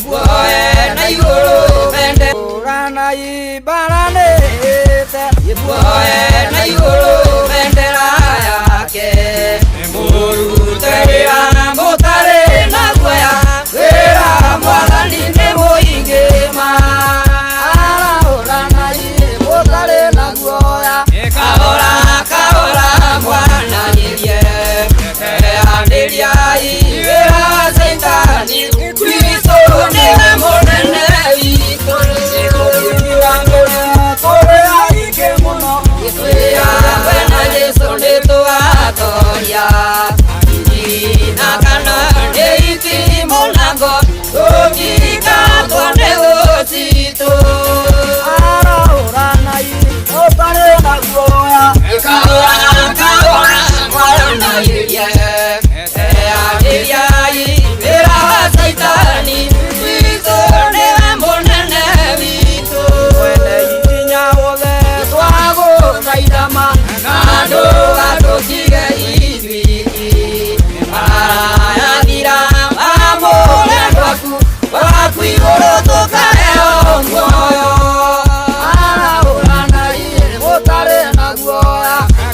Muoe na igũrũ bende Muoe na igũrũ bendera yake. Mũrute wĩra mũtarĩ na guoya, wĩra Mwathani nĩ mũingĩ ma. Kahora kahora mwanagĩrie, eanĩriai wĩra wa Caitani, Kristo nĩwe mũnene witũ. Twĩ na Jesũ nĩ tũgatoria na kana nĩ itimũ na ngo, tũngĩgatwo nĩ gũcitũ. Kahora kahora mwanagĩrie, eanĩriai wĩra wa Caitani, Kristo nĩwe mũnene witũ. Na ndũgatũtige ithuiki, marayathira mamũre gwaku, gwaku igũrũ tũkaheo muoyo.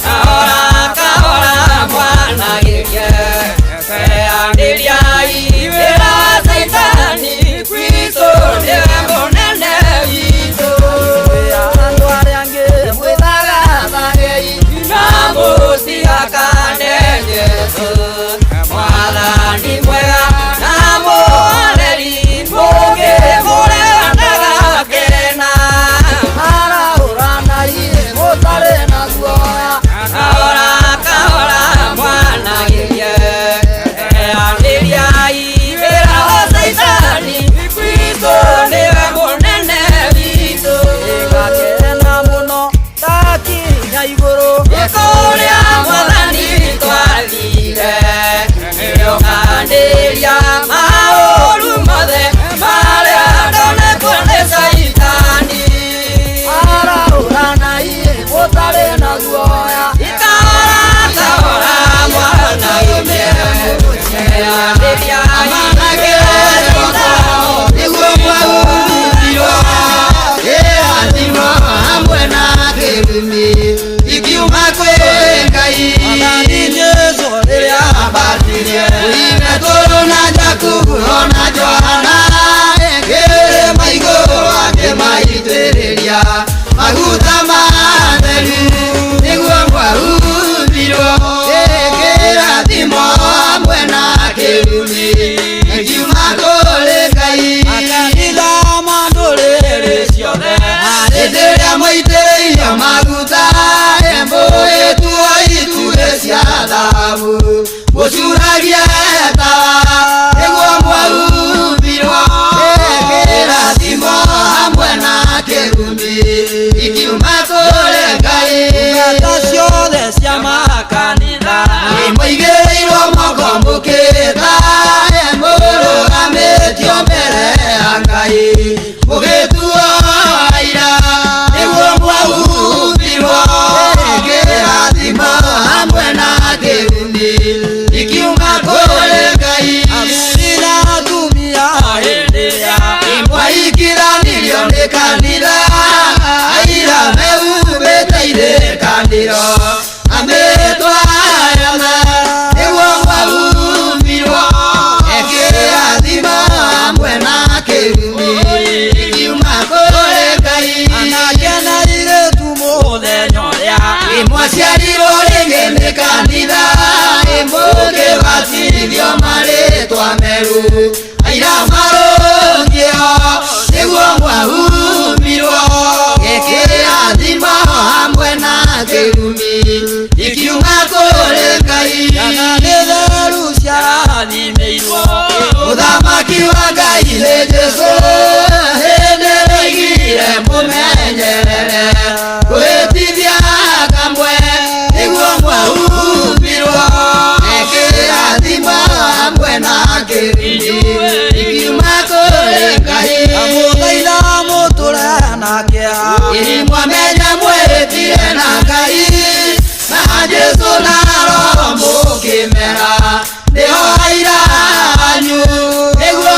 Kahora kahora mwanagĩrie, eanĩriai wĩra wa Caitani, Kristo nĩwe mũnene witũ. Mwĩthagathagei na mũcihakane Jesũ, Mwathani mwega na mũhoreri, mũngĩmũrega ndagakena. Kahora kahora mwanagĩrie, eanĩriai wĩra wa Caitani, Kristo nĩwe mũnene witũ. Kũrĩa Mwathani twathire, nĩũkanĩria maũru mothe marĩa ndonekwo nĩ Caitani. Kahora kahora mwanagĩrie, eanĩriai wĩra wa Caitani. Nĩguo mwahumbirwo kĩrathimo hamwe na kĩrumi ikiuma kwĩ Ngai. Rĩrĩa ambatirie Petũrũ na Jakubu ona Johana kĩrĩma igũrũ akĩmaitĩrĩria maguta matheru, nĩguo mwahumbirwo kĩrathimo hamwe na kĩrumi ikiuma kũrĩ Ngai. Hĩndĩ ĩrĩa mũitĩrĩirio maguta mũĩtuo itugĩ cia thahabu, mũcuragie tawa, nĩguo mwahumbirwo kĩrathimo hamwe na kĩrumi ikiuma kũrĩ Ngai. Mũigĩrĩirwo moko mũkĩta, mũrũgamĩtio mbere ya Ngai, mũgĩtuo aira, nĩguo mwahumbirwo kĩrathimo hamwe na kĩrumi ikiuma kũrĩ Ngai. Mwaikithanirio nĩ kanitha, aira mehumbĩte irĩkanĩro amĩtwarana, nĩguo mwahumbirwo kĩrathimo hamwe na kĩrumi ikiuma kũrĩ Ngai. Mwaciarirwo rĩngĩ nĩ kanitha, mũkĩbatithio marĩtwa meru, aira marũngĩo, nĩguo mwahumbirwo kĩrathimo hamwe na kĩrumi ikiuma kũrĩ Ngai. Mũthamaki wa Ngai nĩ Jesũ, hĩndĩ ĩrĩa mũmenyerere kwĩtithia kamwe, nĩguo mwahumbirwo kĩrathimo hamwe na kĩrumi ikiuma kũrĩ Ngai. Mwamenya mwĩtire na Ngai na Jesũ na Roho mũkĩmera, nĩho aira anyu, nĩguo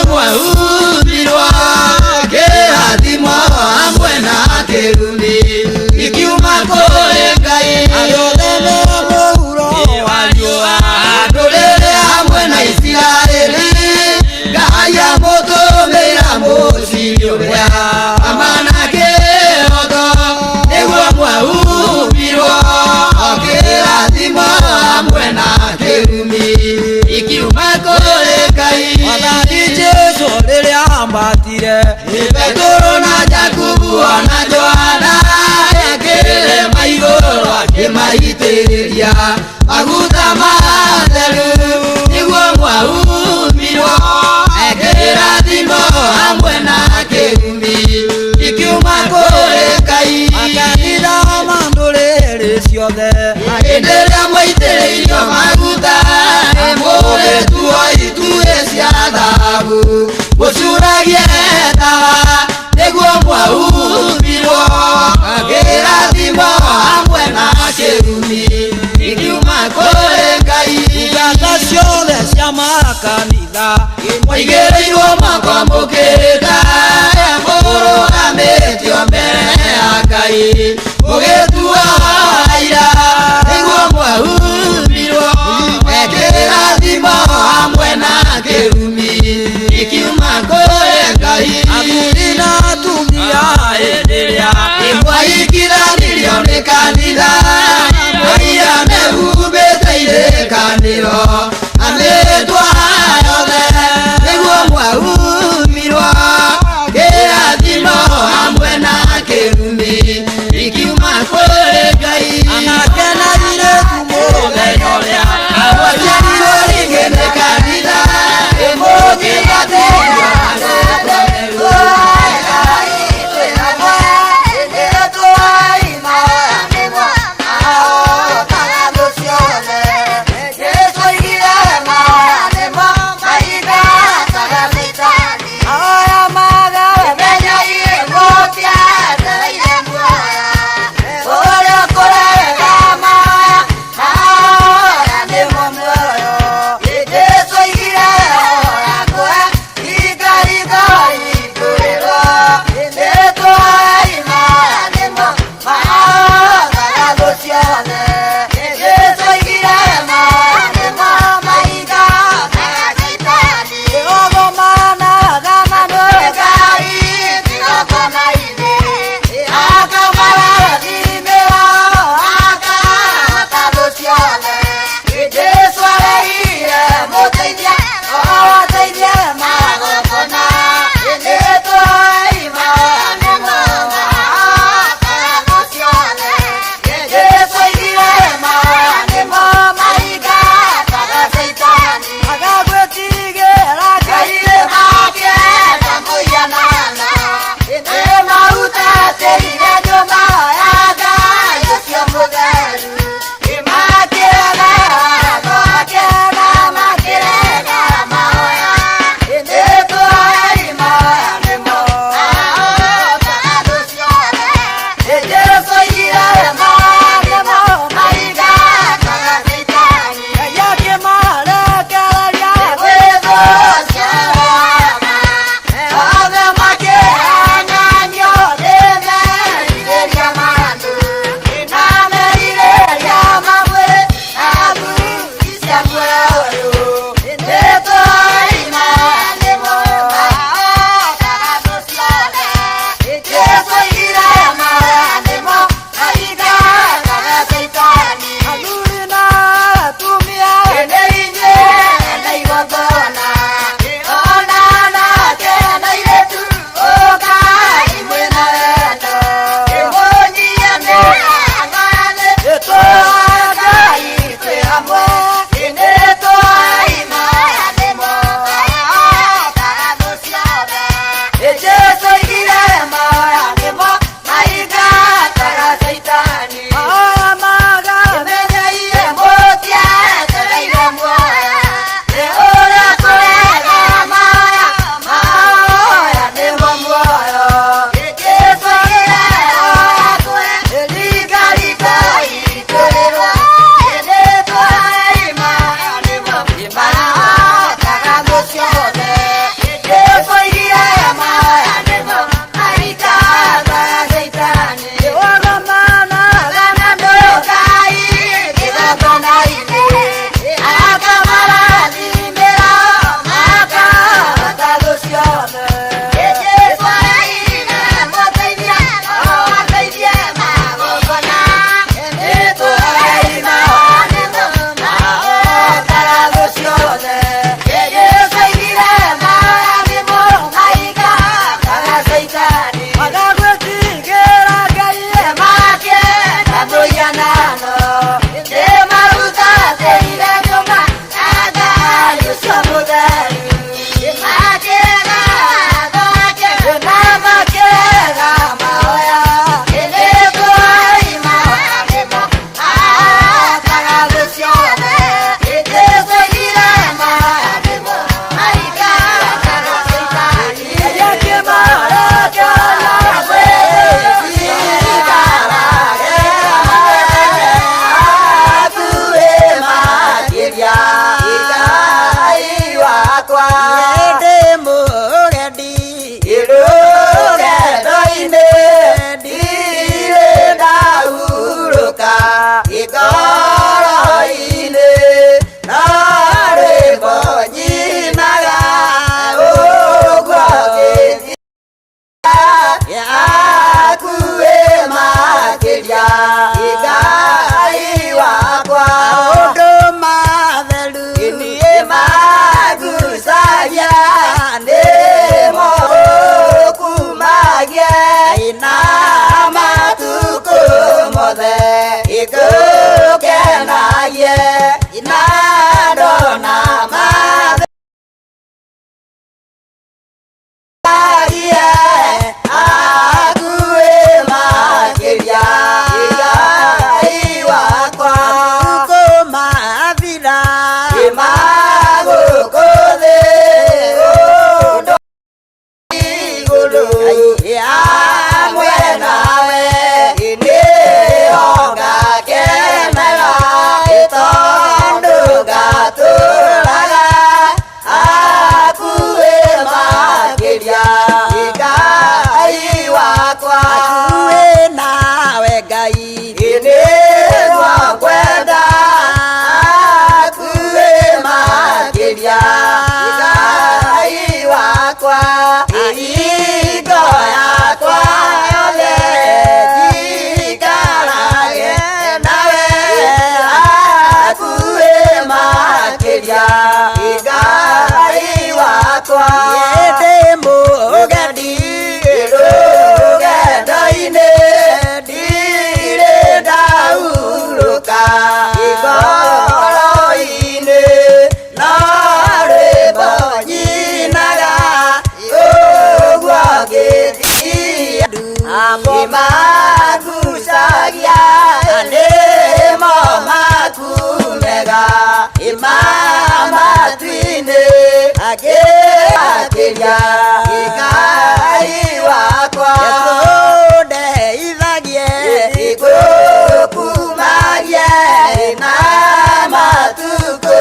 Ngai. Mwathani Jesu rĩrĩa ambatire, Petero na Jakubu ona Johana ekĩrĩma igũrũ akĩmaitĩrĩria maguta matheru nĩguo mwahumbirwo ekĩrathimo hamwe na kĩrumi ikiuma kũrĩ Ngai. Makanitha ma ndũrĩrĩ ciothe, Hĩndĩ ĩrĩa mwaitĩrĩirio maguta mũgĩtuo ituĩ cia thahabu mũcuragie tawa nĩguo mwahumbirwo kĩrathimo hamwe na kĩrumi ikiuma kũrĩ Ngai. Ngata ciothe cia makanitha, Mwaigĩrĩirwo moko mũkĩrĩta mũrũgamĩtio mbere ya Ngai mũgĩtuo aira nĩguo mwahumbirwo kĩrathimo hamwe na kĩrumi ikiuma kũrĩ Ngai. Athuri na atumia hĩndĩ ĩrĩa Mwaikithanirio nĩ kanitha aira mehumbĩte irĩkanĩro amĩtwa yothe nĩguo mwahumbirwo kĩrathimo hamwe na kĩrumi ikiuma kũrĩ Ndĩ mũgendi rũgendo-inĩ, ndirĩ ndahurũka ngoro-inĩ, no rwĩmbo nyinaga ũguo ngĩthiĩ akuĩ makĩria Ngai wakwa. Maũndũ matheru niĩ magucagia, nĩmo ũkumagie na matukũ mothe, ngũkenagie na ndona mathagie akuĩ makĩria Ngai wakwa. Matukũ mathira magũkũ thĩ ũndũ igũrũ hamwe nawe nĩho ngakenaga, tondũ ngatũraga akuĩ makĩria Ngai wakwa. Akuĩ nawe Ngai nĩguo ngwenda, akuĩ makĩria Ngai wakwa. Hingo yakwa yothe njikarage nawe, akuĩ makĩria Ngai wakwa. Ndĩ mũgendi rũgendo-inĩ, ndirĩ ndahurũka ngoro-inĩ, no rwĩmbo nyinaga ũguo ngĩthiĩ magucagia, nĩmo maku mega matu-inĩ akĩria Ngai wakwa. Jesũ ndeithagie ngũkumagie na matukũ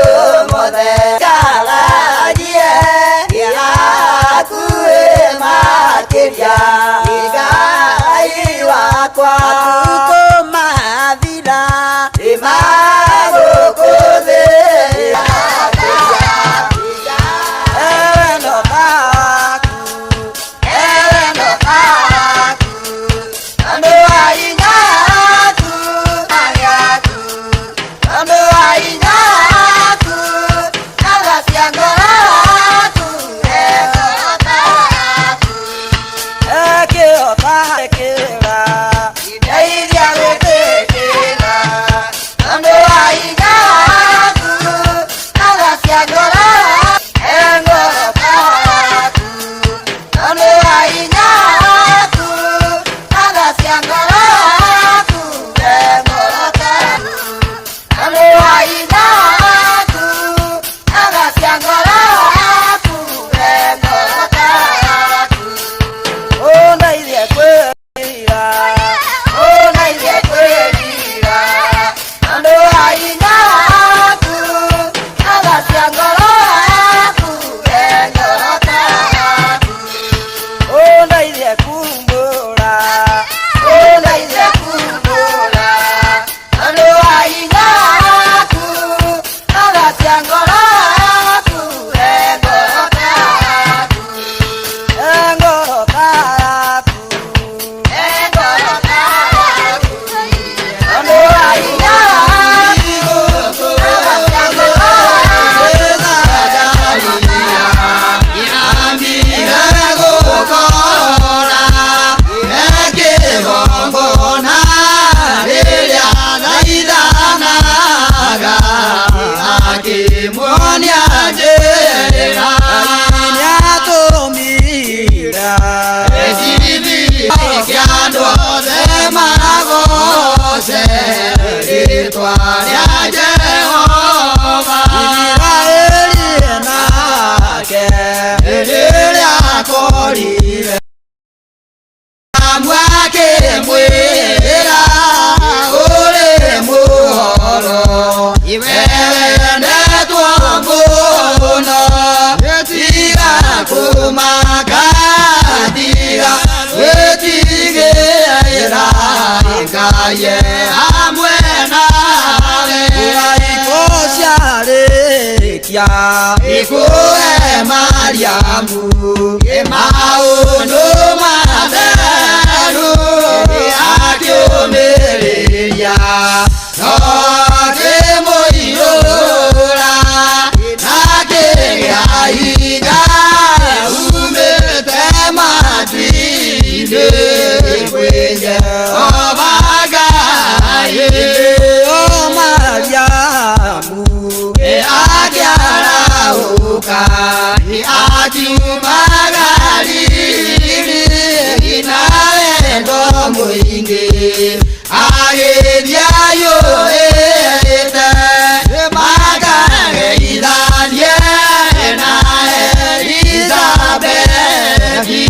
mothe, ngaragie akuĩ makĩria Ngai wakwa. Matukũ mathira magũkũ thĩ. Ewe ndo waku, ewe ndo waku, andũ a hinya aku, yaku, andũ a hinya aku, na cia ngoro aku, ngoro yaku, ekĩhota kĩra ndeithia gwĩtĩkĩra, andũ a hinya aku, na cia ngoro, engoro yaku, andũ a hinya aku, na cia ngoro yaku, engoro yaku, andũ a hinya aku, na cia ngoro yaku, engoro yaku, ũndeithie kwĩrira, ũndeithie kwĩrira, andũ a hinya aku, na cia ngoro yaku, engoro yaku, ũndeithie kumbũra, ũndeithie kumbũra, andũ a hinya aku, na cia ngoro yaku, engoro yaku, engoro yaku, engoro yaku, andũ a hinya aku, na cia ngoro Gũkora ekĩgongona rĩrĩa thaithanaga, akĩmuonia njĩra. Nĩatũmira Kĩa andũ othe magoce rĩtwa rĩa Jehova. Isiraeli nake rĩrĩa akorire mwakĩmwĩra ũrĩ mũhoro, wendetwo mũno. Ngai hamwe nawe. Uraiko ciarĩkia Ikue Mariamu maũndũ matheru akĩũmĩrĩria no akĩmũiyũra akĩgĩa hinya umĩte matu-inĩ kwĩ Jehova Ngai. O Mariamu Akĩarahũka akiuma Galili na wendo mũingĩ agĩthiĩ aiyũrĩte makageithanie na Elizabethi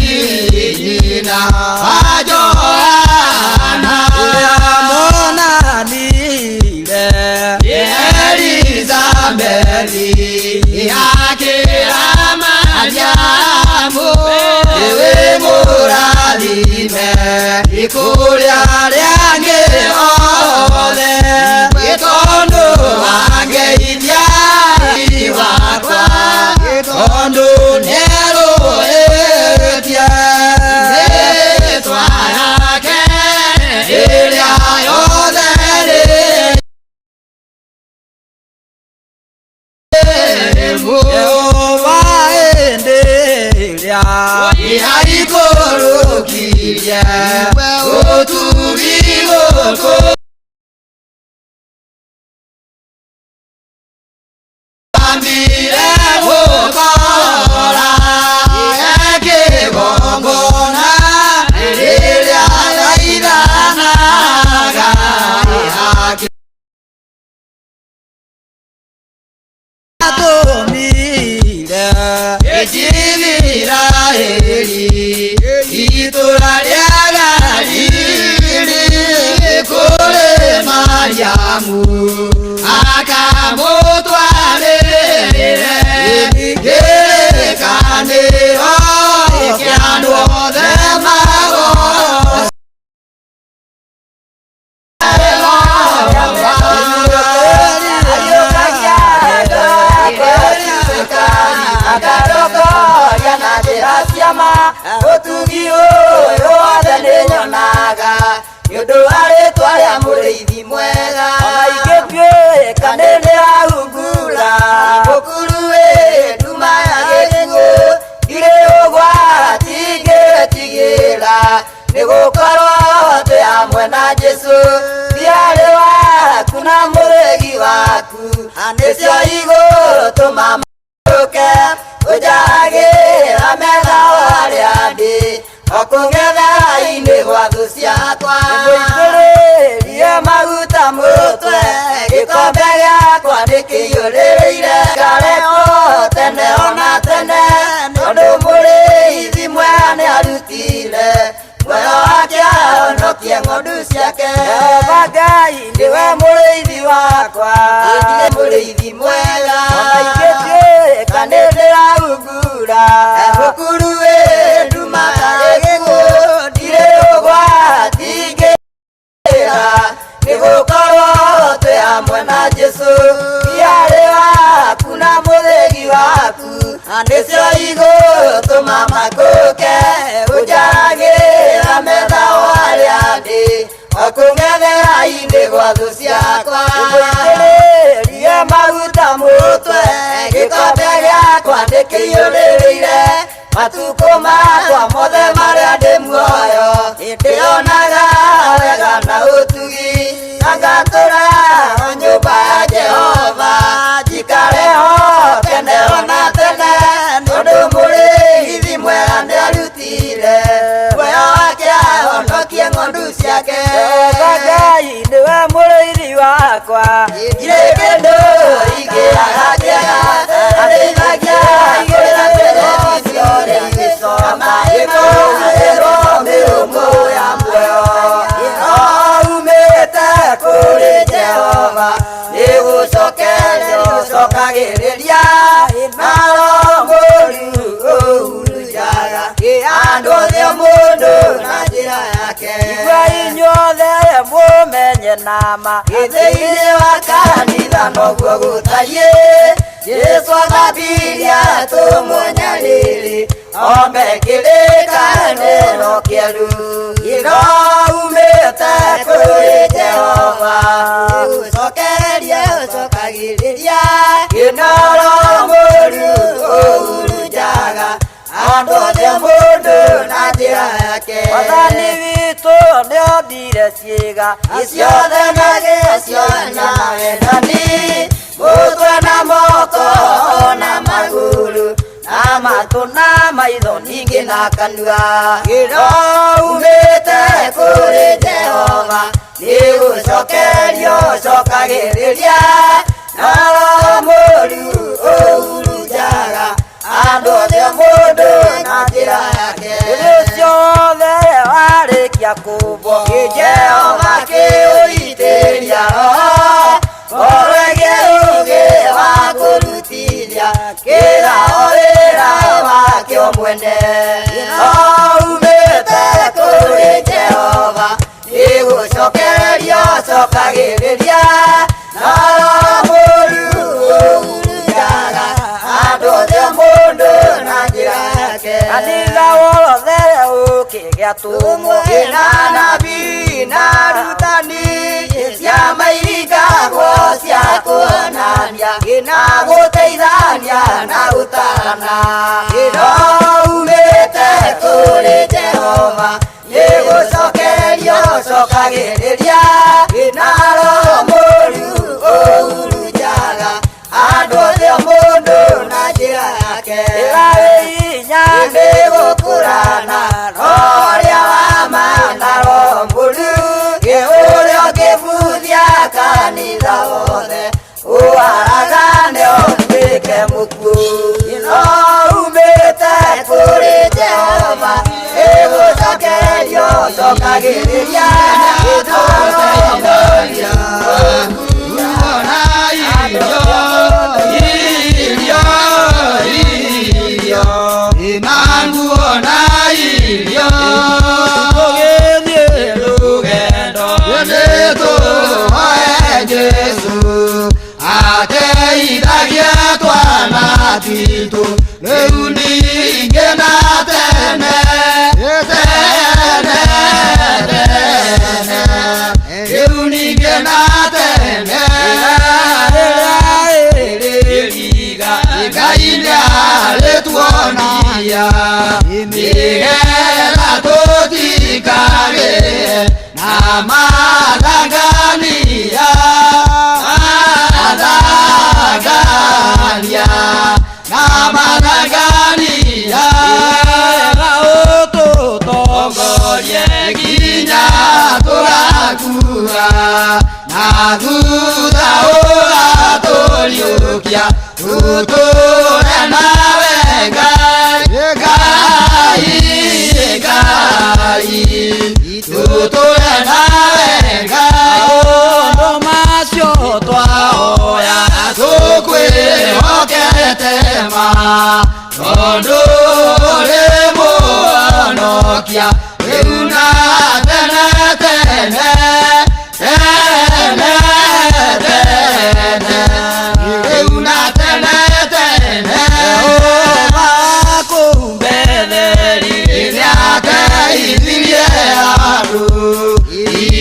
nyina wa Johana. Monanire Elizabethi akĩra Mariamu wĩ mũrathime kũrĩ arĩa angĩ othe tondũ wangeithia wakwa tondũ nĩerũĩtie rĩtwa yake ĩrĩa yothe Jehova hĩndĩ ĩrĩa Aikũrũkirie ũtugi gũkũ ambire gũkora ekĩgongona rĩrĩa thaithanaga atũmire Isiraeli itũra rĩa Galili kũrĩ Mariamu akamũtwarĩrĩre kĩrĩkanĩro kĩa andũ othe magoce. Akarokoria na njĩra ciama ũtugi ũyũ wothe nĩnyonaga nĩ ũndũ wa rĩtwa rĩa mũrĩithi mwega. Ona ingĩtuĩka nĩ ndĩrahungura mũkuru wĩ nduma ya gĩkuũ ndirĩ ũgwati ngĩtigĩra nĩ gũkorwo twĩ hamwe na Jesũ thiarĩ waku na mũrĩgi waku nĩcio igũtũma ũke ũnjagĩra metha harĩa ndĩ o kũng'etha-inĩ gwa thũ ciakwa. Nĩmũitĩrĩrie maguta mũtwe gĩkombe gĩakwa nĩkĩiyũrĩrĩire ngarekwo tene ona tene tondũ mũrĩithi mwega nĩarutire muoyo wake ahonokie ng'ondu ciake. Jehova Ngai nĩwe mũrĩithi wakwa ndirĩ mũrĩithi mwega ona ingĩtuĩka nĩ ndĩrahungura mũkuru wĩ nduma ya gĩkuũ ndirĩ ũgwati ngĩra nĩ gũkorwo twĩ hamwe na Jesũ thiarĩ waku na mũthĩgi waku nĩcio igũtũma makũke ũnjaragĩra metha harĩa ndĩ o kũng'ethera-inĩ gwa thũ ciakwa. Nĩmũitĩrĩrie maguta mũtwe gĩkombe gĩakwa nĩkĩiyũrĩrĩire matukũ makwa mothe marĩa ndĩ muoyo ndĩonaga wega na ũtugi na ngatũra o nyũmba ya Jehova njikare ho tene ona tene tondũ mũrĩithi mwega nĩarutire muoyo wake ahonokie ng'ondu ciake. Jehova Ngai nĩwe mũrĩithi wakwa ndirĩ kĩndũ ingĩaga kĩega arĩithagia kũrĩa kwĩrwo mĩrũmũ ya muoyo ĩroumĩte kũrĩ Jehova nĩgũcokeria ũcokagĩrĩria naro mũru ũhurunjaga andũ othe mũndũ na njĩra yake. Igua inyuothe Tũmenye nama thĩinĩ wa kanitha noguo gũtariĩ. Jesũ athambirie atũmwo nyarĩrĩ ombe kĩrĩkanĩro kĩerũ kĩroumĩte kũrĩ Jehova. Ũcokerie ũcokagĩrĩria kĩnoro mũru ũhurunjaga andũ othe mũndũ na njĩra yake. Mwathani witũ nĩombire ciĩga ciothe na gĩciona wendani, mũtwe na moko na magũrũ na matũ na maitho ningĩ na kanua. Kĩroumĩte kũrĩ Jehova nĩgũcokerio ũcokagĩrĩria na roho mũru ũhurunjaga andũ othe mũndũ na njĩra yake. Hĩndĩ ciothe warĩkia kũmbwo Jehova kĩũitĩria roho ngoro ĩgĩe ũũgĩ wa kũrutithia kĩra o wĩra wakĩo mwene. Kĩroumĩte kũrĩ Jehova nĩgũcokerio cokagĩrĩria na roho mũru ũhurunjaga andũ othe mũndũ na njĩra yake. Kanitha wothe ũkĩgĩa tũmwo na nabii na arutani, ciama iringagwo cia kuonania na gũteithania na gũtarana. Kĩroumĩte kũrĩ Jehova nĩgũcokerio cokagĩrĩria na roho mũru ũhurunjaga andũ othe mũndũ na njĩra yake. Ĩra wĩ hinya nĩgũkũrana roho ũrĩa wa ma na roho mũru, ũrĩa ũngĩbuthia kanitha wothe ũharagane ũtuĩke mũkuũ. Kĩroumĩte kũrĩ Jehova nĩgũcokerio cokagĩrĩria na roho mũru. Nguona irio, irio, irio, na nguona irio. Tũgĩthiĩ rũgendo. Nĩtũhoe Jesũ ateithagia twana twitũ rĩu ningĩ na tene tene tene, rĩu ningĩ na tene. Ngai nĩarĩtuonia nĩgetha tũtikagĩe na mathangania, mathangania na mathangania. Ũtũtongorie nginya tũgakua na thutha ũgatũriũkia tũtũre nawe Ngai, Ngai, Ngai, tũtũre nawe Ngai. Maũndũ macio twahoya tũkwĩhokete ma tondũ ũrĩ mũhonokia rĩu na tene tene tene tene, rĩu na tene tene. Jehova kũu Betheli nĩateithirie andũ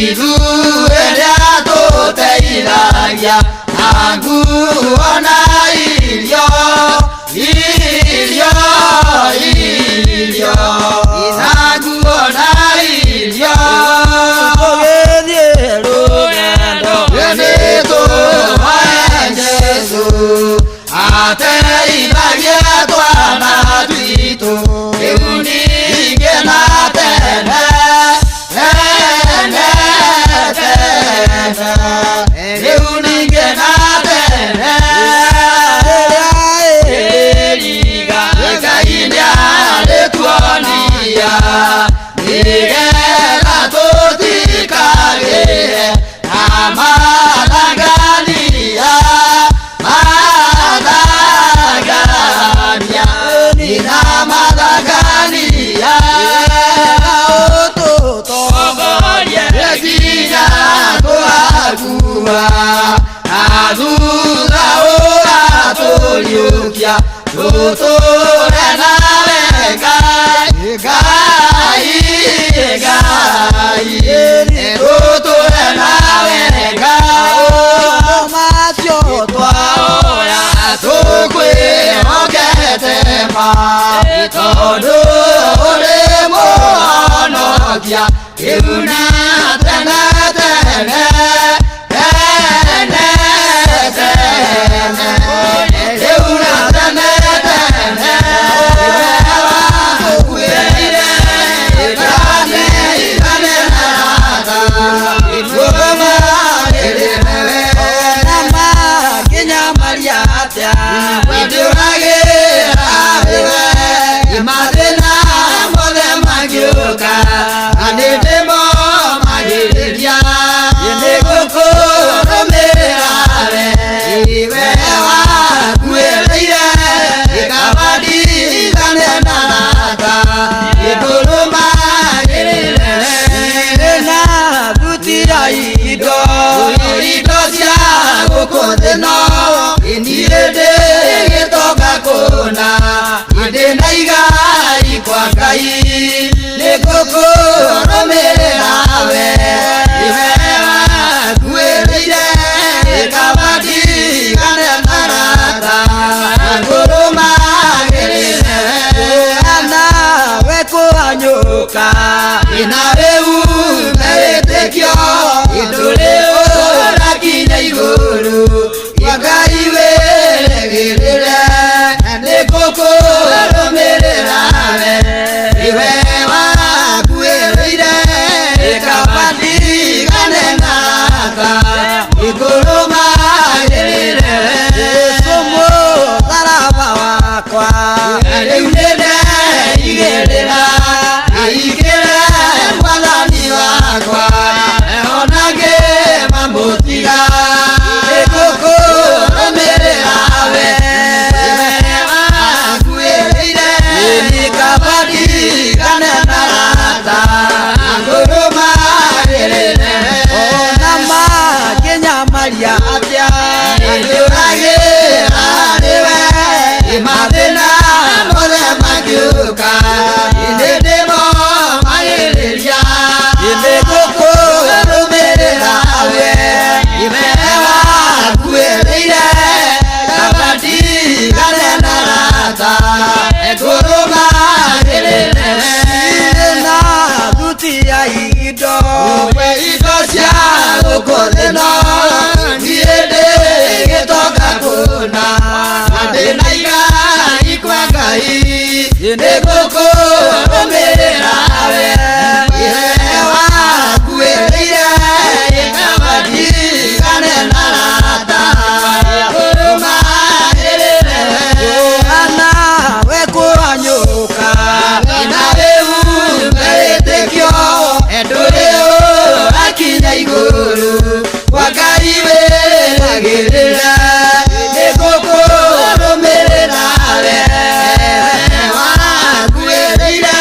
ithuĩ nĩatũteithagia na nguo na irio, irio, irio, na nguo na irio. Tũgĩthiĩ rũgendo. Nĩtũhoe Jesũ ateithagia twana twitũ rĩu ningĩ na tene tene tene, rĩu ningĩ na tene. Ngai nĩarĩtuonia nĩgetha tũtikagĩe na mathangania, mathangania na mathangania. Ũtũtongorie nginya thutha ũgatũriũkia tũtũre nawe Ngai Ngai Ngai tũtũre nawe Ngai macio twaoya tũkwĩhokete ma tondũ ũrĩ mũhonokia rĩu na tene tene tene tene rĩu na tene tene wakuĩrĩire ĩtane na rata ĩtũmarĩrĩre na makĩnyamaria atĩa Ndũragĩra we mathĩna mothe mangĩũka na nĩ ndĩmomagĩrĩria nĩ gũkũrũmĩrĩra we we wakuĩrĩire kaba ndigane na rata ĩkũrũmagĩrĩre na thuti ya indo indo cia gũkũ thĩ no niĩ ndĩ gĩtonga kũna ndĩ na igai kwa Ngai nĩ gũkũrũmĩrĩra we we wakuĩrĩire kaba ndigane na rata ngũrũmagĩrĩre na we kũhanyũka na rĩu mewĩtĩkio ndũrĩ ũrakinya igũrũ kwa Ngai wĩrĩgĩrĩre nĩ gũkũrũmĩrĩra we we wakuĩrĩire kaba ndigane na rata ikũrũmagĩrĩre Jesũ mũtharaba wakwa rĩu nĩ ndeigĩrĩra aingĩre mwathani wakwa ona ngĩmamũtiga nĩ gũkũrũmĩrĩra we wakuĩrĩire kaba ndigane na rata ngũrũmagĩrĩre ona makĩnyamaria atĩa ndũragĩra nĩwe mathĩna mothe mangĩũka nĩ ndĩmomagĩrĩria nĩ gũkũrũmĩrĩra we we wakuĩrĩire kaba ndigane na rata ngũrũmagĩrĩre na thuti ya indo we indo cia gũkũ thĩ no niĩ ndĩ gĩtonga kũna na ndĩ na igai kwa Ngai nĩ gũkũrũmĩrĩra we we wakuĩrĩire kaba ndigane na rata ngũrũmagĩrĩre Yohana we kũhanyũka na rĩu mewĩtĩkio ndũrĩ ũrakinya igũrũ kwa Ngai wĩrĩgĩrĩre nĩ gũkũrũmĩrĩra we wakuĩrĩire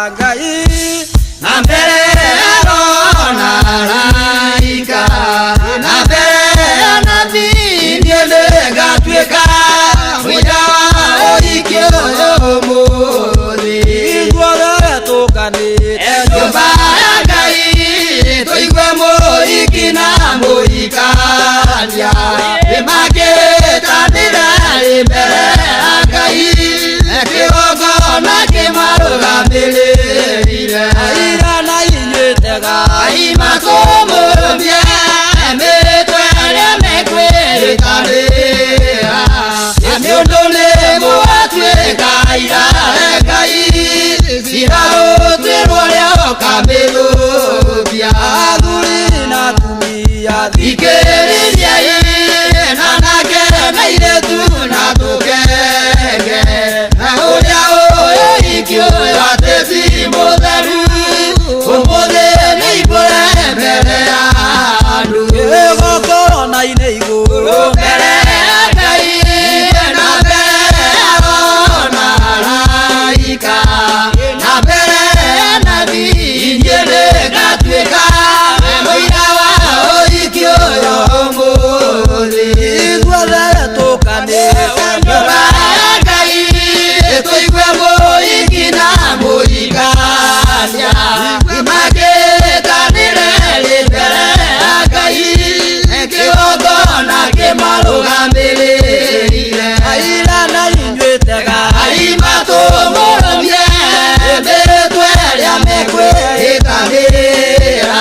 Ngai Na mbere na araika, na mbere ya nabii, niĩ nĩngatuĩka mũira wa ũhiki ũyũ ũmũthĩ. Ithuothe tũnganĩte Nyũmba ya Ngai tũigue mũhiki na mũhikania nĩmakĩtanĩra mbere ya Ngai, kĩgongona kĩmarũgamĩrĩire. Aira na inyuĩ tega. Ai makũmũrũmie mĩtwe ĩrĩa mekwĩtanĩra, nĩ ũndũ nĩ mũgatuĩka aira e Ngai, cira ũtuĩrwo ũrĩa ũkamĩthũkia. Athuri na atumia. Thikĩrĩriai na anake na airĩtu na tũkenge, na ũrĩa ũhiki ũyũ atĩ ti mũtheru, ũmũthĩ nĩ imbũre mbere ya andũ. Kĩgongona-inĩ igũrũ. Mbere ya Ngai na mbere ya ona araika na mbere ya nabii, inyuĩ nĩngatuĩka mũira wa ũhiki ũyũ ũmũthĩ. Ithuothe tũnganĩte Nyũmba ya Ngai tũigue mũhiki na mũhikania nĩmakĩtanĩre mbere ya Ngai, kĩgongona kĩmarũgamĩrĩire. Aira na inyuĩ tega. Ai matũmũrũmie mĩtwe ĩrĩa mekwĩhĩtanĩra,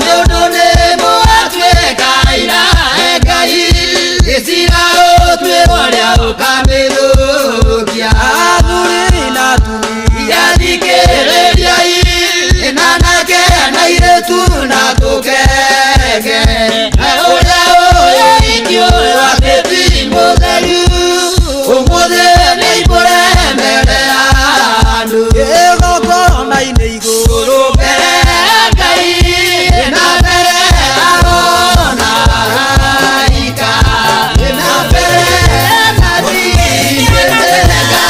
nĩ ũndũ nĩ mũgatuĩka aira e Ngai, cira ũtuĩrwo ũrĩa ũkamĩthũkia. Athuri na atumia. Thikĩrĩriai na anake na airĩtu na tũkenge, na ũrĩa ũhiki ũyũ atĩ ti mũtheru, ũmũthĩ nĩ imbũre mbere ya andũ. Kĩgongona-inĩ igũrũ. Mbere ya Ngai na mbere ya ona araika na mbere ya nabii, inyuĩ nĩngatuĩka.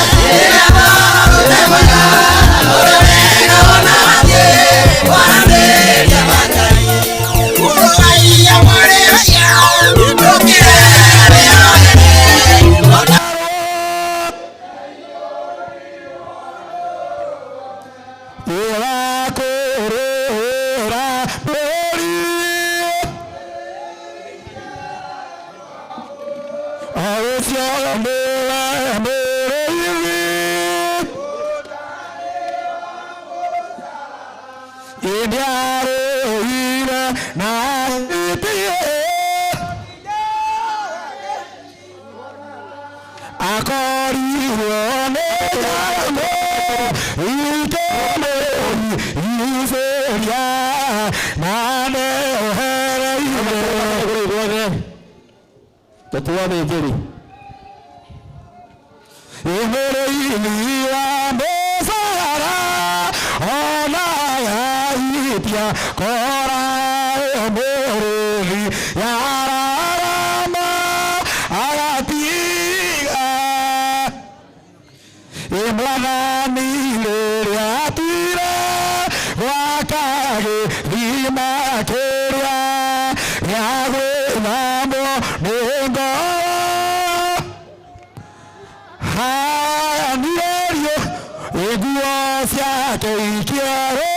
Tũtuanĩtĩri imũrĩini wa mũcara ona yaitia kora mũrĩthi yararama agatiga imwathani rĩrĩa atuire gwaka gĩthima kĩrĩa gĩa gwĩthambwo nĩ ngoro hanirerio nguo ciake ikĩerũha.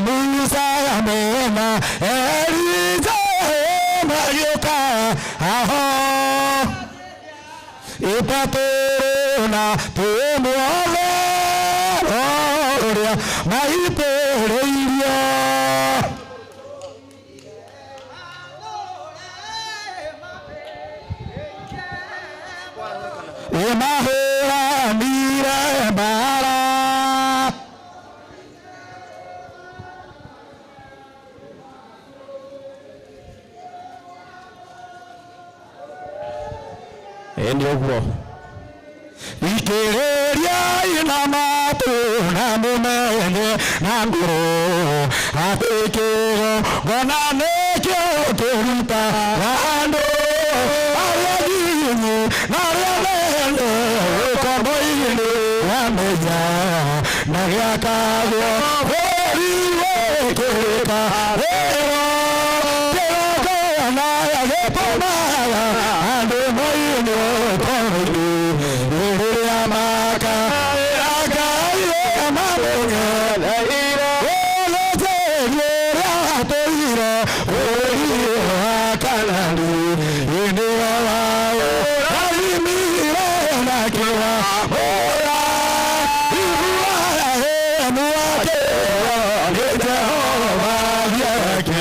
Musa mena Elija magĩũka aho Petero na tũmuothe ũrĩa maitĩrĩirio. Mahũranire mbara. Ĩĩ nĩ ũguo. Thikĩrĩriai na matũ na mũmenye na ngoro atĩ kĩgongona nĩkĩo kĩrutaga andũ arĩa nginyi na arĩa nene. Na gĩakagwo bũrũri wĩkĩka wĩro kĩgongona gĩtũmaga andũ moimwo koinĩ rĩrĩa makaĩra Ngai mamũng'etheire ũrũtĩri ũrĩa watũire bũrũri wa Kanani nĩwe waũrathimire na kĩwamũra Iburahĩmu akĩrwo nĩ Jehova gĩake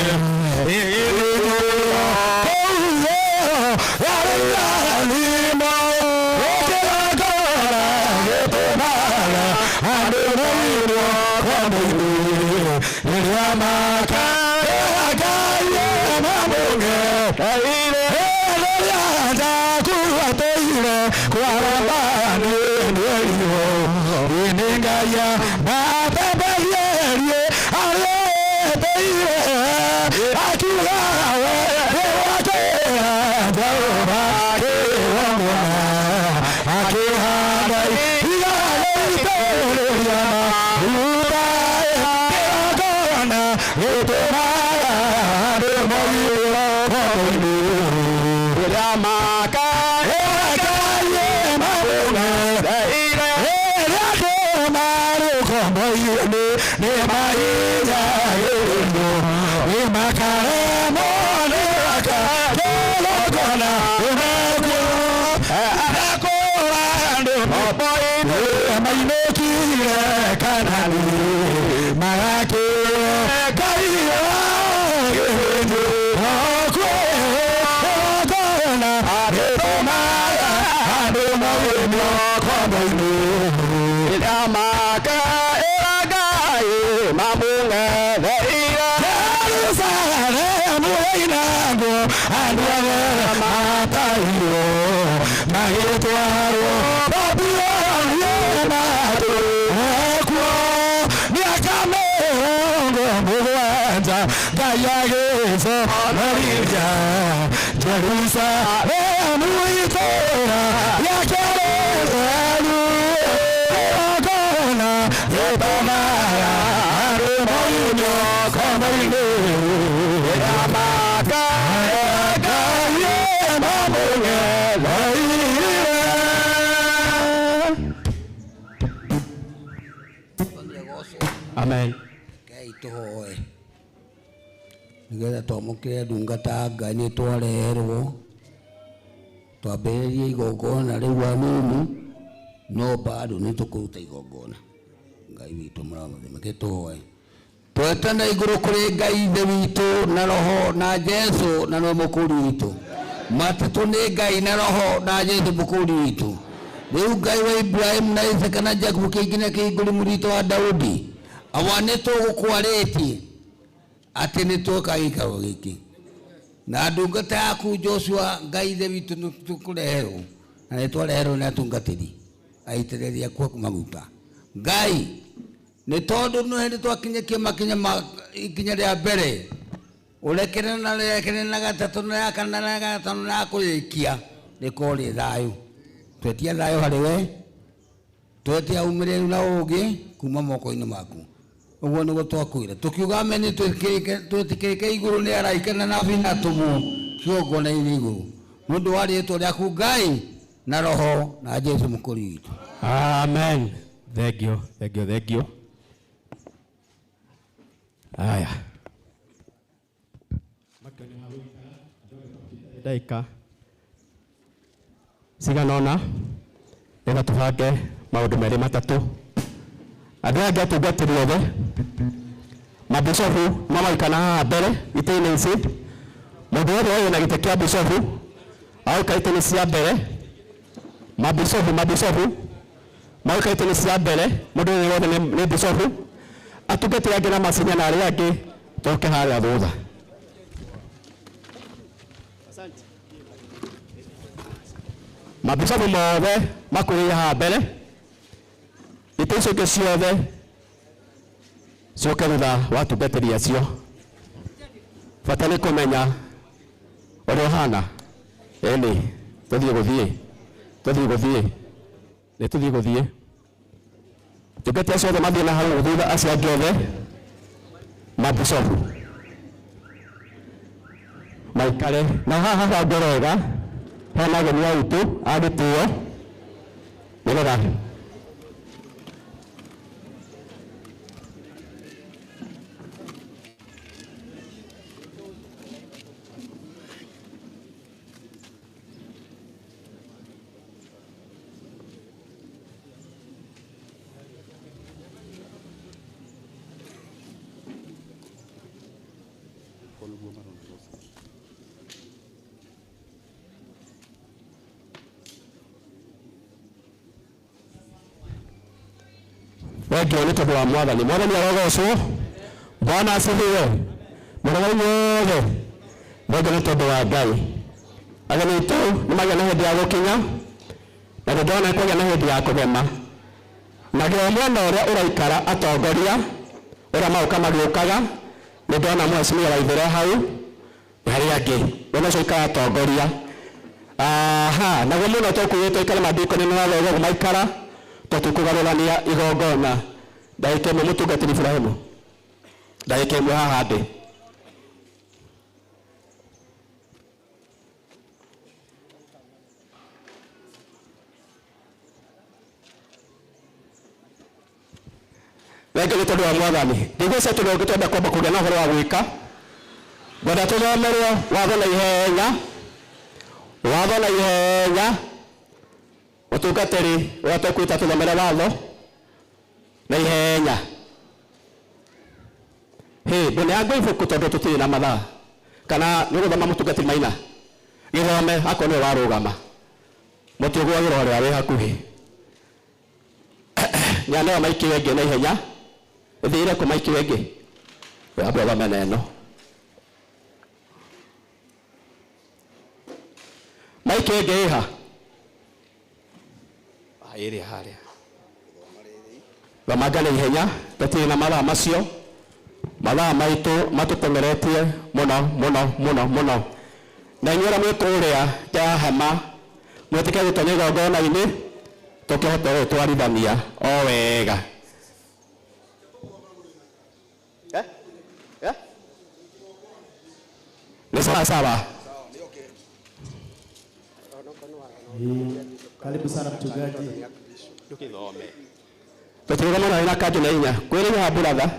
Amen. Ngai tũhoe nĩgetha twamũkĩre ndungata ya Ngai nĩ twareherwo twambĩrĩrie igongona rĩu hanini no bado nĩ tũkũruta igongona. Ngai witũ mũrathime tũhoe twetana igũrũ kũrĩ Ngai Ithe witũ na Roho na Jesũ na nĩwe mũkũri witũ. Matatũ nĩ Ngai na Roho na Jesũ mũkũri witũ. Rĩu Ngai wa Ibrahimu na Isaka na Jakubu kĩingĩ na kĩingũri mũritũ wa Daudi awa nĩ tũgũkwarĩtie atĩ nĩ twoka gĩikaro gĩkĩ na ndungata yaku Joshua Ngai Ithe witũ nĩ tũkũreherwo na nĩ twareherwo nĩ atungatĩri aitĩrĩria aku maguta. Ngai nĩ tondũ nĩ hĩndĩ twakinyĩkie makinya ma ikinya rĩa mbere ũrekere na rĩa na gatatũ na ya kana na gatano na ya kũrĩkia rĩkorwo rĩ thayũ. Twetia thayũ harĩ we, twetia umĩrĩru na ũũgĩ kuma moko-inĩ maku. Ũguo nĩguo twakwĩra tũkiuga ameni twĩtĩkĩrĩke igũrũ nĩ araika na nabii na atũmwo kĩgongona-inĩ igũrũ nĩ ũndũ wa rĩĩtwa rĩaku Ngai na Roho na Jesũ mũkũri witũ. Amen. Thank you, thank you, thank you. Aya. Ndagĩka cigana ũna nĩgetha tũbange maũndũ merĩ matatũ. Andũ aya angĩ atungatĩri othe mabicobu no maikana haha mbere itĩ-inĩ ici. Mũndũ wothe wĩna gĩtĩ kĩa bicobu agoka itĩ-inĩ cia mbere. Mabicobu magoka itĩ-inĩ cia mbere. Mũndũ wothe nĩ bicobu. Atungatĩri angĩ na macinya na arĩa angĩ tũke harĩa thutha. Mabicobu mothe makuhĩrĩrie haha mbere. Itĩ icio ingĩ ciothe ciũke thutha wa atungatĩri acio. Bata nĩ kũmenya ũrĩa ũhana. Ĩni tũthiĩ gũthiĩ, tũthiĩ gũthiĩ, nĩ tũthiĩ gũthiĩ. Tungati acio othe mathiĩ na hau thutha acio angĩ othe mabicobu maikare na haha habange wega hena ageni aitũ a gĩtĩo nĩgetha Wengio nĩ tondũ wa mwathani. Mwathani arogocwo. Bwana asifiwe. Mũrũga inyuothe. Wengio nĩ tondũ wa Ngai. Ageni aitũ nĩ magĩa na hĩndĩ ya gũkinya na nĩ ndona kwagĩa na hĩndĩ ya kũgema. Na gĩa mwena ũrĩa ũraikara atongoria ũrĩa maũka magĩũkaga nĩ ndona mheshimiwa Waithera hau na arĩa angĩ. Mwena ũcio ikara atongoria. Aha, naguo mũno tũkuĩte ikare mandĩko-inĩ nĩ wega maikara tũtikũgarũrania igongona. Ndagĩka ĩmwe mũtungatĩri Ibrahimu, ndagĩka ĩmwe haha ndĩ. Wengio nĩ tondũ wa mwathani. Ndigwĩciria tondũ ũngĩtwenda kwamba kũgĩa na ũhoro wa gwĩka. Ngwenda tũthomerwo watho na ihenya, watho na ihenya. Mũtungatĩri ũrĩa tũkwĩta tũthomere watho na ihenya. Hĩ, ndũneangwo ibuku tondũ tũtirĩ na mathaa. Kana nĩ ũgũthoma mũtungatĩri Maina? Gĩthome akorwo nĩwe warũgama. Mũtĩ ũgũagĩra ũrĩa wĩ hakuhĩ. Nyaneo maiki ĩngĩ na ihenya. Ĩthĩire kũ maiki ĩngĩ? Wambe ũthome na ĩno. Maiki ĩngĩ ĩha? Ĩrĩa harĩa. Thomanga na ihenya, tũtirĩ na mathaa macio. Mathaa maitũ matũteng'eretie mũno mũno mũno mũno. Na inyuĩ arĩa mwĩ kũrĩa nja ya hema, mwĩtĩkĩre gũtonya igongona-inĩ, tũkĩhote gũtwarithania o wega. Nĩ sawa sawa. Karibu sana mchungaji. Tũtirũgama na kanjũ na inya. Kwĩrĩha brother.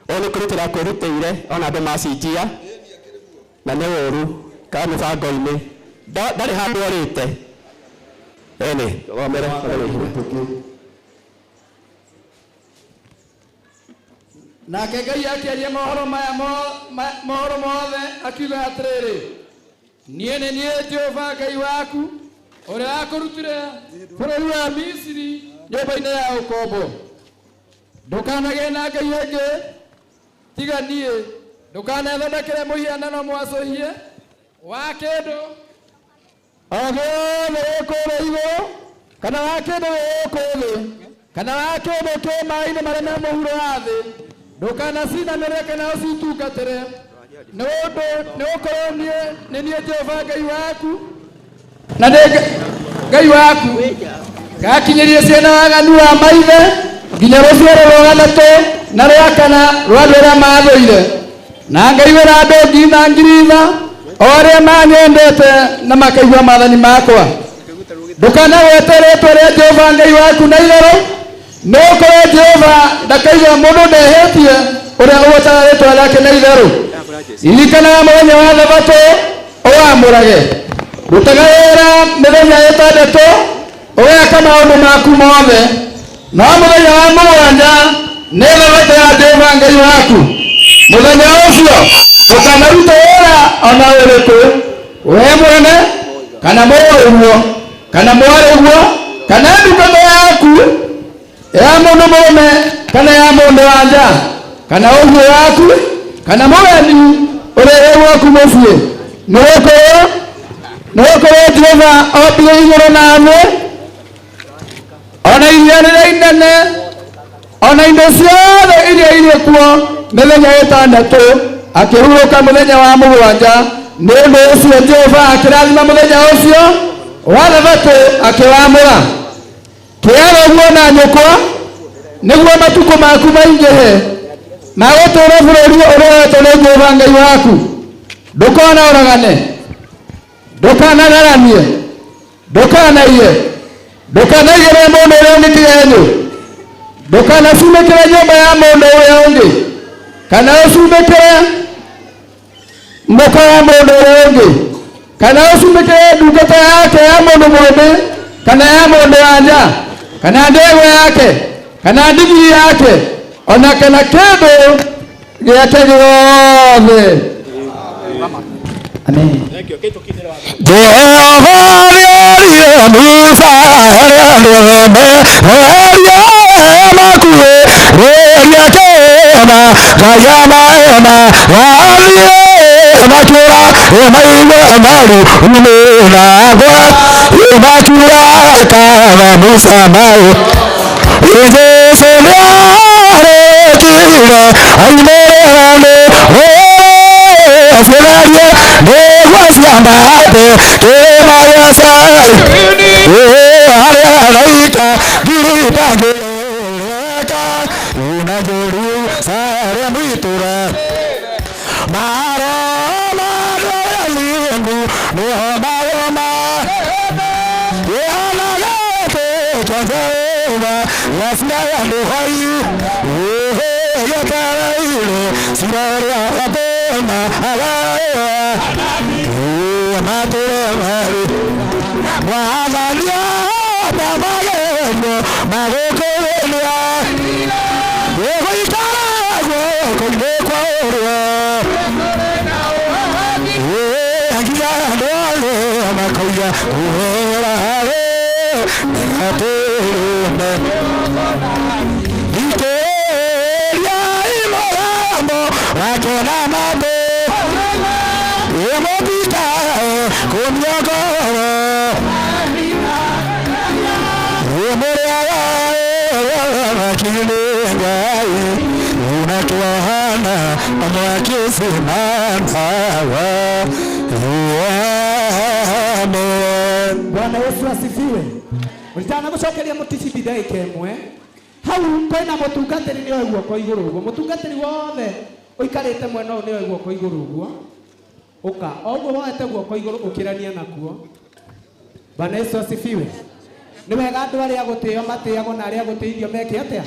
Ũyũ nĩ kwĩrutĩra kwĩrutĩire ona andũ macinjia na nĩ ũru kana mũbango-inĩ. Ndarĩ handũ orĩte. Ĩni, thomere. Nake Ngai akĩaria mohoro maya mohoro mothe akiuga atĩrĩrĩ, niĩ nĩ niĩ Jehova Ngai waku ũrĩa wakũrutire bũrũri wa Misiri nyũmba-inĩ ya ũkombo. Ndũkanagĩe na ngai ĩngĩ tiga niĩ, ndũkanethondekere mũhianano mwacũhie wa kĩndũ o gĩothe gĩ kũrĩa igũrũ kana wa kĩndũ gũkũ thĩ kana wa kĩndũ kĩ maĩ-inĩ marĩa me mũhuro wa thĩ. Ndũkanacinamĩrĩre kana ũcitungatĩre, nĩ gũkorwo niĩ nĩ niĩ Jehova Ngai waku na nĩ Ngai waku ngakinyĩria ciana waganu wa maithe nginya rũciaro rwa gatatũ na rwa kana rwa andũ arĩa mathũire, na ngaiguĩra andũ ngiri na ngiri tha o arĩa manyendete na makaigua maathani makwa. Ndũkanagwete rĩĩtwa rĩa Jehova Ngai waku na itherũ, nĩ gũkorwo Jehova ndakaigua mũndũ ndehĩtie ũrĩa ũgwetaga rĩĩtwa rĩake na itherũ. Ririkanaga mũthenya wa Thabatũ ũwamũrage. Rutaga wĩra mĩthenya ĩtandatũ ũgeka maũndũ maku mothe, no mũthenya wa mũgwanja nĩ Thabatũ ya Jehova Ngai waku. Mũthenya ũcio ndũkanarute wĩra ona ũrĩkũ, we mwene kana mũrũguo kana mwarĩguo kana ndungata yaku ya mũndũ mũrũme kana ya mũndũ wa nja kana ũhiũ waku kana mũgeni ũrĩa wĩ gwaku mũciĩ, nĩ gũkorwo Jehova ombire igũrũ na thĩ ona iria rĩrĩa inene ona indo ciothe iria irĩ kuo mĩthenya ĩtandatũ, akĩhurũka mũthenya wa mũgwanja. Nĩ ũndũ ũcio Jehova akĩrathima mũthenya ũcio wa Thabatũ akĩwamũra. Kĩaga ũguo na nyũkwa Nĩguo matukũ maku maingĩhe ma gũtũũra bũrũri ũrĩa ũheetwo nĩ Jehova Ngai waku. Ndũkanaũragane, ndũkanang'aranie, ndũkanaiye, ndũkanaigĩrĩre mũndũ ũrĩa ũngĩ kĩgenyo, ndũkanacumĩkĩre nyũmba ya mũndũ ũrĩa ũngĩ, kana ũcumĩkĩre mũka wa mũndũ ũrĩa ũngĩ, kana ũcumĩkĩre ndungata yake ya mũndũ mũrũme kana ya mũndũ wa nja, kana ndegwa yake, kana ndigiri yake, ona kana kĩndũ gĩake gĩothe. Amen. Jehova nĩoririe Musa arĩa arĩa makuĩ rĩria kĩma gaya maema gathiĩ makĩra ĩmaigua maru nagwa ĩmakĩra kaba Musa maũ Jesu nĩarĩkire aimĩrĩra nĩ aciarie nĩguo ciambate kĩrĩma gĩa Sayuni harĩa araika ngiri itangĩreka na Jerusalemu itũra maroma ndũrĩa nĩho maroma ĩhanagĩte Jehova yaciaya ndũhai gĩtereire cira ũrĩa watũma agaya matũre marĩ mwathani magerio magũkũrĩria gũikara guoko-inĩ kwa ũrĩo nginya andũ arĩa makauga kũhera harĩ nĩgatũrũme thikĩrĩria mũgambo wake na matũ ĩmũtikae kũmia ngoro ĩmũrĩa wakinĩ Ngai unakĩohana mwakĩcimanawa. Amen. Bwana Yesu asifiwe. Ulitana gucokeria muticibi ndagika ĩmwe hau kwĩna mũtungatĩri nĩoe guoko igũrũ ũguo mũtungatĩri wothe ũikarĩte mwena ũyũ nĩoe guoko igũrũ ũguo ũka o ũguo woete guoko igũrũ ũkĩrania nakuo. Bwana Yesu asifiwe. Nĩ wega andũ arĩa gũtĩo matĩagwo na arĩa gũtĩithio meke atĩa?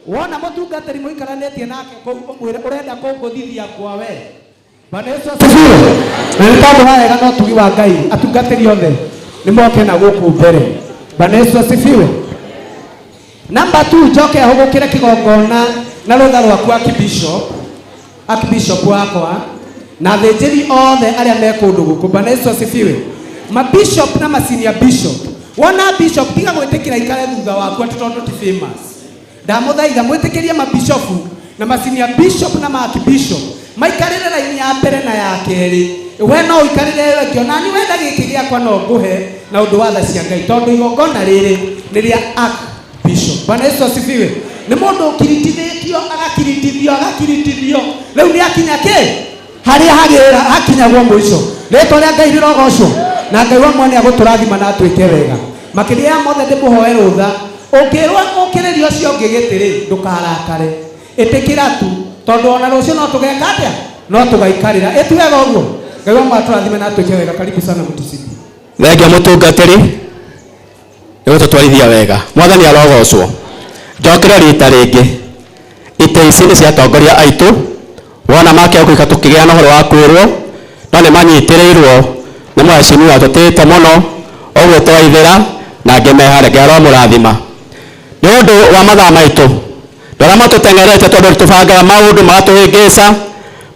Wona mũtungatĩri mũikaranĩtie nake kũu ũmwĩre ũrenda kũngũthithia kwa we. Bwana Yesu asifiwe. Na nĩ tondũ wa wega na ũtugi wa Ngai atungatĩri othe nĩ moke na gũkũ mbere. Bwana Yesu asifiwe. Namba 2 njoke hũgũkĩre kĩgongona na rũtha rwaku archbishop wakwa na athĩnjĩri othe arĩa me kũndũ gũkũ. Bwana Yesu asifiwe. Mabishop na masenior bishop. Wona bishop tiga gwĩtĩkĩra ikare thutha waku atĩ tondũ ti famous. Ndamũthaitha mwĩtĩkĩrie mabishopu na masenior bishop na maarchbishop maikarĩre raini ya mbere na ya kerĩ. We no ũikarĩre ĩyo ĩngĩ ona niĩ wenda gĩkĩ gĩakwa no ngũhe na ũndũ wa tha cia Ngai tondũ igongona rĩrĩ nĩ rĩa archbishop. Bwana Yesu asifiwe. Nĩ mũndũ ũkiritithĩtio agakiritithio agakiritithio rĩu nĩ akinya kĩ harĩa hagĩra hakinyagwo mũico. Rĩtwa rĩa Ngai rĩrogocwo na Ngai wa mwana agũtũrathima na atwĩke wega. Makĩria ya mothe ndĩmũhoe rũtha ũngĩrwo ũkĩrĩria ũcio ũngĩ gĩtĩ rĩ ndũkarakare ĩtĩkĩra tu tondũ ona rũciũ no tũgeka atĩa no tũgaikarĩra ĩti wega ũguo. Ngai wa mwana atũrathime na atwĩke wega. Karibu sana mũticibi. Thengia mũtungatĩri nĩ gũtũtwarithia wega. Mwathani arogocwo. Njokere rita rĩngĩ itĩ ici nĩ cia atongoria aitũ wona make gũika tũkĩgĩa na ũhoro wa kwĩrwo no nĩ manyitĩrĩirwo nĩ mheshimiwa tũtĩĩte mũno ũguo Waithera na angĩ me harĩa. Ngai aromũrathima. Nĩ ũndũ wa mathaa maitũ ndora matũteng'erete tondũ tũbangaga maũndũ magatũhĩngĩca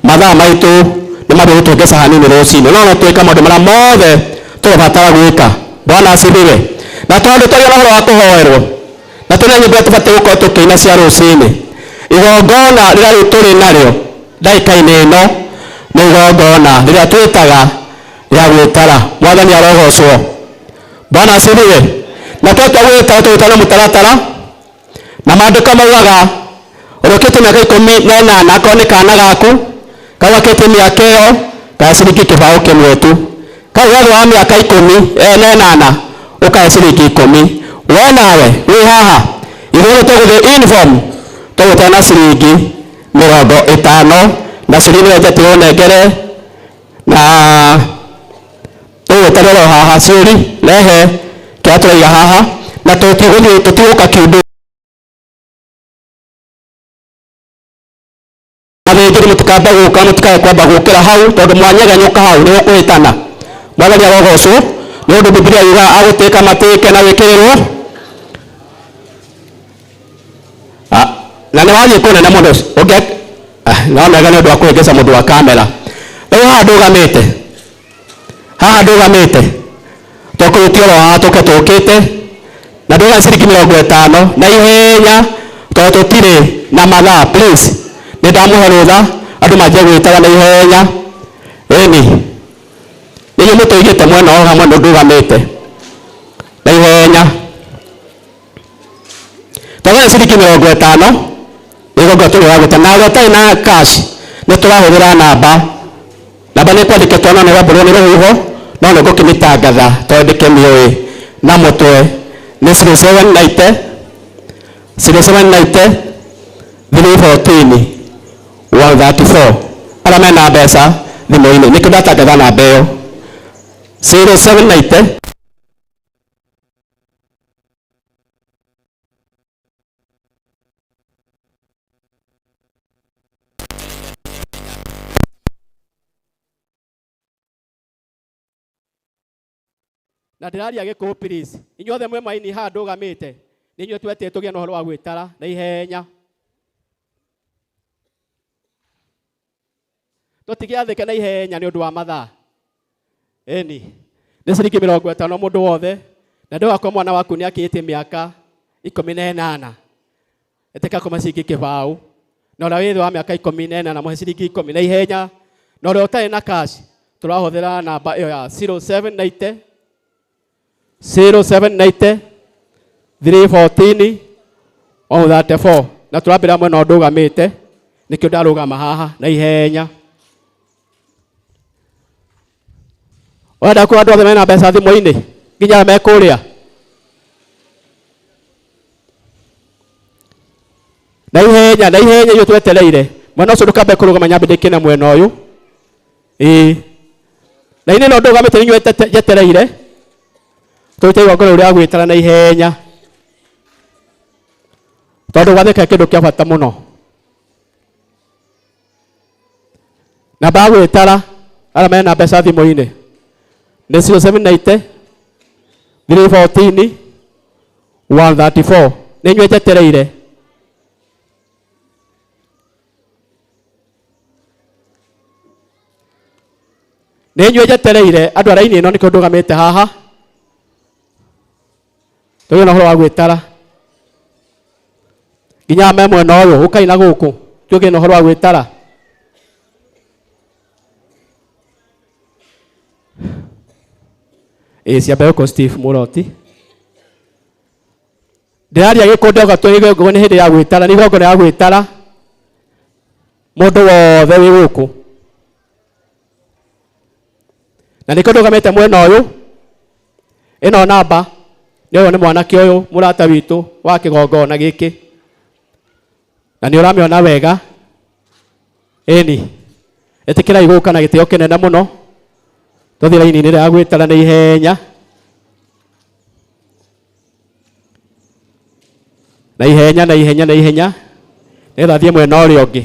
mathaa maitũ nĩ mambia gũtũhĩngĩca hanini rũcinĩ no no twĩka maũndũ marĩa mothe tũrabatara gwĩka. Bwana asifiwe. Na tondũ twaria ũhoro wa kũhoerwo na tũrĩ nyĩmbo tũbatiĩ gũkorwo tũkĩina cia rũcinĩ igongona rĩrĩa rĩu tũrĩ narĩo ndagĩka-inĩ ĩno nĩ igongona rĩrĩa twĩtaga rĩa gwĩtara. Mwathani arogocwo. Bwana asifiwe. Na twatua gwĩtara tũgĩtara mũtaratara na maandĩko maugaga ũrũkĩte mĩaka 18 akorwo nĩ kana gaku kau gakĩte mĩaka ĩyo kahe ciringi kĩbaũ kĩmwe tu kau gathĩ wa mĩaka 18 ũkahe ciringi 10. We nawe wĩ haha Ithuothe tũgũthiĩ uniform tũgũtara na ciringi 50 na ciringi nĩyo tũnengere na tũgũtarĩra haha ciũri rehe kĩrĩa tũraiga haha na tũtigũthiĩ tũtigũka kĩndũ athĩnjĩri mũtikamba gũka mũtikae kwamba gũkĩra hau tondũ mwanyegenyũka hau nĩ gũkũhĩtana. Mwathani arogocwo nĩ ũndũ Bibilia yugaga agũtĩka matĩke na wĩkĩrĩrwo na nĩ wathiĩ kũnene mũno no mega nĩ ũndũ wa kũhĩngĩca mũndũ wa kamera. Rĩu haha ndũgamĩte tũkũrutia oro haha tũke tũkĩte na ndũga ciringi 50 na ihenya tondũ tũtirĩ na mathaa. Please nĩ ndamũhe rũtha andũ manjie gwĩtara na ihenya. Ĩni nĩ inyuĩ mũtũigĩte mwena ũyũ hamwe ndũgamĩte na ihenya twagĩa ciringi 50 nĩgũkorwo tũrĩ wa gwĩta na ũrĩa ũtarĩ na cash nĩ tũrahũthĩra namba nĩ kwandĩkĩtwo no nĩ wambũrwo nĩ rũhuho no nĩ ngũkĩmĩtangatha tondũ ndĩkĩmĩũĩ na mũtwe nĩ 0790 0790 314 134 arĩa mena mbeca thimũ-inĩ nĩkĩo ndatangatha namba ĩyo 0790 na ndĩraria gĩkũyũ please inyuothe mwĩ maini haha ndũgamĩte nĩ inyuĩ twetĩtwo tũgĩe na ũhoro wa gwĩtara na ihenya tũtigĩathĩke na ihenya nĩ ũndũ wa mathaa. Ĩni nĩ ciringi 50 mũndũ wothe na ndũgakorwo mwana waku nĩ akĩĩtie mĩaka 18 ĩtĩka kũma ciringi 20 na ũrĩa wĩ thĩ wa mĩaka 18 mũhe ciringi 10 na ihenya na ũrĩa ũtarĩ na cash tũrahũthĩra namba ĩyo ya 0790 0790 314 134 na tũrambĩrĩra mwena ũyũ ndũgamĩte nĩkĩo ndarũgama haha na ihenya. Ũrenda kuona andũ othe mena mbeca thimũ-inĩ nginya me kũrĩa na ihenya ithuĩ twetereire mwena ũcio ndũkambe kũrũgama nyambe ndĩkĩne mwena ũyũ. Ĩĩ na inĩ no ndũgamĩte inyuĩ njetereire tũrute igongona rĩu rĩa gwĩtara na ihenya tondũ gwathĩka kĩndũ kĩa bata mũno. Namba ya gwĩtara arĩa mena mbeca thimũ-inĩ nĩ 0790 314 134 nĩ inyuĩ njetereire. Nĩ inyuĩ njetereire andũ a raini ĩno nĩkĩo ndũgamĩte haha tũgĩe na ũhoro wa gwĩtara nginya me mwena ũyũ ũkai na gũkũ tũgĩe na ũhoro wa gwĩtara. Ĩĩ ciambe gũkũ Steve Mũroti ndĩraria gĩkũyũ ndauga tũigwe nĩ hĩndĩ ya gwĩtara nĩ igongona ya gwĩtara mũndũ wothe wĩ gũkũ na nĩkĩo ndũgamĩte mwena ũyũ. Ĩno namba nĩ ũyũ nĩ mwanake ũyũ mũrata witũ wa kĩgongona gĩkĩ na nĩ ũramĩona wega. Ĩni ĩtĩkĩrai gũka na gĩtĩo kĩnene mũno tũthiĩ raini-inĩ rĩa gwĩtara na ihenya na ihenya na ihenya na ihenya nĩgetha thiĩ mwena ũrĩa ũngĩ.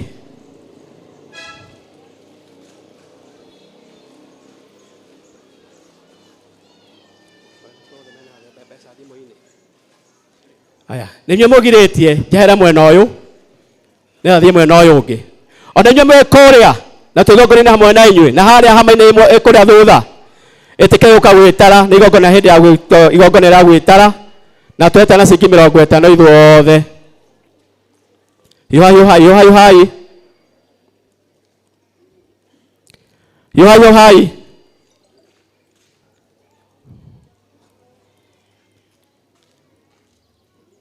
Aya nĩ inyuĩ mũgirĩtie njehere mwena ũyũ nĩgetha thiĩ mwena ũyũ ũngĩ. Ona inyuĩ mwĩ kũrĩa na twĩgongona hamwe na inyuĩ na harĩa hama-inĩ ĩmwe ĩkũrĩa thutha ĩtĩkĩre gũka gwĩtara nĩ igongona hĩndĩ ya igongona rĩa gwĩtara na twetana ciringi 50 ithuothe. Hiũha hiũhai hiũha hiũhai hiũha hiũhai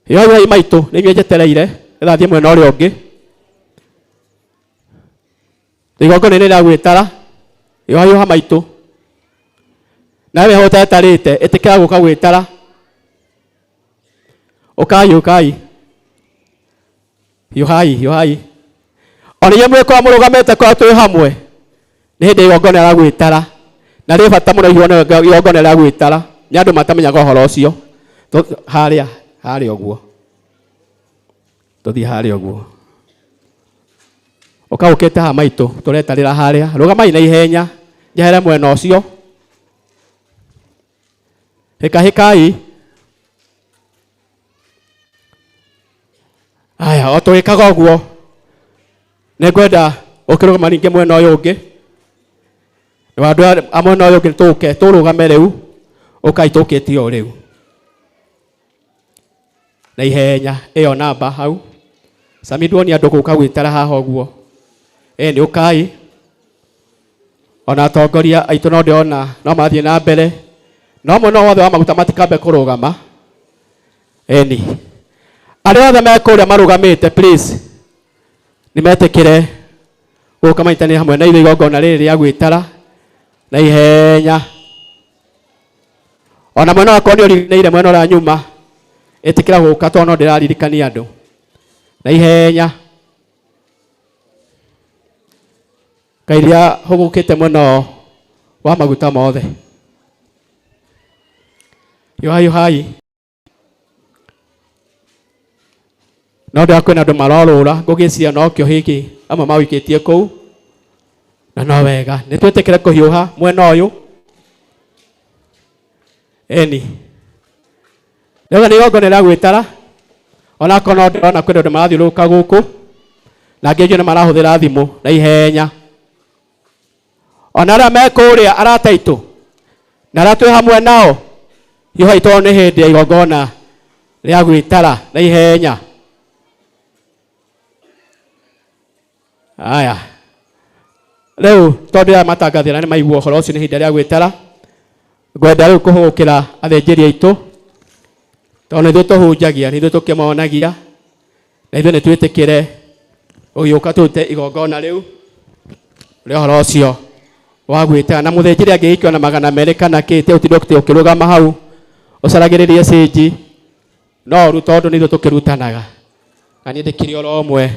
hiũha hiũhai maitũ nĩ inyuĩ njetereire nĩgetha thiĩ mwena ũrĩa ũngĩ. Igongona-inĩ rĩa gwĩtara hiũha hiũha maitũ nawe ho ũtetarĩte ĩtĩkĩra gũka gwĩtara. Ũkai ũkai Hiũhai, hiũhai. Ona inyuĩ mwĩkorwo mũrũgamĩte kwa twĩ hamwe, nĩ hĩndĩ igongona rĩa gwĩtara. Na rĩ bata mũno igongona rĩa gwĩtara. Nĩ andũ matamenyaga ũhoro ũcio. Harĩa, harĩa ũguo. Tũthiĩ harĩa ũguo. Ũka ũkĩte haha maitũ, tũretarĩra harĩa. Rũgamai na ihenya, njehere mwena ũcio. Hĩkahĩkai. Aya, o tũgĩkaga ũguo, nĩngwenda ũkĩrũgama ningĩ mwena ũyũ ũngĩ. Na andũ a mwena ũyũ ũngĩ tũke, tũrũgame rĩu, ũkai tũkĩte o rĩu. Na ihenya, ĩyo namba hau. Sami nduonia andũ gũka gwĩtara haha ũguo. Nĩ ũkai. Ona atongoria aitũ no ndĩrona no marathiĩ na mbere. No mwena wothe wa maguta matikambe kũrũgama. Ĩni. Arĩa othe me kũrĩa marũgamĩte, please, nĩ metĩkĩre gũka manyitanĩre hamwe na ithuĩ igongona rĩrĩ rĩa gwĩtara na ihenya. Ona mwena wakwa nĩ ũriganĩire mwena ũrĩa nyuma, ĩtĩkĩra gũka tondũ no ndĩraririkania andũ na ihenya. Kairia hũgũkĩte mwena wa maguta mothe. Yohai, yohai. No ndĩra kwĩna andũ marorũra, ngũgĩciria nokĩo gĩkĩ amwe mawĩkĩtie kũu. Na no wega, nĩ twĩtĩkĩre kũhiũha mwena ũyũ. Ĩni. Rĩu nĩ igongona rĩa gwĩtara. Ona akorwo no ndĩrona kwĩna andũ marathiũrũrũka gũkũ, na angĩ aingĩ nĩ marahũthĩra thimũ na ihenya. Ona arĩa me kũrĩa arata aitũ, na arĩa twĩ hamwe nao, hiũhai tondũ nĩ hĩndĩ ya igongona rĩa gwĩtara na ihenya. Aya. Rĩu tondũ aya matangathĩra nĩ maigua ũhoro ũcio nĩ ihinda rĩa gwĩtara, ngwenda rĩu kũhũgũkĩra athĩnjĩri aitũ, tondũ nĩ ithuĩ tũhunjagia, nĩ ithuĩ tũkĩmonagia, na ithuĩ nĩ twĩtĩkĩre ũgĩũka tũrute igongona rĩu rĩa ũhoro ũcio wa gwĩtara. Na mũthĩnjĩri angĩgĩikio na magana merĩ kana kĩ, te ũtinde ũkĩrũgama hau ũcaragĩrĩrie cĩnji, no ũru tondũ nĩ ithuĩ tũkĩrutanaga. Na niĩ ndĩkĩrĩ oro ũmwe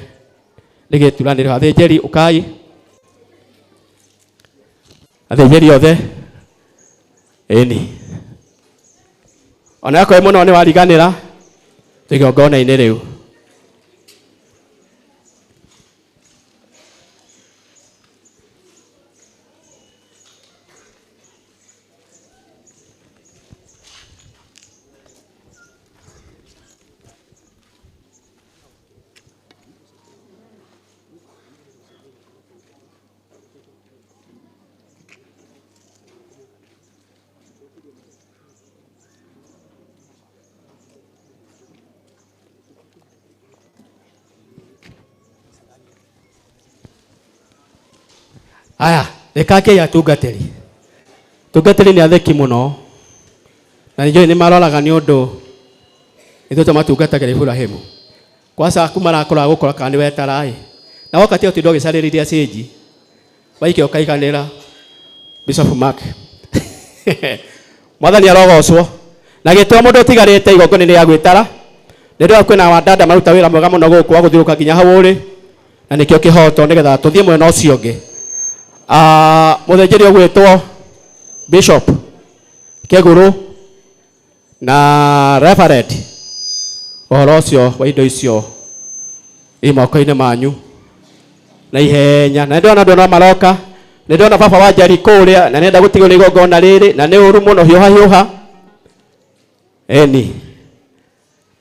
ndĩgĩturanĩrwo. Athĩnjĩri ũkai, athĩnjĩri othe, ĩni. Ona akorwo mũno nĩ wariganĩra, twĩ igongona-inĩ rĩu. Aya, reke atungatĩri. Tungatĩri nĩ atheki mũno. Na nĩ nĩ maroraga nĩ ũndũ ithuĩ tũmatungatagĩra Iburahĩmu. Kwaca aku marakora gũkora kana nĩ wetara ĩ. Na woka tiga ũtinde ũgĩcarĩrĩria cĩnji. Waikia ũkaiganĩra Bishop Mark. Mwathani arogocwo. Na gĩtĩo mũndũ ũtigarĩte igongona-inĩ rĩa gwĩtara. Nĩ ndĩrona kwĩna wandanda maruta wĩra mwega mũno gũkũ wa gũthiũrũrũka nginya hau ũrĩ. Na nĩkĩo kĩhoto nĩgetha tũthiĩ mwena ũcio ũngĩ. Mũthĩnjĩri ũgwĩtwo Bishop Kĩgũrũ na Reverend, ũhoro ũcio wa indo icio i moko-inĩ manyu na ihenya. Na nĩndĩrona andũ no maroka, nĩndĩrona baba wa Njeri kũrĩa, na nĩenda gũtigwo nĩ igongona rĩrĩ, na nĩ ũru mũno, hiũha hiũha. Ĩni,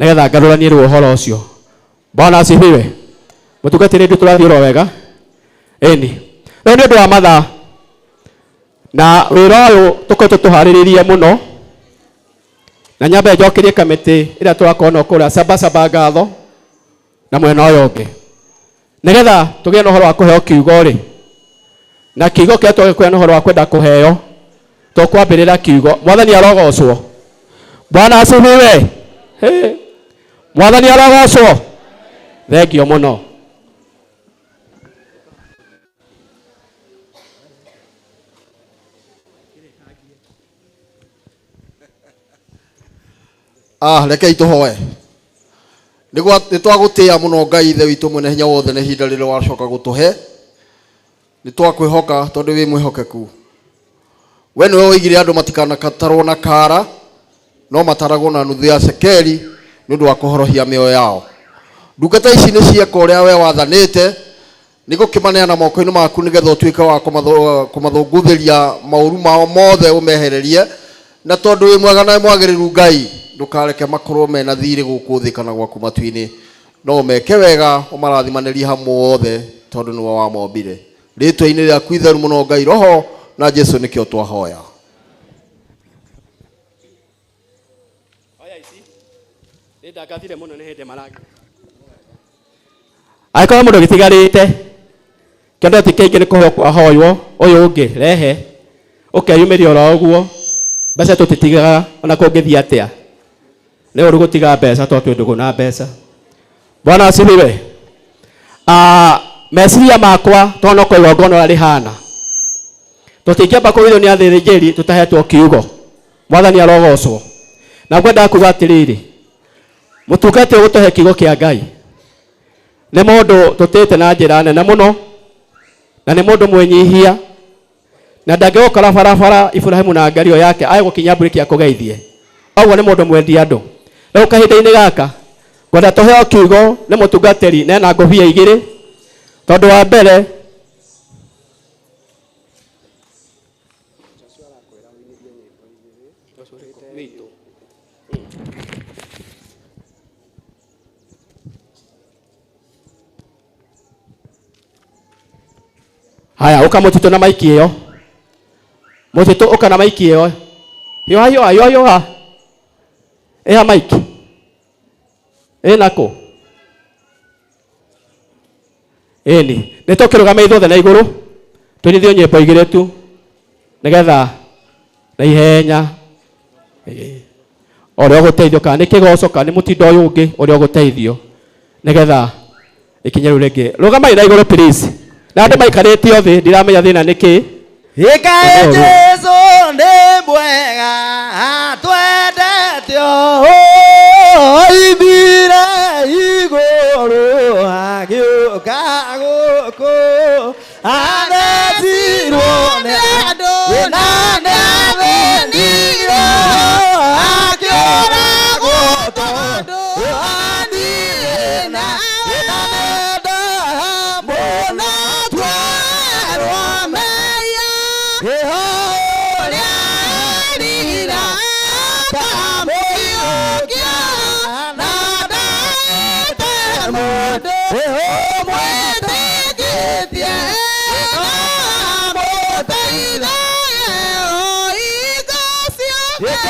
nĩgetha ngarũranie rĩu ũhoro ũcio. Bwana asifiwe. Mũtungatĩri ndũ tũrathiĩ oro wega. Ĩni, rĩu nĩ ũndũ wa mathaa na wĩra ũyũ tũkoretwo tũharĩrĩirie mũno, na nyambe njokerie kamĩtĩ ĩrĩa tũrakorwo nayo kũrĩa Sabasaba ngatho na mwena ũyũ ũngĩ, nĩgetha tũgĩe na ũhoro wa kũheo kiugo rĩ, na kiugo kĩrĩa twagĩkũhe na ũhoro wa kwenda kũheo, tũkwambĩrĩra kiugo. Mwathani arogocwo. Bwana asifiwe. Hey. Mwathani arogocwo. Thengio mũno. Rekei tũhoe. Nĩ twagũtĩĩa mũno Ngai Ithe witũ mwene hinya wothe nĩ ihinda rĩrĩa wacoka gũtũhe. Nĩ twakwĩhoka tondũ wĩ mwĩhokeku. We nĩwe woigire andũ matikanakatarwo na kara no mataragwo na nuthu ya cekeri nĩ ũndũ wa kũhorohia mĩoyo yao. Ndungata ici nĩ cieka ũrĩa we wathanĩte nĩ gũkĩmaneana moko-inĩ maku nĩgetha ũtuĩke wa kũmathũngũthĩria maũru mao mothe ũmehererie, na tondũ wĩ mwega na wĩ mwagĩrĩru Ngai ndũkareke makorwo mena thirĩ gũkũ thĩ kana gwaku matu-inĩ, no ũmeke wega ũmarathimanĩrie hamwe othe tondũ nĩwe wamombire. Rĩtwa-inĩ rĩaku itheru mũno Ngai Roho na Jesu nĩkĩo twahoya. Oya ici nĩ ndangathire mũno nĩ hĩndĩ maragĩ angĩkorwo mũndũ gĩtigarĩte kĩndũ ti kĩingĩ nĩ kũheo kwahoywo ũyũ ũngĩ rehe ũkeyumĩria oro ũguo mbeca tũtitigaga ona kũngĩthiĩ atĩa nĩ ũru gũtiga mbeca tondũ twĩ ndũgũ na mbeca. Bwana asifiwe. Meciria makwa tondũ no kwa igongona ũrĩa rĩhana tũtingĩamba kũgithio nĩ athĩnjĩri tũtahetwo kiugo. Mwathani arogocwo. Na ngwendaga kuga atĩrĩrĩ, mũtungati ũgũtũhe kiugo kĩa Ngai nĩ mũndũ tũtĩte na njĩra nene mũno na nĩ mũndũ mwĩnyihia na ndangĩgũkora barabara Ibrahimu na ngario yake ae gũkinya mburĩki akũgeithie. Ũguo nĩ mũndũ mwendi andũ. Rĩu kahinda-inĩ gaka ngwenda tũheo kiugo nĩ mũtungatĩri na ena ngũbia igĩrĩ tondũ wa mbere Haya, uka mũtitũ na maiki ĩyo. Mũtitũ ũka na maiki ĩyo. Hiũha hiũha hiũha hiũha. Ĩha maiki. Ĩna kũ? Ĩni. Nĩ tũkĩrũgame ithuothe na igũrũ. Tũinithio nyĩmbo igĩrĩ tu. Nĩgetha na ihenya. Ũrĩa ũgũteithio kana nĩ kĩgoco kana nĩ mũtindo ũyũ ũngĩ ũrĩa ũgũteithio. Nĩgetha ikinye rĩu rĩngĩ. Rũgamai na igũrũ please. Na andũ maikarĩte thĩ ndiramenya thĩna nĩ kĩ. Ĩkaĩ Jesu nĩ mwega atwendete oimire igũrũ agĩũka gũkũ athecirwo nĩ andũ na nĩ athĩnirwo akĩũragwo tondũ niĩ na nenda mũno twerwo mehia ũrĩa erira akamũiyũkia na ndaete mũndũ ũmwĩtĩkĩtie amũteithagie o hingo ciothe.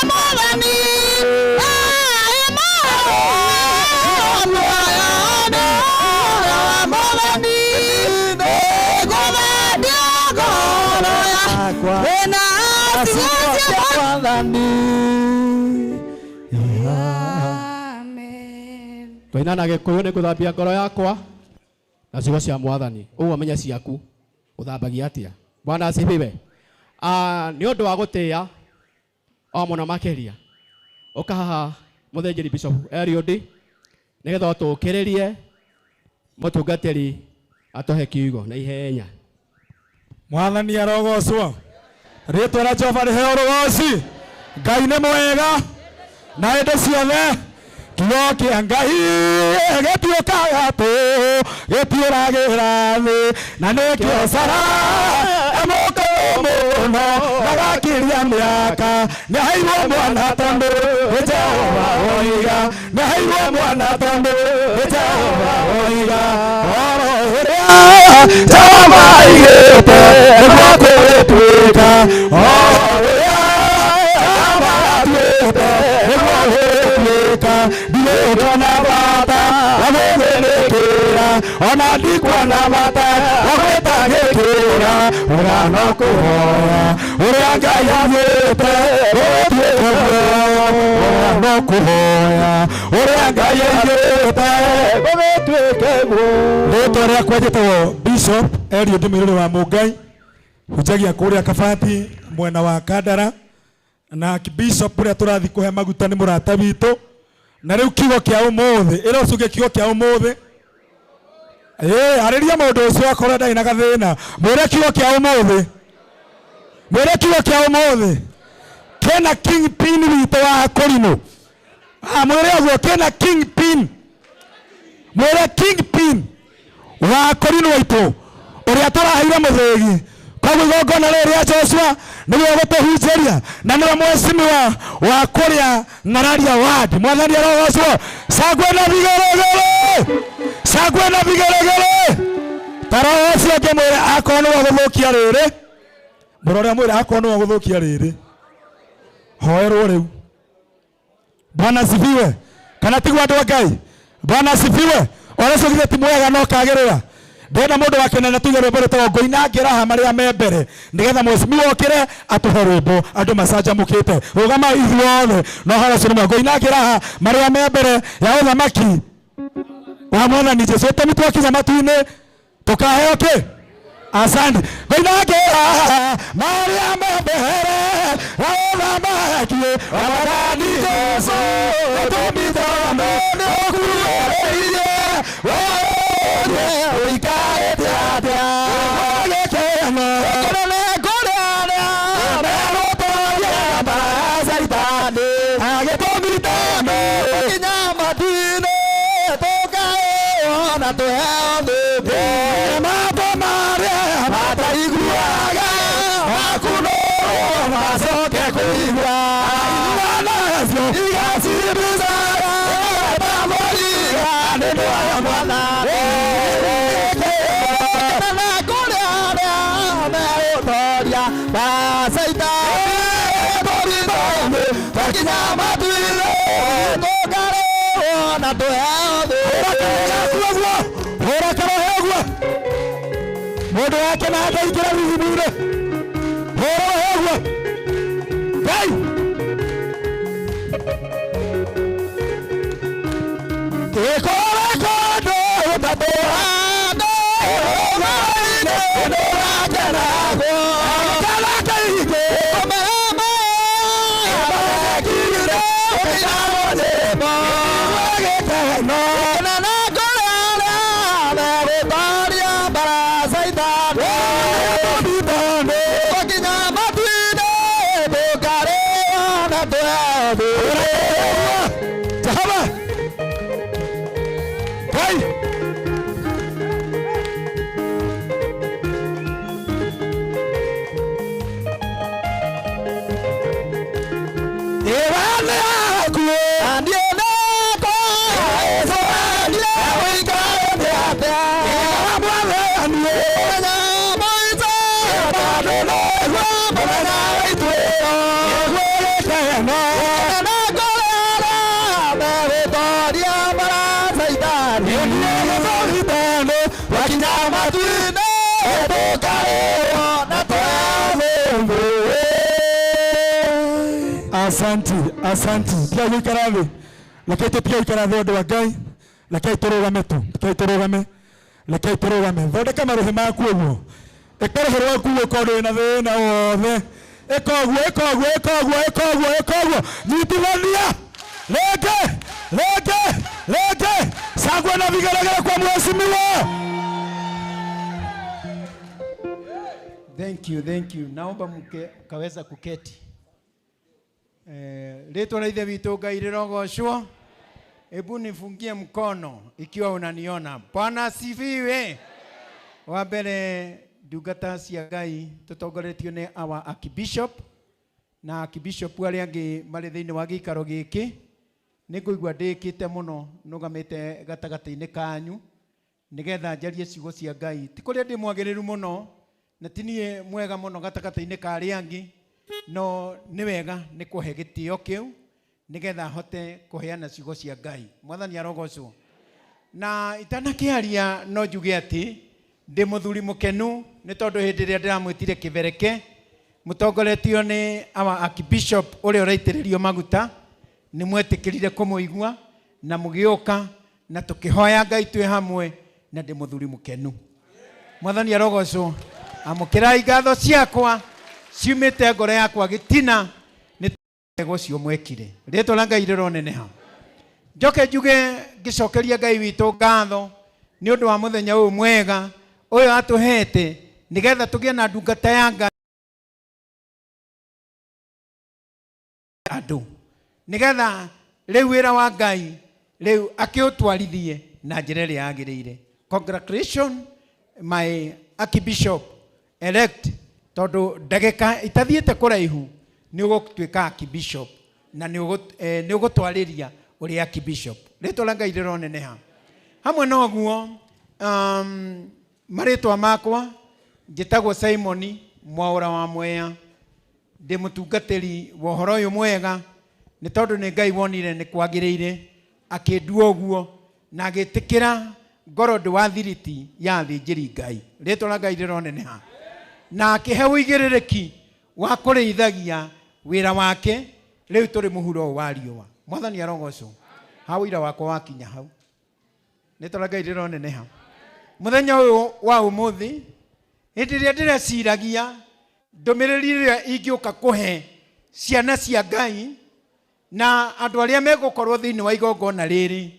Mwathani. Mwathani. Twaina na Gĩkũyũ nĩ ngũthambia ngoro yakwa na ciugo cia Mwathani. Ũguo menya ciaku ũthambagia atĩa. Bwana asifiwe. Ah, nĩ ũndũ wa gũtĩĩa o mũno makĩria ũka haha mũthĩnjĩri Bishop Eliud nĩgetha ũtũkĩrĩrie mũtungatĩri atũhe kiugo na ihenya. Mwathani arogocwo. Rĩtwa rĩa Jehova rĩheo rũgoci. Ngai nĩ mwega na hĩndĩ ciothe. Kiugo kĩa Ngai gĩtuĩkaga tũ gĩtiũragĩra thĩ na nĩkĩo Sara emũkũrũ mũno na gakĩria mĩaka nĩaheirwo mwana tondũ nĩ Jehova oiga, nĩaheirwo mwana tondũ nĩ Jehova oiga. Oro ĩrĩa Jehova aigĩte nĩguo kũrĩtuĩka, oro ĩrĩa Jehova atuĩte nĩguo kũrĩtuĩka. Ndigũkona bata wa gũthĩnĩkĩra, ona ndikuona bata wa gwĩtangĩkĩra, ũrĩa no kũhoya ũrĩa Ngai augĩte gũtuĩke guo, ũrĩa no kũhoya ũrĩa Ngai augĩte gũgĩtuĩke guo. Rĩtwa rĩakwa njĩtagwo Bishop Eliud Mũirũrĩ wa Mũngai, hunjagia kũrĩa Kabati mwena wa Kandara, na Bishop ũrĩa tũrathiĩ kũhe maguta nĩ mũrata witũ. Na rĩu kiugo kĩa ũmũthĩ, ĩra ũcuge kiugo kĩa ũmũthĩ. Ĩĩ, arĩria mũndũ ũcio akorwo ndarĩ na gathĩna, mwĩre kiugo kĩa ũmũthĩ, mwĩre kiugo kĩa ũmũthĩ kĩna kingpin witũ wa Kũrinũ. Ah, mwĩre ũguo kĩna kingpin, mwĩre kingpin wa Kũrinũ waitũ ũrĩa tũraheire mũthĩgi. Koguo igongona rĩrĩ rĩa Joshua nĩguo gũtũhunjĩria na nĩwe mheshimiwa wa kũrĩa Ng'araria ward. Mwathani arogocwo. Cangwe na vigeregere, cangwe na vigeregere. Tara ũcio ũngĩ mwĩre akorwo nĩwe gũthũkia rĩrĩ, mũrore mwĩre akorwo nĩwe gũthũkia rĩrĩ, hoerwo rĩu. Bwana asifiwe. Kana tiguo andũ a Ngai? Bwana asifiwe. Ona ũcio githĩ ti mwega no kagĩrĩra. Ndĩrenda mũndũ wa kĩnene tuge rwĩmbo rwĩtagwo ngũina ngĩraha marĩa me mbere nĩgetha mheshimiwa okĩre atũhe rwĩmbo andũ macanjamũkĩte. Rũgama ithuothe na ũhoro ũcio nĩ mwega. Ngũina ngĩraha marĩa me mbere ya ũthamaki wa Mwathani Jesũ. Tũmi twakinya matu-inĩ tũkaheo kĩ? Asante. Ngũina ngĩraha marĩa me mbere ya ũthamaki wa Mwathani Jesũ. Tũmi tondũ nĩũkuhĩrĩirie ũikarĩte atĩa gĩkeno kũnene kũrĩa arĩa megũtooria mbara Caitani. Gĩtũmi tondũ Tũkinya matu-inĩ tũkaheo na tũheo thũmbĩ. Matũ marĩa mataiguaga makunũrwo macoke kũigua. Aigua nacio igacibicaga tamũriga nĩ ũndũ wa Mwathani. Kũnene kũrĩa arĩa megũtooria mbara Caitani. Tũkinya matu-inĩ tũkarĩhwo na tũheo thũmbĩ. Hũra karohe ũguo. Mũndũ wake na akaingĩra rithimi-inĩ. Hũra roho ũguo. Ngai. Ĩkũrĩ kũndũ gũtatũhanda ũgũrũ-inĩ nĩũrakenagwo. Agĩkena kaingĩ. Gĩkeno. Kũnene kũrĩa arĩa megũtooria mbara Caitani. Tũkinya matu-inĩ tũkarĩhwo na tũheo thũmbĩ. Jehova. Ngai. Ĩwa nĩ yaku. Na niĩ nĩkwa ĩcũranie ũikarĩte atĩa. Ĩwa Mwathani. Mũthenya mũico tondũ nĩguo mũthenya wa ituĩro. Nĩguo gĩkeno. Kũnene kũrĩa arĩa megũtooria Asanti, asanti. Tigai gũikara thĩ. Rekei tũtige gũikara thĩ ũndũ wa Ngai. Rekei tũrũgame tu. Rekei tũrũgame. Rekei tũrũgame. Thondeka marũhĩ maku ũguo. Ĩka rũhĩ rwaku ũguo korwo ndũrĩ na thĩna wothe. Ĩka ũguo, ĩka ũguo, ĩka ũguo, ĩka ũguo, ĩka ũguo. Nyitithania. Rĩngĩ, rĩngĩ, rĩngĩ. Cangwe na vigeregere kwa mheshimiwa. Thank you, thank you. Naomba mke kaweza kuketi. Rĩtwa rĩa Ithe witũ Ngai rĩrogocwo. Hebu nifungie mkono ikiwa unaniona. Bwana asifiwe. Wa mbere ndungata cia Ngai tũtongoretio nĩ our Archbishop na Archbishop arĩa angĩ marĩ thĩinĩ wa gĩikaro gĩkĩ. Nĩ ngũigua ndĩkĩte mũno nũgamĩte gatagatĩ-inĩ kanyu nĩgetha njarie ciugo cia Ngai. Ti kũrĩa ndĩ mwagĩrĩru mũno na ti niĩ mwega mũno gatagatĩ-inĩ ka arĩa angĩ, no nĩ wega nĩ kũhe gĩtĩo kĩu nĩgetha hote kũheana ciugo cia Ngai. Mwathani arogocwo. Na itanakĩaria no njuge atĩ ndĩ mũthuri mũkenu nĩ tondũ hĩndĩ ĩrĩa ndĩramwĩtire kĩbereke mũtongoretio nĩ our Archbishop ũrĩa ũraitĩrĩrio maguta, nĩ mwetĩkĩrire kũmũigua na mũgĩũka na tũkĩhoya Ngai twĩ hamwe, na ndĩ mũthuri mũkenu. Mwathani arogocwo. Amũkĩrai ngatho ciakwa ciumĩte ngoro yakwa gĩtina nĩ wega ũcio mwekire. Rĩtwa rĩa Ngai rĩroneneha. Njoke njuge ngĩcokeria Ngai witũ ngatho nĩ ũndũ wa mũthenya ũyũ mwega ũyũ atũhete nĩgetha tũgĩe na ndungata ya Ngai andũ nĩgetha rĩu wĩra wa Ngai rĩu akĩũtwarithie na njĩra ĩrĩa yagĩrĩire. Congratulations my Archbishop elect, tondũ ndagĩka itathiĩte kũraihu nĩ ũgũtuĩka Archbishop na nĩ ũgũtwarĩria ũrĩa Archbishop. Rĩtwa rĩa Ngai rĩroneneha. Hamwe na ũguo, marĩtwa makwa njĩtagwo Simon Mwaũra wa Mwea, ndĩ mũtungatĩri wa ũhoro ũyũ mwega nĩ tondũ nĩ Ngai wonire nĩ kwagĩrĩire akĩndua ũguo na agĩtĩkĩra ngoro ndĩ wa thiriti ya athĩnjĩri Ngai. Rĩtwa rĩa Ngai rĩroneneha. Na akĩhe ũigĩrĩrĩki wa kũrĩithagia wĩra wake rĩu tũrĩ mũhuro ũyũ wa riũa. Mwathani arogocwo. Ha ũira wakwa wakinya hau. Rĩtwa rĩa Ngai rĩroneneha. Mũthenya ũyũ wa ũmũthĩ hĩndĩ ĩrĩa ndĩreciragia ndũmĩrĩri ĩrĩa ingĩũka kũhe ciana cia Ngai na andũ arĩa megũkorwo thĩinĩ wa igongona rĩrĩ,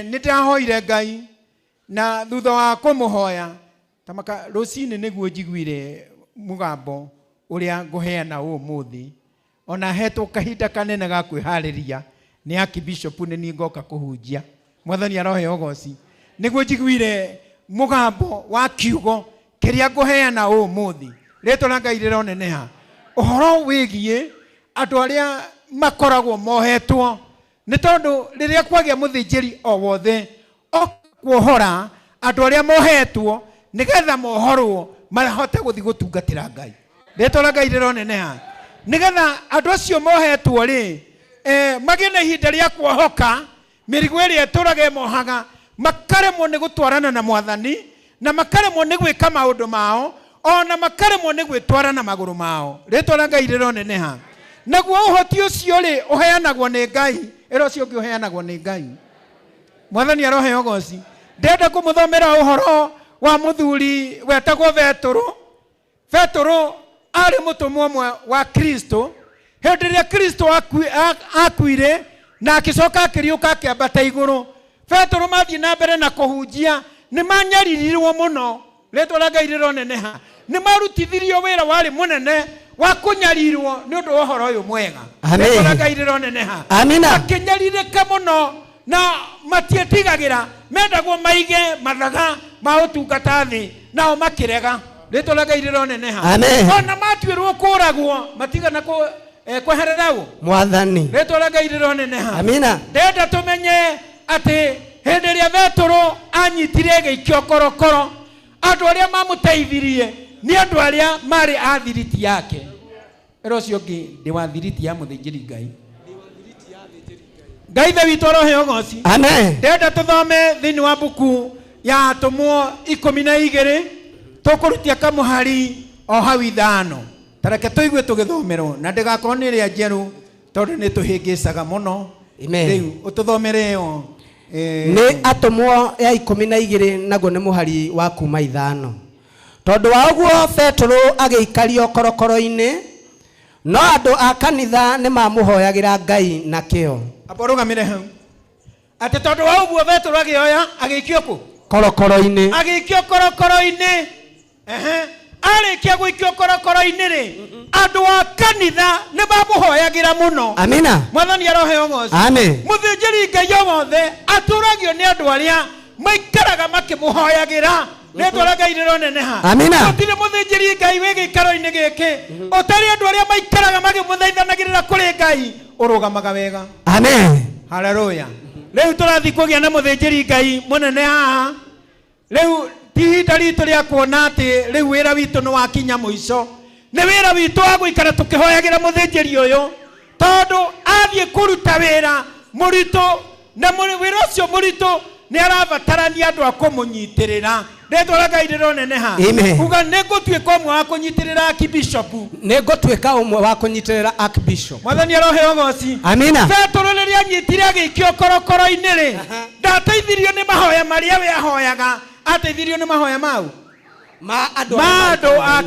nĩ ndĩrahoire Ngai na thutha wa kũmũhoya tamaka rũcinĩ nĩguo njiguire mũgambo ũrĩa ngũheana ũmũthĩ, ona hetwo kahinda kanene ga kwĩharĩria nĩ Archbishop nĩ niĩ ngoka kũhunjia. Mwathani arohe ũgoci. Nĩguo njiguire mũgambo wa kiugo kĩrĩa ngũheana ũmũthĩ. Rĩtwa rĩa Ngai rĩroneneha. Ũhoro wĩgiĩ andũ arĩa makoragwo mohetwo, nĩ tondũ rĩrĩa kwagĩa mũthĩnjĩri o wothe kuohora andũ arĩa mohetwo nĩgetha mohorwo mahote gũthiĩ gũtungatĩra Ngai. Rĩtwa rĩa Ngai rĩroneneha. Nĩgetha andũ acio mohetwo rĩ, magĩe na ihinda rĩa kuohoka mĩrigo ĩrĩa ĩtũraga ĩmohaga, makaremwo nĩ gũtwarana na Mwathani na makaremwo nĩ gwĩka maũndũ mao, ona makaremwo nĩ gwĩtwara na magũrũ mao. Rĩtwa rĩa Ngai rĩroneneha. Naguo ũhoti ũcio rĩ ũheanagwo nĩ Ngai, ĩra ũcio ũngĩ ũheanagwo nĩ Ngai. Mwathani arohe ũgoci. Ndĩrenda kũmũthomera ũhoro wa mũthuri wetagwo Betũrũ. Betũrũ arĩ mũtũmwo ũmwe wa Kristo. Hĩndĩ ĩrĩa Kristo akuire na akĩcoka akĩriũka akĩambata igũrũ, Betũrũ mathiĩ na mbere na kũhunjia nĩ manyaririrwo mũno. Rĩtwa rĩa Ngai rĩroneneha. Nĩ marutithirio wĩra warĩ mũnene wa kũnyarirwo nĩ ũndũ wa ũhoro ũyũ mwega. Amen. Rĩtwa rĩa Ngai rĩroneneha. Amina. Makĩnyarirĩka mũno na matietigagĩra, mendagwo maige mathaga ma ũtungata thĩ, nao makĩrega. Rĩtwa rĩa Ngai rĩroneneha. Amen. Ona matuĩrwo kũragwo matigana kweherera ũ? Mwathani. Rĩtwa rĩa Ngai rĩroneneha. Amina. Ndĩrenda tũmenye atĩ hĩndĩ ĩrĩa Betũrũ anyitire gĩikio korokoro, andũ arĩa mamũteithirie nĩ andũ arĩa marĩ a thiriti yake. Ĩra ũcio ũngĩ, ndĩ wa thiriti ya mũthĩnjĩri Ngai. Ngai Ithe witũ arohe ũgoci. Amen. Ndĩrenda tũthome thĩinĩ wa mbuku ya atũmwo 12, tũkũrutia kamũhari o hau 5. Tareke tũigue tũgĩthomerwo na ndĩgakorwo nĩ ĩrĩa njerũ tondũ nĩ tũhĩngĩcaga mũno. Amen. Rĩu ũtũthomere ĩyo. Nĩ atũmwo ya 12 naguo nĩ mũhari wa kuma 5. Tondũ wa ũguo Petero agĩikario korokoro-inĩ, no andũ a kanitha nĩ mamũhoyagĩra Ngai na kĩo. Amba ũrũgamĩre hau. Atĩ tondũ wa ũguo Petero agĩoya agĩikio kũ? Korokoro-inĩ. Agĩikio korokoro-inĩ. Ehe. Arĩkia gũikio korokoro-inĩ rĩ, andũ a kanitha nĩ mamũhoyagĩra mũno. Amina. Mwathani aroheo goci. Amen. Mũthĩnjĩri Ngai o wothe atũragio nĩ andũ arĩa maikaraga makĩmũhoyagĩra. Rĩtwa rĩa Ngai rĩroneneha. Amina. Gũtirĩ mũthĩnjĩri Ngai wĩ gĩikaro-inĩ gĩkĩ ũtarĩ andũ arĩa maikaraga makĩmũthaithanagĩrĩra kũrĩ Ngai ũrũgamaga wega. Amen. Haleluya. Rĩu tũrathiĩ kũgĩa na mũthĩnjĩri Ngai mũnene haha. Rĩu ti ihinda ritũ rĩa kuona atĩ rĩu wĩra witũ nĩ wakinya mũico. Nĩ wĩra witũ wa gũikara tũkĩhoyagĩra mũthĩnjĩri ũyũ, tondũ athiĩ kũruta wĩra mũritũ, na wĩra ũcio mũritũ nĩ arabatarania andũ a kũmũnyitĩrĩra. Rĩtwa rĩa Ngai rĩroneneha. Amen. Uga nĩ ngũtuĩka ũmwe wa kũnyitĩrĩra Archbishop. Nĩ ngũtuĩka ũmwe wa kũnyitĩrĩra Archbishop. Mwathani aroheo goci. Amina. Petero rĩrĩa anyitire agĩikio korokoro-inĩ rĩ, ndateithirio nĩ mahoya marĩa we ahoyaga, ateithirio nĩ mahoya mau ma andũ ma andũ a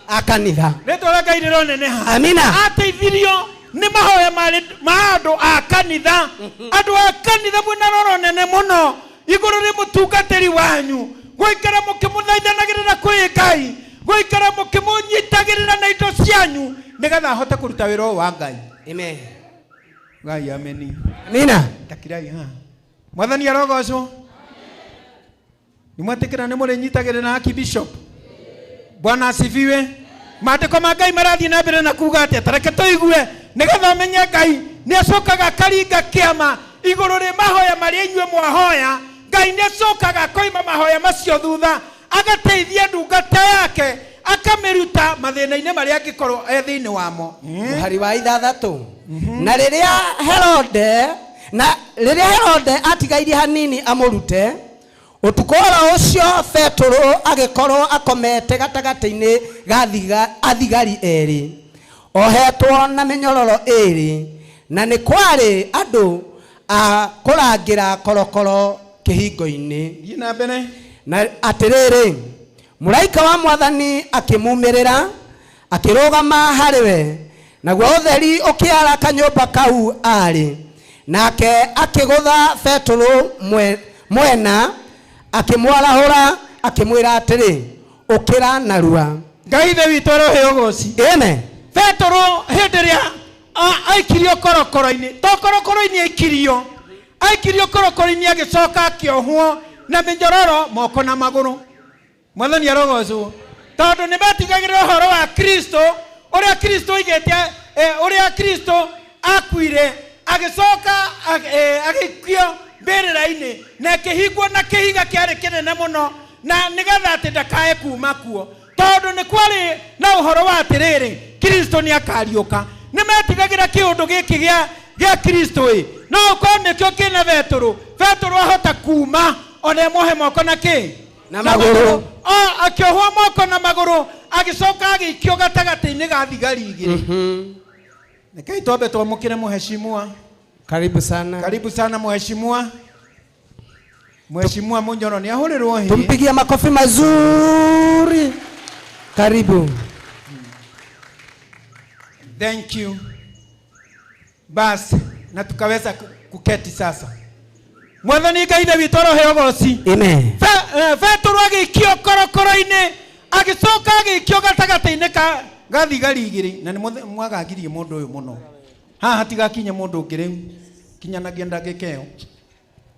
a kanitha. Rĩtwa rĩa Ngai rĩroneneha. Amina. Ateithirio nĩ mahoya ma andũ a kanitha. Andũ a kanitha mwĩna roro nene mũno igũrũ rĩ mũtungatĩri wanyu, gũikara mũkĩmũthaithanagĩrĩra kwĩ Ngai, gũikara mũkĩmũnyitagĩrĩra na indo cianyu nĩgetha ahote kũruta wĩra ũyũ wa Ngai. Amen. Ngai ameni. Amina. Takirai haha. Mwathani arogocwo. Nĩ mwetĩkĩra nĩ mũrĩnyitagĩrĩra Archbishop? Bwana asifiwe. Maandĩko ma Ngai marathiĩ na mbere na kuga atĩa? Ta reke tũigue nĩgetha ũmenye Ngai nĩ acokaga akaringa kĩama igũrũ rĩ mahoya marĩa inyuĩ mwahoya. Ngai nĩ acokaga akoima mahoya macio thutha, agateithia ndungata yake, akamĩruta mathĩna-inĩ marĩa angĩkorwo e thĩinĩ wamo. Mũhari wa 6. Na rĩrĩa Herode, na rĩrĩa Herode atigairie hanini amũrute, ũtukũ oro ũcio Petero agĩkorwo akomete gatagatĩ-inĩ ga athigari erĩ, ohetwo na mĩnyororo ĩĩrĩ, na nĩ kwarĩ andũ a kũrangĩra korokoro kĩhingo-inĩ. Thiĩ na mbere. Na atĩrĩrĩ, mũraika wa Mwathani akĩmumĩrĩra, akĩrũgama harĩ we, naguo ũtheri ũkĩara kanyũmba kau aarĩ. Nake akĩgũtha Petero mwena, akĩmwarahũra, akĩmwĩra atĩrĩ, ũkĩra narua. Ngai ithe witũ aroheo ũgoci. Amen. Petero hĩndĩ ĩrĩa aikirio korokoro-inĩ, to korokoro-inĩ aikirio, aikirio korokoro-inĩ agĩcoka akĩohwo na mĩnyororo moko na magũrũ. Mwathani arogocwo. Tondũ nĩ metigagĩrĩra ũhoro wa Kristo, ũrĩa Kristo oigĩte, ũrĩa Kristo akuire, agĩcoka agĩikio mbĩrĩra-inĩ, na ĩkĩhingwo na kĩhiga kĩarĩ kĩnene mũno, na nĩgetha atĩ ndakae kuma kuo. Tondũ nĩ kwarĩ na ũhoro wa atĩrĩrĩ, Kristo nĩ akariũka. Nĩ metigagĩra kĩũndũ gĩkĩ gĩa Kristo ĩ, no ũkorwo nĩkĩo kĩna Petero. Petero ahota kuma ona ĩmũhe moko na kĩ? Na magũrũ. Akĩohwo moko na magũrũ, agĩcoka agĩikio gatagatĩ-inĩ ga thigari igĩrĩ. Rekei twambe twamũkĩre mũheshimiwa. Karibu sana. Karibu sana mheshimiwa. Mheshimiwa Munyoro ni ahũrĩrwo hĩ. Tumpigie makofi mazuri. Karibu. Thank you. Bas, na tukaweza kuketi sasa. Mwathani Ngai ithe witũ aroheo ũgoci. Amen. Petero agĩikio korokoro-inĩ, agĩcoka agĩikio gatagatĩ-inĩ ga thigari igĩrĩ. Na nĩ mwagagirie mũndũ ũyũ mũno. Haha hatigakinye mũndũ ũngĩ rĩu. Kinyanagia ndagĩka ĩyo.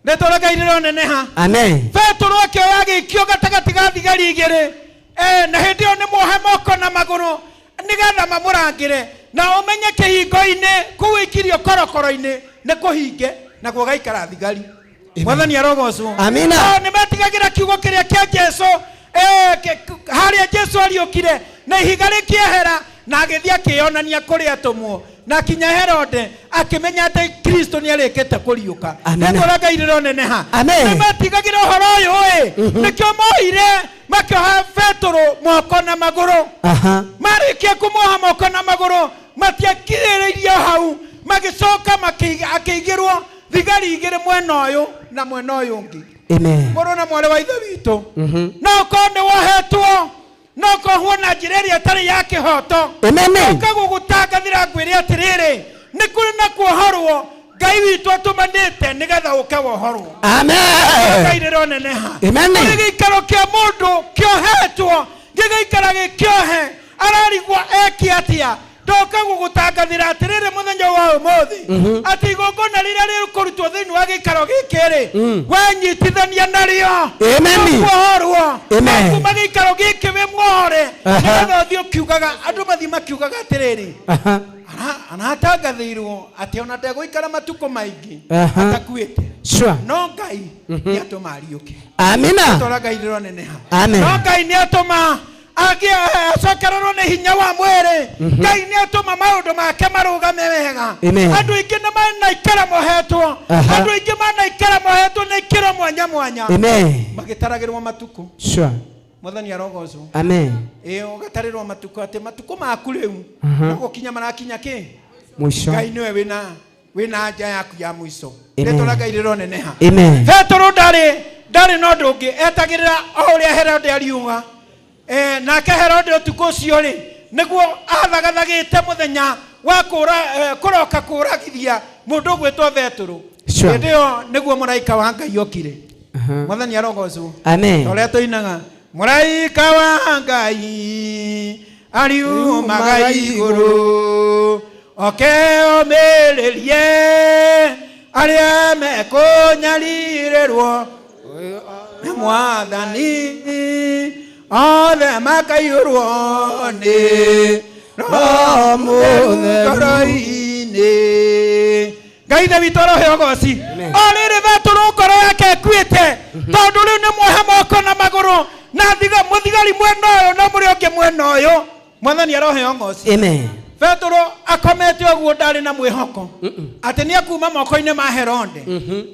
Rĩtwa rĩa Ngai rĩroneneha. Amen. Petero akĩoya agĩikio gatagatĩ ga thigari igĩrĩ. Na hĩndĩ ĩyo nĩ muohe moko na magũrũ nĩgetha mamũrangĩre, na ũmenye kĩhingo-inĩ kũu ĩikirio korokoro-inĩ nĩ kũhinge, na gũgaikara thigari. Amen. Mwathani arogocwo. Amina. No nĩ metigagĩra kiugo kĩrĩa kĩa Jesũ, harĩa Jesũ ariũkire na ihiga rĩkĩehera, na agĩthiĩ akĩyonania kũrĩ atũmwo, na kinya Herode akĩmenya atĩ Kristo nĩ arĩkĩte kũriũka. Amina. Rĩtwa rĩa Ngai rĩroneneha. Amen. Nĩ metigagĩra ũhoro ũyũ ĩ, nĩkĩo moire Makĩoha Petũrũ moko na magũrũ. Aha. Marĩkia kũmuoha moko na magũrũ, matiakirĩrĩirie hau, magĩcoka akĩigĩrwo thigari igĩrĩ mwena ũyũ na mwena ũyũ ũngĩ. Amen. Mũrũ na mwarĩ wa ithe witũ, no ũkorwo nĩ wohetwo, no ũkohwo na njĩra ĩrĩa ĩtarĩ ya kĩhoto. Amen. Ũka gũgũtangathĩra ngwĩre atĩrĩrĩ, nĩ kũrĩ na kuohorwo Ngai witũ atũmanĩte nĩgetha ũke wohorwo. Amen. Ngai rĩroneneha. Amen. Kũrĩ gĩikaro kĩa mũndũ kĩohetwo, gĩgaikara gĩkĩohe, ararigwo eke atĩa. Ndoka gũgũtangathĩra atĩrĩrĩ mũthenya wa ũmũthĩ, atĩ igongona rĩrĩa rĩkũrutwo thĩinĩ wa gĩikaro gĩkĩ rĩ, wenyitithania narĩo, Amen. ũkuohorwo. Amen. Kuma gĩikaro gĩkĩ wĩ muohore, Aha. nĩgetha ũthiĩ ũkiugaga, andũ mathiĩ makiugaga atĩrĩrĩ, Aha. Aratangathĩirwo atĩ ona ndegũikara matukũ maingĩ Aha. atakuĩte. Sure. No Ngai nĩatũma ariũke. Amina. Tora Ngai rĩroneneha. Amen. No Ngai nĩatũma acokererwo nĩ hinya wa mwĩrĩ. Ngai nĩatũma maũndũ make marũgame wega. Amen. Andũ aingĩ nĩ manaikara mohetwo. Aha. Andũ aingĩ manaikara mohetwo nĩ ikĩro mwanya mwanya. Amen. Magĩtaragĩrwo matukũ. Sure. Mwathani arogocwo. Amen. Ĩ, ũgatarĩrwo matukũ atĩ matukũ maku rĩu Mhm. no gũkinya marakinya kĩ? Mũico. Ngai nĩwe wĩna anja yaku ya mũico. Amen. Rĩtwa rĩa Ngai rĩroneneha. Amen. Petũrũ ndarĩ na ũndũ ũngĩ, etagĩrĩra o ũrĩa Herode ariuga. Nake Herode ũtukũ ũcio rĩ, nĩguo athagathagĩte mũthenya wa kũroka kũragithia mũndũ ũgwĩtwo Petũrũ. Sure. Hĩndĩ ĩyo nĩguo mũraika wa Ngai okire. Aha. Mwathani arogocwo. Amen. Ta ũrĩa tũinaga, mũraika wa Ngai ariumaga igũrũ, oke omĩrĩrie arĩa mekũnyarirĩrwo nĩ Mwathani, othe makaiyũrwo nĩ Roho Mũtheru ngoro-inĩ. Ngai ithe witũ arohe ũgoci. O rĩrĩ Petũrũ ngoro yake ĩkuĩte, tondũ rĩu nĩ muohe moko na magũrũ, na mũthigari mwena ũyũ na mũrĩa ũngĩ mwena ũyũ. Mwathani arohe ũgoci. Amen. Petũrũ akomete ũguo ndarĩ na mwĩhoko atĩ nĩ akuma moko-inĩ ma Herode.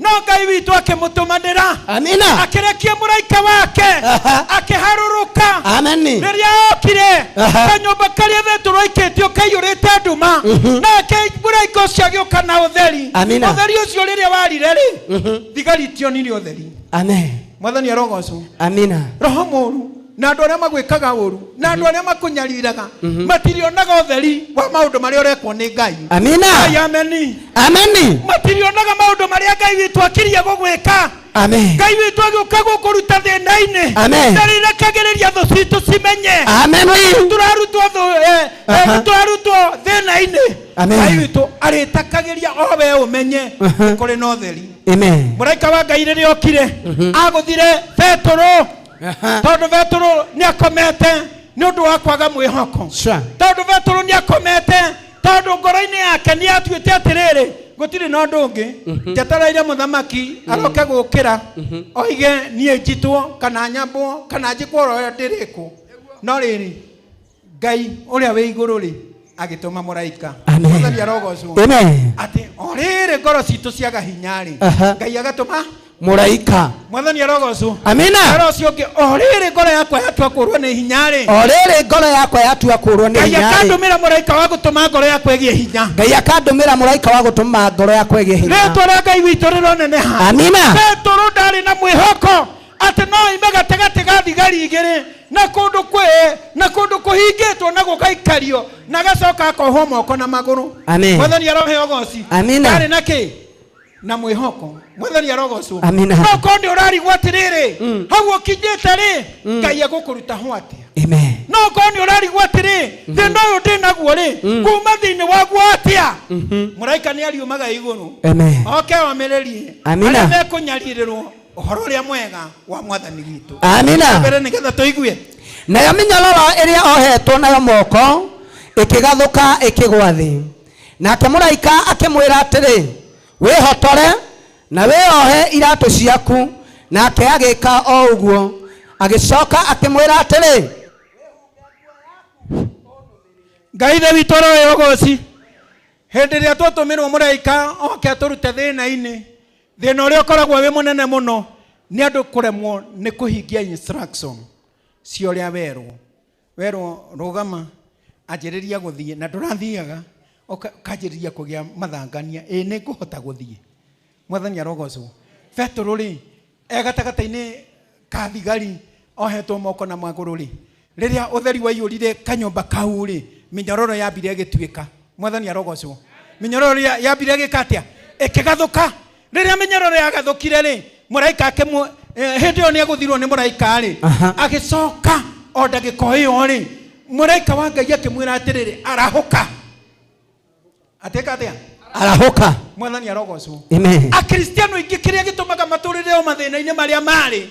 No Ngai witũ akĩmũtũmanĩra. Amina. Akĩrekia mũraika wake. Aha. Akĩharũrũka. Amen. Rĩrĩa okire, Aha. kanyũmba karĩa Petũrũ aikĩtio kaiyũrĩte nduma. Nake mũraika ũcio agĩũka na ũtheri. Amina. Ũtheri ũcio rĩrĩa warire rĩ, thigari itionire ũtheri. Amen. Mwathani arogocwo. Amina. Roho mũũru na andũ arĩa magwĩkaga ũru na andũ arĩa makũnyariraga matirionaga ũtheri wa maũndũ marĩa ũrekwo nĩ Ngai. Amina. Ngai, ameni. Ameni. Matirionaga maũndũ marĩa Ngai witũ akirie gũgwĩka. Amen. Ngai witũ agĩũka gũkũruta thĩna-inĩ. Amen. Ndarĩrekagĩrĩria thũ citũ cimenye. Amen. Tũrarutwo thũ, Aha. tũrarutwo thĩna-inĩ. Amen. Ngai witũ arĩtakagĩria o we ũmenye Aha. kũrĩ na ũtheri. Amen. Mũraika wa Ngai rĩrĩa okire, agũthire Petũrũ. Aha. Tondũ Petũrũ nĩakomete nĩ ũndũ wa kwaga mwĩhoko. Sure. Tondũ Petũrũ nĩakomete, tondũ ngoro-inĩ yake nĩatuĩte atĩrĩrĩ, gũtirĩ na ũndũ ũngĩ. Njetereire mũthamaki aroke gũkĩra, oige niĩ njitwo kana nyambwo kana njĩkwo oro ũrĩa ndĩrĩkwo. No rĩrĩ, Ngai ũrĩa wĩ igũrũ rĩ, agĩtũma mũraika. Amen. Mwathani arogocwo. Amen. Atĩ o rĩrĩ ngoro citũ ciaga hinya rĩ, Aha. Ngai agatũma Mũraika. Mwathani arogocwo. Amina. Ngoro ũcio ũngĩ, o rĩrĩ ngoro yakwa yatua kũũrwo nĩ hinya rĩ, O rĩrĩ ngoro yakwa yatua kũũrwo nĩ Ngai hinya rĩ, akandũmĩra mũraika wa gũtũma ngoro yakwa ĩgĩe hinya. Ngai akandũmĩra mũraika wa gũtũma ngoro yakwa ĩgĩe hinya. Rĩtwa rĩa Ngai witũ rĩroneneha. Amina. Petũrũ ndarĩ na mwĩhoko atĩ no oime gatagatĩ ga thigari igĩrĩ na kũndũ kwĩ, na kũndũ kũhingĩtwo na gũgaikario, na agacoka akohwo moko na magũrũ. Amen. Mwathani arohe ũgoci. Amina. Ndarĩ na kĩ? Na mwĩhoko. Mwathani arogocwo. Amina. No korwo nĩ ũrarigwo atĩrĩrĩ, hau ũkinyĩte rĩ, Ngai egũkũruta ho atĩa? Amen. No korwo nĩ ũrarigwo atĩrĩ, thĩna ũyũ ndĩ naguo rĩ, kuma thĩinĩ waguo atĩa? Mũraika nĩ ariumaga igũrũ. Amen. Oke omĩrĩrie. Amina. Arĩa mekũnyarirĩrwo ũhoro ũrĩa mwega wa Mwathani witũ. Amina. Mbere nĩgetha tũigue. Nayo mĩnyororo ĩrĩa ohetwo nayo moko ĩkĩgathũka ĩkĩgwa thĩ. Nake mũraika akĩmwĩra atĩrĩ, wĩhotore na wĩohe iratũ ciaku. Nake agĩka o ũguo. Agĩcoka akĩmwĩra atĩrĩ, Ngai ithe witũ aroe ũgoci. Hĩndĩ ĩrĩa twatũmĩrwo mũraika oke atũrute thĩna-inĩ, thĩna ũrĩa ũkoragwo wĩ mũnene mũno nĩ andũ kũremwo nĩ kũhingia instruction. Cia ũrĩa werwo. Werwo rũgama, anjĩrĩria gũthiĩ na ndũrathiaga, ũkanjĩrĩria kũgĩa mathangania, ĩ nĩ ngũhota gũthiĩ. Mwathani arogocwo. Petero rĩ, e gatagatĩ-inĩ ka thigari ohetwo moko na magũrũ rĩ, rĩrĩa ũtheri waiyũrire kanyũmba kau rĩ, mĩnyororo yambire ĩgĩtuĩka. Mwathani arogocwo. Mĩnyororo yambire ĩgĩka atĩa? Ĩkĩgathũka. Rĩrĩa mĩnyororo yagathũkire rĩ, mũraika akĩmũ hĩndĩ ĩyo nĩegũthirwo nĩ mũraika rĩ, agĩcoka o ndagĩka o ĩyo rĩ, mũraika wa Ngai akĩmwĩra atĩrĩrĩ, arahũka. Atĩka atĩa? Arahũka. Mwathani arogocwo. Amen. Akristiano aingĩ kĩrĩa gĩtũmaga matũrĩre o mathĩna-inĩ marĩa marĩ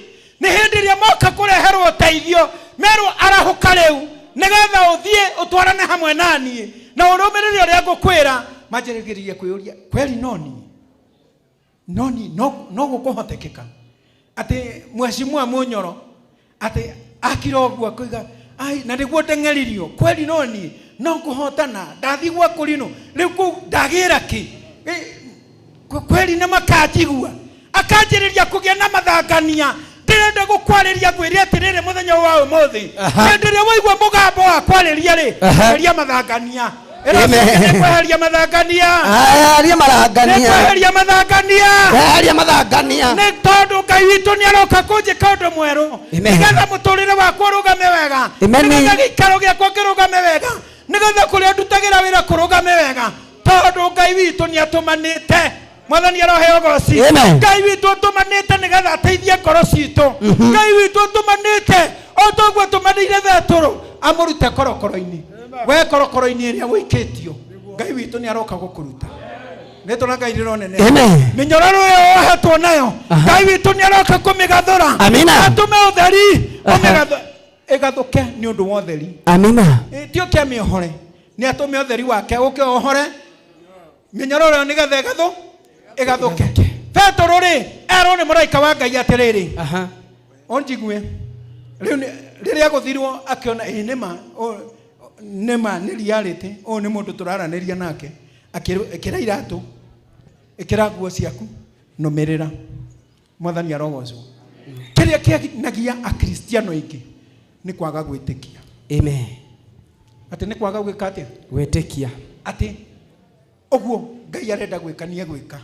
nĩ hĩndĩ ĩrĩa moka kũreherwo ũteithio merwo arahũka rĩu nĩgetha ũthiĩ ũtwarane hamwe na niĩ na ũrũmĩrĩre ũrĩa ngũkwĩra, manjĩrĩgĩrĩria kwĩyũria kweli no niĩ no niĩ no gũkũhotekeka atĩ mheshimiwa Munyoro atĩ akira ũguo akauga ai na nĩguo ndeng'eririo kweli no niĩ no ngũhotana ndathiĩ gwa kũrinũ rĩu kũu ndagĩra kĩ kweli nĩ makanjigua akanjĩrĩria kũgĩa na mathangania. Ndĩrenda gũkwarĩria ngwĩre atĩrĩrĩ mũthenya wa ũmũthĩ, hĩndĩ ĩrĩa waigua mũgambo wa kwarĩria rĩ, eheria mathangania. Nĩkweheria mathangania. Eheria mathangania. Nĩkweheria mathangania. Eheria mathangania. Nĩ tondũ Ngai witũ nĩ aroka kũnjĩka ũndũ mwerũ nĩgetha mũtũrĩre wakwa ũrũgame wega, nĩgetha gĩikaro gĩakwa kĩrũgame wega, nĩgetha kũrĩa ndutagĩra wĩra kũrũgame wega, tondũ Ngai witũ nĩ atũmanĩte. Mwathani aroheo goci. Ngai witũ atũmanĩte nĩgetha ateithie ngoro citũ. Ngai witũ atũmanĩte o toguo atũmanĩire Betũrũ amũrute korokoro-inĩ. We korokoro-inĩ ĩrĩa wĩikĩtio, Ngai witũ nĩ aroka gũkũruta. Rĩtwa rĩa Ngai rĩronene. Mĩnyororo ĩyo wohetwo nayo, Ngai witũ nĩ aroka kũmĩgathũra. Atũme ũtheri ĩgathũke nĩ ũndũ wa ũtheri. Amina. Ti ũke amĩohore, nĩ atũme ũtheri wake ũke ũhore mĩnyororo ĩyo nĩgetha ĩgathũke. Petũrũ rĩ, erwo nĩ mũraika wa Ngai atĩrĩrĩ, ũnjigue rĩu rĩrĩa gũthirwo akĩona ĩ nĩma nĩma nĩ reality, ũyũ nĩ mũndũ tũraranĩria nake, akĩrwo ĩkĩra iratũ, ĩkĩra nguo ciaku, nũmĩrĩra. Mwathani arogocwo. Kĩrĩa kĩanagia Akristiano aingĩ nĩ kwaga gwĩtĩkia. Amen. Atĩ nĩ kwaga gwĩka atĩa? Gwĩtĩkia. Atĩ ũguo Ngai arenda gwĩka nĩ egwĩka.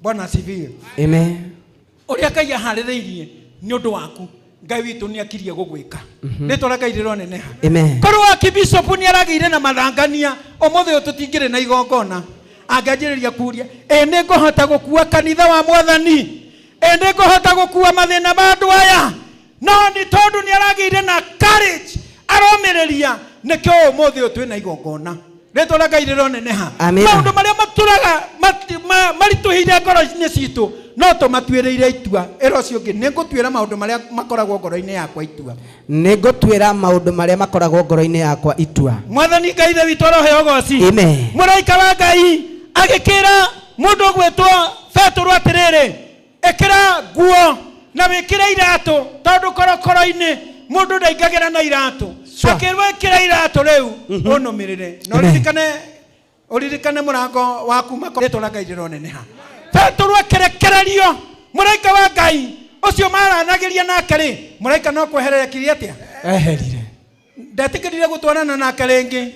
Bwana asifiwe. Amen. Ũrĩa Ngai aharĩrĩirie nĩ ũndũ waku, Ngai witũ nĩ akirie gũgwĩka. Rĩtwa rĩa Ngai rĩroneneha. Amen. Korwo akibishopu nĩ aragĩire na mathangania, ũmũthĩ ũyũ tũtingĩrĩ na igongona. Angĩanjĩrĩria kuria, ĩ nĩ ngũhota gũkua kanitha wa Mwathani? Ĩ nĩ ngũhota gũkua mathĩna ma andũ aya? No nĩ tondũ nĩ aragĩire na courage, aromĩrĩria, nĩkĩo ũmũthĩ ũyũ twĩna igongona. Rĩtwa rĩa Ngai rĩroneneha. Maũndũ marĩa matũraga maritũhĩire ngoro-inĩ citũ no tũmatuĩrĩire itua. Ĩra ũcio ũngĩ, nĩ ngũtuĩra maũndũ marĩa makoragwo ngoro-inĩ yakwa itua. Nĩ ngũtuĩra maũndũ marĩa makoragwo ngoro-inĩ yakwa itua. Mwathani Ngai ithe witũ aroheo ũgoci. Amen. Mũraika wa Ngai agĩkĩra mũndũ ũgwĩtwo Petũrũ atĩrĩrĩ, ĩkĩra nguo na wĩkĩre iratũ, tondũ korokoro-inĩ mũndũ ndaingagĩra na iratũ. Akĩrwo ĩkĩra iratũ rĩu ũnũmĩrĩre. Na ũririkane mũrango wa kuma rĩtwa rĩa Ngai rĩroneneha. Petũrũ akĩrekererio mũraika wa Ngai ũcio maranagĩria nake rĩ, mũraika no kweherera ekire atĩa? Eherire. Ndetĩkĩrire gũtwarana nake rĩngĩ.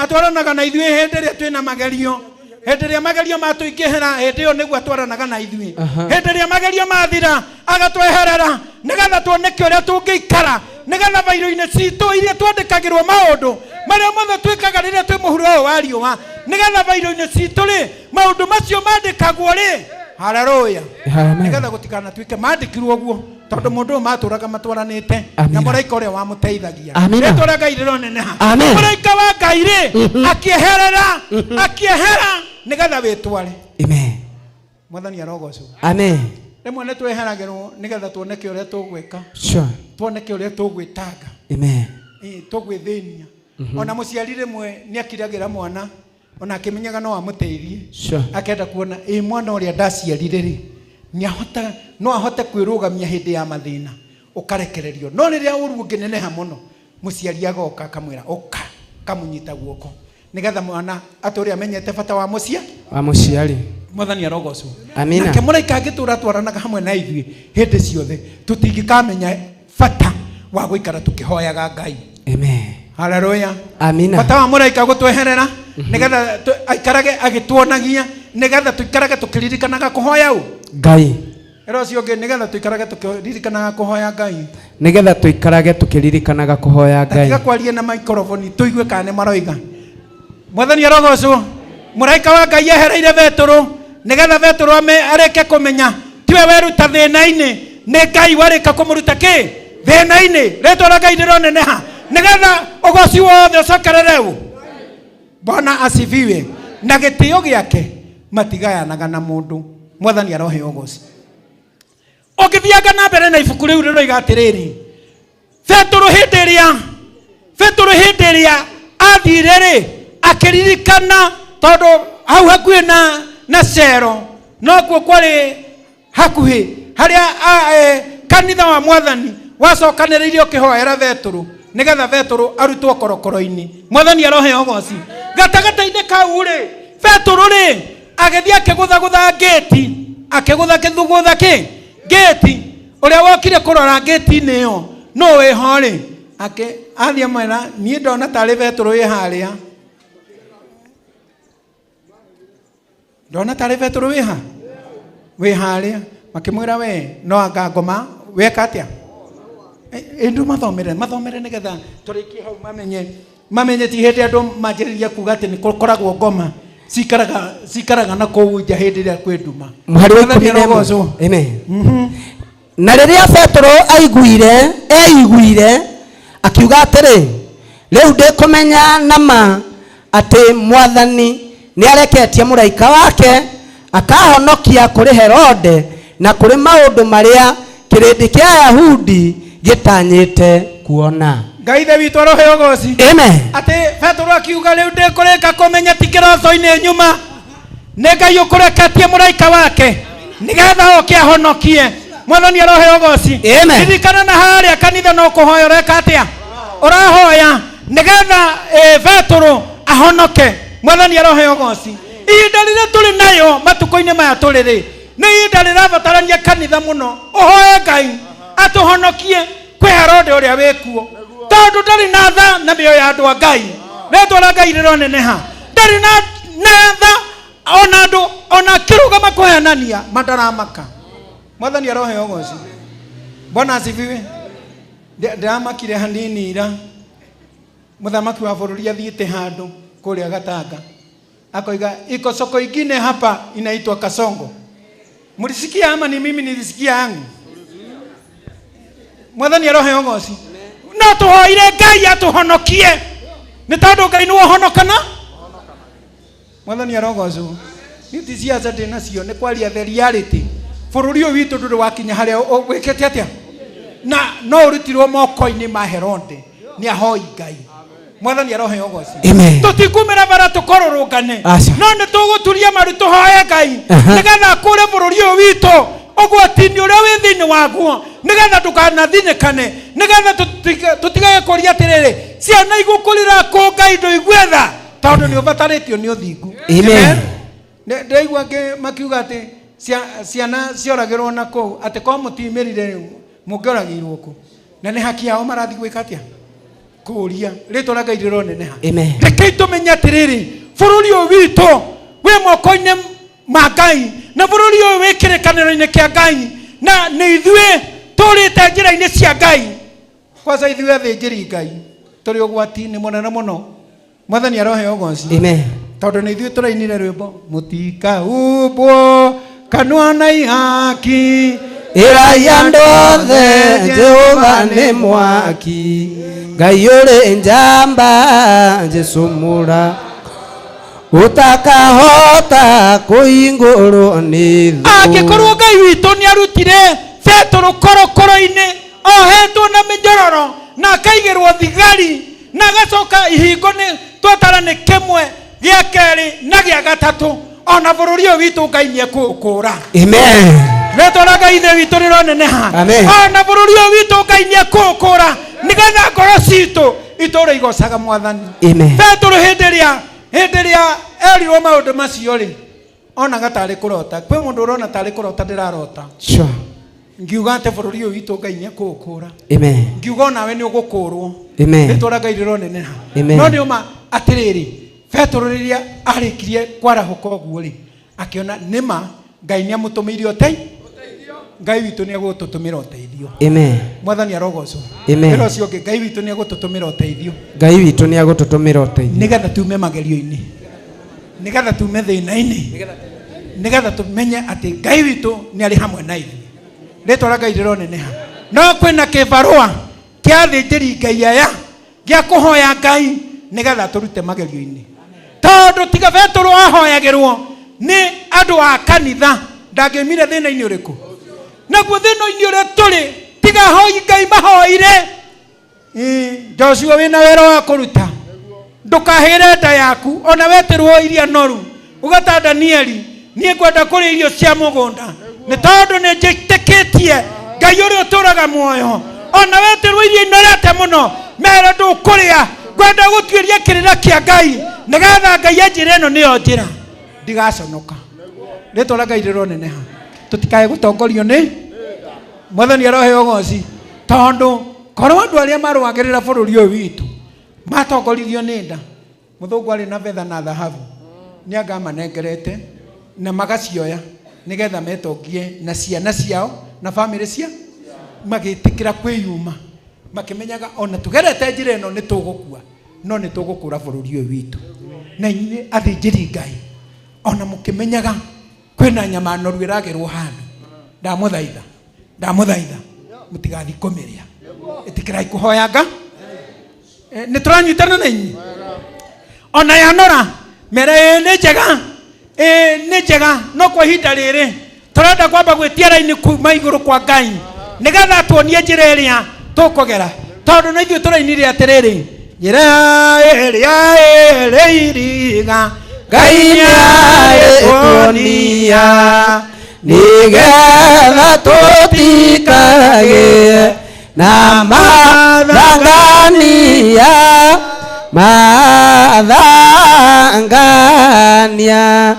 Atwaranaga na ithuĩ hĩndĩ ĩrĩa twĩna magerio. Hĩndĩ ĩrĩa magerio matũingĩhĩra, hĩndĩ ĩyo nĩguo atwaranaga na ithuĩ. Hĩndĩ ĩrĩa magerio mathira, agatweherera nĩgetha tuoneke ũrĩa tũngĩikara, nĩgetha bairũ-inĩ citũ iria twandĩkagĩrwo maũndũ marĩa mothe twĩkaga rĩrĩa twĩ mũhuro ũyũ wa riũa, nĩgetha bairũ-inĩ citũ rĩ, maũndũ macio mandĩkagwo rĩ, haleluya, nĩgetha gũtikanatuĩke mandĩkirwo ũguo, tondũ mũndũ ũyũ matũraga matwaranĩte na mũraika ũrĩa wamũteithagia. Rĩtwa rĩa Ngai rĩroneneha. Mũraika wa Ngai rĩ, akĩeherera, akĩehera nĩgetha wĩtware. Amen. Mwathani arogocwo. Amen. Rĩmwe nĩ tweheragĩrwo nĩgetha tuoneke ũrĩa tũgwĩka. Tuoneke ũrĩa tũgwĩtanga. Amen. Tũgwĩthĩnia. Ona mũciari rĩmwe nĩ akiragĩra mwana ona akĩmenyaga no amũteithie. Akenda kuona ĩ mwana ũrĩa ndaciarire rĩ, nĩahota, no ahote kwĩrũgamia hĩndĩ ya mathĩna, ũkarekererio. No rĩrĩa ũru ũngĩneneha mũno, mũciari agoka akamwĩra ũka, akamũnyita guoko nĩgetha mwana atũre amenyete bata wa mũciari. Wa mũciari. Mwathani arogocwo. Amina. Nake mũraika angĩtũra atwaranaga hamwe na ithuĩ hĩndĩ ciothe, tũtingĩkamenya bata wa gũikara tũkĩhoyaga Ngai. Amen. Haleluya. Amina. Bata wa mũraika gũtweherera nĩgetha aikarage agĩtuonagia, nĩgetha tũikarage tũkĩririkanaga kũhoya ũ Ngai. Ĩra ũcio ũngĩ, nĩgetha tũikarage tũkĩririkanaga kũhoya Ngai. Nĩgetha tũikarage tũkĩririkanaga kũhoya Ngai. Tiga kwaria na microphone tũigue kana nĩ maroiga. Mwathani arogocwo. Mũraika wa Ngai ehereire Betũrũ nĩgetha Betũrũ arĩke kũmenya tiwe weruta thĩna-inĩ, nĩ Ngai warĩka kũmũruta kĩ thĩna-inĩ. Rĩtwa rĩa Ngai rĩroneneha nĩgetha ũgoci wothe ũcokerere ũ. Bwana asifiwe. Na gĩtĩo gĩake matigayanaga na mũndũ. Mwathani aroheo ũgoci. Ũngĩthianga na mbere na ibuku rĩu rĩroiga atĩrĩrĩ, Petũrũ hĩndĩ ĩrĩa athire rĩ, akĩririkana tondũ hau hakuhĩ na Cero nokuo kwarĩ hakuhĩ harĩa kanitha wa Mwathani wacokanĩrĩirio ũkĩhoera Petũrũ nĩgetha Petũrũ arutwo korokoro-inĩ. Mwathani aroheo ũgoci. Gatagatĩ-inĩ kau rĩ, Petũrũ rĩ agĩthiĩ akĩgũthagũtha ngĩti, akĩgũtha kĩthugũtha kĩ ngĩti, ũrĩa wokire kũrora ngĩti-inĩ ĩyo nũ wĩho rĩ, athiĩ amwĩra, niĩ ndona tarĩ Petũrũ wĩ harĩa. Ndona tarĩ Petũrũ wĩ ha? Wĩ harĩa. Makĩmwĩra we no anga ngoma weka atĩa? Ĩndũ mathomere nĩgetha tũrĩkie hau mamenye ti hĩndĩ andũ manjĩrĩria kuga atĩ nĩ gũkoragwo ngoma cikaraga na kũu nja hĩndĩ ĩrĩa kwĩ nduma. Mũhari wa Mwathani ikũmi na ĩmwe. arogocwo. Amen. Na rĩrĩa Petũrũ eiguire akiuga atĩrĩ, rĩu ndĩkũmenya na ma atĩ Mwathani nĩareketie mũraika wake akahonokia kũrĩ Herode na kũrĩ maũndũ marĩa kĩrĩndĩ kĩa Ayahudi gĩtanyĩte kuona. Ngai ithe witũ aroheo ũgoci. Amen. Atĩ Petũrũ akiuga rĩu ndĩkũrĩka kũmenya ti kĩroto-inĩ nyuma, nĩ Ngai ũkũreketie mũraika wake nĩgetha oke ahonokie. Mwathani aroheo ũgoci. Amen. Ririkana na harĩa kanitha no kũhoya ũreka atĩa? Ũrahoya nĩgetha Petũrũ ahonoke. Mwathani aroheo ũgoci. Ihinda rĩrĩa tũrĩ nayo matukũ-inĩ maya tũrĩ rĩ, nĩ ihinda rĩrabatarania kanitha mũno ũhoe Ngai atũhonokie kwĩ Herode ũrĩa wĩkuo, tondũ ndarĩ na tha na mĩoyo ya andũ a Ngai. Rĩtwa rĩa Ngai rĩroneneha. Ndarĩ na tha ona andũ ona akĩrũgama kũhenania mandaramaka. Mwathani aroheo ũgoci. Bwana asifiwe. Ndĩramakire hanini ira mũthamaki wa bũrũri athiĩte handũ kũrĩa Gatanga akoiga iko soko ingine hapa inaitwa Kasongo. Mlisikia ama ni mimi nilisikia yangu? Mwathani aroheo ũgoci. No tũhoire Ngai atũhonokie nĩ tondũ Ngai nĩwe ũhonokana. Mwathani arogocwo. Nĩ ti ciaca ndĩ nacio, nĩ kwaria the reality. Bũrũri ũyũ witũ ndũrĩ wakinya harĩa wĩkĩte atĩa, na no ũrutirwo moko-inĩ ma Herode nĩ ahoi Ngai. Mwathani aroheo ũgoci. Amen. Tũtikumĩra bara tũkorũrũngane, Aca. no nĩ tũgũturia maru tũhoe Ngai Aha. nĩgetha akũre bũrũri ũyũ witũ ũgwati-inĩ ũrĩa wĩ thĩinĩ waguo, nĩgetha ndũkanathinĩkane, nĩgetha tũtigage kũria atĩrĩrĩ, ciana igũkũrĩra kũ Ngai ndũigue tha, tondũ nĩ ũbatarĩtio nĩ ũthingu. Amen. Ndĩraigua angĩ makiuga atĩ ciana cioragĩrwo na kũu, atĩ korwo mũtimĩrire rĩu mũngĩoragĩirwo kũ, na nĩ haki yao marathiĩ gwĩka atĩa? Kũũria. Rĩtwa rĩa Ngai rĩroneneha. Amen. Rekei tũmenye atĩrĩrĩ, bũrũri ũyũ witũ wĩ moko-inĩ ma Ngai, na bũrũri ũyũ wĩ kĩrĩkanĩro-inĩ kĩa Ngai, na nĩ ithuĩ tũrĩte njĩra-inĩ cia Ngai. Kwanza ithuĩ athĩnjĩri Ngai tũrĩ ũgwati-inĩ mũnene mũno. Mwathani aroheo ũgoci. Amen. Tondũ nĩ ithuĩ tũrainire rwĩmbo mũtikaumbwo kanua na ihaki, Ĩrai andũ othe Jehova nĩ mwaki, Ngai ũrĩ njamba Jesũ mũra ũtakahota kũhingũrwo nĩ thũ. Angĩkorwo Ngai witũ nĩarutire Petũrũ korokoro-inĩ ohetwo na mĩnyororo na akaigĩrwo thigari na agacoka ihingo nĩ twatara nĩ kĩmwe gĩa kerĩ na gĩa gatatũ, ona bũrũri ũyũ witũ Ngai nĩekũũkũra. Amen. Rĩtwa rĩa Ngai ithe witũ rĩroneneha. Amen. Ona bũrũri ũyũ witũ Ngai nĩekũũkũra nĩgetha ngoro citũ itũũre igocaga Mwathani. Amen. Petũrũ hĩndĩ ĩrĩa erirwo maũndũ macio rĩ, onaga tarĩ kũrota. Kwĩ mũndũ ũrona tarĩ kũrota ndĩrarota. Sure. Ngiuga atĩ bũrũri ũyũ witũ Ngai nĩ ekũũkũra. Amen. Ngiuga onawe nĩ ũgũkũrwo. Amen. Rĩtwa rĩa Ngai rĩroneneha. Amen. No nĩ ũma atĩrĩrĩ, Petero rĩrĩa arĩkirie kwarahũka ũguo rĩ, akĩona nĩma Ngai nĩ amũtũmĩire ũteithio. Ngai witũ nĩ egũtũtũmĩra ũteithio. Amen. Mwathani arogocwo. Amen. Wĩra ũcio ũngĩ, Ngai witũ nĩ egũtũtũmĩra ũteithio. Ngai witũ nĩ egũtũtũmĩra ũteithio. Nĩgetha tume magerio-inĩ, nĩgetha tume thĩna-inĩ, nĩgetha tũmenye atĩ Ngai witũ nĩ arĩ hamwe na ithuĩ. Rĩtwa rĩa Ngai rĩroneneha. No kwĩna kĩbarũa kĩa athĩnjĩri Ngai aya gĩa kũhoya Ngai nĩgetha tũrute magerio-inĩ, tondũ tiga Petero ahoyagĩrwo nĩ andũ a kanitha ndangĩoimire thĩna-inĩ ũrĩkũ. Naguo thĩna-inĩ ũrĩa tũrĩ tiga ahoi Ngai mahoire. Joshua wĩna wĩra wa kũruta, ndũkahĩre nda yaku ona wetĩrwo iria noru ũgata Danieli, niĩ ngwenda kũrĩa irio cia mũgũnda nĩ tondũ nĩ njĩtĩkĩtie Ngai ũrĩa ũtũraga muoyo. Ona wetĩrwo irio inorete mũno mere ndũkũrĩa, ngwenda gũtuĩria kĩrĩra kĩa Ngai nĩgetha Ngai anjĩre ĩno nĩyo njĩra, ndigaconoka. Rĩtwa rĩa Ngai rĩroneneha. Tũtikae gũtongorio nĩ Mwathani arohe ũgoci, tondũ korwo andũ arĩa marũagĩrĩra bũrũri ũyũ witũ matongoririo nĩ nda, mũthũngũ arĩ na betha na thahabu nĩ anga amanengerete na magacioya nĩgetha metongie na ciana ciao na bamĩrĩ cia magĩtĩkĩra kwĩyuma, makĩmenyaga ona tũgerete njĩra ĩno nĩ tũgũkua no nĩ tũgũkũra bũrũri ũyũ witũ. Na inyuĩ athĩnjĩri Ngai ona mũkĩmenyaga kwĩna nyama noru ĩragĩrwo handũ, ndamũthaitha, ndamũthaitha mũtigathiĩ kũmĩrĩa, ĩtĩkĩrai kũhoya nga. Nĩ tũranyitana na inyuĩ. Ona yanora mere ĩ nĩ njega, ĩ nĩ njega, no kwa ihinda rĩrĩ tũrenda kwamba gwĩtia raini kuma igũrũ kwa Ngai nĩgetha tuonie njĩra ĩrĩa tũkũgera, tondũ na ithuĩ tũrainire atĩrĩrĩ, njĩra ĩrĩa ĩrĩ iriga Ngai nĩarĩtuonia nĩgetha tũtikagĩe na mathangania, mathangania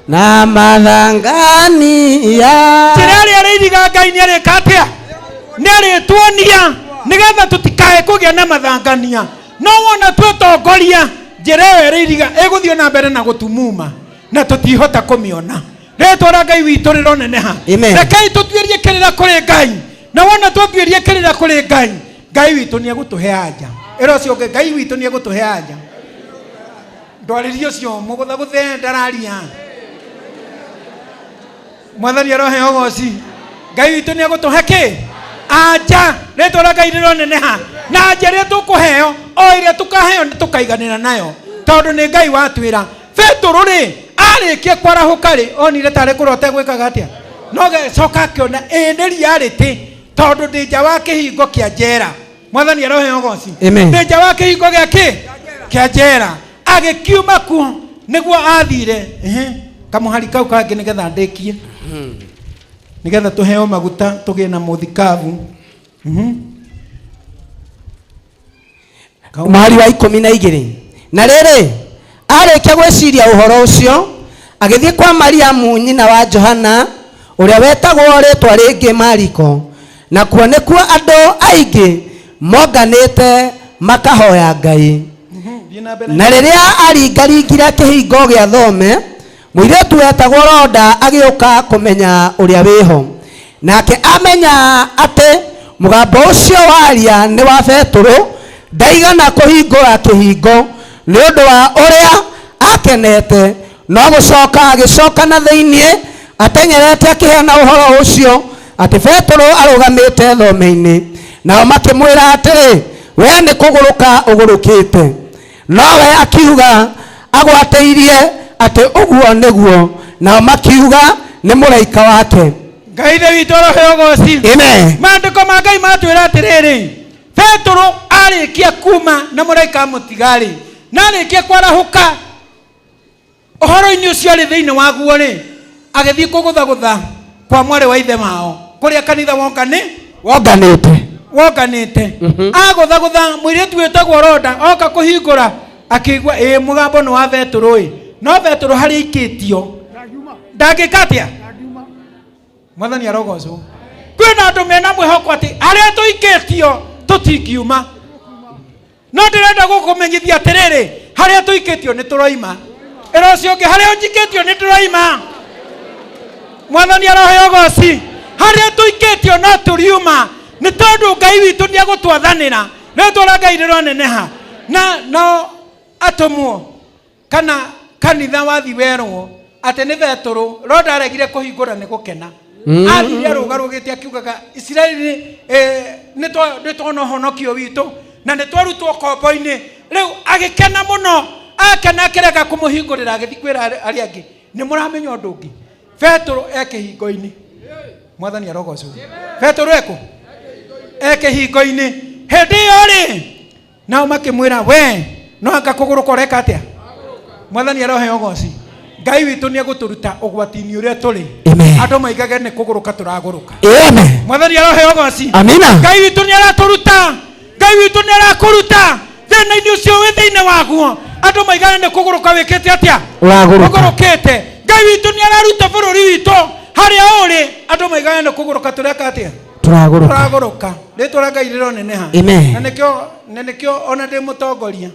na mathangania. Njĩra ĩrĩa ĩrĩ iriga Ngai nĩarĩka atĩa? Nĩarĩtuonia nĩgetha tũtikae kũgĩa na mathangania. No wona twĩtongoria njĩra ĩyo ĩrĩ iriga ĩgũthiĩ na mbere na gũtumuma na tũtihota kũmĩona. Rĩtwa rĩa Ngai witũ rĩroneneha. Amen. Rekei tũtuĩrie kĩrĩra kũrĩ Ngai, na wona twatuĩria kĩrĩra kũrĩ Ngai, Ngai witũ nĩegũtũhe anja. Ĩra ũcio ũngĩ, Ngai witũ nĩegũtũhe anja. Ndwarĩrie ũcio mũgũthagũthe ndararia. Mwathani arohe ũgoci. Ngai witũ nĩegũtũhe kĩ? Anja. Rĩtwa rĩa Ngai rĩroneneha. Na anja ĩrĩa tũkũheo, o ĩrĩa tũkaheo nĩ tũkaiganĩra nayo, tondũ nĩ Ngai watwĩra. Petero rĩ, arĩkia kwarahũka rĩ, onire tarĩ kũrota egwĩkaga atĩa? No agĩcoka akĩona ĩ nĩ reality, tondũ ndĩ nja wa kĩhingo kĩa njera. Mwathani arohe ũgoci. Amen. Ndĩ nja wa kĩhingo gĩa kĩ? Kĩa njera. Agĩkiuma kuo nĩguo athire. Kamũhari kau kangĩ nĩgetha ndĩkie, nĩgetha tũheo maguta tũgĩe na mũthikabu. Mũhari wa 12. Na rĩrĩ, arĩkia gwĩciria ũhoro ũcio, agĩthiĩ kwa Mariamu nyina wa Johana ũrĩa wetagwo rĩtwa rĩngĩ Mariko, na kuo nĩkuo andũ aingĩ monganĩte makahoya Ngai. Na rĩrĩa aringaringire kĩhingo gĩa thome, mũirĩtu wetagwo Roda agĩũka kũmenya ũrĩa wĩho. Nake amenya atĩ mũgambo ũcio waria nĩ wa Petero, ndaigana kũhingũra kĩhingo nĩ ũndũ wa ũrĩa akenete, no gũcoka agĩcoka na thĩinĩ ateng'erete akĩheana ũhoro ũcio atĩ Petero arũgamĩte thome-inĩ. Nao makĩmwĩra atĩrĩ, we nĩ kũgũrũka ũgũrũkĩte. Nowe akiuga agwatĩirie atĩ ũguo nĩguo. Nao makiuga nĩ mũraika wake. Ngai ithe witũ arohe ũgoci. Amen. Maandĩko ma Ngai matwĩra atĩrĩrĩ, Petero arĩkia kuma na mũraika amũtiga-rĩ, na arĩkia kwarahũka ũhoro-inĩ ũcio arĩ thĩinĩ waguo rĩ, agĩthiĩ kũgũthagũtha kwa mwarĩ wa ithe wao kũrĩa kanitha wonganĩte. Wonganĩte. Agũthagũtha mũirĩtu wĩtagwo Roda oka kũhingũra, akĩigua ĩ mũgambo nĩ wa Petero ĩ, no Petero harĩa aikĩtio ndangĩka atĩa? Mwathani arogocwo. Kwĩ Kwĩna andũ mena mwĩhoko atĩ harĩa tũikĩtio tũtingiuma. No ndĩrenda gũkũmenyithia atĩrĩrĩ, harĩa tũikĩtio nĩ tũroima. Ĩra ũcio ũngĩ, harĩa ũnjikĩtio nĩ ndĩroima. Mwathani aroheo ũgoci. Harĩa tũikĩtio no tũriuma, nĩ tondũ Ngai witũ nĩ egũtwathanĩra. Rĩtwa rĩa Ngai rĩroneneha. Na no atũmwo kana kanitha wathi werwo atĩ nĩ Betũrũ, no ndaregire kũhingũra nĩ gũkena. Athire arũgarũgĩte akiugaga Isiraeli nĩ twona ũhonokio witũ na nĩ twarutwo kombo-inĩ. Rĩu agĩkena mũno, akena akĩrega kũmũhingũrĩra, agĩthiĩ kwĩra arĩa angĩ, nĩ mũramenya ũndũ ũngĩ, Betũrũ e kĩhingo-inĩ. Mwathani arogocwo. Betũrũ ekũ? E kĩhingo-inĩ. Hĩndĩ ĩyo rĩ, nao makĩmwĩra, we no anga kũgũrũka ũreka atĩa? Mwathani aroheo ũgoci. Ngai witũ nĩ egũtũruta ũgwati-inĩ ũrĩa tũrĩ. Andũ maigage nĩ kũgũrũka tũragũrũka. Amen. Mwathani aroheo ũgoci. Amina. Ngai witũ nĩ aratũruta. Ngai witũ nĩ arakũruta thĩna-inĩ ũcio wĩ thĩinĩ waguo. Andũ maigage nĩ kũgũrũka wĩkĩte atĩa? Ũragũrũka. Ũgũrũkĩte. Ngai witũ nĩ araruta bũrũri witũ harĩa ũrĩ. Andũ maigage nĩ kũgũrũka tũreka atĩa? Tũragũrũka. Tũragũrũka. Rĩtwa rĩa Ngai rĩroneneha. Amen. Na nĩkĩo ona ndĩ mũtongoria,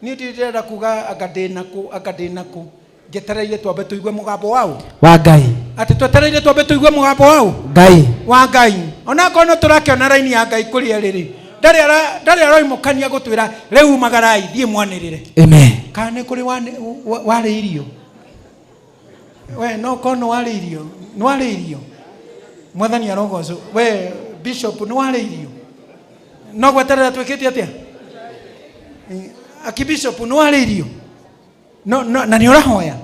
niĩ ndirenda kuga anga ndĩ nakũ, anga ndĩ nakũ. Njetereire twambe tũigue mũgambo wao. Wa Ngai. Atĩ twetereire twambe tũigue mũgambo wao? Ngai. Wa Ngai. Ona korwo no tũrakĩona raini ya Ngai kũrĩa rĩrĩ, ndarĩ aroimũkania gũtwĩra rĩu umagarai thiĩ mwanĩrĩre. Amen. Kana nĩ kũrĩ warĩirio? We no korwo nĩ warĩirio, nĩ warĩirio. Mwathani arogocwo. We bishop nĩ warĩirio? No gweterera twĩkĩte atĩa? Aki bishop nĩ warĩirio? No, no, na nĩ ũrahoya.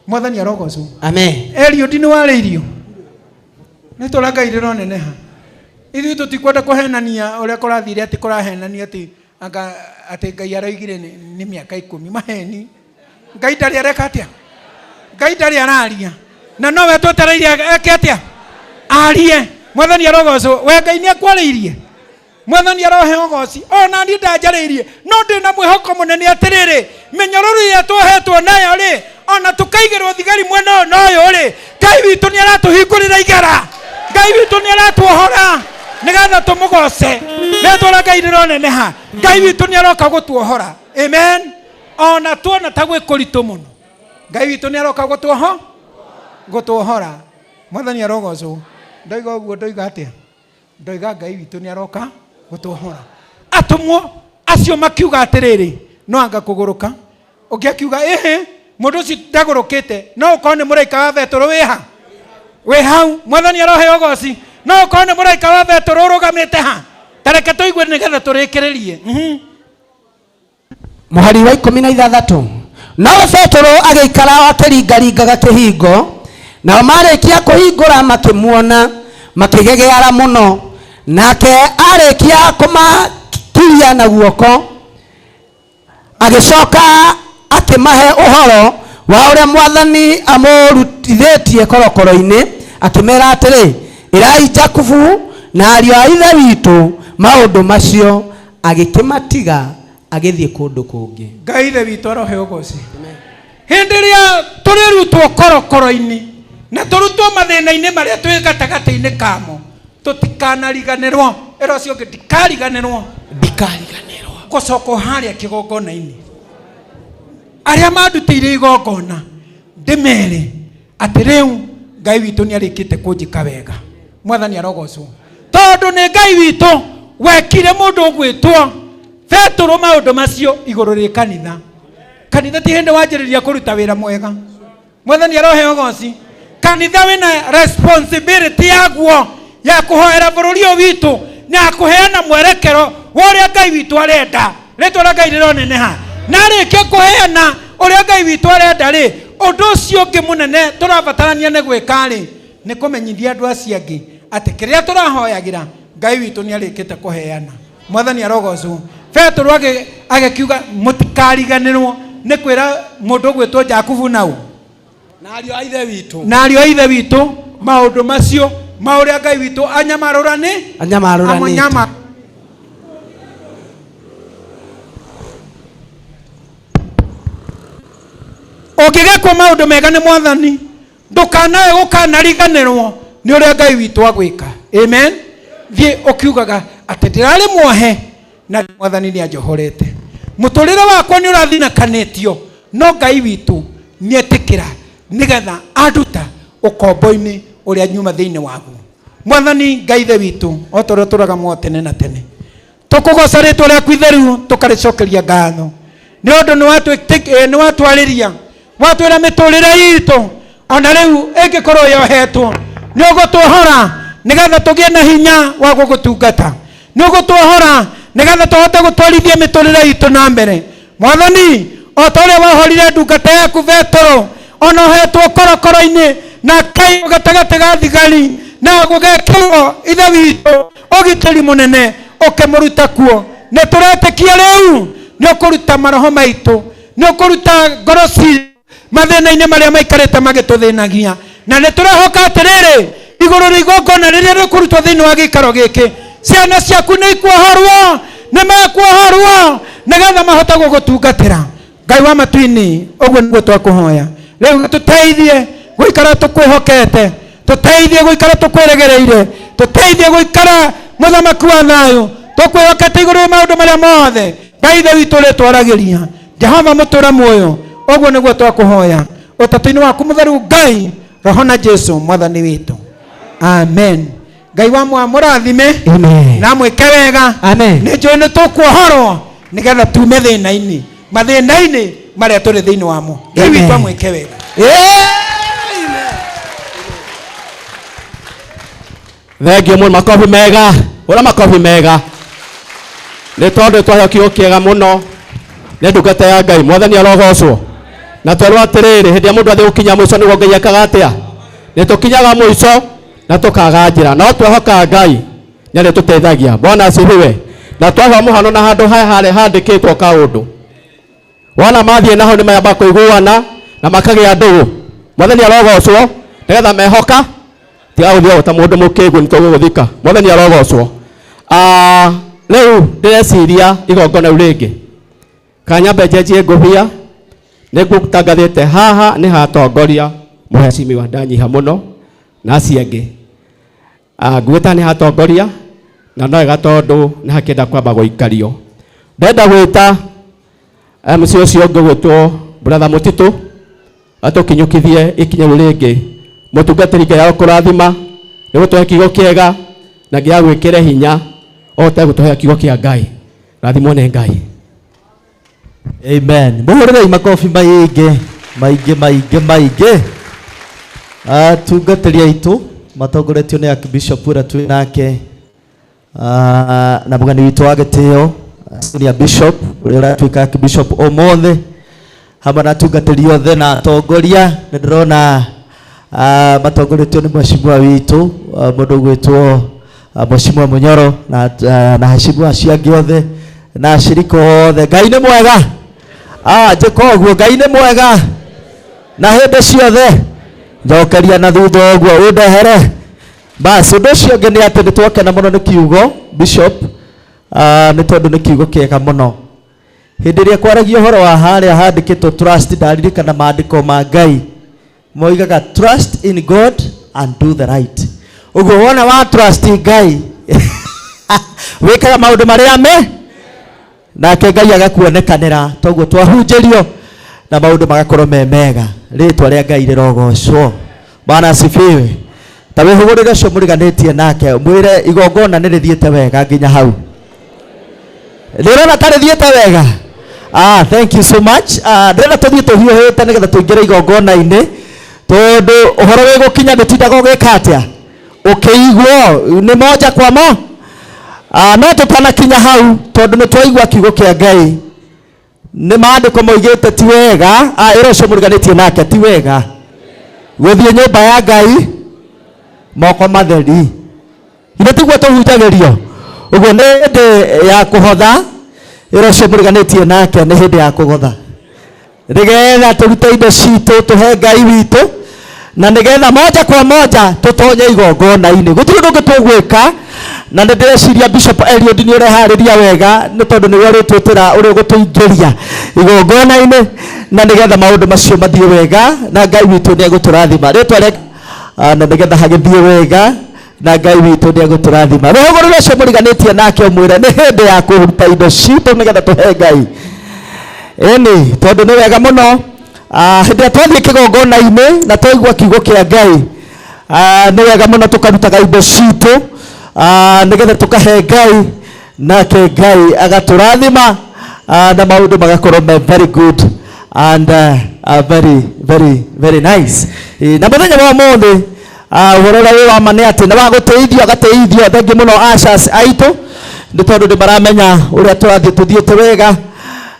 Mwathani arogocwo. Amen. Eliud nĩ warĩirio? Nĩ tũra Ngai rĩroneneha. Ithuĩ tũtikwenda kũhenania ũrĩa kũrathire atĩ kũrahenania atĩ anga atĩ Ngai aroigire nĩ mĩaka 10 maheni. Ngai ndarĩ areka atĩa? Ngai ndarĩ araria. Na nowe twetereire eke atĩa? Arie. Mwathani arogocwo. We Ngai nĩ akwarĩirie. Mwathani arohe ũgoci. Ona niĩ ndanjarĩirie, no ndĩ na mwĩhoko mũnene atĩrĩrĩ, mĩnyororo ĩrĩa twohetwo nayo rĩ, ona tũkaigĩrwo thigari mwena ũyũ na ũyũ rĩ, Ngai witũ nĩ aratũhingũrĩra igera. Ngai witũ nĩ aratuohora nĩgetha tũmũgoce. Rĩtwa rĩa Ngai rĩroneneha. Ngai witũ nĩ aroka gũtuohora. Amen. Ona tuona ta gwĩ kũritũ mũno, Ngai witũ nĩ aroka gũtuohora. Mwathani arogocwo. Ndoiga ũguo, ndoiga atĩa? Ndoiga Ngai witũ nĩ aroka gũtuohora. Atũmwo acio makiuga atĩrĩrĩ, no anga kũgũrũka. Ũngĩ akiuga, ĩhĩ, mũndũ ũcio ndagũrũkĩte, no ũkorwo nĩ mũraika wa Betũrũ wĩ ha? Wĩ hau. Mwathani aroheo ũgoci. No ũkorwo nĩ mũraika wa Betũrũ ũrũgamĩte ha? Ta reke tũigue nĩgetha tũrĩkĩrĩrie. Mũhari wa 16. No Petero agĩikara akĩringaringaga kĩhingo, nao marĩkia kũhingũra makĩmuona, makĩgegeara mũno. Nake arĩkia kũmakiria na guoko, agĩcoka akĩmahe ũhoro wa ũrĩa Mwathani amũrutithĩtie korokoro-inĩ, akĩmera atĩrĩ, ĩrai Jakubu na ariũ a ithe witũ maũndũ macio. Agĩkĩmatiga agĩthiĩ kũndũ kũngĩ. Ngai ithe witũ arohe ũgoci. Hĩndĩ ĩrĩa tũrĩrutwo korokoro-inĩ na tũrutwo mathĩna-inĩ marĩa twĩ gatagatĩ-inĩ kamo, tũtikanariganĩrwo. Ĩra ũcio ũngĩ, ndikariganĩrwo. Ndikariganĩrwo. Gũcoka harĩa kĩgongona-inĩ. Arĩa mandutĩire igongona ndĩmere atĩ rĩu Ngai witũ nĩ arĩkĩte kũnjĩka wega. Mwathani arogocwo. Tondũ nĩ Ngai witũ wekire mũndũ ũgwĩtwo Petero maũndũ macio igũrũ rĩ kanitha. Kanitha ti hĩndĩ wanjĩrĩria kũruta wĩra mwega. Mwathani arohe ũgoci. Kanitha wĩna responsibility yaguo ya kũhoera bũrũri ũyũ witũ na ya kũheana mwerekero wa ũrĩa Ngai witũ arenda. Rĩtwa rĩa Ngai rĩroneneha. Na arĩkia kũheana ũrĩa Ngai witũ arenda rĩ, ũndũ ũcio ũngĩ mũnene tũrabatarania nĩ gwĩka rĩ, nĩ kũmenyithia andũ acio angĩ atĩ kĩrĩa tũrahoyagĩra Ngai witũ nĩ arĩkĩte kũheana. Mwathani arogocwo. Petero agĩkiuga mũtikariganĩrwo nĩ kwĩra mũndũ ũgwĩtwo Jakubu nau na ariũ a ithe witũ, na ariũ a ithe witũ maũndũ macio ma ũrĩa Ngai witũ anyamarũrani anyamarũranĩte. Amũnyama. Ũngĩgekwo maũndũ mega nĩ Mwathani, ndũkanae gũkanariganĩrwo nĩ ũrĩa Ngai witũ agwĩka. Amen. Thiĩ ũkiugaga atĩ ndĩrarĩ muohe na mwathani nĩ anjohorete. Mũtũrĩre wakwa nĩ ũrathinakanĩtio no Ngai witũ nĩetĩkĩra nĩgetha anduta ũkombo-inĩ ũrĩa nyuma thĩinĩ waguo. Mwathani Ngai ithe witũ o ta ũrĩa ũtũũraga muoyo tene na tene, tũkũgoca rĩtwa rĩaku itheru tũkarĩcokeria ngatho nĩ ũndũ nĩ watwarĩria watwĩra mĩtũrĩre itũ ona rĩu ĩngĩkorwo yohetwo nĩ ũgũtwohora nĩgetha tũgĩe na hinya wa gũgũtungata, nĩ ũgũtwohora nĩgetha tũhote gũtwarithia mĩtũrĩre itũ na mbere. Mwathani o ta ũrĩa wohorire ndungata yaku Petero ona ohetwo korokoro-inĩ na akaigwo gatagatĩ ga thigari na gũgekĩrwo ithe witũ ũgitĩri mũnene ũkĩmũruta kuo, nĩ tũretĩkia rĩu nĩ ũkũruta maroho maitũ, nĩ ũkũruta ngoro citũ mathĩna-inĩ marĩa maikarĩte magĩtũthĩnagia, na nĩ tũrehoka atĩrĩrĩ igũrũ rĩa igongona rĩrĩa rĩkũrutwo thĩinĩ wa gĩikaro gĩkĩ ciana ciaku nĩ ikuohorwo, nĩ mekuohorwo nĩgetha mahote gũgũtungatĩra. Ngai wa matu-inĩ, ũguo nĩguo twakũhoya rĩu, tũteithie gũikara tũkwĩhokete, tũteithie gũikara tũkwĩregereire, tũteithie gũikara mũthamaki wa thayũ tũkwĩhokete igũrũ rĩa maũndũ marĩa mothe Ngai ithe witũ ũrĩtwaragĩria. Jehova mũtũra muoyo, ũguo nĩguo twakũhoya ũtatũ-inĩ waku mũtheru Ngai Roho na Jesu mwathani witũ. Amen. Ngai wa mũrathime na mwĩke wega. Nĩ njũĩ nĩ tũkuohorwo nĩgetha tume thĩna-inĩ mathĩna-inĩ marĩa tũrĩ thĩinĩ wamo. Ngai witũ amwĩke wega. Thengio mũno, makobi mega, ũra makobi mega. Nĩ tondũ twaheo kiugo kĩega mũno nĩ ndungata ya Ngai, mwathani arogocwo. Na twerwo atĩrĩrĩ, hĩndĩ ĩrĩa mũndũ athiĩ gũkinya mũico nĩguo Ngai ekaga atĩa? Nĩ tũkinyaga mũico na tũkaga njĩra, no twehoka Ngai nĩ arĩtũteithagia. Bwana asifiwe. Na twaheo mũhano na handũ harĩa handĩkĩtwo kaũndũ, wona mathiĩ naho nĩ mayamba kũiguana na makagĩa ndũgũ. Mwathani arogocwo, nĩgetha mehoka tiga gũthiĩ ta mũndũ mũkĩgu nĩ tũgũgũthika. Mwathani arogocwo. Rĩu ndĩreciria igongona rĩu rĩngĩ kanyambe njenjie ngũbia nĩ ngũtangathĩte haha nĩ hatongoria mũhecimiwa ndanyiha mũno na acio angĩ. Ngwĩta nĩ hatongoria na no wega tondũ nĩ hakĩenda kwamba gũikario. Ndenda gwĩta MC ũcio ũngĩ ũgwĩtwo Brother Mũtitũ atũkinyũkithie ikinya rĩu rĩngĩ. Mũtungatĩri Ngai arokũrathima nĩ gũtũhe kiugo kĩega na Ngai agwĩkĩre hinya ũhote gũtũhe kiugo kĩa Ngai. Rathimwo nĩ Ngai. Amen. Mũhũrĩrei makobi maingĩ maingĩ maingĩ maingĩ. Atungatĩri aitũ matongoretio nĩ Archbishop ũrĩa twĩ nake na mũgeni witũ wa gĩtĩo Senior Bishop ũrĩa ũratuĩka Archbishop ũmũthĩ, hamwe na atungatĩri othe na atongoria. Nĩ ndĩrona matongoretio nĩ mheshimiwa witũ mũndũ ũgwĩtwo Mheshimiwa Munyoro na heshimiwa acio angĩ othe na ashirika othe. Ngai nĩ mwega. Njĩka ũguo, Ngai nĩ mwega na hĩndĩ ciothe. Njokeria na thutha ũguo ũndehere. Basi ũndũ ũcio ũngĩ nĩ atĩ nĩ twakena mũno nĩ kiugo Bishop, nĩ tondũ nĩ kiugo kĩega mũno. Hĩndĩ ĩrĩa kwaragia ũhoro wa harĩa handĩkĩtwo trust, ndaririkana maandĩko ma Ngai moigaga trust in God and do the right. Ũguo wona wa trust Ngai wĩkaga maũndũ marĩa me nake Ngai agakuonekanĩra, toguo twahunjĩrio na maũndũ magakorwo me mega. Rĩtwa rĩa Ngai rĩrogocwo. Bwana asifiwe. Ta wĩhũgũrĩre ũcio mũriganĩtie nake mwĩre igongona nĩ rĩthiĩte wega nginya hau. Rĩrona ta rĩthiĩte wega. Thank you so much. Ndĩrenda tũthiĩ tũhiũhĩte nĩgetha tũingĩre igongona-inĩ, tondũ ũhoro wĩ gũkinya ndũtindaga ũgĩka atĩa ũkĩiguo nĩ moja kwa mo. No tũtanakinya hau, tondũ nĩ twaigua kiugo kĩa Ngai, nĩ maandĩko moigĩte ti wega. Ĩra ũcio mũriganĩtie nake ti wega gũthiĩ nyũmba ya Ngai moko matheri. Ithe tiguo tũhunjagĩrio. Ũguo nĩ hĩndĩ ya kũhotha. Ĩra ũcio mũriganĩtie nake nĩ hĩndĩ ya kũgotha, nĩgetha tũrute indo citũ tũhe Ngai witũ, na nĩgetha moja kwa moja tũtonye igongona-inĩ. Gũtirĩ ũndũ ũngĩ tũgwĩka, na nĩ ndĩreciria Bishop Eliud nĩ ũreharĩria wega, nĩ tondũ nĩwe ũrĩtwĩtĩra ũrĩa ũgũtũingĩria igongona-inĩ, na nĩgetha maũndũ macio mathiĩ wega, na Ngai witũ nĩ egũtũrathima. Rĩtwa rĩa na nĩgetha hagĩthiĩ wega. Na Ngai witũ nĩ egũtũrathima. Rũhũgũrũre ũcio mũriganĩtie nake ũmwĩre nĩ hĩndĩ ya kũruta indo citũ nĩgetha tũhe Ngai. Ĩni, tondũ nĩ wega mũno hĩndĩ ĩrĩa twathiĩ kĩgongona-inĩ na twaigua kiugo kĩa Ngai, nĩ wega mũno tũkarutaga indo citũ nĩgetha tũkahe Ngai, nake Ngai agatũrathima na maũndũ magakorwo me very good and very very very nice. Na mũthenya wa ũmũthĩ ũhoro ũrĩa wĩ wa ma nĩ atĩ nĩ wa gũtĩithio agatĩithio. Thengiũ mũno ushers aitũ nĩ tondũ nĩ maramenya ũrĩa tũrathiĩ tũthiĩte wega,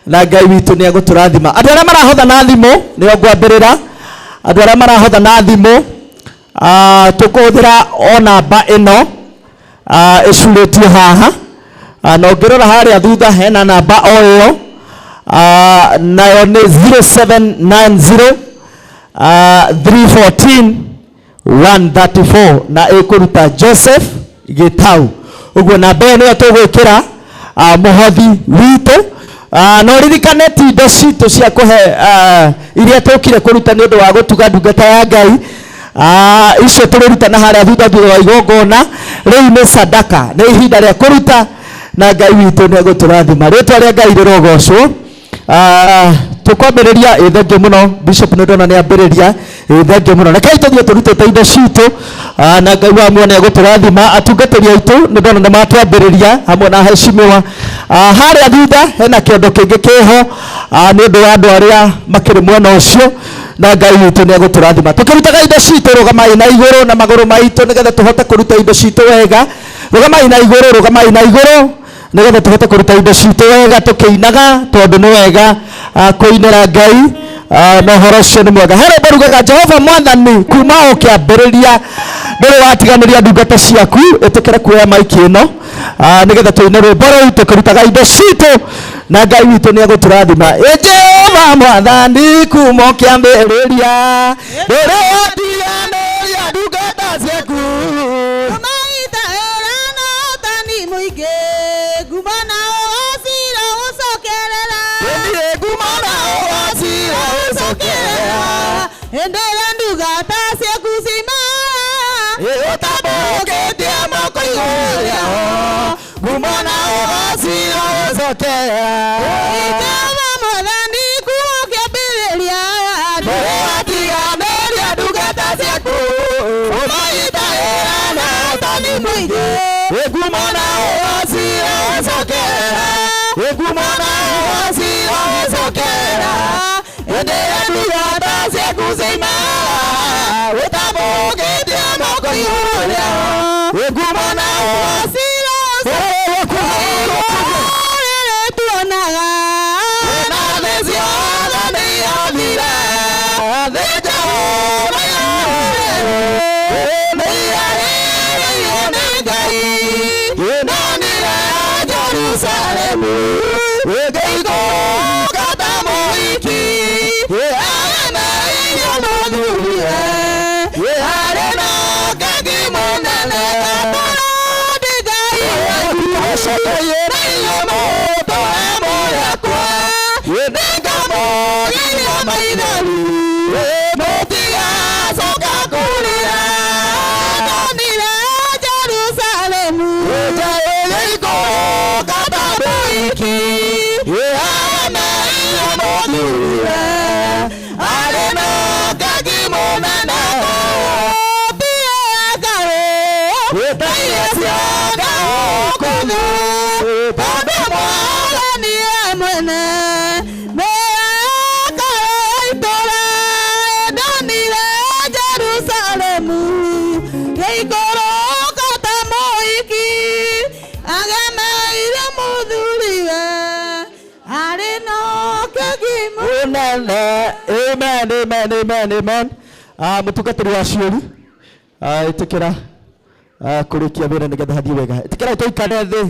na Ngai witũ nĩ egũtũrathima. Andũ arĩa marahotha na thimũ nĩo ngwambĩrĩra. Andũ arĩa marahotha na thimũ tũkũhũthĩra o namba ĩno ĩcurĩtio haha, na ũngĩrora harĩa thutha hena namba o ĩyo, nayo nĩ 0790 314 134 na ĩkũruta Joseph Gĩtau. Ũguo namba ĩyo nĩyo tũgwĩkĩra mũhothi witũ. Na ũririkane ti indo citũ cia kũhe iria tũkire kũruta nĩ ũndũ wa gũtuga ndungata ya Ngai. Icio tũrĩruta na harĩa thutha thutha wa igongona. Rĩu nĩ sadaka, nĩ ihinda rĩa kũruta, na Ngai witũ nĩ egũtũrathima. Rĩtwa rĩa Ngai rĩrogocwo. Tũkwambĩrĩria ĩ thengiũ mũno Bishop, nĩ ndona nĩ ambĩrĩria. Ĩ thengiũ mũno. Rekei tũthiĩ tũrutĩte indo citũ, na Ngai wa muoyo nĩ egũtũrathima. Atungatĩri aitũ nĩ ndona nĩ matwambĩrĩria hamwe na heshimiwa. Harĩa thutha hena kĩondo kĩngĩ kĩho nĩ ũndũ wa andũ arĩa makĩrĩ mwena ũcio, na Ngai witũ nĩ egũtũrathima. Tũkĩrutaga indo citũ, rũgamai na igũrũ na magũrũ maitũ nĩgetha tũhote kũruta indo citũ wega. Rũgamai na igũrũ, rũgamai na igũrũ nĩgetha tũhote kũruta indo citũ wega tũkĩinaga, tondũ nĩ wega kũinĩra Ngai, na ũhoro ũcio nĩ mwega. He rwĩmbo rugaga Jehova Mwathani kuma o kĩambĩrĩria ndũrĩ watiganĩria ndungata ciaku. Ĩtĩkĩre kuoya maiki ĩno nĩgetha tũine rwĩmbo rũu tũkĩrutaga indo citũ, na Ngai witũ nĩ egũtũrathima. Ĩ Jehova Mwathani kuma o kĩambĩrĩria ndũrĩ watiganĩria ndungata ciaku. Amen, amen, amen, amen. Mũtungatĩri wa ciũri, ĩtĩkĩra kũrĩkia wĩra nĩgetha hathiĩ wega. Ĩtĩkĩra tũikare thĩ,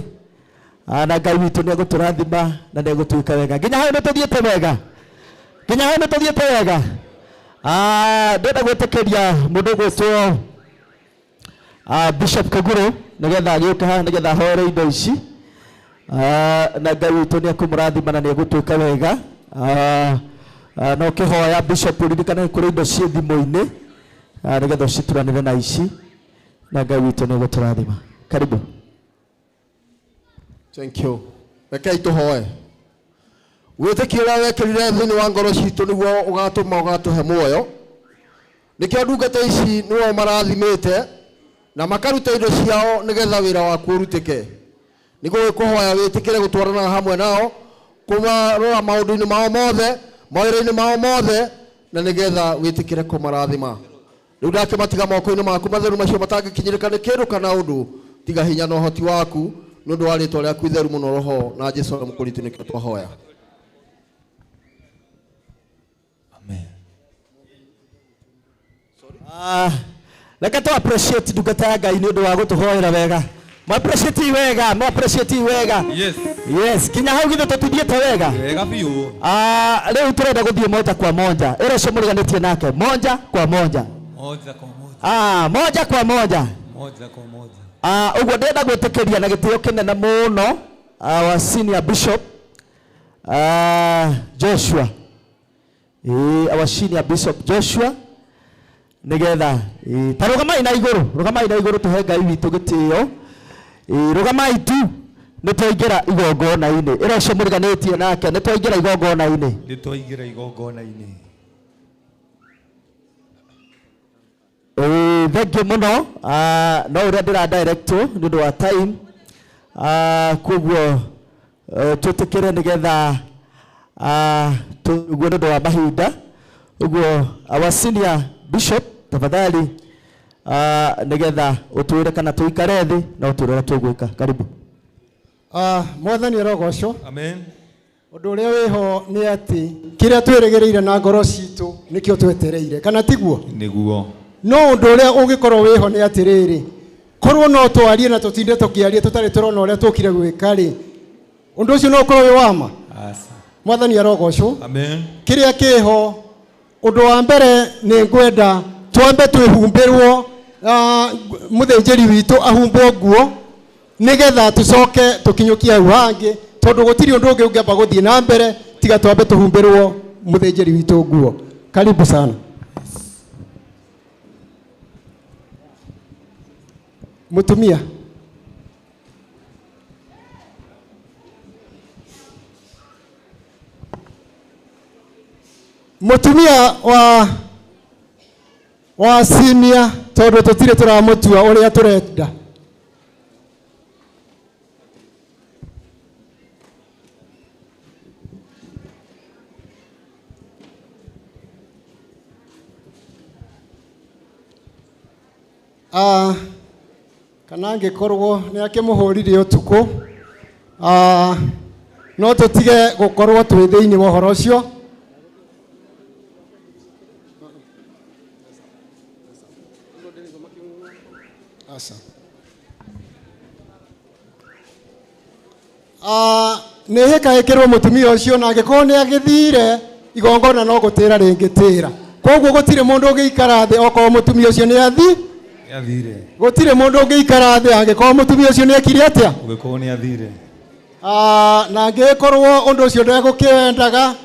na Ngai witũ nĩ egũtũrathima na nĩ egũtwĩka wega. Nginya hau nĩ tũthiĩte wega. Nginya hau nĩ tũthiĩte wega. Ndĩrenda gwĩtĩkĩria mũndũ ũgwĩtwo Bishop Kaguro nĩgetha agĩũke haha nĩgetha ahoere indo ici. Na Ngai witũ nĩ ekũmũrathima na nĩ egũtwĩka wega. Na ũkĩhoya Bishop ũririkane kũrĩ indo ciĩ thimũ-inĩ, nĩgetha ũcituranĩre na ici. Na Ngai witũ nĩ ũgũtũrathima. Karibu. Thank you. Rekei tũhoe. Wĩtĩkio ũrĩa wekĩrire thĩinĩ wa ngoro citũ nĩguo ũgatũma ũgatũhe muoyo. Nĩkĩo ndungata ici nĩo marathimĩte na makaruta indo ciao nĩgetha wĩra waku ũrutĩke. Nĩguo gũkũhoya wĩtĩkĩre gũtwarana hamwe nao, kũmarora maũndũ-inĩ mao mothe, mawĩra-inĩ mao mothe, na nĩgetha wĩtĩkĩre kũmarathima. Rĩu ndakĩmatiga moko-inĩ maku matheru macio matangĩkinyĩrĩka nĩ kĩndũ kana ũndũ, tiga hinya na ũhoti waku, nĩ ũndũ wa rĩtwa rĩaku itheru mũno roho na Jesũ ũrĩa mũkũritu nĩkĩo twahoya. Reke tũ appreciate ndungata ya Ngai nĩ ũndũ wa gũtũhoera wega. Mũ appreciate wega, mũ appreciate wega. Yes. Yes, kinya hau githĩ tũtithiĩte wega. Wega biũ. Rĩu tũrenda gũthiĩ moja kwa moja. Ĩra ũcio mũriganĩtie nake, moja kwa moja. Moja kwa moja. Moja kwa moja. Moja kwa moja. Ũguo ndĩrenda gwĩtĩkĩria na gĩtĩo kĩnene mũno, wa senior bishop, Joshua. Our senior bishop Joshua nigetha ta rũgamai na igũrũ, rũgamai na igũrũ tũhe Ngai witũ gĩtĩo. Rũgamai tu nĩ twaingĩra igongona-inĩ. Ĩra ũcio mũriganĩtie nake nĩ twaingĩra igongona-inĩ. Nĩ twaingĩra igongona-inĩ. Thank you mũno. No ũrĩa ndĩra direct nĩ ũndũ wa time. Koguo twĩtĩkĩre nĩgetha ũguo nĩ ũndũ wa mahinda. Ũguo our senior bishop tafadhali, nĩgetha ũtwĩre kana tũikare thĩ na ũtwĩre ũrĩa tũgwĩka. Karibu. Mwathani arogocwo. Amen. Ũndũ ũrĩa wĩho nĩ atĩ kĩrĩa twĩrĩgĩrĩire na ngoro citũ nĩkĩo twetereire, kana tiguo? Nĩguo. No ũndũ ũrĩa ũngĩkorwo wĩho nĩ atĩrĩrĩ, korwo no twarie na tũtinde tũkĩaria tũtarĩ tũrona ũrĩa tũkire gwĩka rĩ, ũndũ ũcio no ũkorwo wĩ wa ma? Aca. Mwathani arogocwo. Amen. Kĩrĩa kĩho, ũndũ wa mbere nĩ ngwenda twambe twĩhumbĩrwo, mũthĩnjĩri witũ ahumbwo nguo nĩgetha tũcoke tũkinyũkie hau hangĩ, tondũ gũtirĩ ũndũ ũngĩ ũngĩamba gũthiĩ na mbere tiga twambe tũhumbĩrwo mũthĩnjĩri witũ nguo. Karibu sana. Mũtumia. Mũtumia wa senior, tondũ tũtirĩ tũramũtua ũrĩa tũrenda. Kana angĩkorwo nĩ akĩmũhũrire ũtukũ, no tũtige gũkorwo twĩ thĩinĩ wa ũhoro ũcio. Aca. Nĩ hĩkahĩkĩrwo mũtumia ũcio, na angĩkorwo nĩ agĩthire igongona no gũtĩra rĩngĩ tĩra. Koguo gũtirĩ mũndũ ũngĩikara thĩ okorwo mũtumia ũcio nĩ athi. Nĩ athire. Gũtirĩ mũndũ ũngĩikara thĩ angĩkorwo mũtumia ũcio nĩ ekire atĩa? Ũngĩkorwo nĩ athire. Na angĩkorwo ũndũ ũcio ndegũkĩwendaga,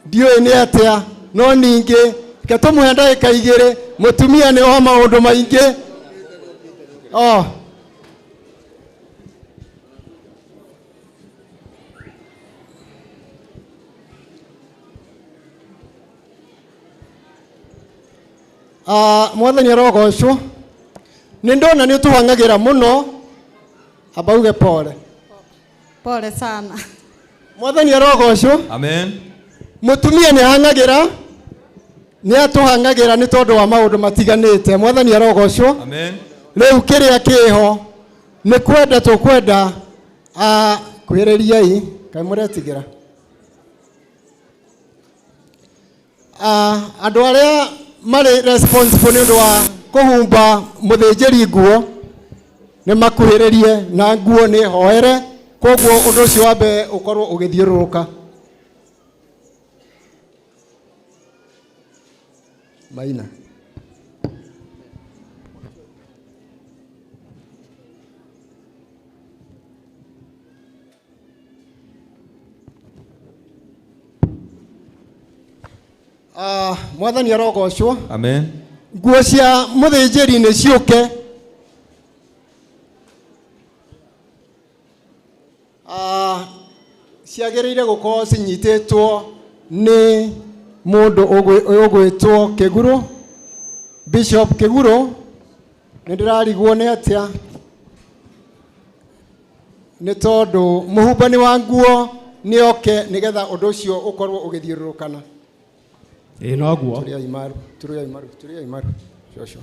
ndiũĩ nĩ atĩa, no ningĩ reke tũmũhe ndagĩka igĩrĩ. Mũtumia nĩ wa maũndũ maingĩ. Oh. Mwathani arogocwo. Nĩ ndona nĩ ũtũhang'agĩra mũno, amba uge pole. Pole sana. Mwathani arogocwo. Amen. Mũtumia nĩ ahang'agĩra, nĩ atũhang'agĩra nĩ tondũ wa maũndũ matiganĩte. Mwathani arogocwo. Amen. Rĩu kĩrĩa kĩho nĩ kwenda tũkwenda, kwĩrĩriai, kaĩ mũretigĩra. Andũ arĩa marĩ responsible nĩ ũndũ wa kũhumba mũthĩnjĩri nguo nĩ makuhĩrĩrie na nguo nĩ hoere, koguo ũndũ ũcio wambe ũkorwo ũgĩthiũrũrũka. Maina. Mwathani arogocwo. Amen. Nguo cia mũthĩnjĩri nĩ ciũke. Ciagĩrĩire gũkorwo cinyitĩtwo nĩ mũndũ ũgwĩtwo Kĩgurũ, Bishop Kĩgurũ. Nĩ ndĩrarigwo nĩ atĩa, nĩ tondũ mũhumbani wa nguo nĩ oke nĩgetha ũndũ ũcio ũkorwo ũgĩthiũrũrũkana. Ĩĩ noguo. Tũrĩai maru, tũrĩai maru, tũrĩai maru. Joshua.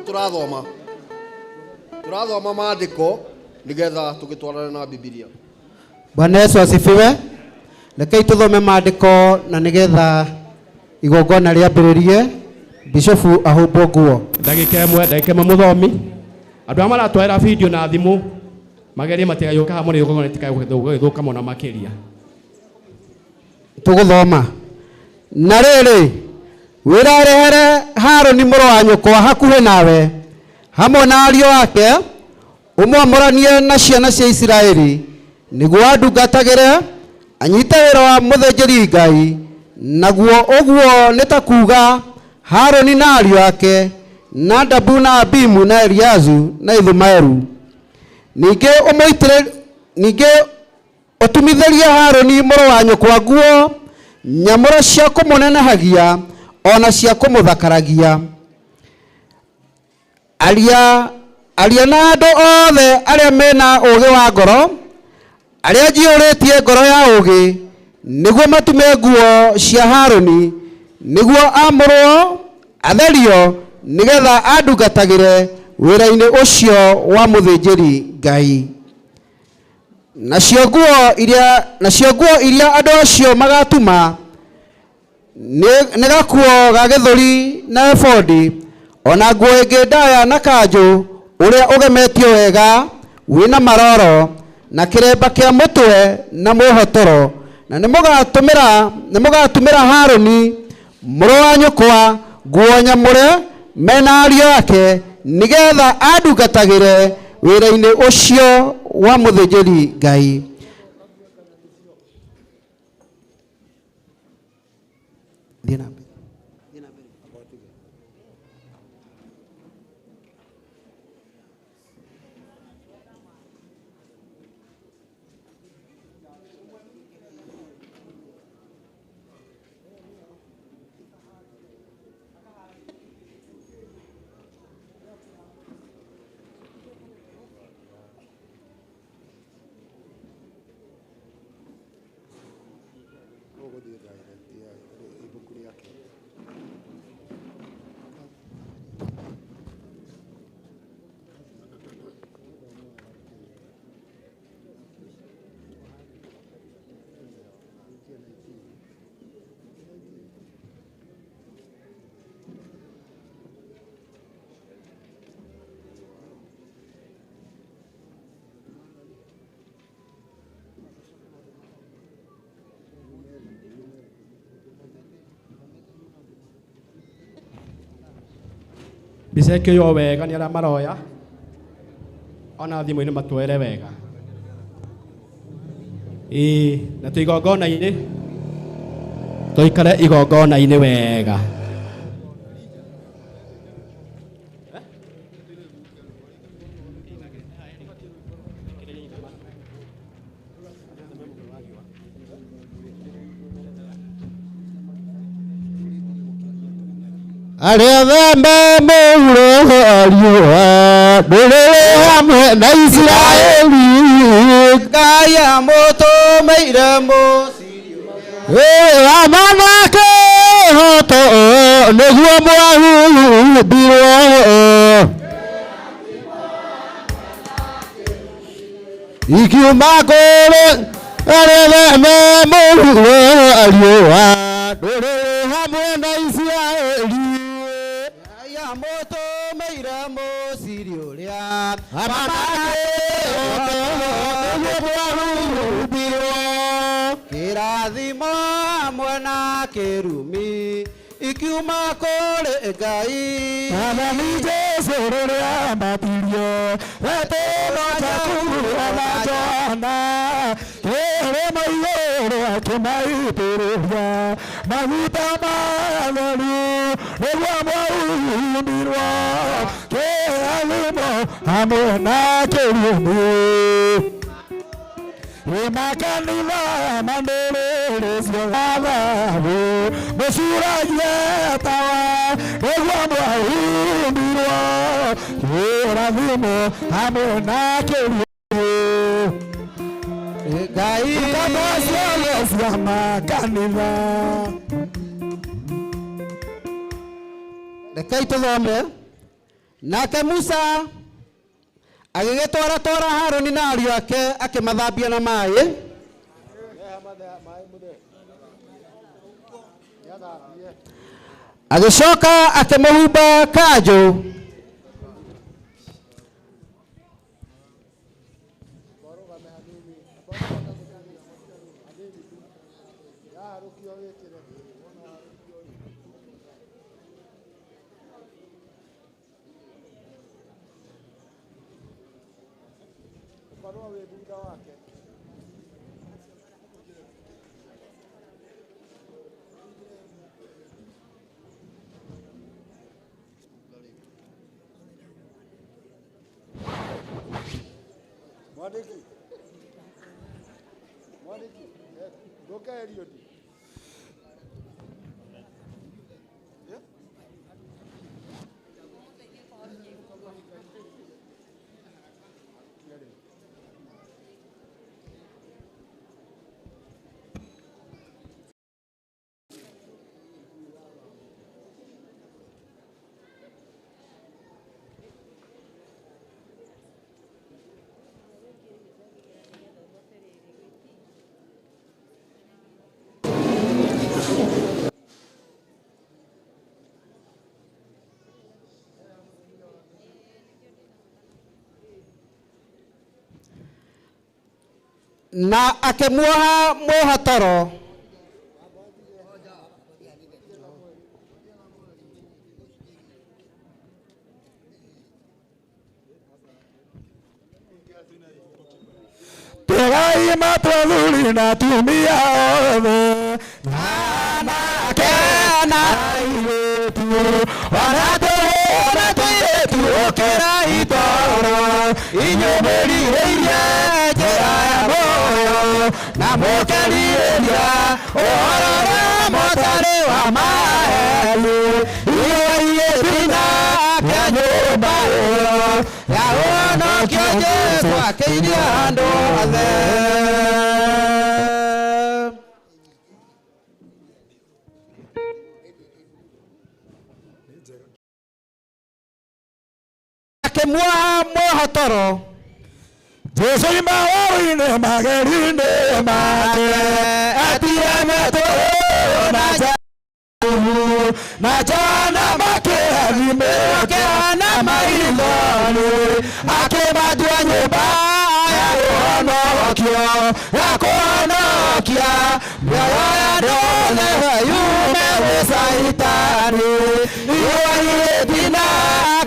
Tũrathoma tũrathoma maandĩko nĩgetha tũgĩtwarane na Bibilia. Bwana Yesu asifiwe. Rekei tũthome maandĩko na nĩgetha igongona rĩambĩrĩrie. Bishofu ahumbwo nguo. Ndagĩka ĩmwe mũthomi. Andũ arĩa maratwarĩra video na thimũ magerie matigayũke hamwe nĩ igongona rĩtikae mũno makĩria. Tũgũthoma. Na rĩrĩ, wĩrarehere Harũni mũrũ wa nyũkwa hakuhĩ nawe hamwe na ariũ ake, ũmwamũranie na ciana cia Isiraeli nĩguo andungatagĩre, anyite wĩra wa mũthĩnjĩri Ngai. Naguo ũguo nĩ ta kuuga Harũni na ariũ ake, Nadabu na Abimu na Eliazu na Ithumaelu. Ningĩ ũtumithĩrie Harũni mũrũ wa nyũkwa nguo nyamũre cia kũmũnenehagia ona cia kũmũthakaragia. Aria na andũ othe arĩa mena ũũgĩ wa ngoro, arĩa njiyũrĩtie ngoro ya ũũgĩ, nĩguo matume nguo cia Harũni, nĩguo amũrwo atherio, nĩgetha andungatagĩre wĩra-inĩ ũcio wa mũthĩnjĩri Ngai. Nacio nguo iria andũ acio magatuma nĩ gakuo ga gĩthũri na ebodi, ona nguo ĩngĩ ndaya na kanjũ ũrĩa ũgemetio wega wĩna maroro, na kĩremba kĩa mũtwe na mwĩhotoro. Na nĩmũgatumĩra Harũni mũrũ wa nyũkwa nguo nyamũre mena ariũ ake, nĩgetha andungatagĩre wĩra-inĩ ũcio wa mũthĩnjĩri Ngai. Thiĩ na mbere. Mbica ĩkĩoywo wega nĩ arĩa maroya ona thimũ-inĩ matuoere wega. Ĩĩ, na twĩ igongona-inĩ, tũikare igongona-inĩ wega. Arĩa thembe mũhuro riũa ndũrĩrĩ hamwe na Isiraeli. Ngai amũtũmĩire mũciri Amanake hoto nĩguo mwahumbirwo. Ikiuma kũrĩ arĩa thembe mũhuro riũa ndũrĩrĩ hamwe na Isiraeli. Ngai amũtũmĩire mũciri ũrĩa Amanake hoto nĩguo mwahumbirwo. Kĩrathimo hamwe na kĩrumi ikiuma kũrĩ Ngai. Mwathani Jesũ rĩrĩa ambatirio Petero, Jakubu na Johana kĩrĩma igũrũ akĩmaitĩrĩria maguta matheru nĩguo mwahumbirwo kĩrathimo hamwe na kĩrumi. Makanitha mandĩrĩrĩ ciothe mũcuragie tawa nĩguo mwahumbirwo kĩrathimo hamwe na kĩrumi. Ngai Ngano ciothe cia makanitha. Rekei tũthome. Nake Musa agĩgĩtwaratwara Harũni na ariũ ake akĩmathambia na maĩ. Agĩcoka akĩmũhumba kanjũ. Mwandĩki, mwandĩki, ndũkeherio ndi. Na akĩmuoha mwĩhotoro. Tegai matũ athuri na atumia othe, anake na airĩtu, ona tũhĩĩ na tũirĩtu, ũkĩrai toro inyuĩ mwĩrirĩirie njĩra ya muoyo na mũkerirĩria ũhoro ũrĩa mũtarĩ wa maheni. Inyuĩ gĩtina kĩa nyũmba ĩyo ya ũhonokio Jesũ akĩiria andũ othe. Akĩmuoha mwĩhotoro. Jesũ ima waru-inĩ mageri-inĩ make etire Petero na Jakubu na Johana makĩrathimĩkĩana maithori akĩmatua nyũmba ya ũhonokio ya kũhonokia mĩoyo ya andũ othe yume gwĩ Caitani. Inyuĩ gĩtina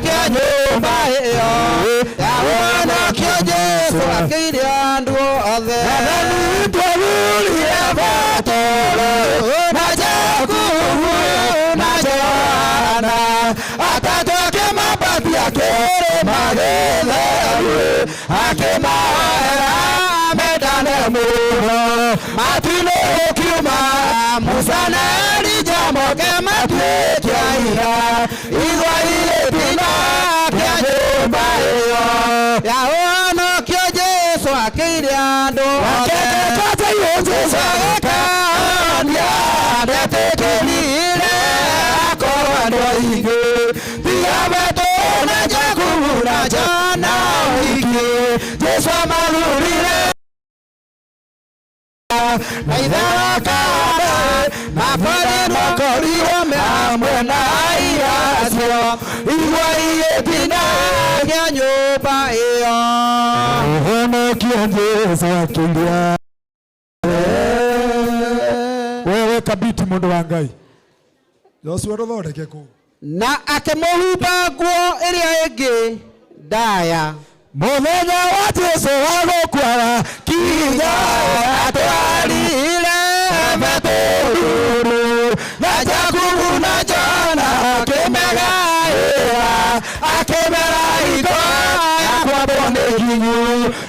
kĩa nyũmba ĩyo ya ũhonokio Jesũ akĩiria andũ othe. Mwathani witũ na Jakubu na Johana atatũ akĩmambatia kĩrĩma gĩtheru akĩmahoera mendane mũno matu-inĩ gũkiuma Musa na Elija moke matuĩke aira igwa igĩtina kĩa nyũmba ĩyo ya ũhonokio Jesũ akĩire andũ othe Jesũ agĩkaania ndetĩkĩrire akorwo andũ aingĩ tiga Petero na Jakubu na Johana oiki Jesũ amathurire na ithe wa kana mabare makorirwo me hamwe na aira acio igwa igĩtina kĩa nyũmba ĩyo Ũhonokio Jesũ akĩiria wewe kabiti mũndũ wa Ngai Joshua rũthondeke kũu Na akĩmũhumba nguo ĩrĩa ĩngĩ ndaya mũthenya wa Jesũ wa gũkua kinya atwarire Petero na Jakubu na Johana akĩmegaĩra akĩmera hingo ya kwambwo nĩ nginyu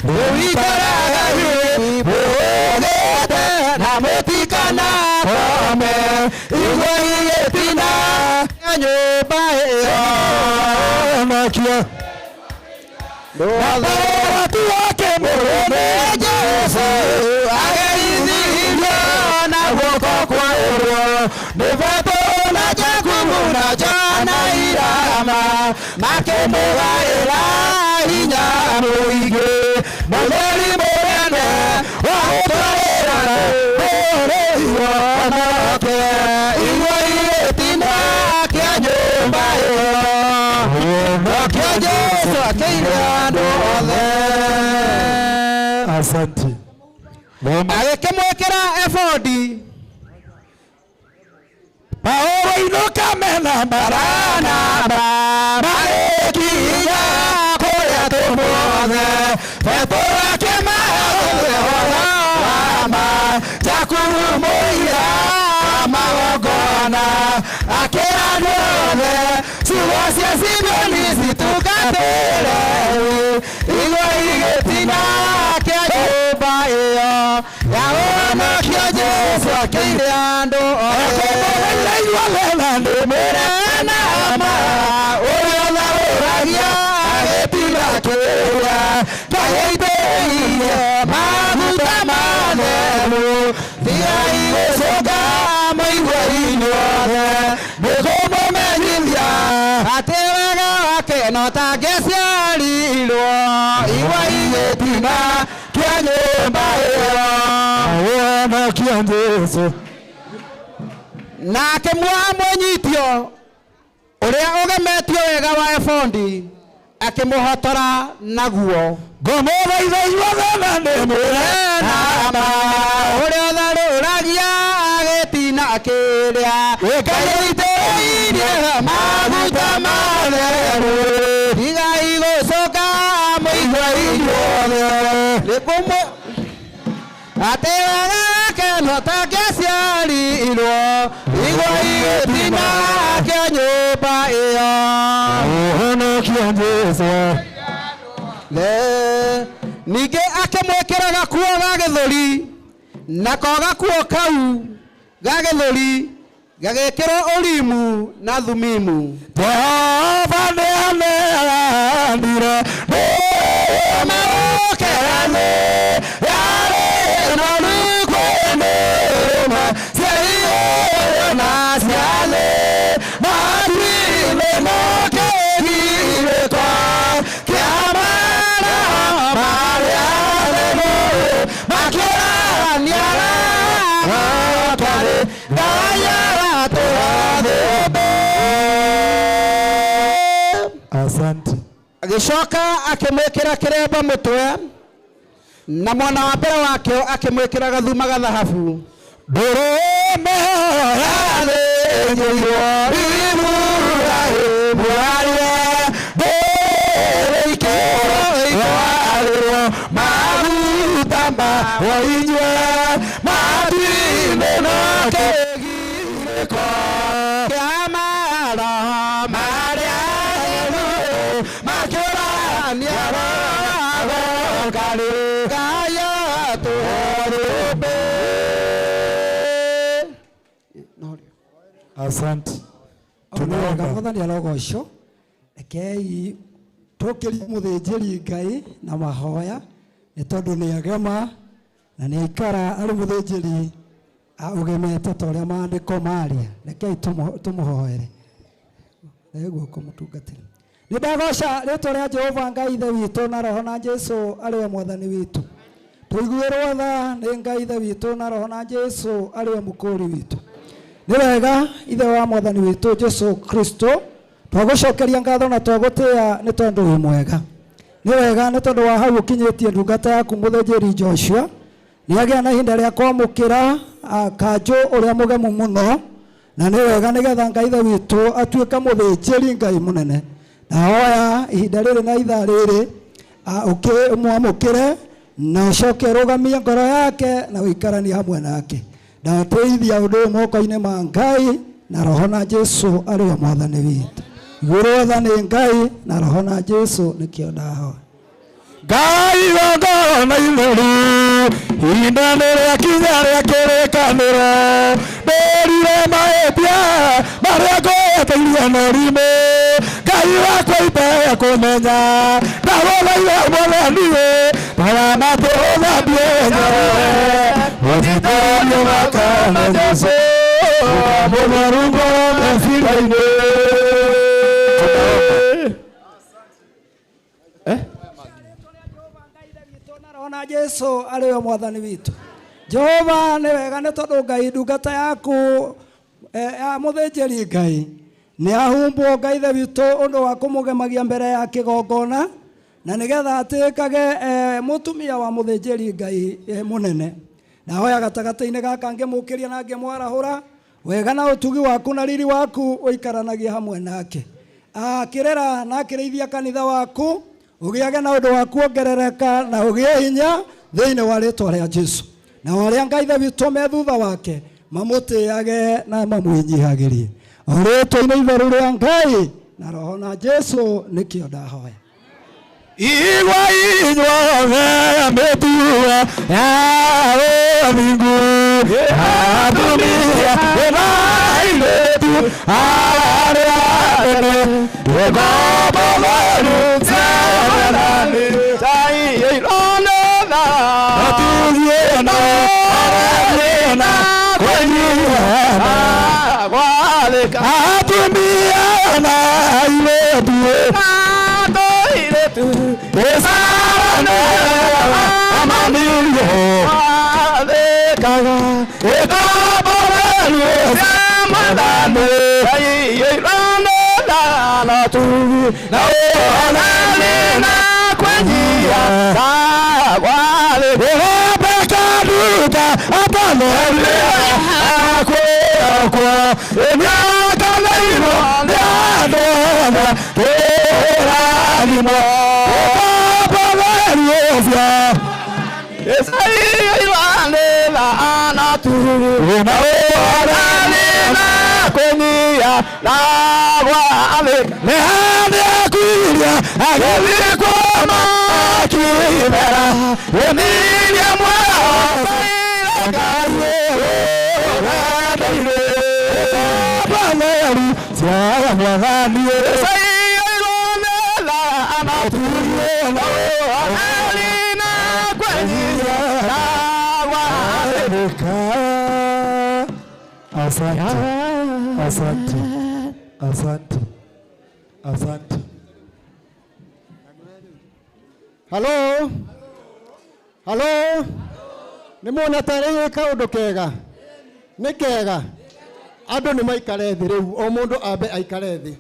rĩu ikaragai mũhũgĩte na mũtikanakome igwa igĩtina nyũmba ĩyo ũhonokio watu wake mũrũme Jesũ agerithirio na guoko kwa ũrĩo nĩ Petero na Jakubu na Johana irama makĩmũgaĩra hinya mũingĩ mũtheri mũnene wa gũtwarĩra rũrĩrio nake igwa igĩtina kĩa nyũmba ĩyo ũhonokio Jesũ akĩire andũ othe Asante. Agĩkĩmwĩkĩra ebodi Paulo inũka mena Baranaba marĩkinya kũrĩa tũmothe Petero akĩmahe ũhoro wa ma Jakubu mũira wa magongona akĩra andũ othe ciugo cia Simeoni citungatĩre igwa igĩtina kĩa nyũmba ĩyo ya ũhonokio Jesũ akĩire andũ othe ndĩmũrenama ũrĩa ũtharũragia gĩtina kĩrĩa kagĩitĩrĩirie maguta matheru tigai gũcũnga mũigue inyuothe nĩkũmũmenyithia atĩ wega wake no tangĩciarirwo igwa igĩtina kĩa nyũmba ĩyo ũhonokio Jesũ na akĩmuoha mwĩnyitio ũrĩa ũgemetio wega wa ebodi akĩmũhotora naguo ngũmũthaitha inyuothe na ndĩmũrenama ũrĩa ũtharũragia gĩtina kĩrĩa kagĩitĩrĩirie maguta matheru tigai gũcũnga mũigue inyuothe nĩkũmũ atĩ wega wake no tangĩciarirwo igwa igĩtina kĩa nyũmba ĩyo ũhonokio Jesũ ningĩ akĩmwĩkĩra gakuo ga gĩthũri nako gakuo kau ga gĩthũri gagĩkĩrwo Urimu na Thumimu Jehova nĩaneanire ndĩmũkerane yarĩ noru kwĩnĩrũme cia igũrũ na cia thĩ matu-inĩ mũkĩgirĩkwa kĩa mara marĩa theru makĩũrania twarĩ ndaya tũrathĩmbe. Asante. Agĩcoka akĩmwĩkĩra kĩremba mũtwe na mwena wa mbere wakĩo akĩmwĩkĩra gathuma ga thahabu ndũrũme yathĩnjĩirwo Iburahĩmu arĩe ndĩrĩikĩrwo ikwarĩrwo maguta ma inyue matu-inĩ no Kĩgirĩko kĩa maroho marĩa makĩũrania roho Ngai atũhe. Asante. Tunaomba Mwathani arogocwo. Rekei tũkĩrie mũthĩnjĩri Ngai na mahoya nĩ tondũ nĩ agema na nĩ aikara arĩ mũthĩnjĩri ũgemete ta ũrĩa maandĩko maria. Rekei tũmũhoere. Nĩ guoko mũtungatĩri. Nĩ ndagoca rĩtwa rĩa Jehova Ngai Ithe witũ na Roho na Jesu arĩ we Mwathani witũ. Tũiguĩrwo tha nĩ Ngai Ithe witũ na Roho na Jesu arĩ we Mũkũũri witũ. Nĩ wega Ithe wa Mwathani witũ Jesu Kristo twagũcokeria ngatho na twagũtĩĩa nĩ tondũ wĩ mwega. Nĩ wega nĩ tondũ wa hau ũkinyĩtie ndungata yaku mũthĩnjĩri Joshua. Nĩ agĩa na ihinda rĩa kwamũkĩra kanjũ ũrĩa mũgemu mũno, na nĩ wega nĩgetha Ngai Ithe witũ atuĩke mũthĩnjĩri Ngai mũnene. Ndahoya ihinda rĩrĩ na ithaa rĩrĩ ũkĩmwamũkĩre na ũcoke ũrũgamie ngoro yake na ũikaranie hamwe nake. Ndateithia ũndũ ũyũ moko-inĩ ma Ngai na Roho na Jesu arĩ we Mwathani witũ. Igũrũ tha nĩ Ngai na Roho na Jesu nĩkĩo ndahoya. Ngai igongona itheru ihinda nĩ rĩakinya rĩa kĩrĩkanĩro ndĩrire mahĩtia marĩa ngwĩtĩirie na ũrimũ Ngai wakwa itea kũmenya ndagũthaitha Mwathani bara matũthambie nyowe ũnjitĩrĩrie thakame Jesũ mũtheru ngoro meciria-inĩ. Na Jesu arĩ we Mwathani witũ. Jehova nĩ wega nĩ tondũ Ngai ndungata yaku ya mũthĩnjĩri Ngai nĩ ahumbwo Ngai Ithe witũ ũndũ wa kũmũgemagia mbere ya kĩgongona na nĩgetha atĩkage mũtumia wa mũthĩnjĩri Ngai mũnene. Ndahoya gatagatĩ-inĩ gaka ngĩmũkĩria na ngĩmwarahũra wega na ũtugi waku na riri waku ũikaranagie hamwe nake. Akĩrera na akĩrĩithia kanitha waku ũgĩage na ũndũ wa kuongerereka na ũgĩe hinya thĩinĩ wa rĩtwa rĩa Jesu. Na arĩa Ngai Ithe witũ me thutha wake mamũtĩage na mamwĩnyihagĩrie. O rĩtwa-inĩ itheru rĩa Ngai na Roho na Jesu nĩkĩo ndahoya. Igua inyuothe mĩtugo ya ũthingu atumia na airĩtu arĩa anene ngombo theru cia Mwathani atugie na arĩa na kwĩnyihana atumia na airĩtu Asante, asante, asante, asante. Halo, halo, nĩ muona tarĩ kaũndũ kega? Nĩ kega. Andũ nĩ maikare thĩ rĩu, o mũndũ ambe aikare thĩ.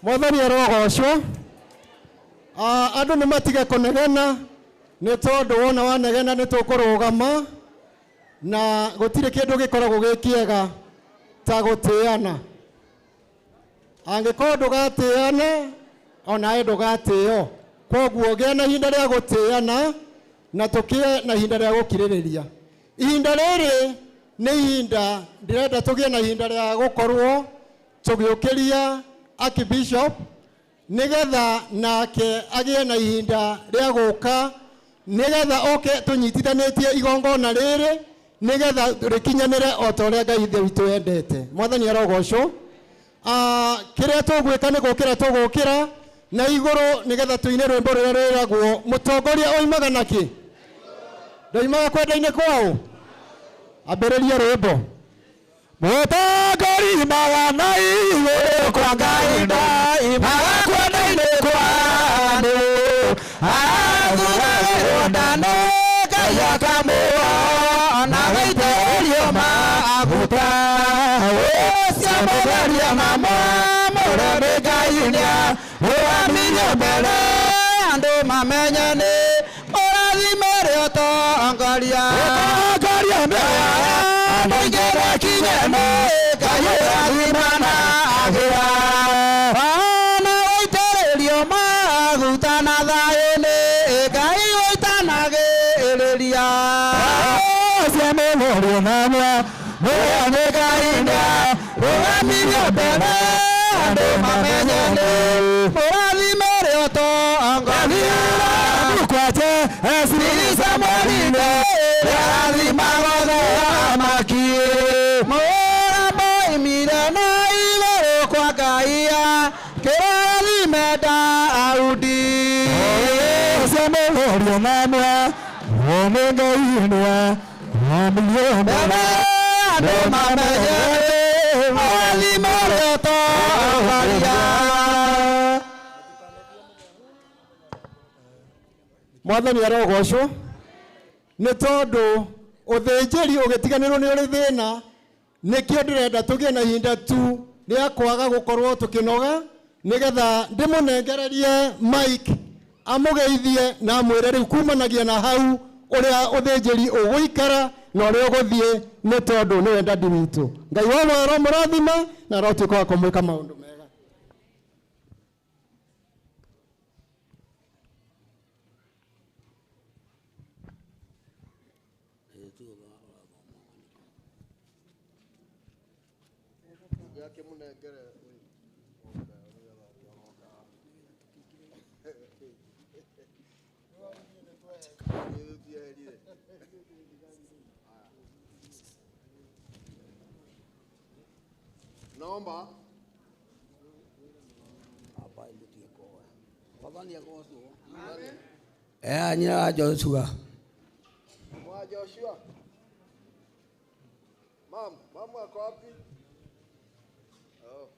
Mwathani arogocwo. Andũ nĩ matige kũnegena nĩ tondũ wona wanegena nĩ tũkũrũgama na gũtirĩ kĩndũ gĩkoragwo gĩ kĩega ta gũtĩana. Angĩkorwo ndũgatĩana onawe ndũgatĩo. Koguo gĩa na ihinda rĩa gũtĩana na tũkĩe na ihinda rĩa gũkirĩrĩria. Ihinda rĩrĩ nĩ ihinda ndĩrenda tũgĩe na ihinda rĩa gũkorwo tũgĩũkĩria Archbishop nĩgetha nake agĩe na ihinda rĩa gũka nĩgetha oke tũnyitithanĩtie igongona rĩrĩ nĩgetha rĩkinyanĩre o ta ũrĩa Ngai ithe witũ endete. Mwathani arogocwo. Kĩrĩa tũgwĩka nĩ gũkĩra tũgũkĩra na igũrũ nĩgetha tũine rwĩmbo rũrĩa rwĩragwo mũtongoria oimaga nakĩ? Ndoimaga kwenda-inĩ kwao? Ambĩrĩria rwĩmbo. Mũtongoria magana igũrũ kwa Ngai ndoimaga kwenda-inĩ kwa andũ athuragĩrwo nda nĩ Ngai akamũona agaitĩrĩrio maguta ũcio mũtheria na mwamũre nĩ Ngai nĩarũgamirio mbere andũ mamenye nĩ mũrathime rĩ ũtongoria. Ũtongoria mwega andũ aingĩ makinye nĩ Ngai ũrathimana agĩra. Ona ũitĩrĩrio maguta na thayũ nĩ Ngai ũitanagĩrĩria. Ũcio mũtheru na mwamũre nĩ Ngai nĩarũgamirio mbere andũ mamenye nĩ mũrathime rĩ ũtongoria. Kwache Samueli nĩarathimagwo mũthamaki. Mũrambo oimire na igũrũ kwa Ngai akĩrathime Daudi. Ũcio mũtheru na mwamũre nĩ Ngai nĩarũgamirio mbere andũ mamenye nĩ mũrathime rĩ ũtongoria. Mwathani arogocwo nĩ tondũ ũthĩnjĩri ũgĩtiganĩrwo nĩ ũrĩ thĩna nĩkĩo ndĩrenda tũgĩe na ihinda tu rĩa kwaga gũkorwo tũkĩnoga nĩgetha ndĩmũnengererie Mike amũgeithie na amwĩre rĩu kumanagia na hau ũrĩa ũthĩnjĩri ũgũikara na ũrĩa ũgũthiĩ nĩ tondũ nĩwe ndadi witũ. Ngai wa muoyo aromũrathima na arotuĩka wa kũmwĩka maũndũ mega. Naomba nyina wa Joshua. Mwa Joshua. Mam, mamu ako wapi? Oh.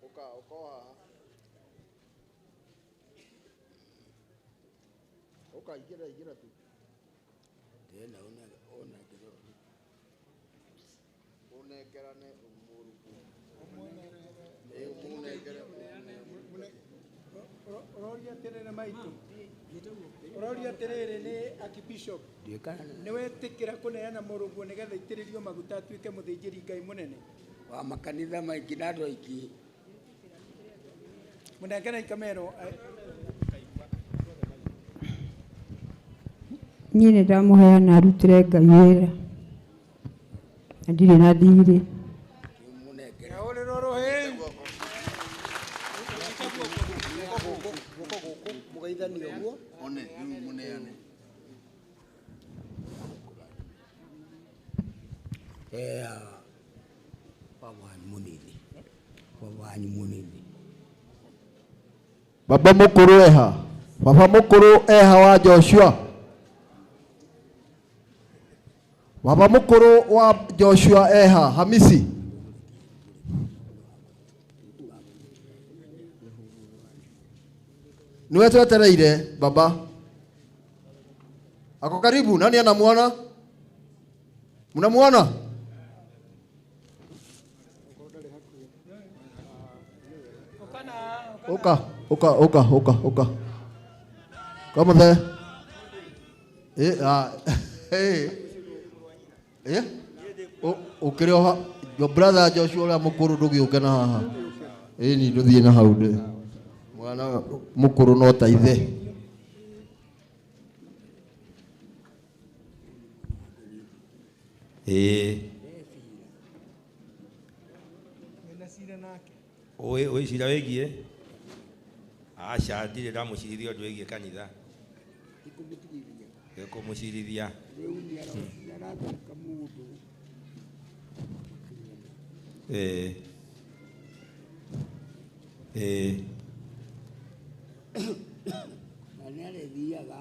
Uka, uko haha. Uka ingĩra ingĩra tu. Ndĩrenda ũnengere. Ũnengerane mũrũguo. Ũmũnengere. Ũroria atĩrĩrĩ maitũ. Ũroria atĩrĩrĩ nĩ Archbishop. Nĩ wetĩkĩra kũneana mũrũguo nĩgetha aitĩrĩrio maguta atuĩke mũthĩnjĩri Ngai mũnene? Wa makanitha maingĩ na andũ aingĩ. Mũnengere ikamerwo. Niĩ nĩ ndamũheana arutĩre Ngai wĩra na ndirĩ na thirĩ. Ahũrĩrwo rũhĩ. Guoko gũkũ mũgeithanie ũguo. One, rĩu mũneane. Baba wanyu mũnini. Baba wanyu mũnini. Baba mũkũrũ eha. Baba mũkũrũ eha wa Joshua. Baba mũkũrũ wa Joshua eha Hamisi. Niwe twetereire baba. Ako karibu, nani anamuona? Mnamuona? Ũka, ũka, ũka, ũka, ũka. Kamũthee. Ĩ, ah, ĩ. Ĩ? Ũkĩrĩ o ha- your brother Joshua ũrĩa mũkũrũ ndũgĩũke na haha. Ĩ ni ndũthiĩ na hau ndĩ. Mwana mũkũrũ no ta ithe. Ĩĩ. Wĩ wĩ cira wĩgiĩ? Aca ndirĩ ndamũcirithia ũndũ wĩgiĩ kanitha. Gĩkũmũcirithia. Ĩĩ. Ĩĩ. Na nĩ arĩthiaga.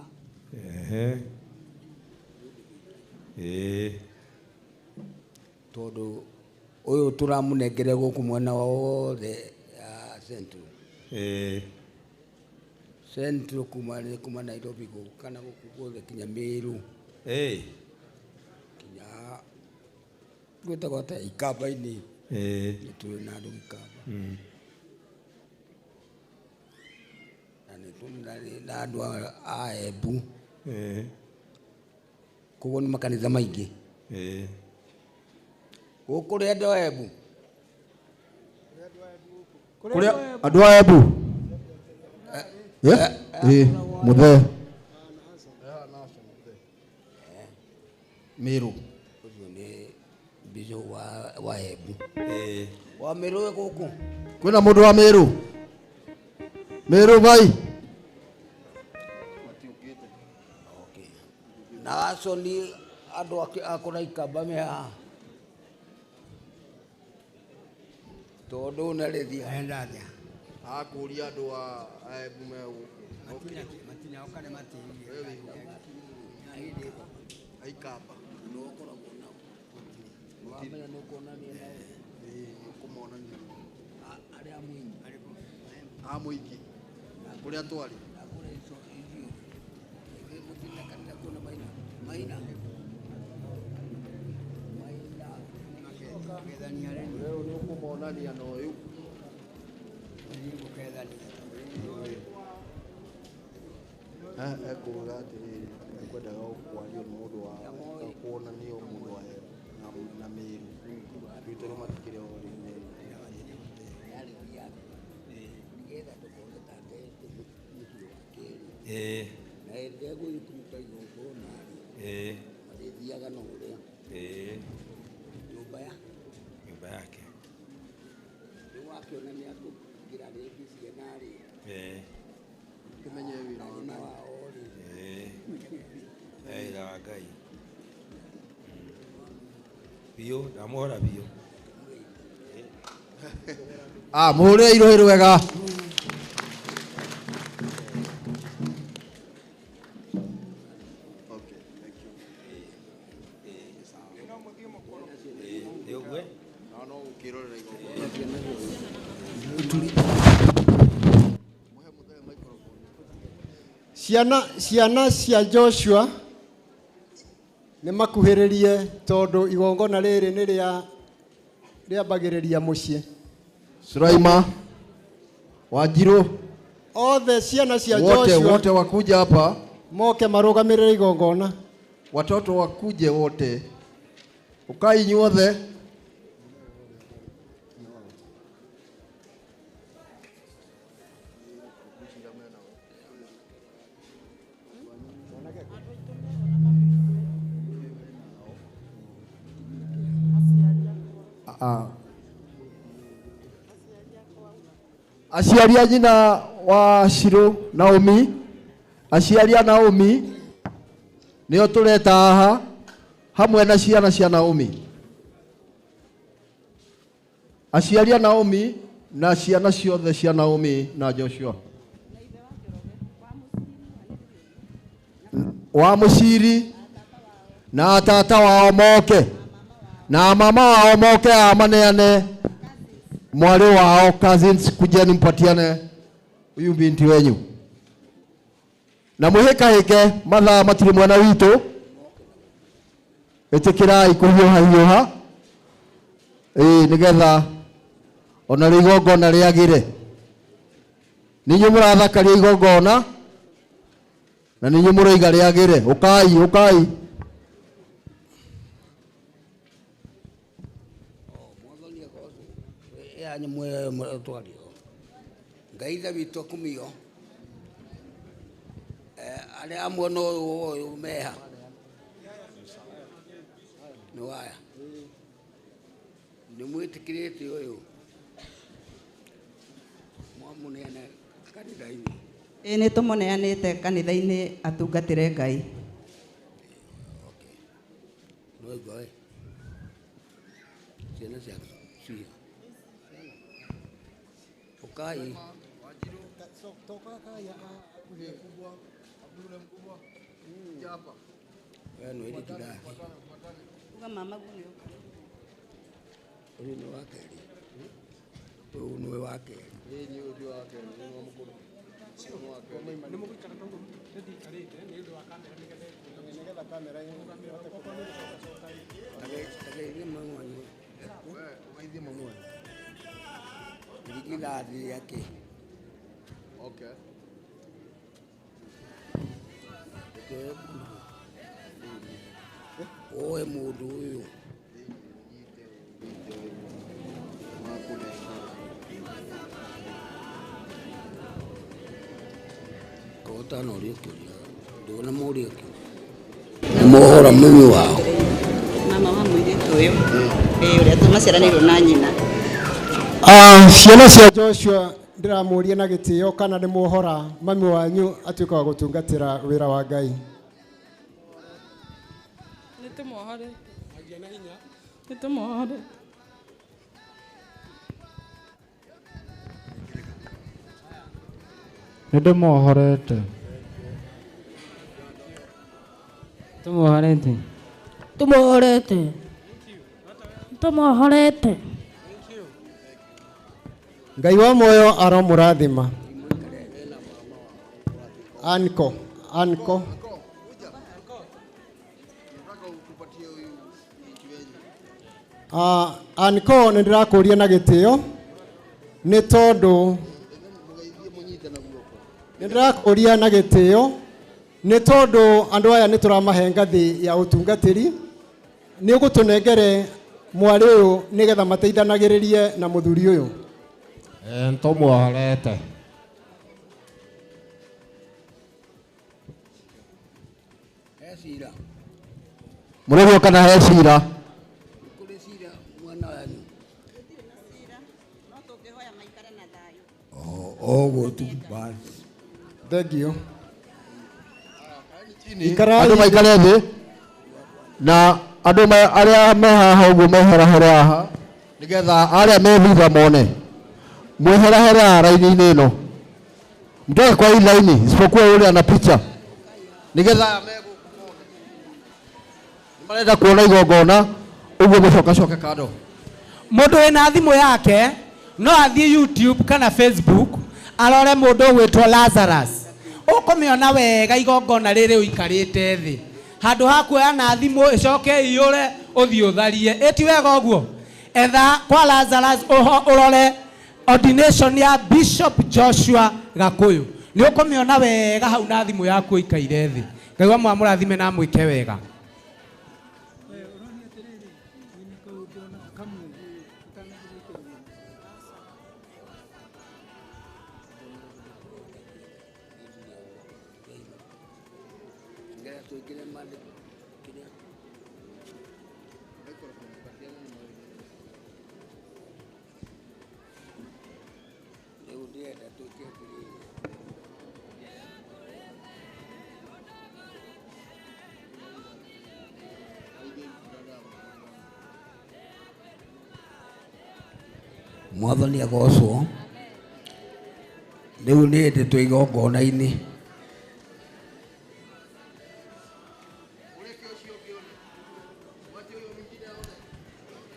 Ehe. Ĩĩ. Tondũ ũyũ tũramũnengere gũkũ mwena wothe ya Central. Ĩĩ. Central kuma kuma Nairobi gũkũ kana gũkũ guothe kinya Meru. Ĩĩ. Kinya gwĩtagwo atĩa Ikamba-inĩ. Ĩĩ. Nĩ tũrĩ na andũ Ikamba. Na nĩ tũrĩ na andũ a Embu. Ĩĩ. Koguo nĩ makanitha maingĩ. Ĩĩ. Gũkũ rĩ andũ a Embu. Kũrĩa andũ a Embu. Ĩ? Ĩ, mũthee. Meru. Ũcio nĩ bishop wa Embu. Ĩĩ. Wa Meru wĩ gũkũ? Kwĩna mũndũ wa Meru? Meru vai. Na aconi andũ akũra Ikamba me haha. Tondũ nĩ arĩthiĩ. Enda atĩa? Akũria andũ a Embu me gũkũ. Matinaoka nĩ Aikamba. Wamenya nĩ ũkuonania nao. Ĩĩ, nĩũkũmonania. Arĩa a mũingĩ. A mũingĩ. Kũrĩa twarĩ. Rĩu nĩ ũkũmonania na ũyũ. Ekuga atĩrĩrĩ, ekwendaga kwario nĩ mũndũ wa kuonanio mũndũ wa na Meru. Gwitũ nĩ matikĩrĩ o rĩ Meru. Ĩĩ. Na hĩndĩ ĩrĩa egũthiĩ kũruta igongona rĩ, Ĩĩ. marĩthiaga na ũrĩa Ĩĩ. nyũmba ya Nyũmba yake. rĩu wakĩona nĩ akũingĩra rĩngĩ ciana rĩ, Ĩĩ. Kĩmenye wĩra wa na wao rĩ, Ĩĩ. Wĩra wa Ngai. Biũ, ndamũhora biũ. Ah, mũhũrĩre irohĩ rwega. Nĩ ũguo? Ciana ciana cia Joshua nĩ makuhĩrĩrie tondũ igongona rĩrĩ nĩ rĩa rĩambagĩrĩria mũciĩ. Suraima Wanjiru Othe ciana cia wote Joshua wote wakuja hapa, moke marũgamĩrĩre igongona. watoto wakuje wote, ukai inyuothe. Ah. Aciari a nyina wa Shiro Naomi, aciari a Naomi nĩo tũreta haha hamwe na ciana cia Naomi. Aciari a Naomi na ciana ciothe cia Naomi na Joshua. Wa mũciri na tata wao moke na mama wao moke amaneane mwarĩ wao cousins, kujeni mpatiane huyu binti wenyu na mwĩhĩkahĩke mathaa matirĩ mwena witũ ĩtĩkĩrai kũhiũha hiũha ĩĩ nĩgetha ona rĩo igongona rĩagĩre. Nĩ inyuĩ mũrathakaria igongona na nĩ inyuĩ mũroiga rĩagĩre. Ũkai, ũkai. Ngai ithe witũ akumio. Arĩa amwe no ũyũ meha nĩ waya nĩ mwĩtĩkĩrĩte ũyũ mwamũneana kanitha-inĩ. Ĩĩ nĩ tũmũneanĩte kanitha-inĩ atungatĩre Ngai. Nĩwaigua we ciana ciaku cia ũkai. We nĩ irigithathi. Uga mama guo nĩ ũka. Ũyũ nĩ wa kerĩ. Ũyũ nĩwe wa kerĩ. Tageithie mami wanyu. Irigithathi rĩake. Okay. Oe mũndũ ũyũ. Korwo ũtanoria kĩũria, ndũnamũria kĩũria. Nĩ mohora mami wao. Mama wa mũirĩtu ũyũ. Ĩĩ ũrĩa tũmaciaranĩirwo na nyina. Ciana cia Joshua ndĩramũria na gĩtĩo kana nĩ muohora mami wanyu atuĩka wa gũtungatĩra wĩra wa Ngai. Nĩ tũmuohorete. Nĩ tũmuohorete. Nĩ ndĩmuohorete. Tũmuohorete. Tũmuohorete. Tũmuohorete. Ngai wa muoyo aromũrathima. Anko, anko. Anko nĩ ndĩrakũria na gĩtĩo nĩ tondũ nĩ ndĩrakũria na gĩtĩo nĩ tondũ andũ aya nĩ tũramahe ngathĩ ya ũtungatĩri nĩ ũgũtũnengere mwarĩ ũyũ nĩgetha mateithanagĩrĩrie na mũthuri ũyũ. Tũmuohorete. He cira. Mũrĩguo kana he cira? Kũrĩ cira mwena wanyu. Ũguo tu basi. Thank you. Andũ maikare thĩ na andũ arĩa me haha ũguo meherahere haha nĩgetha arĩa me thutha mone. Mweherahere haha raini-inĩ ĩno. Mtoke kwa hii laini isipokuwa yule ana picha nĩgetha aya me gũkũ mone. Nĩ marenda kuona igongona ũguo mũcokacoke kando. Mũndũ wĩna thimũ yake no athiĩ YouTube kana Facebook arore mũndũ ũgwĩtwo Lazarus. Ũkũmĩona wega igongona rĩrĩ ũikarĩte thĩ. Handũ ha kuoya na thimũ ĩcoke ĩiyũre ũthiĩ ũtharie. Ĩ ti wega ũguo? Etha kwa Lazarus ũrore ordination ya Bishop Joshua Gakuyu. Nĩ ũkũmĩona wega hau na thimũ yaku ũikaire thĩ. Ngai wa mũrathime na amwĩke wega. Mwathani agocwo. Rĩu nĩ hĩndĩ twĩ igongona-inĩ.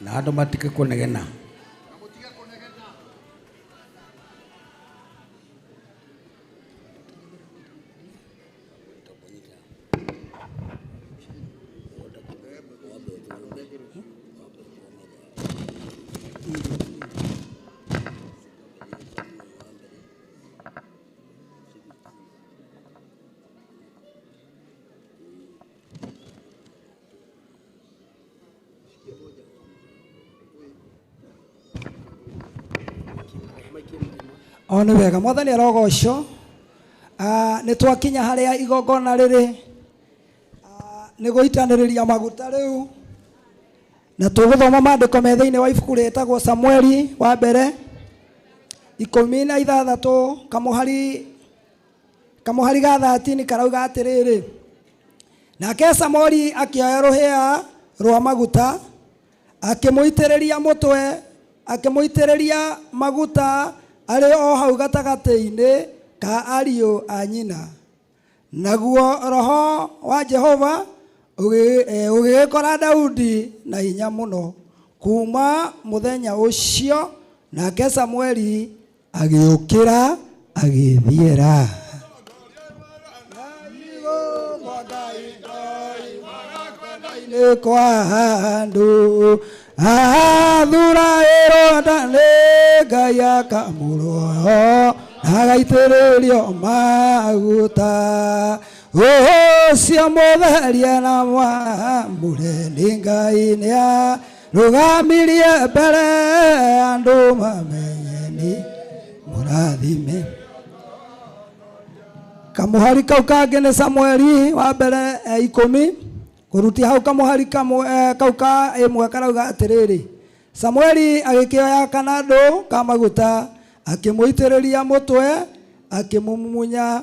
Na andũ matige kũnegena. O nĩ wega mwathani arogocwo. Nĩ twakinya harĩa igongona rĩrĩ nĩ gũitanĩrĩria maguta rĩu, na tũgũthoma maandĩko me thĩinĩ wa ibuku rĩtagwo Samueli wa mbere 16 kamũhari ga 13 karauga atĩrĩrĩ, nake Samueli akĩoya rũhĩa rwa maguta akĩmũitĩrĩria mũtwe, akĩmũitĩrĩria maguta arĩ o hau gatagatĩ-inĩ ka ariũ a nyina. Naguo roho wa Jehova ũgĩgĩkora Daudi na hinya mũno kuma mũthenya ũcio, nake Samueli agĩũkĩra agĩthiĩra. Nĩ kwa andũ athura ĩronda nĩ Ngai akamũrwo agaitĩrĩrio maguta ũcio mũtherie na mwamũre nĩ Ngai nĩarũgamirie mbere andũ mamenye nĩ mũrathime. Kamũhari kau kangĩ nĩ Samueli wa mbere 10 kũrutia hau kamũhari kamwe kau ka ĩmwe karauga atĩrĩrĩ, Samueli agĩkĩoya kanandũ ka maguta akĩmũitĩrĩria mũtwe akĩmũmumunya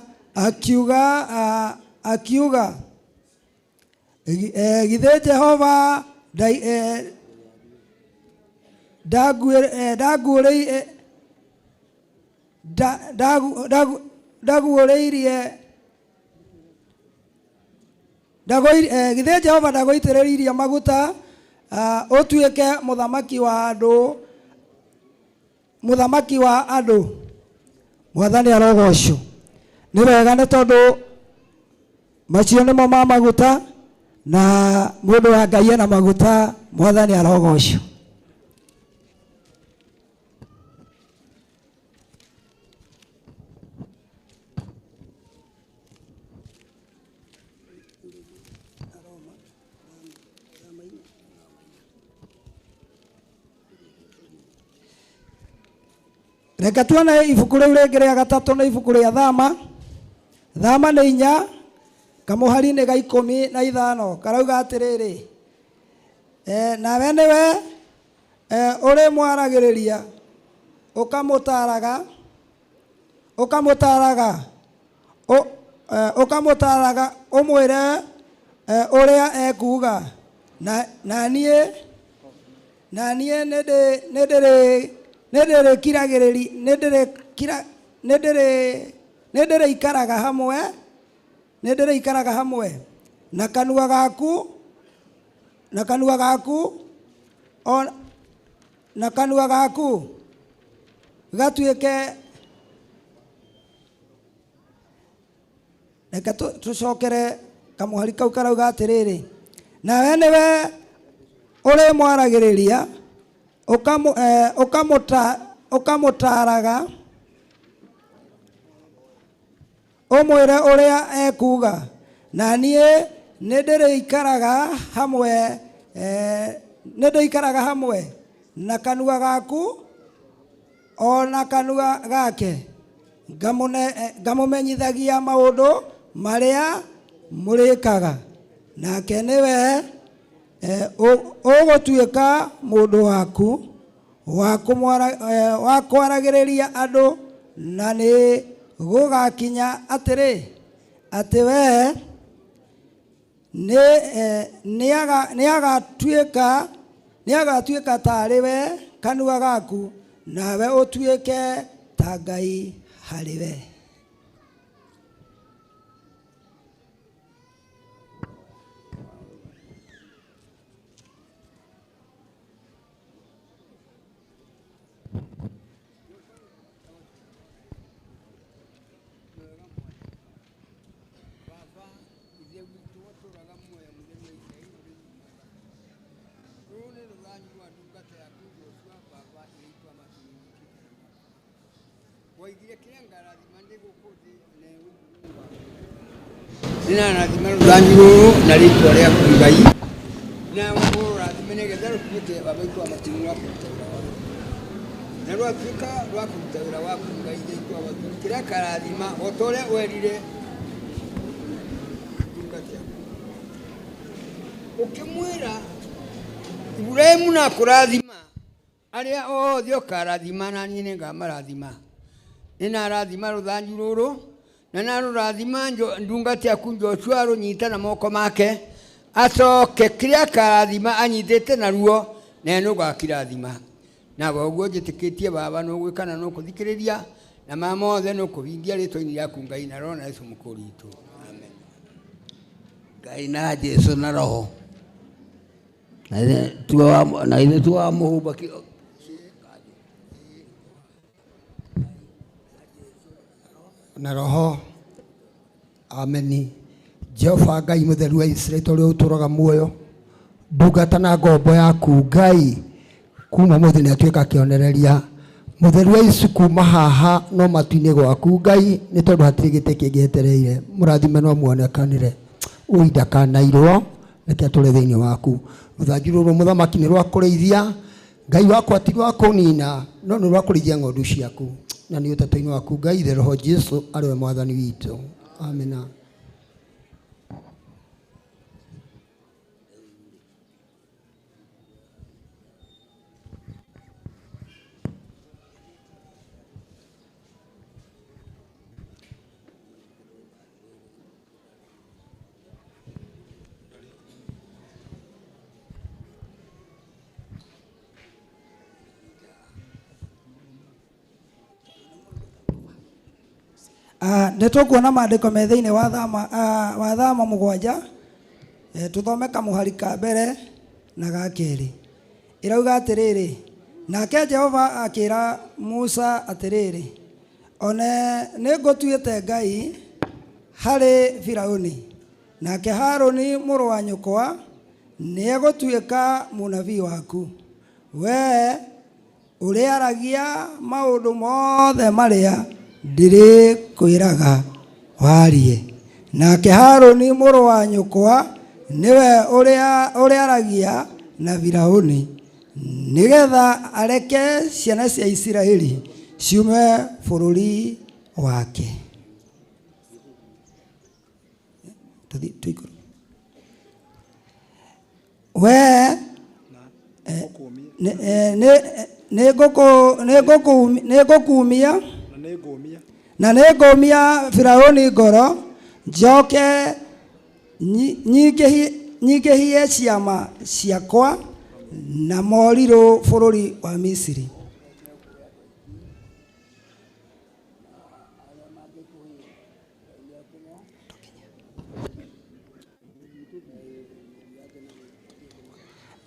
akiuga githĩ Jehova ndaguũrĩirie githĩ Jehova ndagũitĩrĩirie maguta ũtuĩke mũthamaki wa andũ. Mwathani arogocwo. Nĩ wega nĩ tondũ macio nĩmo ma maguta na mũndũ wa Ngai ena maguta. Mwathani arogocwo. Reke tuone ibuku rĩu rĩngĩ rĩa gatatũ nĩ ibuku rĩa Thama. Thama nĩ 4 kamũhari-inĩ ga 15 karauga atĩrĩrĩ, nawe nĩwe ũrĩmwaragĩrĩria ũkamũtaaraga ũmwĩre ũrĩa ekuuga, na niĩ nĩndĩrĩikaraga hamwe na kanua gaku gatuĩke. Reke tũcokere kamũhari kau karauga atĩrĩrĩ, nawe nĩwe ũrĩmwaragĩrĩria ũkamũtaaraga ũmwĩre ũrĩa ekuuga, na niĩ nĩndĩrĩikaraga hamwe na kanua gaku o na kanua gake, ngamũmenyithagia maũndũ marĩa mũrĩkaga, nake nĩwe ũgũtuĩka mũndũ waku wa kwaragĩrĩria andũ, na nĩ gũgakinya atĩrĩ, atĩ we nĩagatuĩka taarĩ we kanua gaku, nawe ũtuĩke ta Ngai harĩ we. Nĩnarathima rũthanju rũrũ na rĩtwa rĩaku Ngai, na ũrũrathime nĩgetha rũtuĩke baba witũ wa matimũ wa kũruta wĩra waku. Na rwatuĩka rwa kũruta wĩra waku Ngai thĩinĩ wa wathuri kĩrĩa karathima o ta ũrĩa werire ndungata yaku. Ũkĩmwĩra Iburahĩmu na kũrathima arĩa othe ũkarathima na niĩ nĩngamarathima. Nĩnarathima rũthanju rũrũ na narũrathima ndungata yaku Joshua arũnyita na moko make acoke kĩrĩa akarathima anyitĩte naruo nawe nĩũgakĩrathima. Na ũguo njĩtĩkĩtie baba nĩũgwĩka na nĩũkũthikĩrĩria na ma mothe nĩũkũhingia rĩtwa-inĩ rĩaku Ngai na Roho na Yesu mũkũũri witũ. Amen. Ngai na Jesu na Roho na ithe tuwamũhumba na roho ameni. Jehova Ngai mũtheru wa Isiraeli ũrĩa ũtũũraga muoyo, ndungata na ngombo yaku Ngai kuma mũthĩ nĩ atuĩka kĩonereria mũtheru wa Isu kuma haha no matu-inĩ gwaku Ngai, nĩ tondũ hatirĩ gĩtĩ kĩngĩ etereire. Mũrathime no muonekanĩre ũi ndakanairwo, reke atũre thĩinĩ waku. Rũthanju rũrũ mũthamaki nĩ rwa kũrĩithia Ngai wakwa, ti rwa kũnina no nĩ rwa kũrĩithia ng'ondu ciaku, na nĩ ũtatũ-inĩ waku Ngai Ithe Roho Jesu arĩ we mwathani witũ. Amina. Nĩ tũkuona maandĩko me thĩinĩ wa thama, wa thama 7, tũthome kamũhari ka mbere na ga kerĩ. Ĩrauga atĩrĩrĩ, nake Jehova akĩra Musa atĩrĩrĩ, one nĩngũtuĩte Ngai harĩ Firauni, nake Harũni mũrũ wa nyũkwa nĩegũtuĩka mũnabii waku. Wee ũrĩaragia maũndũ mothe marĩa ndĩrĩkwĩraga warie, nake Harũni mũrũ wa nyũkwa nĩwe ũrĩaragia na Firauni, nĩgetha areke ciana cia Isiraeli ciume bũrũri wake. Wee nĩngũkumia na nĩngũmia Firauni ngoro, njoke nyingĩhie ciama ciakwa na morirũ bũrũri wa Misiri.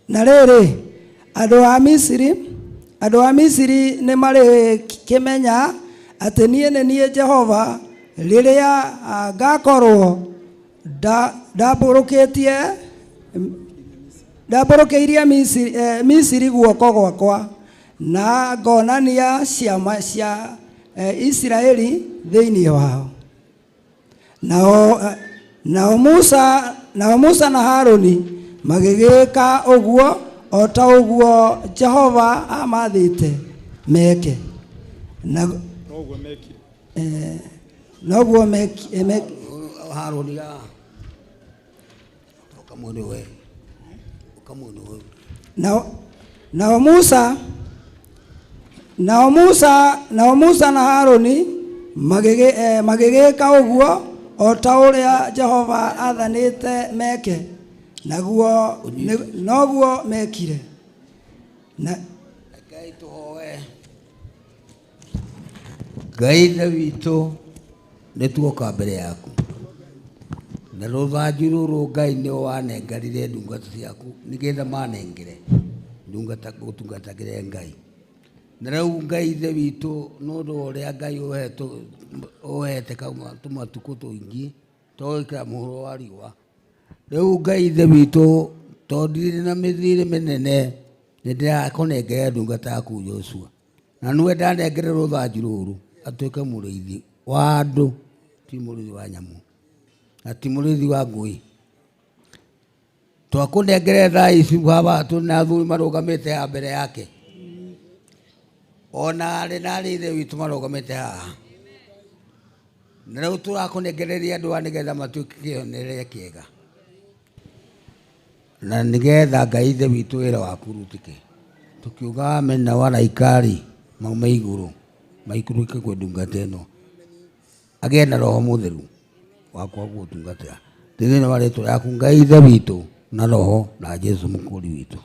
Na rĩrĩ, andũ a Misiri nĩmarĩkĩmenya atĩ niĩ nĩ niĩ Jehova rĩrĩa ngakorwo ndambũrũkĩirie Misiri guoko gwakwa na ngonania ciama cia Isiraeli thĩinĩ wao. Nao Musa na Harũni magĩgĩka ũguo o ta ũguo Jehova amathĩte meke. Noguo mekire. Harũni ũkamwone we, ũkamwone we. Nao Musa na Harũni magĩgĩka ũguo o ta ũrĩa Jehova aathanĩte meke, naguo noguo mekire. Ngai tũhoe. Ngai Ithe witũ, nĩ tuoka mbere yaku na rũthanju rũrũ Ngai nĩ wanengerire ndungata ciaku nĩgetha manengere ndungata gũtungatagĩre Ngai. Na rĩu Ngai Ithe witũ, nĩ ũndũ wa ũrĩa Ngai ũhete tũmatukũ tũingĩ tũgũikara mũhuro wa riũa. Rĩu Ngai Ithe witũ, tondũ ndirĩ na mĩthiĩre mĩnene, nĩ ndĩrakũnengera ndungata yaku Joshua, na nĩwe ndanengere rũthanju rũrũ atuĩke mũrĩithi wa andũ, ti mũrĩithi wa nyamũ na ti mũrĩithi wa ngui. Twakũnengere thaa ici baba, tũrĩ na athuri marũgamĩte haha mbere yake. Ona arĩ na arĩ ithe witũ marũgamĩte haha. Na rĩu tũrakũnengereria andũ aya nĩgetha matuĩke kĩonereria kĩega. Na nĩgetha Ngai ithe witũ wĩra waku ũrutĩke. Tũkiuga amen na waraika-rĩ maume igũrũ maikũrũke kwĩ ndungata ĩno. Agĩe na roho mũtheru wa kwaga gũtungatĩra. Thĩinĩ wa rĩtwa rĩaku Ngai ithe witũ na roho na Jesu mũkũri witũ.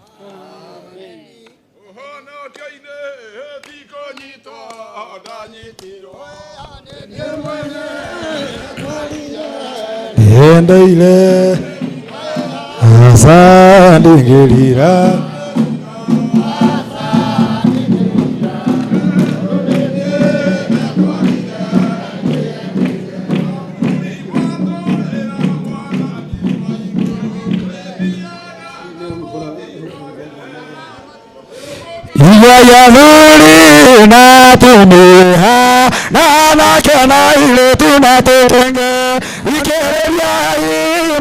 Endeile asandingirira Iga ya thuri na tumiha na anake na airĩtu na tũtenge ikĩrĩriai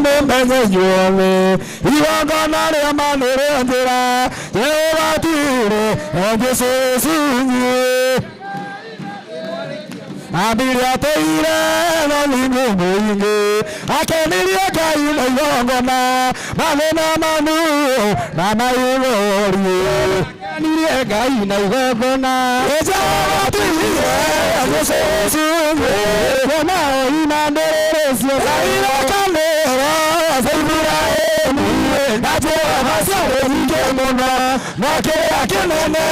mũmenye inyuothe igongona rĩa ma nĩrĩo njĩra Jehova Jesũ inyuĩ ambire atũire na mingu mũingĩ akenirie Ngai na igongona mathĩna manu na maihũrie akenirie Ngai na igongona Jehova tuire Jesũ inyuĩ na ina ndũrĩrĩ ciothe irakanĩra cia Iburahĩmu na Jehova ciarĩ nyingĩ mũno no kĩrĩa kĩnene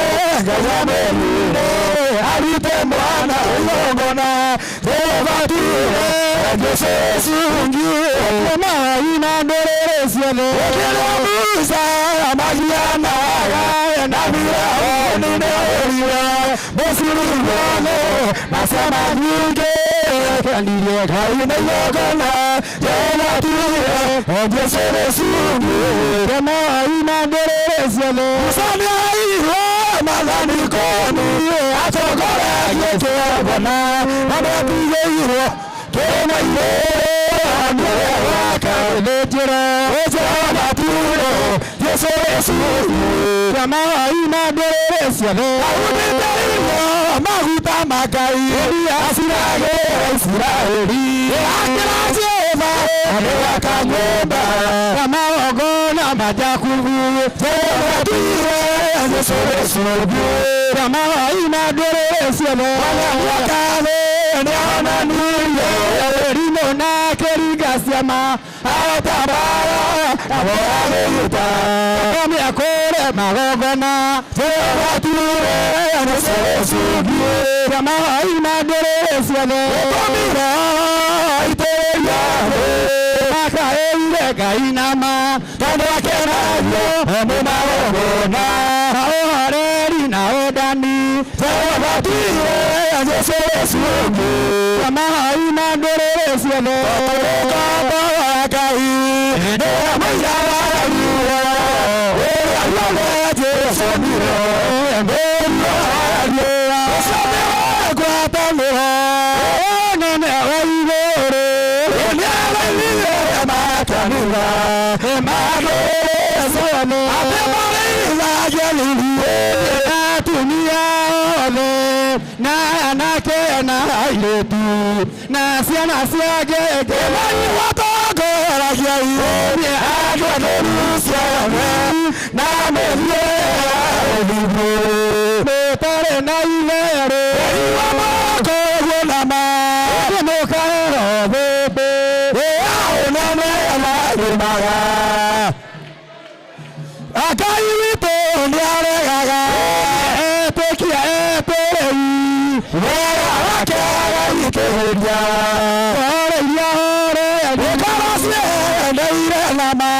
Ngai amwĩrire arute mwana igongona Jehova tuire Jesũ inyuĩ na ina ndũrĩrĩ ciothe kĩrĩa Musa magianaga na Firaũni nĩorire Misiri guothe na ciama nyingĩ akenirie Ngai na igongona Jehova tuire Jesũ inyuĩ na ina ndũrĩrĩ ciothe Musa nĩaheirwo maathani ikũmi atongoragie kĩgongona na nĩatigĩirwo kĩrĩma igũrũ nĩwe wakathĩnjĩra Jehova tuire Jesũ inyuĩ na ina ndũrĩrĩ ciothe aunĩte irio maguta ma Ngai aciragĩra Isiraeli akĩra Jehova agĩaka nyũmba ya magongona ma Jakubu Jehova tuire Jesũ inyuĩ na ina ndũrĩrĩ ciothe Mwathani akathĩ nĩonanirie rimũ na kĩringa ciama atabara agĩita nĩakũre magongona Jehova tuire Jesũ inyuĩ na ina ndũrĩrĩ ciothe gũtũmire aitĩrĩria makaĩire Ngai nama tondũ akenagio nĩ magongona na ũhoreri na ũndani Jehova tuire Jesũ inyuĩ na ina ndũrĩrĩ ciothe ũkombo wa Ngai nĩwe mũira wa ruo ũrĩa ruothe Jesũ nĩwe nĩruo ũcio nĩwe ngwatanĩro nene wa igũrũ nĩarainire makanitha mandũrĩrĩ ciothe atĩ marĩithagia riri atumia othe na anake na airĩtu na ciana cia ngenge watongoragia inyuĩ andũ atheru ciothe na mũthiĩ ũthingu mũtarĩ na itherũ wa moko ũguo na ma mũkaero thĩmbĩ ya ũnene marumaga Ngai witũ nĩaregaga etĩkia etĩrĩi wega wake agagĩkĩhĩria horeiria horeri ngoro ciendeire nama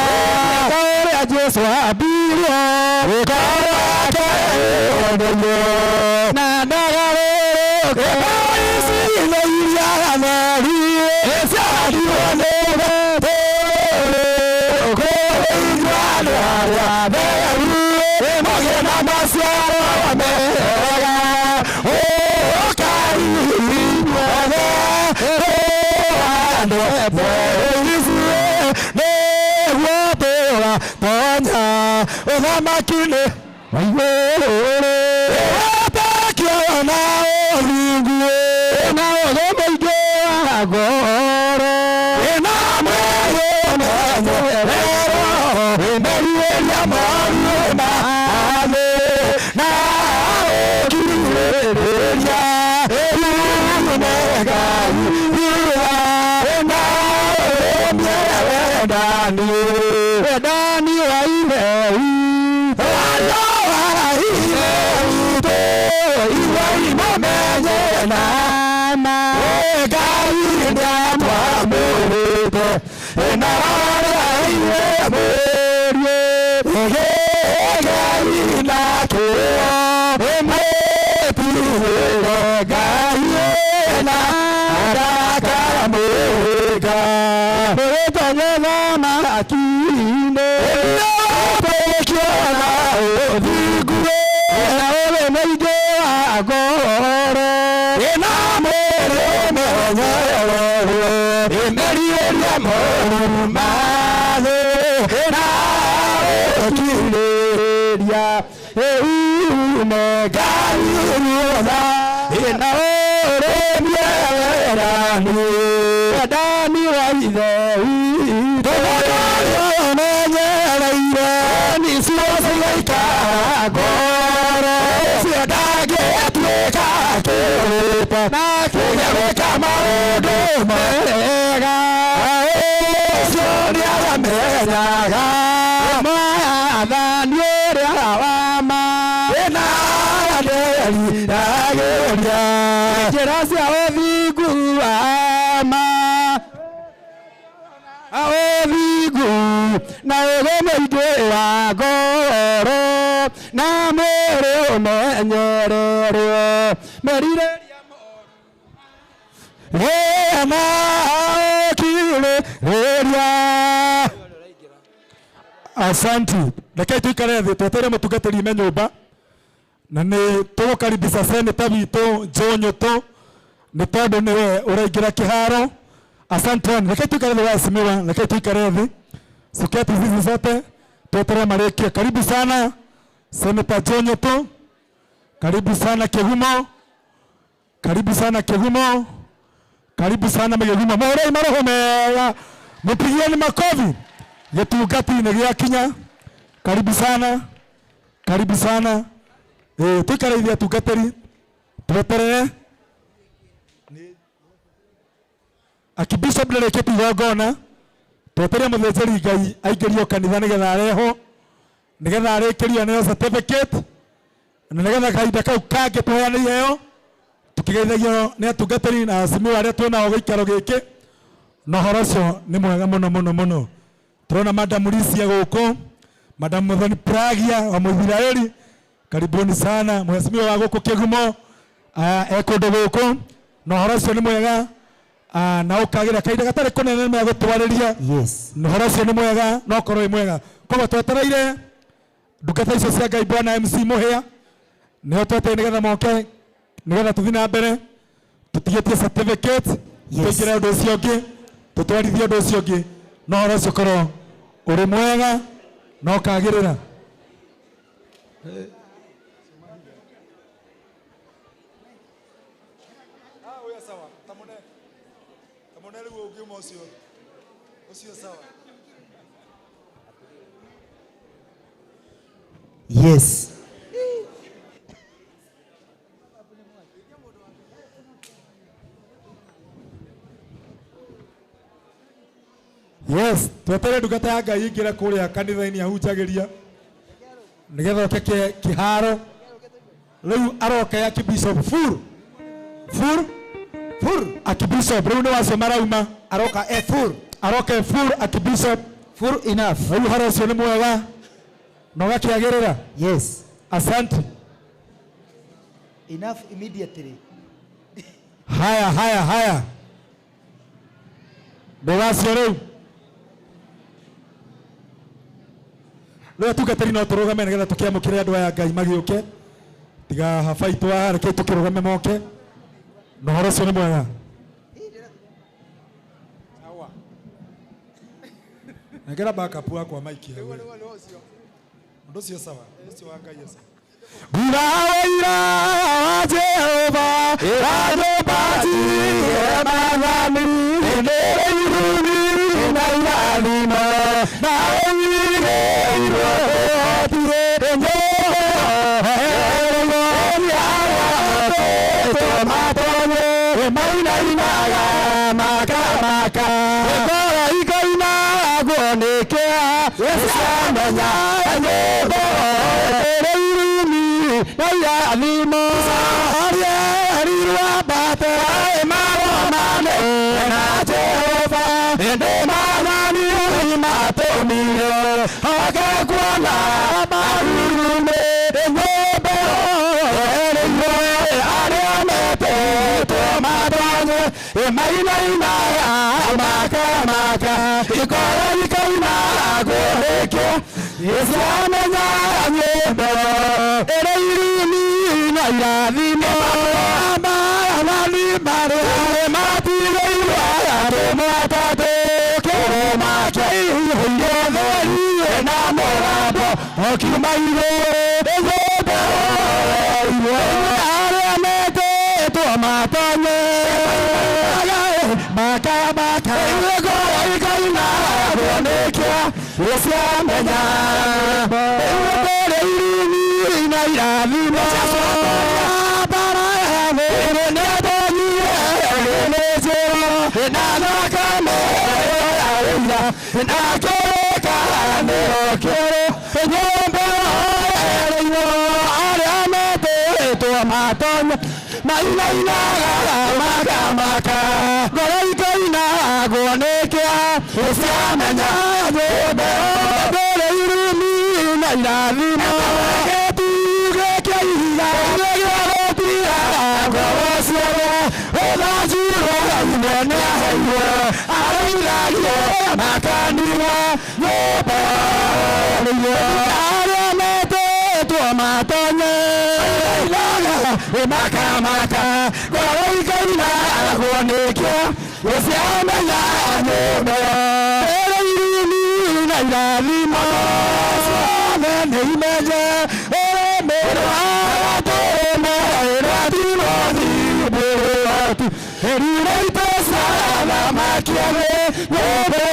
ta ũrĩa Jesũ ambirio ngoro yake yendeire na ndagarũrũke ici nĩ iria theri ciahandirwo nĩ ũthamaki-inĩ wa igũrũ wetĩkia Tũkĩona ũthingu na ũgĩ mũingĩ wa ngoro na mwĩrĩ ũmenyererwo merirĩria moru ma thĩ na ũkirĩrĩria uume Ngai thutha na ũrũmie wendani wendani wa Ithe witũ wa Ithe witũ iwe imũmenye na ma Ngai nĩatwamũrĩte na arĩa ithe mũriũ Ngai na kĩo ĩmwĩtigĩre Ngai na ndakamũhĩnga mũrĩtonye thamaki-inĩ tũkĩona ũthingu na ũrĩ mũingĩ wa ngoro na mwĩrĩ ũmenyererwo merirĩria moru ma thĩ na ũkirĩrĩria uume Ngai ruotha na ũrũmie wendani wendani wa Ithe witũ ũmenyereire nĩcio cigaikara ngoro ũcio ndangĩtuĩka kĩrĩko na kĩgwĩka maũndũ mega ũcio nĩaramenyaga mwathani ũrĩa wa ma na nderiragĩria njĩra cia ũthingu wa ma ũthingu na ũgĩ mũingĩ wa ngoro na mwĩrĩ ũmenyererwo merirĩria moru na ũkirĩrĩria. Asanti. Rekei tuikare thĩ twetereire mũtungatĩri ime nyũmba na nĩ tũgũkaribisha seneta witũ Joe Nyũtũ nĩ tondũ nĩwe ũraingĩra kĩharo. Asante. Rekei tuikare thĩ waheshimiwa, rekei tuikare thĩ suketi hizi zote tweterere marĩkie. Karibu sana Seneta Joe Nyũtũ, karibu sana Kĩgumo, karibu sana Kĩgumo, karibu sana Kĩgumo. Mahũrei maroho mega, mũpigieni makofi. Gĩtungati-inĩ gĩakinya. Karibu sana, karibu sana. Tuikare ithuĩ atungatĩri tweterere Archbishop nĩarĩkĩtie igongona twetereire mũthĩnjĩri Ngai aingĩrio kanitha nĩgetha arehwo nĩgetha arĩkĩrio aneo certificate na nĩgetha kahinda kau kangĩ tũheane iheo tũkĩgeithagio nĩ atungatĩri na acimiwa arĩa twĩnao gĩikaro gĩkĩ na ũhoro ũcio nĩ mwega mũno mũno mũno. Tũrona Madam Lisia gũkũ, Madam Muthoni Pragia wa Mũithiraeli, karibuni sana mheshimiwa wa gũkũ Kĩgumo e kũndũ gũkũ na ũhoro ũcio nĩ mwega na ũkagĩra kahinda gatarĩ kũnene nĩ megũtwarĩria. Yes. Na ũhoro ũcio nĩ mwega na ũkorwo wĩ mwega. Koguo twetereire ndungata icio cia Ngai Bwana MC Mũhĩa nĩo twetereire nĩgetha moke nĩgetha tũthiĩ na mbere tũtigĩtie certificate tũingĩre ũndũ ũcio ũngĩ tũtwarithie ũndũ ũcio ũngĩ na ũhoro ũcio ũkorwo ũrĩ mwega na ũkagĩrĩra. Yes. Yes, twetere ndungata ya Ngai ingĩre kũrĩa kanitha-inĩ ahunjagĩria nĩgetha oke kĩharo rĩu aroke Archbishop full full full Archbishop rĩu nĩ wacio marauma aroka e full aroka e full Archbishop full enough. Rĩu ũhoro ũcio nĩ mwega na ũgakĩagĩrĩra. Yes. Asante. Enough immediately. Haya haya haya ndũgacio rĩu rĩu atungatĩri no tũrũgame nĩgetha tũkĩamũkĩre andũ aya Ngai magĩũke tiga haba itũ haha rekei tũkĩrũgame moke na ũhoro ũcio nĩ mwega. Nengera backup wakwa maiki hau. Ũndũ ũcio sawa, ũndũ ũcio wa Ngai sawa. Nguga ũira wa Jehova andũmbatie maathani ndĩrĩ irumi na irathimo na ũigĩirwo ũhotire mainainaga makamaka ngoro ikainagwo nĩ kĩeha ciamenya nyĩmbo ĩrĩ irumi na irathimo arĩerirwo mbate maromane na Jehova ĩndĩ maathani matũmire oke kuona marurume nyĩmbo ĩrĩirwo arĩa metĩtwo matonye mainainaga makamaka ikoro ikainagwo nĩkĩo ciamenya nyĩmbo ĩrĩ irumi na irathimo maathani marĩa matigĩirwo atũmwo atatũ kĩrĩma kĩa ihũire theri na mũgambo ũkiuma igũrũ nyĩmbo arĩa metĩtwo matonye makamaka ngoro ikainagwo nĩkĩo ciamenya ndĩrĩ irumi na irathimo bara ya nĩatonyire nĩnjĩro na thakame ya ũira na kĩrĩkanĩro kĩerũ nyũmba ĩrĩirwo arĩa metĩtwo matonye mainainaga makamaka ngoro ikainagwo nĩ kĩeha ciamenya nyĩmbo ndĩrĩ irumi na irathimo gĩtugĩ kĩa ihiga gĩa gũtira ngoro ciothe ũthanjirwo ithe nĩaheirwo arĩithagie makanitha nyũmba arĩa metĩtwo matonye makamaka ngoro ikainagwo nĩkĩo ciamenya nyĩmbo ĩrĩ irumi na irathimo ciothe nĩ imenye ũrĩmĩrwo atũme ĩrathimo thimbũratu ĩrirĩte cathamakia thĩ nyũmba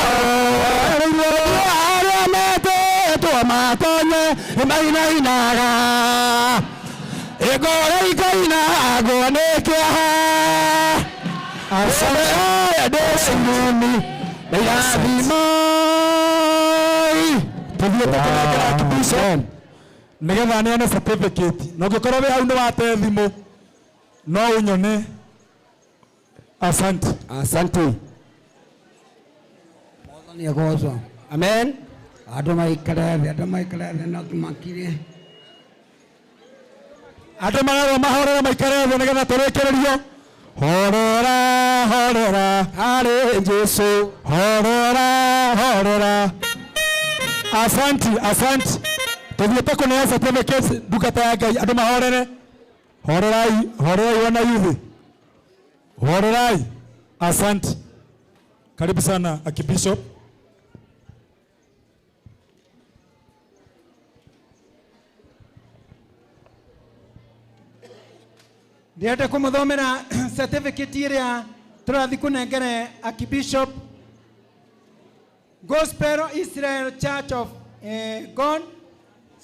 arĩa metĩtwo matonye mainainaga ngoro ikainagwo nĩ kĩeha ndĩcirumi na irathimo Tuthiĩte kũnengera Archbishop nĩgetha aneane certificate na ũngĩkorwo wĩ hau nĩ wate thimũ no ũnyone. Asante. Asante. Mwathani agocwo. Amen. Andũ maikare thĩ, andũ maikare thĩ na tũmakire. Andũ marerwo mahorere maikare thĩ nĩgetha tũrĩkĩrĩrio. Horera, horera harĩ Jesu. Horera, horera. Asanti, asanti. Tuthiĩte kũneo certificates ndungata ya Ngai andũ mahorere. Horerai, horerai wana yuthi. Horerai. Asante. Karibu sana Archbishop. Ndĩrenda kũmũthomera certificate ĩrĩa tũrathiĩ kũnengere Archbishop Gospel Israel Church of God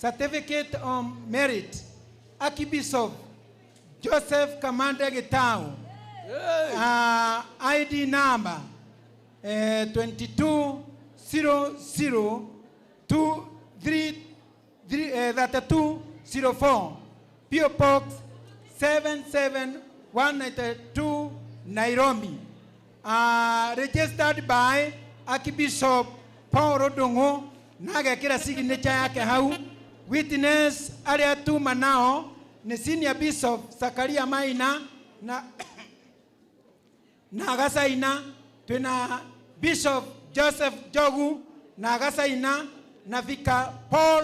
Certificate on Merit Archbishop Joseph Kamande Gitau ID number 2200233204 PO Box 77192 Nairobi. Registered by Archbishop Paul Odongo na agekĩra signature yake hau. Witness arĩa tuma nao nĩ Senior Bishop Zakaria Maina na agacaina. Twĩna Bishop Joseph Jogu na agacaina na Vicar Paul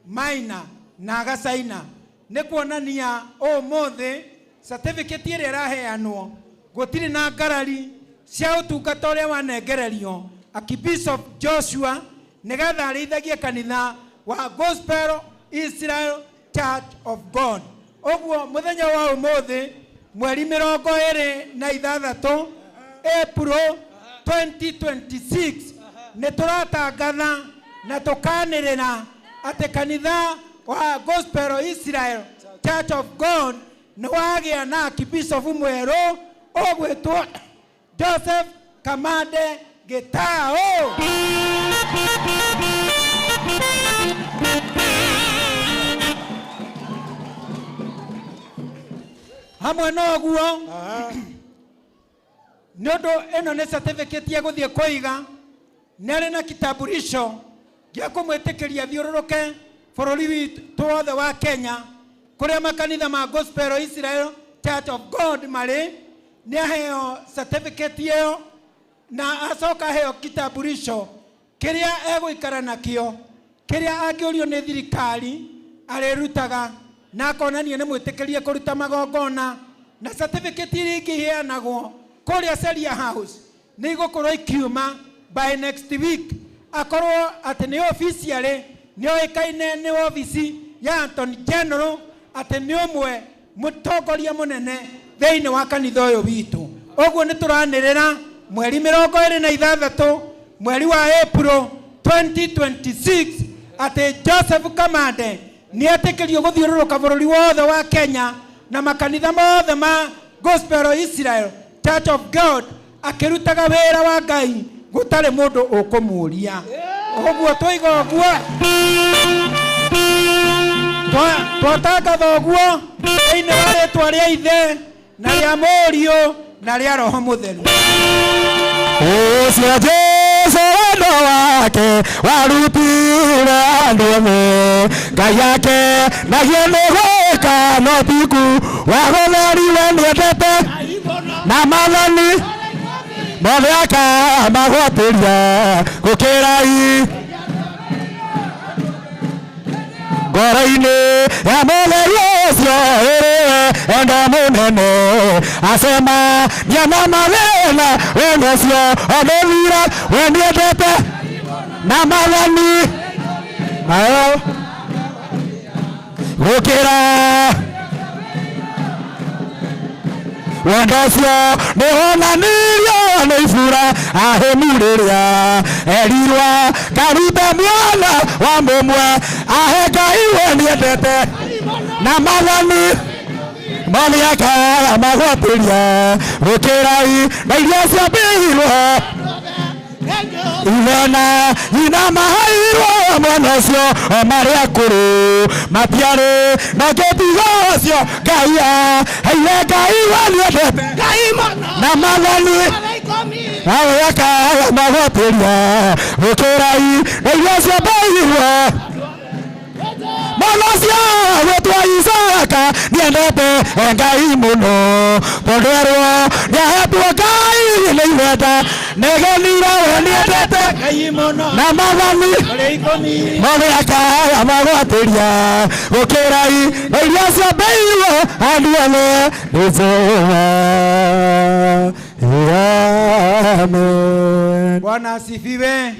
Maina na agacaina. Nĩ kuonania ũmũthĩ certificate ĩrĩa ĩraheanwo gũtirĩ na ngarari cia ũtungata ũrĩa wanengererio Archbishop Joshua nĩgetha arĩithagie kanitha wa Gospel Israel Church of God. Ũguo mũthenya wa ũmũthĩ mweri 26 April 2026 nĩ tũratangatha na tũkanĩrĩra atĩ kanitha wa Gospel Israel Church of God nĩ wagĩa na archbishop mwerũ ũgwĩtwo Joseph Kamande Gitau. Hamwe na ũguo nĩ ũndũ ĩno nĩ certificate ya gũthiĩ kũiga, nĩ arĩ na kitambulisho gĩa kũmwĩtĩkĩria athiũrũrũke bũrũri witũ wothe wa Kenya kũrĩa makanitha ma Gospel Israel Church of God marĩ. Nĩ aheo certificate ĩyo na acoka aheo kitambulisho kĩrĩa egũikara nakĩo, kĩrĩa angĩũrio nĩ thirikari arĩrutaga na akonania nĩ mwĩtĩkĩrie kũruta magongona. Na certificate iria ingĩ iheanagwo kũrĩa Seria House nĩ igũkorwo ikiuma by next week, akorwo atĩ nĩ officially nĩ oĩkaine nĩ obici ya Attorney General atĩ nĩ ũmwe mũtongoria mũnene thĩinĩ wa kanitha ũyũ witũ. Ũguo nĩ tũranĩrĩra mweri 26 mweri wa April 2026 atĩ Joseph Kamande nĩ etĩkĩrio gũthiũrũrũka bũrũri wothe wa Kenya na makanitha mothe ma Gospel Israel Church of God akĩrutaga wĩra wa Ngai gũtarĩ mũndũ ũkũmũria. Ũguo tũiga ũguo, twatangatha ũguo thĩinĩ wa rĩtwa rĩa Ithe na rĩa Mũriũ na rĩa Roho Mũtheru. Ũcio Jesũ wendo wake warutire andũ othe, Ngai ake naguo nĩ gwĩka no tiku wa gũtheriwe nĩendete na maathani mothe akamagwatĩria gũkĩra i ngoro-inĩ ya mũtheru ũcio ĩrĩwe enda mũnene acema na mathĩna wendo ũcio omũthira we nĩendete na maathani nayo gũkĩra wendo ũcio nĩwonanirio nĩ ibura ahĩmu rĩrĩa erirwa karute mwana wa mũmwe ahe Ngai we nĩendete na maathani mothe akamagwatĩria gũkĩra i na iria ciambĩirwo ithe na nyina mahairwo mwana ũcio o marĩ akũrũ matiarĩ na kĩtigo ũcio Ngai aheire Ngai we nĩendete na maathani nawe akamagwatĩria gũkĩra i na iria ciambĩirwo mwana ũcio gwĩtwo Isaka nĩendete Ngai mũno tondũ erwo nĩahetwo Ngai nĩ ibenda nĩgenire we nĩendete na maathani mothe akamagwatĩria gũkĩra i na iria ciambĩirwo andũ othe nĩ Jehova. Amen. Bwana asifiwe.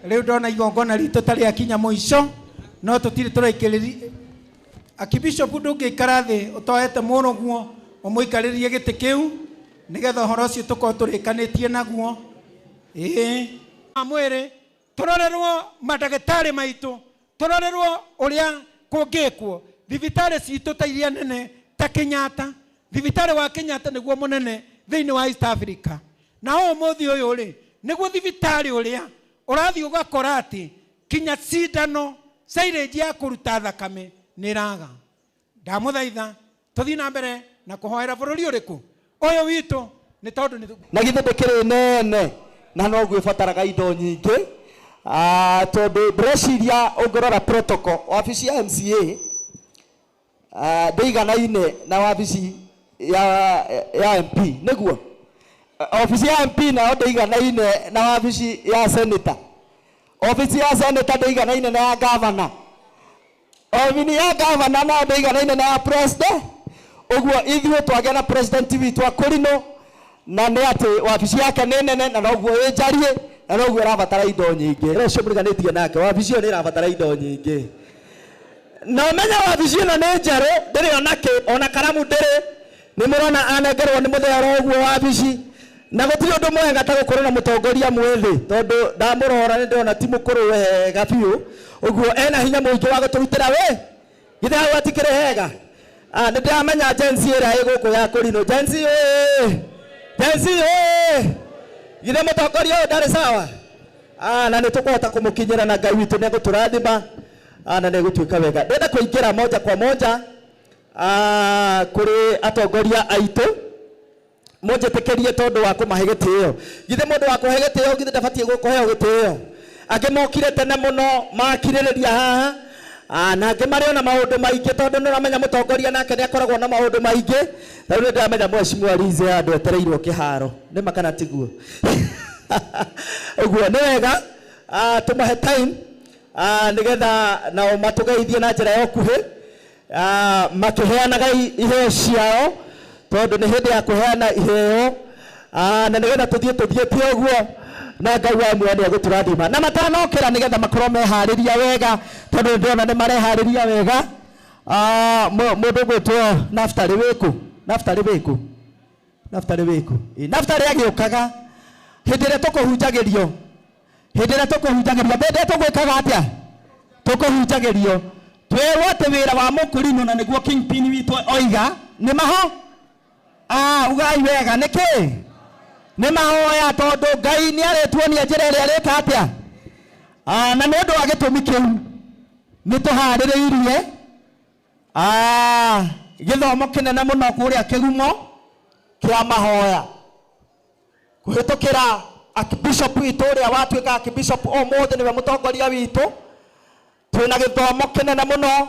Rĩu ndona igongona ritũ ta rĩakinya mũico no tũtirĩ tũraikĩrĩria. Archbishop ndũngĩikara thĩ ũtoete mũrũguo ũmũikarĩrie gĩtĩ kĩu nĩgetha ũhoro ũcio tũkorwo tũrĩkanĩtie naguo. Ĩĩ mwĩrĩ tũrorerwo mandagĩtarĩ maitũ, tũrorerwo ũrĩa kũngĩkwo thibitarĩ citũ ta iria nene ta Kenyatta. Thibitarĩ wa Kenyatta nĩguo mũnene thĩinĩ wa East Africa, na ũmũthĩ ũyũ rĩ nĩguo thibitarĩ ũrĩa ũrathiĩ ũgakora atĩ kinya cindano silage ya kũruta thakame nĩ ĩraga. Ndamũthaitha tũthiĩ na mbere na kũhoera bũrũri ũrĩkũ ũyũ witũ nĩ tondũ nĩ na githĩ ndĩkĩrĩ nene na noguo ĩbataraga indo nyingĩ. Tondũ ndĩreciria ũngĩrora protocol wabici ya MCA ndĩiganaine na wabici ya MP nĩguo obici ya MP nayo ndĩiganaine na wabici ya senator, obici ya senator ndĩiganaine na ya governor, obici ya governor nayo ndĩiganaine na ya president. Ũguo ithuĩ twagĩa na president witũ akũrinũ na nĩ atĩ wabici yake nĩ nene na noguo ĩ njariĩ na noguo ĩrabatara indo nyingĩ. Ũcio mũriganĩtie nake wabici ĩyo nĩ ĩrabatara indo nyingĩ. Na ũmenye wabici ĩno nĩ njerũ, ndĩrĩ ona kĩ, ona karamu ndĩrĩ. Nĩ mũrona anengerwo nĩ mũthee ũguo wabici. Na gũtirĩ ũndũ mwega ta gũkorwo na mũtongoria mwĩthĩ, tondũ ndamũrora nĩ ndĩrona ti mũkũrũ wega biũ. Ũguo ena hinya mũingĩ wa gũtũrutĩra wĩ. Githĩ hau hatikĩrĩ hega? Ah, nĩ ndĩramenya Gen Z ĩrĩa ĩ gũkũ ya kũrinũ. Gen Z ĩĩ! Gen Z ĩĩ! Githĩ mũtongoria ũyũ ndarĩ sawa? Ah, na nĩ tũkũhota kũmũkinyĩra na Ngai witũ nĩ egũtũrathima. Ah, na nĩ egũtuĩka wega. Ndĩrenda kũingĩra moja kwa moja kũrĩ atongoria aitũ. Mũnjĩtĩkĩrie tondũ wa kũmahe gĩtĩo. Githĩ mũndũ wa kũhe gĩtĩo githĩ ndabatiĩ kũheo gĩtĩo? Angĩ mokire tene mũno makirĩrĩria haha. Na angĩ marĩ ona maũndũ maingĩ tondũ nĩ ũramenya mũtongoria nake nĩ akoragwo na maũndũ maingĩ. Ta rĩu nĩ ndĩramenya Mheshimiwa Liz handũ etereirwo kĩharo. Nĩ ma kana tiguo? Ũguo nĩ wega, tũmahe time, nĩgetha nao matũgeithie na njĩra ya ũkuhĩ, makĩheanaga iheo ciao tondũ nĩ hĩndĩ ya kũheana iheo, na nĩgetha tũthiĩ tũthiĩte ũguo na Ngai wa muoyo nĩ egũtũrathima. Na matanokĩra nĩgetha makorwo meharĩria wega tondũ ndĩrona nĩ mareharĩria wega. Mũndũ ũgwĩtwo Naftali wĩkũ? Naftali wĩkũ? Naftali wĩkũ? Naftali agĩũkaga hĩndĩ ĩrĩa tũkũhunjagĩrio, hĩndĩ ĩrĩa tũkũhunjagĩrio, mbende tũgwĩkaga atĩa? Tũkũhunjagĩrio twerwo atĩ wĩra wa mũkũrinũ na nĩguo kingpin witũ oiga nĩ maho. Ugai wega nĩkĩ? Nĩ mahoya tondũ Ngai nĩ arĩtuonia njĩra ĩrĩa arĩka atĩa. Na nĩ ũndũ wa gĩtũmi kĩu nĩ tũharĩrĩirie gĩthomo kĩnene mũno kũrĩa kĩgumo kĩa mahoya kũhĩtũkĩra Archbishop witũ ũrĩa watuĩka Archbishop ũmũthĩ nĩwe mũtongoria witũ. Twĩna gĩthomo kĩnene mũno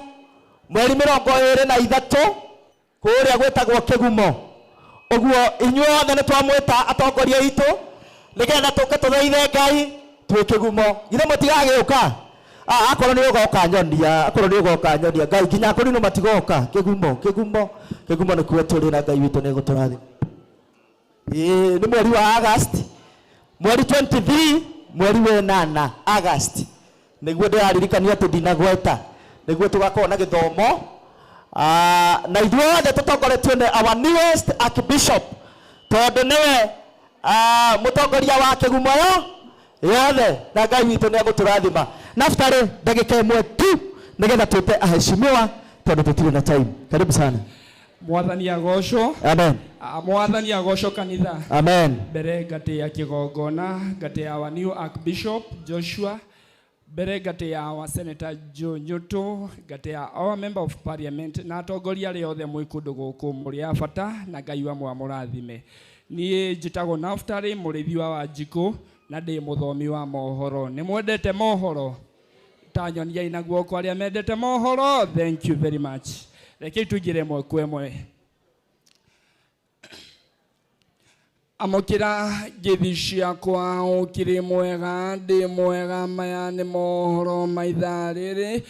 mweri 23 kũrĩa gwĩtagwo kĩgumo. Ũguo inyuothe nĩ twamwĩta atongoria aitũ nĩgetha tũke tũthaithe Ngai twĩ kĩgumo. Githĩ mũtigagĩũka? Akorwo nĩ ũgoka nyonia, akorwo nĩ ũgoka nyonia Ngai nginya akũrinũ matigoka. Kĩgumo, kĩgumo, kĩgumo nĩkuo tũrĩ na Ngai witũ nĩ egũtũrathima. Nĩ mweri wa August, mweri 23, mweri wa 8 August. Nĩguo ndĩraririkania atĩ ndinagweta, nĩguo tũgakorwo na gĩthomo. Na ithuothe tũtongoretio nĩ our newest Archbishop tondũ nĩwe mũtongoria wa kĩgumo yo yothe na Ngai witũ nĩ egũtũrathima. Naftali ndagĩka ĩmwe tu nĩgetha twĩte aheshimiwa tondũ tũtirĩ na time. Karibu sana. Mwathani agocwo. Amen. Mwathani agocwo kanitha. Amen. Mbere ngatĩ ya kĩgongona, ngatĩ ya our new Archbishop Joshua, mbere ngatĩ ya our Senator Joe Nyutu, ngatĩ ya our Member of Parliament na atongoria arĩa othe mwĩ kũndũ gũkũ mũrĩ a bata na Ngai wa mwamũrathime. Niĩ njĩtagwo Naftali mũrĩithi wa Wanjikũ na ndĩ mũthomi wa mohoro. Nĩ mwendete mohoro? Ta nyoniai na guoko arĩa mendete mohoro. Thank you very much. Rekei tũingĩre ĩmwe kwa ĩmwe. Amũkĩra ngeithi ciakwa, ũkĩrĩ mwega, ndĩ mwega, maya nĩ mohoro ma ithaa rĩrĩ.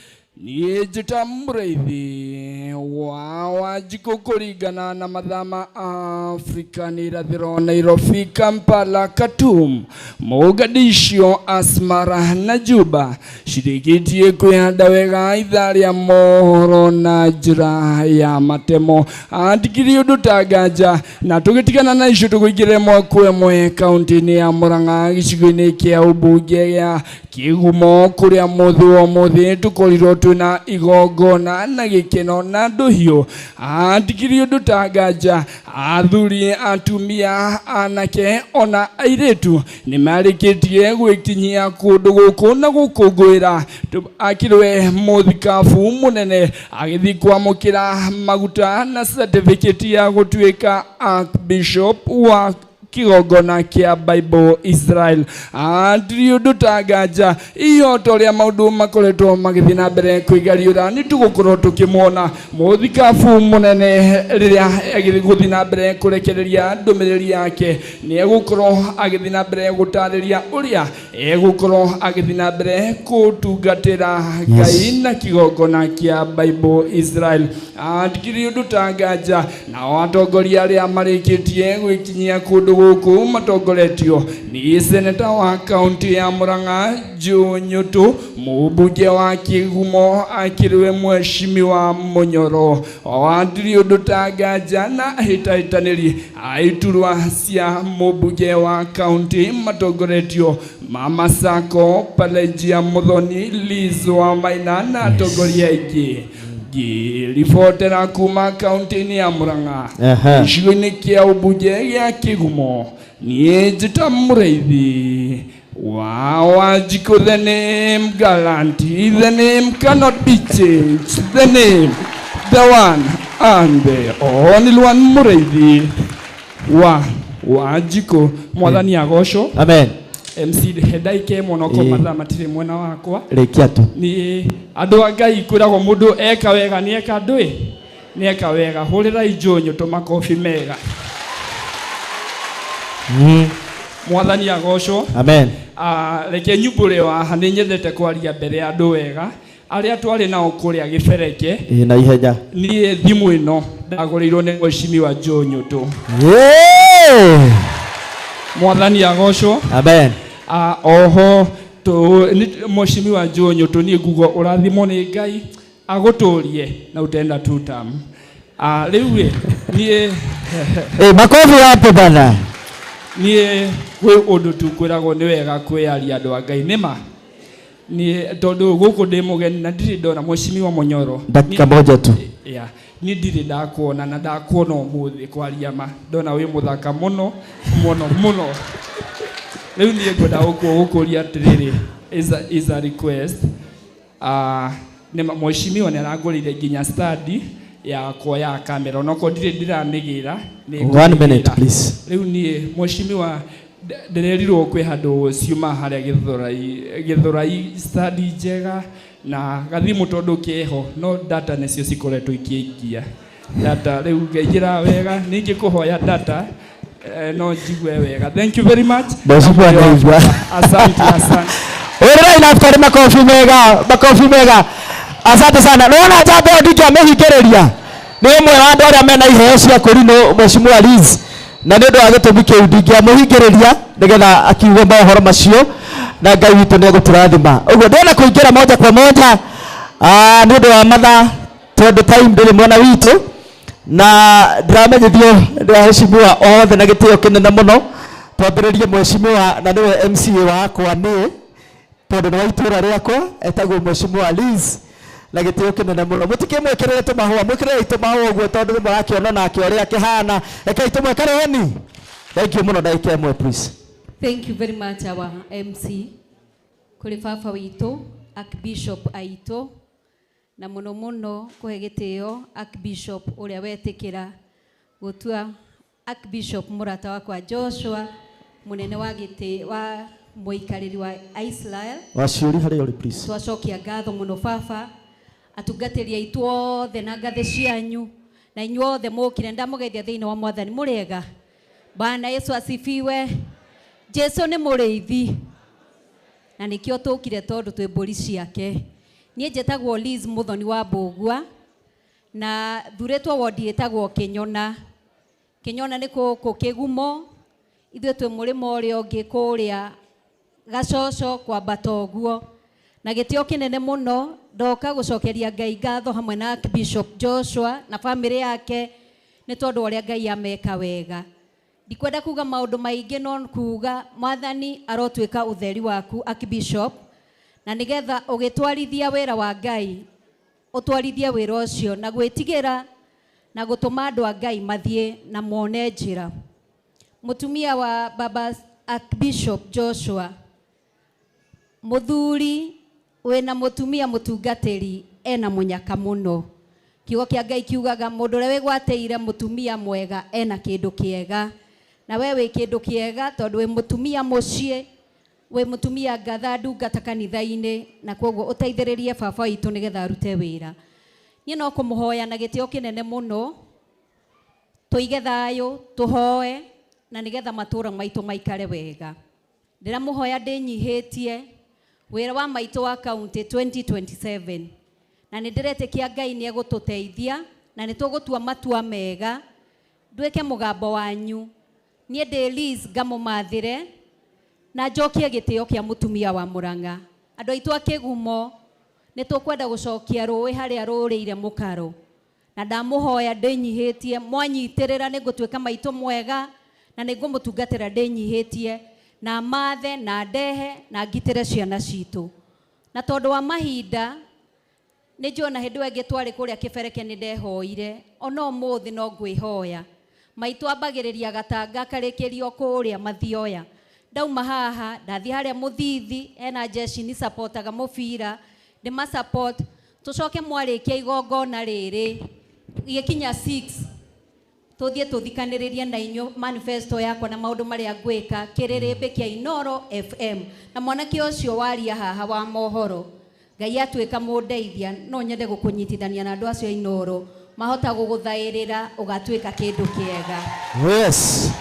Niĩ njĩta mũrĩithi wa Wanjikũ kũringana na mathaa ma Afrika nĩ irathĩro, Nairobi, Kampala, Khartoum, Mogadishu, Asmara na Juba cirĩkĩtie kwĩhanda wega ithaa rĩa mohoro na njĩra ya matemo. Andikiri ũndũ ta nganja na tũgĩtigana na icio tũkũingĩra ĩmwe kwa ĩmwe kaunti-inĩ ya Murang'a gĩcigo-inĩ kĩa ũmbunge gĩa Kĩgumo kũrĩa mũthĩ wa ũmũthĩ tũkorirwo twĩna igongona na gĩkeno na ndũhiũ. Andikiri ũndũ ta nganja, athuri, atumia, anake ona airĩtu nĩmarĩkĩtie gwĩkinyia kũndũ gũkũ na gũkũngũĩra akĩrwe mũthikabu mũnene agĩthiĩ kwamũkĩra maguta na certificate ya gũtuĩka Archbishop wa kĩgongona kĩa Bible Israel. Ndiri ũndũ ta nganja ihoto rĩa maũndũ makoretwo magĩthiĩ na mbere kwĩgariũra nĩ tũgũkorwo tũkĩmuona mũthikabu mũnene rĩrĩa egũthiĩ na mbere kũrekereria ndũmĩrĩri yake nĩ egũkorwo agĩthiĩ na mbere gũtarĩria ũrĩa egũkorwo agĩthiĩ na mbere kũtungatĩra Ngai na kĩgongona kĩa Bible Israel. Ndikĩrĩ ũndũ ta nganja nao atongoria arĩa marĩkĩtie gwĩkinyia kũndũ gũkũ matongoretio nĩ seneta wa kaunti ya Murang'a Joe Nyutu, mũmbunge wa Kĩgumo akĩrĩwe mheshimiwa Munyoro wa ndiri ũndũ ta nganja na hĩtahĩtanĩri a iturwa cia mũmbunge wa kaunti matongoretio Mama Sako, Pelagia Muthoni, Liz wa Maina na atongoria aingĩ. Ngĩribotera kuma kaunti-inĩ ya Murang'a gĩcigo-inĩ kĩa ũmbunge gĩa Kĩgumo, niĩ njĩta Mũrĩithi wa Wanjikũ. The name guarantee, the name cannot be changed, the name, the one and the only one, Mũrĩithi wa Wanjikũ. Mwathani agocwo. Amen. MC hendaike mũno ko mathaa matirĩ mwena wakwa. Rĩkia tu. Ni andũ a Ngai kwĩragwo mũndũ eka wega nĩ eka ndũĩ nĩ eka wega. Hũrĩrai Joe Nyutu makobi mega. Mwathani agocwo. Amen. Reke nyumbũre waha nĩ nyendete kwaria mbere ya andũ wega arĩa twarĩ nao kũrĩa gĩbereke. Ĩ na ihenya. Niĩ thimũ ĩno ndagũrĩirwo nĩ mheshimiwa Joe Nyutu. Mwathani agocwo. Amen. Oho mheshimiwa Joe Nyutu niĩ nguga ũrathimwo nĩ Ngai agũtũrie na utenda two term. Rĩu ĩ niĩ makobi hapo bana. Niĩ kwĩ ũndũ tu kwĩragwo nĩ wega kwĩyaria andũ a Ngai nĩma niĩ tondũ gũkũ ndĩ mũgeni na ndirĩ ndona mheshimiwa Munyoro. Dakika moja tu. Yeah. Niĩ ndirĩ ndakuona na ndakuona ũmũthĩ kwaria ma ndona wĩ mũthaka mũno mũno mũno. Rĩu niĩ ngwenda gũkũria atĩrĩrĩ, is a request. Mheshimiwa nĩ arangũrĩire nginya standi yakwa ya kamera onokorwo ndirĩ ndĩramĩgĩra. 1 minute please. Rĩu niĩ mheshimiwa ndĩrerirwo kwĩ handũ ciuma harĩa Gĩthũrai standi njega na gathimũ tondũ keho no data nĩcio cikoretwo ikĩingia data rĩu ngaingĩra wega ningĩ kũhoya data no njigue wega. Thank you very much. Mheshimiwa nĩaigua. Asante, asante. Ũrĩrai nafikari makobi mega, makobi mega. Asante sana. Nĩwona njamba ĩyo ndingĩamĩhingĩrĩria. Nĩ ũmwe wa andũ arĩa mena iheo cia kũrinũ Mheshimiwa Liz. Na nĩ ũndũ wa gĩtũmi kĩu ndingĩamũhingĩrĩria nĩgetha akiuge mohoro macio na Ngai witũ nĩ egũtũrathima. Ũguo ndĩrenda kũingĩra moja kwa moja nĩ ũndũ wa mathaa tondũ time ndĩrĩ mwena witũ na ndĩramenyithio nĩ aheshimiwa othe na gĩtĩo kĩnene mũno. Twambĩrĩrie mheshimiwa na nĩwe MCA wakwa nĩ tondũ nĩ wa itũũra rĩakwa etagwo Mheshimiwa Liz na gĩtĩo kĩnene mũno. Mũtikĩmwĩkĩrĩre tũmahũa, mwĩkĩrĩrei tũmahũa ũguo tondũ nĩ mũrakĩona nake ũrĩa akĩhana. Rekei tũmwekereni. Thank you mũno, ndagĩka ĩmwe please. Thank you very much our MC kũrĩ baba witũ Archbishop aitũ na mũno mũno kũhe gĩtĩo Archbishop ũrĩa wetĩkĩra gũtua Archbishop mũrata wakwa Joshua mũnene wa gĩtĩ wa mũikarĩri wa Israel. Waciũri harĩa ũrĩ please. Twacokia ngatho mũno baba atungatĩri aitũ othe na ngathĩ cianyu na inyuothe mũkire ndamũgeithia thĩinĩ wa mwathani mũrĩega. Bwana Yesu asifiwe. Jesu nĩ mũrĩithi na nĩkĩo tũkire tondũ twĩ mbũri ciake. Niĩ njĩtagwo Liz Muthoni wa Mbũgua na thurĩtwo wondi ĩtagwo Kĩnyona. Kĩnyona nĩ gũkũ Kĩgumo, ithuĩ twĩ mũrĩmo ũrĩa ũngĩ kũrĩa Gacoco kwambata ũguo. Na gĩtĩo kĩnene mũno ndoka gũcokeria Ngai ngatho hamwe na Archbishop Joshua na famĩlĩ yake nĩ tondũ ũrĩa Ngai ameka wega. Ndikwenda kuga maũndũ maingĩ no kuga mwathani arotuĩka ũtheri waku Archbishop, na nĩgetha ũgĩtwarithia wĩra wa Ngai ũtwarithie wĩra ũcio na gwĩtigĩra na gũtũma andũ a Ngai mathiĩ na mone njĩra. Mũtumia wa baba Archbishop Joshua, mũthuri wĩna mũtumia mũtungatĩri ena mũnyaka mũno. Kiugo kĩa Ngai kiugaga mũndũ ũrĩa wĩgwatĩire mũtumia mwega ena kĩndũ kĩega. Na we wĩ kĩndũ kĩega tondũ wĩ mũtumia mũciĩ, wĩ mũtumia ngatha ndungata kanitha-inĩ, na kwoguo ũteithĩrĩrie baba witũ nĩgetha arute wĩra. Niĩ no kũmũhoya na gĩtĩo kĩnene mũno tũige thayũ, tũhoe na nĩgetha matũũra maitũ maikare wega. Ndĩramũhoya ndĩnyihĩtie wĩra wa maitũ wa county 2027 na nĩ ndĩretĩkia Ngai nĩ egũtũteithia na nĩ tũgũtua matua mega. Nduĩke mũgambo wanyu Niĩ ndĩ Liz ngamũmathĩre na njokie gĩtĩo kĩa mũtumia wa Mũrang'a. Andũ aitũ a Kĩgumo nĩ tũkwenda gũcokia rũĩ harĩa rũrĩire mũkaro, na ndamũhoya ndĩnyihĩtie, mwanyitĩrĩra nĩ ngũtuĩka maitũ mwega na nĩ ngũmũtungatĩra ndĩnyihĩtie, na mathe na ndehe na ngitĩre ciana citũ. Na tondũ wa mahinda nĩ njũĩ ona hĩndĩ ĩyo ĩngĩ twarĩ kũrĩa kĩbereke nĩ ndehoire, ona ũmũthĩ no ngwĩhoya. Maitũ ambagĩrĩria gatanga karĩkĩrio kũrĩa Mathioya. Ndauma haha ndathiĩ harĩa Mũthithi, hena jeshi ni supportaga mũbira, ndĩma support, tũcoke mwarĩkia igongona rĩrĩ gĩkinya 6 tũthiĩ tũthikanĩrĩrie na inyuĩ manifesto yakwa na maũndũ marĩa ngwĩka kĩrĩrĩmbĩ kĩa Inoro FM. Na mwanake ũcio waria haha wa mohoro, Ngai atuĩka mũndeithia, no nyende gũkũnyitithania na andũ acio a Inoro, mahota gũgũthaĩrĩra ũgatuĩka kĩndũ kĩega. Yes.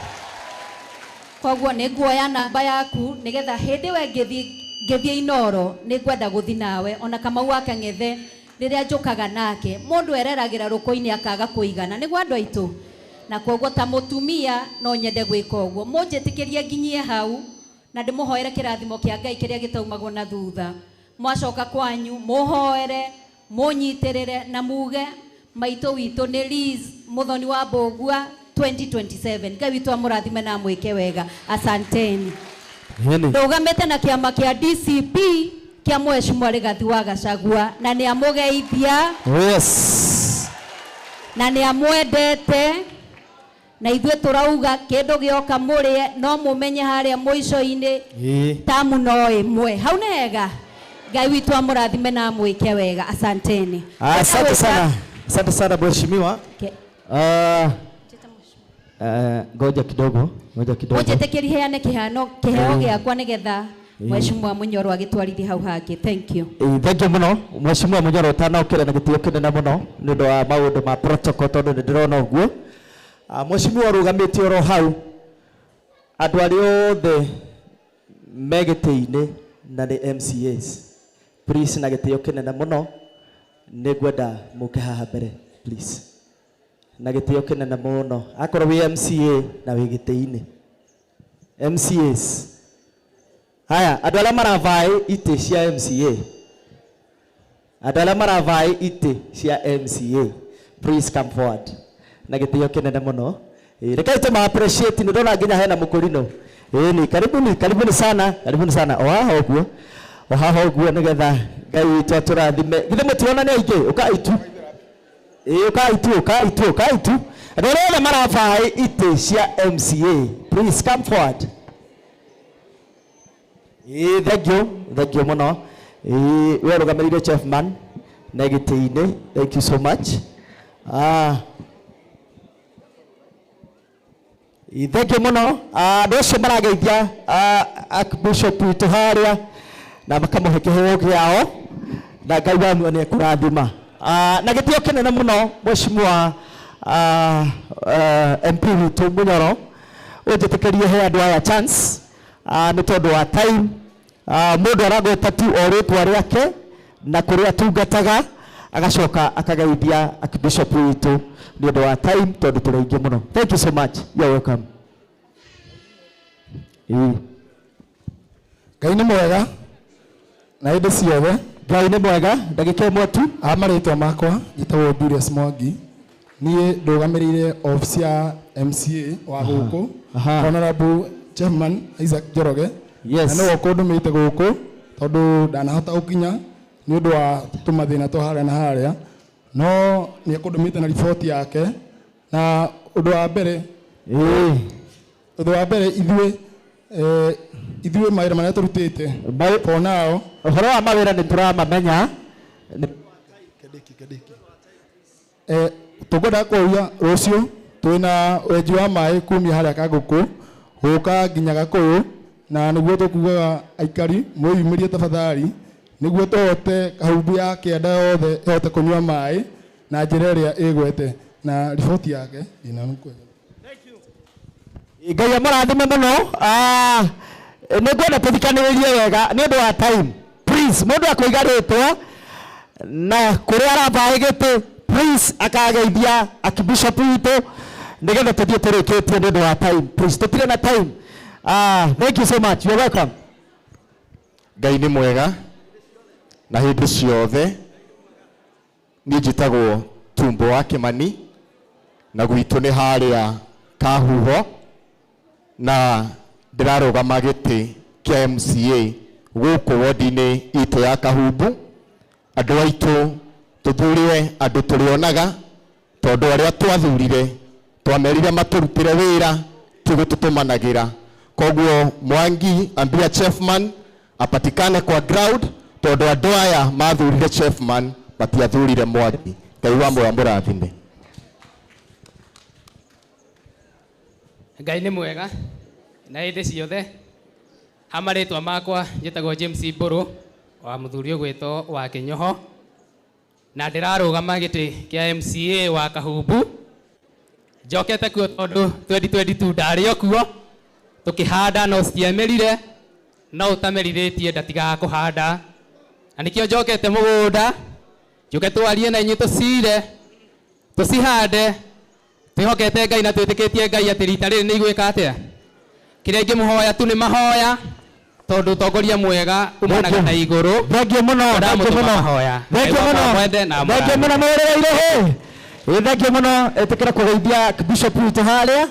Koguo nĩ nguoya namba yaku nĩgetha hĩndĩ ĩyo ngĩthiĩ Inoro nĩ ngwenda gũthiĩ nawe, ona Kamau wa Kang'ethe rĩrĩa njũkaga nake, mũndũ ereragĩra rũkũ-inĩ akaga kũigana, nĩguo andũ aitũ. Na koguo ta mũtumia no nyende gwĩka ũguo, mũnjĩtĩkĩrie nginyie hau na ndĩmũhoere kĩrathimo kĩa Ngai kĩrĩa gĩtaumagwo na thutha. Mwacoka kwanyu mũhoere, mũnyitĩrĩre na muge maitũ witũ nĩ Liz Muthoni wa Mbũgua 2027. Ngai witũ amũrathime na amwĩke wega. Asanteni. Ndũgamĩte na kĩama kĩa DCP kĩa Mheshimiwa Rigathi wa Gachagua, na nĩ amũgeithia. Yes. Na nĩ amwendete, na ithuĩ tũrauga kĩndũ gĩoka mũrĩe no mũmenye harĩa mũico-inĩ tamu no ĩmwe. Hau nĩ hega. Ngai witũ amũrathime na amwĩke wega. Asanteni. Asante sana. Asante sana mheshimiwa. Okay. Ngoja kidogo, ngoja kidogo. Mũnjĩtĩkĩrie heane kĩhano kĩheo gĩakwa nĩgetha Mheshimiwa Munyoro agĩtwarithie hau hangĩ. Thank you. Thank you mũno Mheshimiwa Munyoro, ũtanokĩra na gĩtĩo kĩnene mũno nĩ ũndũ wa maũndũ ma protocol tondũ nĩ ndĩrona ũguo. Mheshimiwa ũrũgamĩte oro hau, andũ arĩa othe me gĩtĩ-inĩ na nĩ MCAs, please na gĩtĩo kĩnene mũno nĩ ngwenda mũke haha mbere please, na gĩtĩo kĩnene mũno. Akorwo wĩ MCA na wĩ gĩtĩ-inĩ, MCAs haya, andũ arĩa maravaĩ itĩ cia MCA, andũ arĩa maravaĩ itĩ cia MCA, please come forward na gĩtĩo kĩnene mũno. Rekei tũma appreciate, nĩ ndona nginya hena mũkũrinũ. Ni karibuni, karibuni sana, karibuni sana. O haha ũguo, o haha ũguo nĩgetha Ngai witũ atũrathime. Githĩ mũtirona nĩ aingĩ? Ũkai tu. Ũkai tu, ũkai tu, ũkai tu. Andũ arĩa othe maravaĩ itĩ cia MCA, please come forward. Thank you, thank you mũno. We ũrũgamĩrĩire chairman na gĩtĩ-inĩ, thank you so much. Thank you mũno. Andũ acio marageithia Archbishop witũ harĩa na makamũhe kĩheo kĩao, na Ngai wa muoyo nĩekũrathima. Na gĩtĩo kĩnene mũno Mheshimiwa MP witũ Munyoro, ũnjĩtĩkĩrie he andũ aya chance, nĩ tondũ wa time. Mũndũ aragweta tu o rĩtwa rĩake na kũrĩa atungataga, agacoka akageithia Archbishop witũ nĩ ũndũ wa time tondũ tũrĩ aingĩ mũno. Thank you so much. You are welcome. Ngai nĩ mwega na hĩndĩ ciothe. Ngai nĩ mwega, ndagĩka ĩmwe tu. Marĩtwa makwa njĩtagwo Julius Mwangi. Niĩ ndũgamĩrĩire office ya MCA wa gũkũ, Honorable Chairman Isaac Njoroge. Yes. Na nĩwe ũkũndũmĩte gũkũ tondũ ndanahota gũkinya nĩ ũndũ wa tũmathĩna twa harĩa na harĩa, no nĩ ekũndũmĩte na riboti yake. Na ũndũ wa mbere, ũndũ wa mbere ithuĩ, ithuĩ mawĩra marĩa tũrutĩte for now, ũhoro wa mawĩra nĩ tũramamenya. Tũngĩenda kũũria rũciũ twĩna wenji wa maĩ kumia harĩa Kangũkũ gũka nginya Gakũyũ, na nĩguo tũkugaga aikari mwĩyumĩrie tafadhali nĩguo tũhote kahumbu ya kĩanda yothe ĩhote kũnyua maĩ na njĩra ĩrĩa ĩgwete. Na riboti yake ndinamũkwenda. Ngai amũrathime mũno. Nĩ ngwenda tũthikanĩrĩrie wega nĩ ũndũ wa time. Please, mũndũ akũiga rĩtwa na kũrĩa aravaĩ gĩtĩ, please akageithia Archbishop witũ Nĩgetha tũthiĩ tũrĩkĩtie nĩ ũndũ wa time. Please, tũtirĩ na time. Ah, thank you so much. You're welcome. Ngai nĩ mwega na hĩndĩ ciothe. Niĩ njĩtagwo Tumbo wa Kĩmani na gwitũ nĩ harĩa Kahuho, na ndĩrarũgama gĩtĩ kĩa MCA gũkũ wodi-inĩ itũ ya Kahumbu. Andũ aitũ tũthure andũ tũrĩonaga, tondũ arĩa twathurire twamerire matũrutĩre wĩra ti gũtũtũmanagĩra. Koguo Mwangi ambia Chefman apatikane kwa ground, tondũ andũ aya mathurire Chefman matiathurire Mwangi. Ngai wa muoyo amũrathime. Ngai nĩ mwega na hĩndĩ ciothe. Ha marĩtwa makwa njĩtagwo James Mbũrũ wa mũthuri ũgwĩtwo wa Kĩnyoho, na ndĩrarũgama gĩtĩ kĩa MCA wa Kahumbu. Njokete kuo tondũ 2022 ndarĩ o kuo, tũkĩhanda no citiamerire, no ũtamerithĩtie ndatigaga kũhanda, na nĩkĩo njokete mũgũnda njũke twarie na inyuĩ, tũcire tũcihande, twĩhokete Ngai na twĩtĩkĩtie Ngai atĩ rita rĩrĩ nĩ igwĩka atĩa. Kĩrĩa ingĩmũhoya tu nĩ mahoya, tondũ ũtongoria mwega umanaga na igũrũ. Thank you mũno, thank you Ndamũtũma mũno. mahoya. Thank you Ngai mũno. mwende na Thank you mũno amũrathime. mũrĩre irĩhĩ. Ĩ, thank you mũno. Ĩtĩkĩra kũgeithia Bishop witũ harĩa.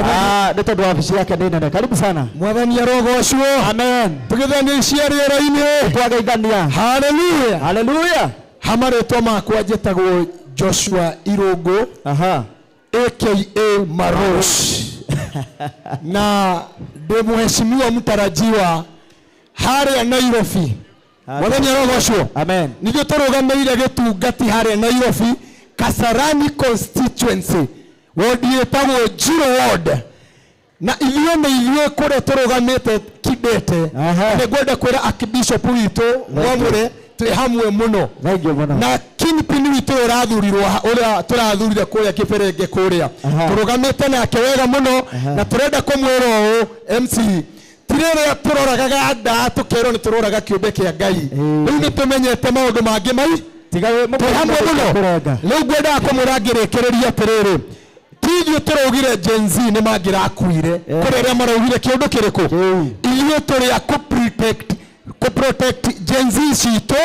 Ah, nĩ tondũ wabici yake nĩ nene. Karibu sana. Mwathani arogocwo. Amen. Tũgĩthania icia rĩera-inĩ. Twageithania. Haleluya. Haleluya. Ha marĩtwa makwa njĩtagwo Joshua Irũngũ. Aha. AKA Marosh. Na ndĩ mheshimiwa mtarajiwa harĩa Nairobi. Mwathani arogocwo. Amen. Nithuĩ tũrũgamĩrĩire gĩtungati harĩa Nairobi, Kasarani constituency, wodi ĩtagwo Njiro ward. Na ithuĩ nĩ ithuĩ kũrĩa tũrũgamĩte kidete. Nĩ ngwenda kwĩra Archbishop witũ Mwamũre twĩ hamwe mũno. Thank you mũno. Na kingpin witũ ũrĩa ũrathurirwo ũrĩa tũrathurire kũrĩa Kĩberenge kũrĩa. Tũrũgamĩte nake wega mũno na tũrenda kũmwĩra ũũ MC, ti rĩrĩa tũroragaga nda tũkerwo nĩ tũroraga kĩũmbe kĩa Ngai. Rĩu nĩ tũmenyete maũndũ mangĩ mai twĩ hamwe mũno. Rĩu ngwendaga kũmwĩra ngĩrĩkĩrĩria atĩrĩrĩ, ti ithuĩ tũraugire Gen Z nĩ mangĩrakuire, kũrĩ arĩa maraugire kĩũndũ kĩrĩkũ. Ithuĩ tũrĩ a kũ protect Gen Z citũ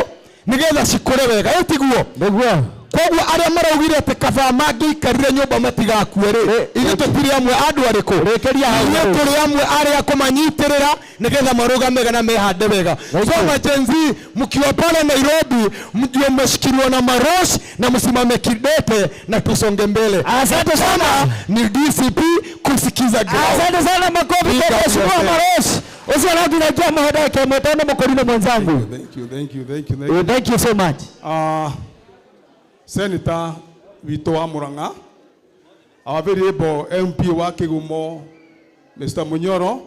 nĩgetha cikũre wega, ĩ tiguo? Nĩguo. Koguo arĩa maraugire atĩ kaba mangĩikarire nyũmba matigakue rĩ, ithuĩ tũtirĩ amwe andũ arĩkũ? Ithuĩ tũrĩ amwe arĩa kũmanyitĩrĩra nĩgetha marũgame wega na mehande wega. So ma Gen Z mkiwa pale Nairobi mjue mmeshikiliwa na Marosh na msimame kidete na tusonge mbele. Asante sana. Ni DCP kusikiza ground. Asante sana, makofi kwa Mheshimiwa Marosh. Ucio aratiragia mũhenda kĩmwe tondũ mũkũrinũ mwenzangu. Thank you, thank you, thank you, thank you. Thank you so much. Senator witũ wa Murang'a, our very able MP wa Kĩgumo, Mr. Munyoro,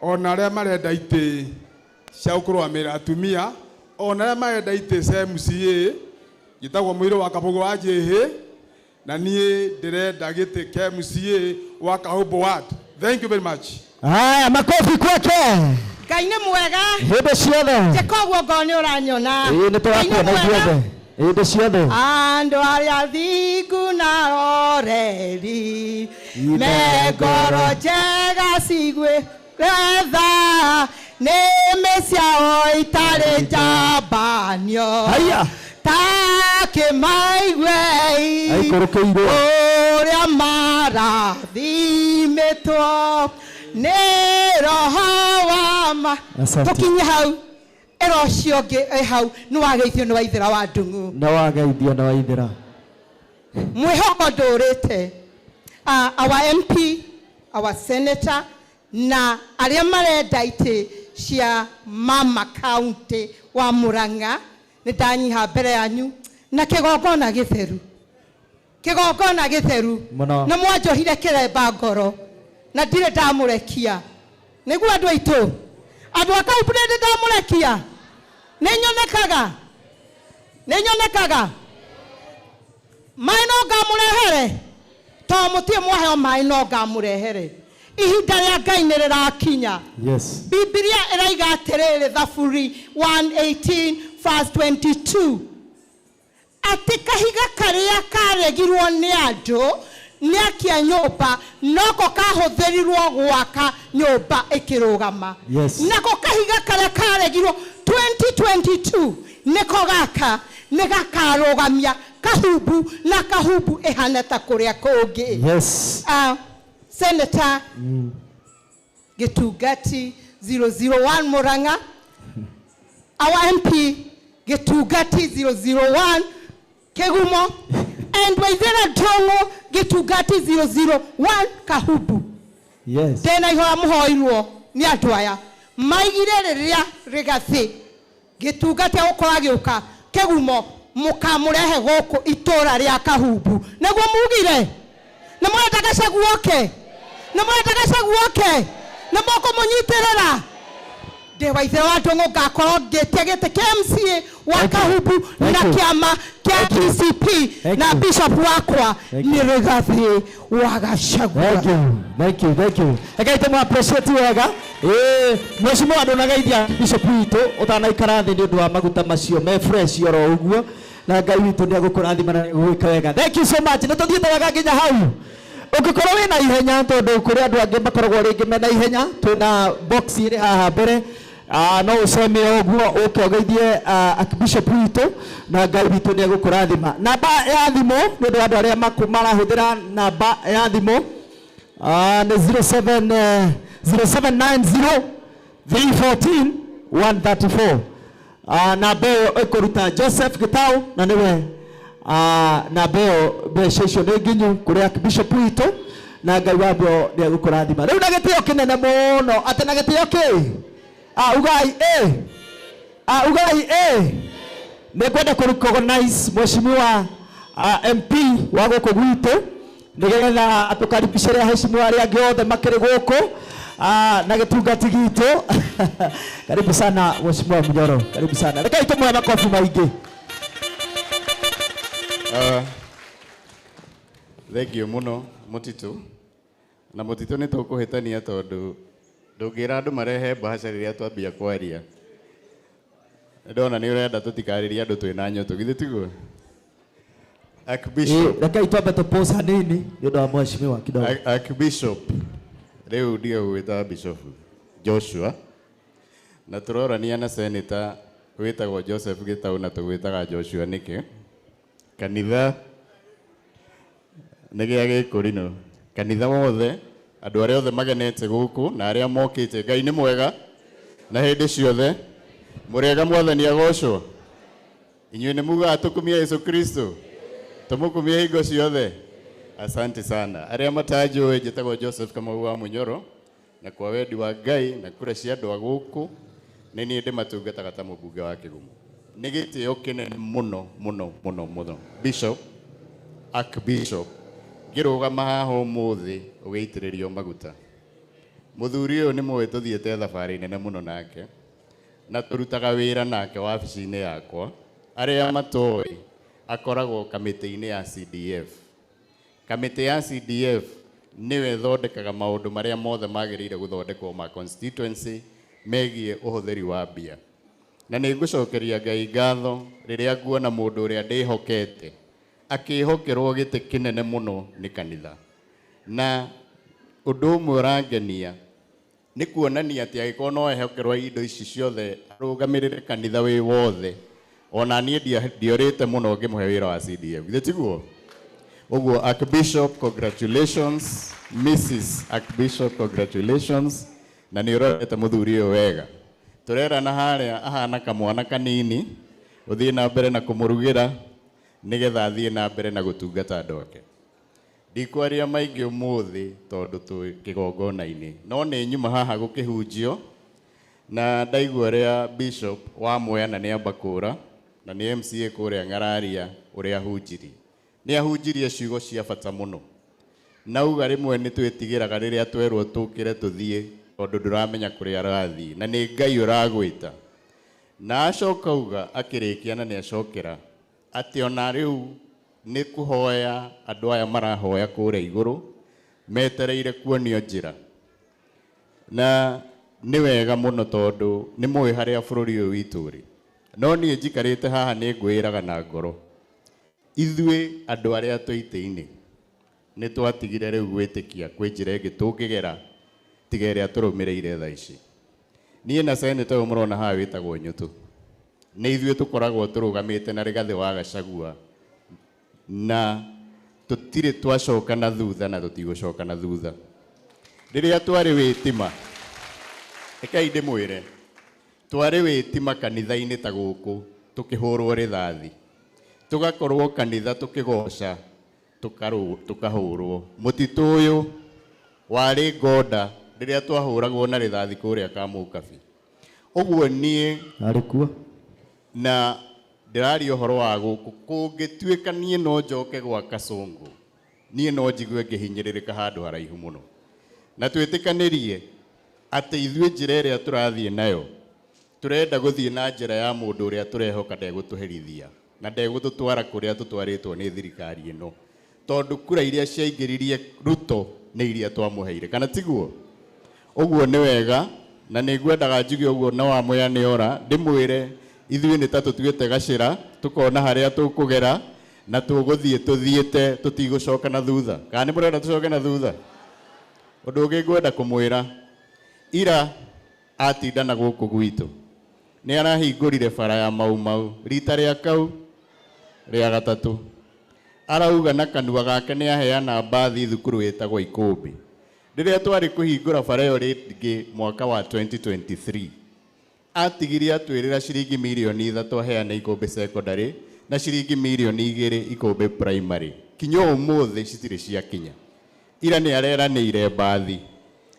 ona arĩa marenda itĩ cia kũrũgamĩrĩra atumia, ona arĩa marenda itĩ cia MCA, njĩtagwo Mũirũ wa Kabũgũ wa Njĩhĩ, na niĩ ndĩrenda gĩtĩ kĩa MCA wa Kahũmbũ ward. Thank you very much. Haya, makofi kwake. Ngai nĩ mwega. Hĩndĩ ciothe. Njĩka ũguo ngorwo nĩ ũranyona. Ĩĩ, nĩ Ngai nĩ tũrakuona mwega. ithuothe. Hĩndĩ ciothe. Andũ arĩa thingu na oreri me ngoro njega ciguĩre tha, nĩmĩ ciao itarĩ njambanio. Haya. Ta kĩmaiguei Aikũrũkĩirwo. ũrĩa marathimĩtwo nĩ roho wa ma. Asante. Tũkinye hau ĩra ũcio ũngĩ ĩ hau nĩ wageithio nĩ waithĩra wa ndung'u. Nĩ wageithio nĩ waithĩra. Mwĩhoko ndũrĩte. Our MP, our senator na arĩa marenda itĩ cia mama county wa Murang'a, nĩ ndanyiha mbere yanyu na kĩgongona gĩtheru, kĩgongona gĩtheru. Mũno. Nĩ mwanjohire kĩremba ngoro na ndirĩ ndamũrekia. Nĩguo andũ aitũ, andũ a Kahumbu, nĩ ndĩ ndamũrekia? Nĩ nyonekaga, nĩ nyonekaga. Maĩ no ngamũrehere, to mũtirĩ mwaheo maĩ, no ngamũrehere. Ihinda rĩa Ngai nĩ rĩrakinya. Yes. Bibilia ĩraiga atĩrĩrĩ, Thaburi 118 verse 22, atĩ kahiga karĩa karegirwo nĩ andũ Nĩ akia nyũmba noko kahũthĩrirwo gwaka nyũmba ĩkĩrũgama. Yes. Nako kahiga karĩa karegirwo 2022 nĩko gaka nĩ gakarũgamia Kahumbu na Kahumbu ĩhana ta kũrĩa kũngĩ. Yes. Senator Gitungati 001 Murang'a, our MP Gitungati 001 Kigumo, and Waithera Ndung'u Gitungati 001 Kahumbu. Yes. Ndĩna ihoya mũhoirwo nĩ andũ aya maigire rĩrĩa Rigathi Gitungati agũkorwo agĩũka Kĩgumo, mũkamũrehe gũkũ itũra rĩa Kahumbu. Nĩguo mugire? Nĩ mũrenda Gachagua oke? Nĩ mũrenda Gachagua oke? Nĩ mũkũmũnyitĩrĩra? Ndĩ Waithera wa Ndung'u ngakorwo ngĩtia gĩtĩ kĩa MCA wa Kahumbu na kĩama kĩa DCP na bishop wakwa nĩ Rigathi wa Gachagua. Thank you. Thank you. Thank you. Rekei tũmũ appreciate wega. Mheshimiwa ndũnageithia bishop witũ ũtanaikara thĩ nĩ ũndũ wa maguta macio me fresh oro ũguo, na Ngai witũ nĩ egũkũrathima na nĩegũgwĩka wega. Thank you so much. Nĩ tũthiĩte wega nginya hau. Ũngĩkorwo wĩna ihenya, tondũ kũrĩ andũ angĩ makoragwo rĩngĩ mena ihenya, twĩna box ĩrĩ haha mbere. No ũceme ũguo ũke ũgeithie Archbishop witũ na Ngai witũ nĩ egũkũrathima. Namba ya thimũ nĩ ũndũ wa andũ arĩa marahũthĩra namba ya thimũ, nĩ 07, 0790 314 134. Namba ĩyo ĩkũruta Joseph Gitau na nĩwe, namba ĩyo mbeca icio nĩ nginyu kũrĩ Archbishop witũ na Ngai wa muoyo nĩ egũkũrathima. Rĩu na gĩtĩo kĩnene mũno, atĩ na gĩtĩo kĩ? Ugai ugai Nĩ ngwenda kũ recognize mheshimiwa MP wa gũkũ gwitũ nĩgetha atũkaribicĩre aheshimiwa arĩa angĩ othe makĩrĩ gũkũ, na gĩtungati gitũ. Karibu sana mheshimiwa Munyoro, karibu sana. Rekei tũmũhe makobi maingĩ. Thank you mũno Mũtitũ. Na Mũtitũ nĩ tũkũhĩtania tondũ ndũngĩra andũ marehe mbahaca rĩrĩa twambia kwaria. Ndona nĩ ũrenda tũtikarĩrie andũ twĩna nyoto, githĩ tiguo? Archbishop. Rekei twambe tũ pause hanini nĩ ũndũ wa mheshimiwa kidogo. Archbishop. Rĩu ndige gũgwĩta Bishop Joshua. Na tũrorania na senator wĩtagwo Joseph Gitau na tũgwĩtaga Joshua nĩkĩ? Kanitha nĩ gĩa gĩkũrinũ. Kanitha wothe, andũ arĩa othe magenete gũkũ na arĩa mokĩte, Ngai nĩ mwega na hĩndĩ ciothe. Mũrĩega Mwathani agocwo. Inyuĩ nĩ mugaga tũkumie Yesu Kristo, tũmũkumie hingo ciothe. Asante sana. Arĩa matanjũĩ, njĩtagwo Joseph Kamau wa Munyoro, na kwa wendi wa Ngai na kura cia andũ a gũkũ nĩ niĩ ndĩmatungataga ta mũmbunge wa Kĩgumo. Nĩ gĩtĩo kĩnene mũno mũno mũno mũno Bishop, Archbishop, ngĩrũgama haha ũmũthĩ ũgĩitĩrĩrio maguta. Mũthuri ũyũ nĩ mũĩ tũthiĩte thabarĩ nene mũno nake, na tũrutaga wĩra nake wabici-inĩ yakwa. Arĩa matoĩ, akoragwo kamĩtĩ-inĩ ya CDF. Kamĩtĩ ya CDF nĩwe ĩthondekaga maũndũ marĩa mothe magĩrĩire gũthondekwo ma constituency megiĩ ũhũthĩri wa mbia. Na nĩ ngũcokeria Ngai ngatho rĩrĩa nguona mũndũ ũrĩa ndĩhokete akĩhokerwo gĩtĩ kĩnene mũno nĩ kanitha. Na ũndũ ũmwe ũrangenia nĩ kuonania atĩ angĩkorwo no ehokerwo indo ici ciothe arũgamĩrĩre kanitha wĩ wothe, ona niĩ ndiorĩte mũno ngĩmũhe wĩra wa CDF. Githĩ tiguo? Ũguo Archbishop, congratulations. Mrs. Archbishop, congratulations. Na nĩ ũrorete mũthuri ũyũ wega. Tũrerana harĩa ahana kamwana kanini, ũthiĩ na mbere na kũmũrugĩra nĩgetha athiĩ na mbere na gũtungata andũ ake. Ndikwaria maingĩ ũmũthĩ tondũ twĩ kĩgongona-inĩ, no nĩ nyuma haha gũkĩhunjio na ndaigua ũrĩa Bishop wa Mwea na nĩ amba kũra na nĩ MCA kũrĩa Ng'araria ũrĩa ahunjirie. Nĩ ahunjirie ciugo cia bata mũno. Nauga rĩmwe nĩ twĩtigĩraga rĩrĩa twerwo tũkĩre tũthiĩ tondũ ndũramenya kũrĩa arathiĩ na nĩ Ngai ũragwĩta. Na acoka uga akĩrĩkia na nĩ acokera atĩ ona rĩu nĩ kũhoya andũ aya marahoya kũrĩa igũrũ metereire kuonio njĩra. Na nĩ wega mũno tondũ nĩ mũĩ harĩa bũrũri ũyũ witũ ũrĩ. No niĩ njikarĩte haha nĩ ngwĩraga na ngoro, ithuĩ andũ arĩa twĩ itĩ-inĩ Nĩ twatigire rĩu gwĩtĩkia kwĩ njĩra ĩngĩ tũngĩgera tiga ĩrĩa tũrũmĩrĩire thaa ici. Niĩ na seneta ũyũ mũrona haha wĩtagwo Nyũtũ, nĩ ithuĩ tũkoragwo tũrũgamĩte na Rigathĩ wa Gachagua, na tũtirĩ twacoka na thutha na tũtigũcoka na thutha. Rĩrĩa twarĩ wĩtima, rekei ndĩmwĩre, twarĩ wĩtima kanitha-inĩ ta gũkũ tũkĩhũrwo rĩthathi, tũgakorwo kanitha tũkĩgoca, tũkahũrwo. Mũtitũ ũyũ warĩ ngonda rĩrĩa twahũragwo na rĩthathi kũrĩa Kamũkabi. Ũguo niĩ Arĩ kuo. Na ndĩraria ũhoro wa gũkũ, kũngĩtuĩka niĩ no njoke gwa Kasongo, niĩ no njigue ngĩhinyĩrĩrĩka handũ haraihu mũno. Na twĩtĩkanĩrie atĩ ithuĩ njĩra ĩrĩa tũrathiĩ nayo, tũrenda gũthiĩ na njĩra ya mũndũ ũrĩa tũrehoka ndegũtũherithia na ndegũtũtwara kũrĩa tũtwarĩtwo nĩ thirikari ĩno, tondũ kura iria ciaingĩririe Ruto nĩ iria twamũheire, kana tiguo? Ũguo nĩ wega, na nĩ ngwendaga njuge ũguo na wa Mwea nĩ ora, ndĩmwĩre ithuĩ nĩ ta tũtuĩte gacĩra, tũkona harĩa tũkũgera na tũgũthiĩ tũthiĩte, tũtigũcoka na thutha. Kana nĩ mũrenda tũcoke na thutha? Ũndũ ũngĩ ngwenda kũmwĩra, ira atinda na gũkũ gwitũ nĩ arahingũrire bara ya Mau Mau rita rĩa kau rĩa gatatũ. Arauga na kanua gake nĩ aheana mbathi thukuru ĩtagwo Ikũmbĩ. Rĩrĩa twarĩ kũhingũra bara ĩyo rĩngĩ mwaka wa 2023, atigirie atwĩrĩra ciringi mirioni 3 aheane Ikũmbĩ secondary na ciringi mirioni 2 Ikũmbĩ primary. Kinya ũmũthĩ citirĩ ciakinya. Ira nĩ areranĩire mbathi,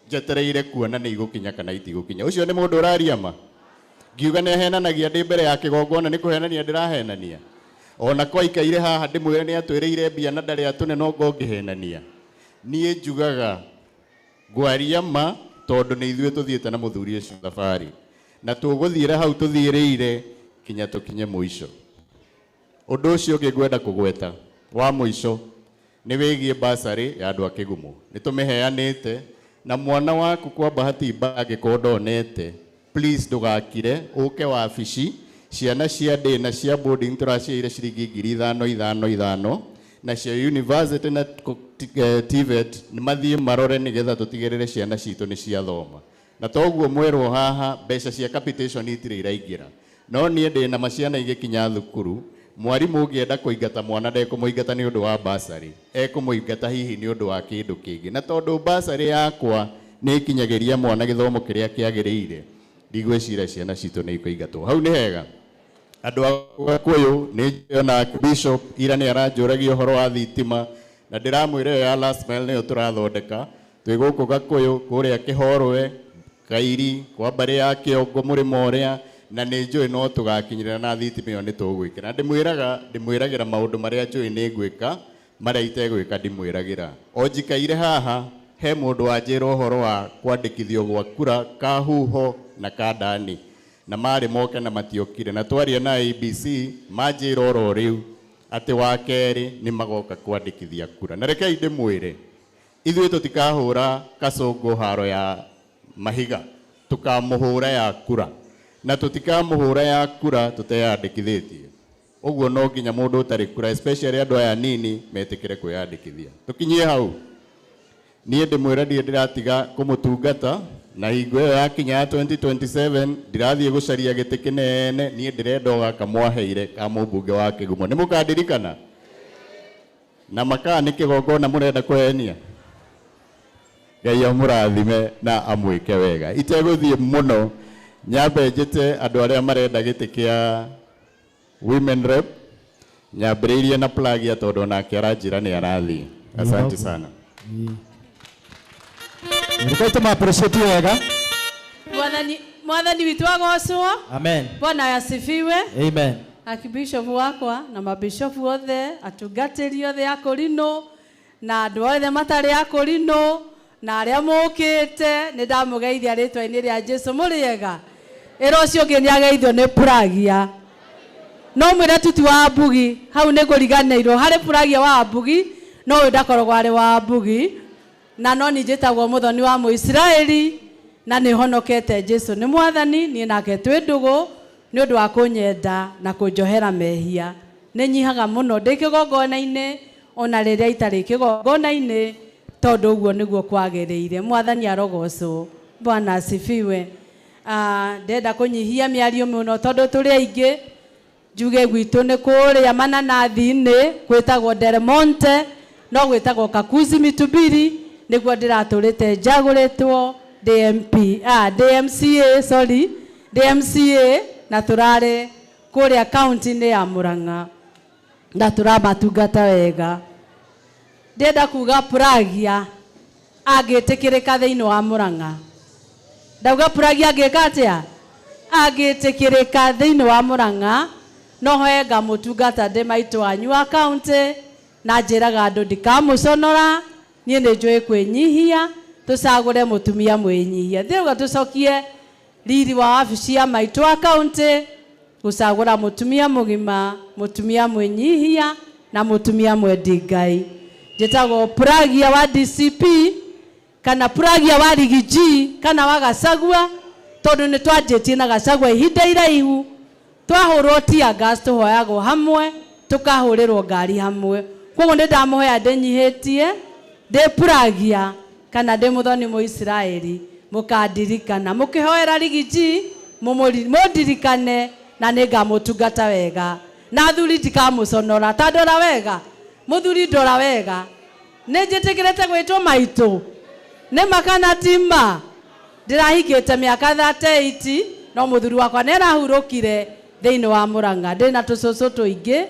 njetereire kuona nĩ igũkinya kana itigũkinya. Ũcio nĩ mũndũ ũraria ma? Ngiuga nĩ ahenanagia ndĩ mbere ya kĩgongona, nĩ kũhenania ndĩrahenania? Ona kwaikaire haha ndĩmwĩre nĩ atwĩrĩire mbia na ndarĩ atũne, no ngongĩhenania. Niĩ njugaga ngwaria ma, tondũ nĩ ithuĩ tũthiĩte na mũthuri ũcio thabarĩ, na tũgũthiĩra hau tũthiĩrĩire kinya tũkinye mũico. Ũndũ ũcio ũngĩ ngwenda kũgweta wa mũico nĩ wĩgiĩ basarĩ ya andũ a Kĩgumo. Nĩ tũmĩheanĩte, na mwana waku kwa bahati mbaya angĩkorwo ndonete, please ndũgakire, ũke wabici. Ciana cia day na cia boarding tũraciheire ciringi ngiri ithano ithano ithano, na cia university na TVET nĩ mathiĩ marore nĩgetha tũtigĩrĩre ciana citũ nĩ ciathoma. Na toguo mwerwo haha, mbeca cia capitation itirĩ iraingĩra. No niĩ ndĩna maciana igĩkinya thukuru, mwarimũ ũngĩenda kũingata mwana ndekũmũingata nĩ ũndũ wa basarĩ, ekũmũingata hihi nĩ ũndũ wa kĩndũ kĩngĩ. Na tondũ basarĩ yakwa nĩ ĩkinyagĩria mwana gĩthomo kĩrĩa kĩagĩrĩire, ndigwĩciria ciana citũ nĩ ikũingatwo. Hau nĩ hega. Andũ a Gakũyũ nĩ njũĩ Bishop ira nĩ aranjũragia ũhoro wa thitima, na ndĩramwĩra ĩyo ya last mile nĩyo tũrathondeka. Twĩ gũkũ Gakũyũ, kũrĩa Kĩhorwe, Kairi, kwa mbarĩ ya Kĩongo, mũrĩmo ũrĩa, na nĩ njũĩ no tũgakinyĩrĩra na thitima ĩyo nĩ tũgwĩkĩra. Ndĩmwĩragĩra maũndũ marĩa njũĩ nĩ ngwĩka, marĩa itegwĩka ndimwĩragĩra. O njikaire haha, he mũndũ wanjĩra ũhoro wa kwandĩkithio gwa kura ka huho na ka ndani, na marĩ moke na matiokire. Na twaria na ABC manjĩra oro rĩu atĩ wa kerĩ nĩ magoka kwandĩkithia kura. Na rekei ndĩmwĩre, ithuĩ tũtikahũra Kasongo haro ya mahiga, tũkamũhũra ya kura, na tũtikamũhũra ya kura tũteyandĩkithĩtie. Ũguo no nginya mũndũ ũtarĩ kura, especially andũ aya nini, metĩkĩre kwĩyandĩkithia. Tũkinyie hau. Niĩ ndĩmwĩra ndirĩ ndĩratiga kũmũtungata, na hingo ĩyo yakinya ya 2027 ndirathiĩ gũcaria gĩtĩ kĩnene, niĩ ndĩrenda o gaka mwaheire ka mũmbunge wa Kĩgumo. Nĩ mũkandirikana? Na makaa nĩ kĩgongona mũrenda kũhenia? Ngai amũrathime na amwĩke wega. Itegũthiĩ mũno, nyambe njĩte andũ arĩa marenda gĩtĩ kĩa women rep, nyambĩrĩirie na Plagia tondũ onake aranjĩra nĩ arathiĩ. Asante sana. Rekei tũma appreciate wega. Mwathani, Mwathani witũ agocwo. Amen. Bwana asifiwe. Amen. Akibishop wakwa na mabishop othe, atungatĩri othe a Kũrinũ na andũ othe matarĩ a Kũrinũ na arĩa mũkĩte, nĩ ndamũgeithia rĩtwa-inĩ rĩa Jesu. Mũrĩega? Ĩra ũcio ũngĩ nĩ ageithio nĩ Puragia. No mwĩre tuti wa Mbugi, hau nĩ ngũriganĩirwo. Harĩ Puragia wa Mbugi, no ũyũ ndakoragwo arĩ wa Mbugi. Na no niĩ njĩtagwo Mũthoni wa Mũisiraeli, na nĩ honokete Jesu nĩ Mwathani, niĩ nake twĩ ndũgũ nĩ ũndũ wa kũnyenda na kũnjohera mehia. Nĩ nyihaga mũno ndĩ kĩgongona-inĩ, Ona rĩrĩa itarĩ kĩgongona-inĩ, tondũ ũguo nĩguo kwagĩrĩire. Mwathani arogocwo. Bwana asifiwe. Ndenda kũnyihia mĩario mũno tondũ tũrĩ aingĩ. Njuge gwitũ nĩ kũrĩa mananathi-inĩ, gwĩtagwo Del Monte, no gwĩtagwo Kakuzi Mitubiri, nĩguo ndĩratũrĩte njagũrĩtwo ndĩ MP, ndĩ MCA, sorry, ndĩ MCA, na tũrarĩ kũrĩa kaunti-inĩ ya Murang'a, na tũramatungata wega. Ndĩrenda kuga Puragia angĩtĩkĩrĩka thĩinĩ wa Murang'a. Ndauga Puragia angĩka atĩa? Angĩtĩkĩrĩka thĩinĩ wa Murang'a, no hoe ngamũtungata ndĩ maitũ wanyu wa kaunti, na njĩraga andũ ndikamũconora, niĩ nĩ njũĩ kwĩnyihia, tũcagũre mũtumia mwĩnyihia. Ndĩrauga tũcokie riri wa wabici ya maitũ wa kaunti, gũcagũra mũtumia mũgima, mũtumia mwĩnyihia, na mũtumia mwendi Ngai. Njĩtagwo Puragia wa DCP, kana Puragia wa Rigi G, kana wa Gachagua, tondũ nĩ twanjĩtie na Gachagua ihinda iraihu, twahũrwo tear gas tũhoyagwo hamwe, tũkahũrĩrwo ngari hamwe. Koguo nĩ ndamũhoya ndĩnyihĩtie, ndĩ Puragia, kana ndĩ mũthoni Mũisiraeli, mũkandirikana. Mũkĩhoera Rigi G, mũndirikane, na nĩ ngamũtungata wega. Na athuri ndikamũconora, ta ndora wega, mũthuri ndora wega. Nĩ njĩtĩkĩrĩte gwĩtwo maitũ, nĩ ma kana ti ma? Ndĩrahikĩte mĩaka 38, no mũthuri wakwa nĩ arahurũkire thĩinĩ wa Murang'a. Ndĩna tũcũcũ tũingĩ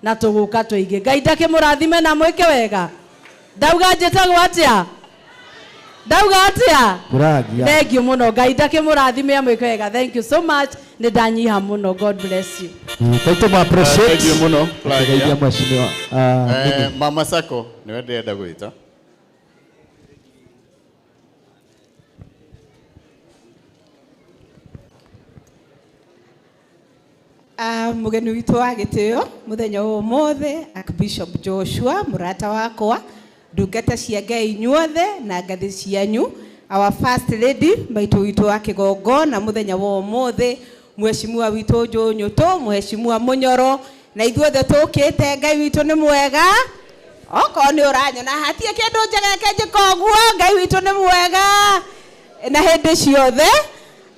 na tũgũka tũingĩ. Ngai ndakĩmũrathime na mwĩke wega. Ndauga njĩtagwo atĩa? Ndauga atĩa? Puragia. Thank you mũno. Ngai ndakĩmũrathime amwĩke wega. Thank you so much. Nĩ ndanyiha mũno. God bless you. Thank you, appreciate. Thank you mũno, Puragia. Tũgeithia mheshimiwa. Nini? Mama Sacco, nĩwe ndĩrenda gwĩta. Mũgeni witũ wa gĩtĩo mũthenya wa ũmũthĩ, Archbishop Joshua, mũrata wakwa, ndungata cia Ngai inyuothe na ngathĩ cianyu, our first lady maitũ witũ wa kĩgongona mũthenya wa ũmũthĩ, mheshimiwa witũ Njũnyũtũ, mheshimiwa Mũnyoro, na ithuothe tũkĩte. Ngai witũ nĩ mwega. Okorwo nĩ ũranyona hatirĩ kĩndũ njegeke njĩka ũguo, Ngai witũ nĩ mwega na hĩndĩ ciothe.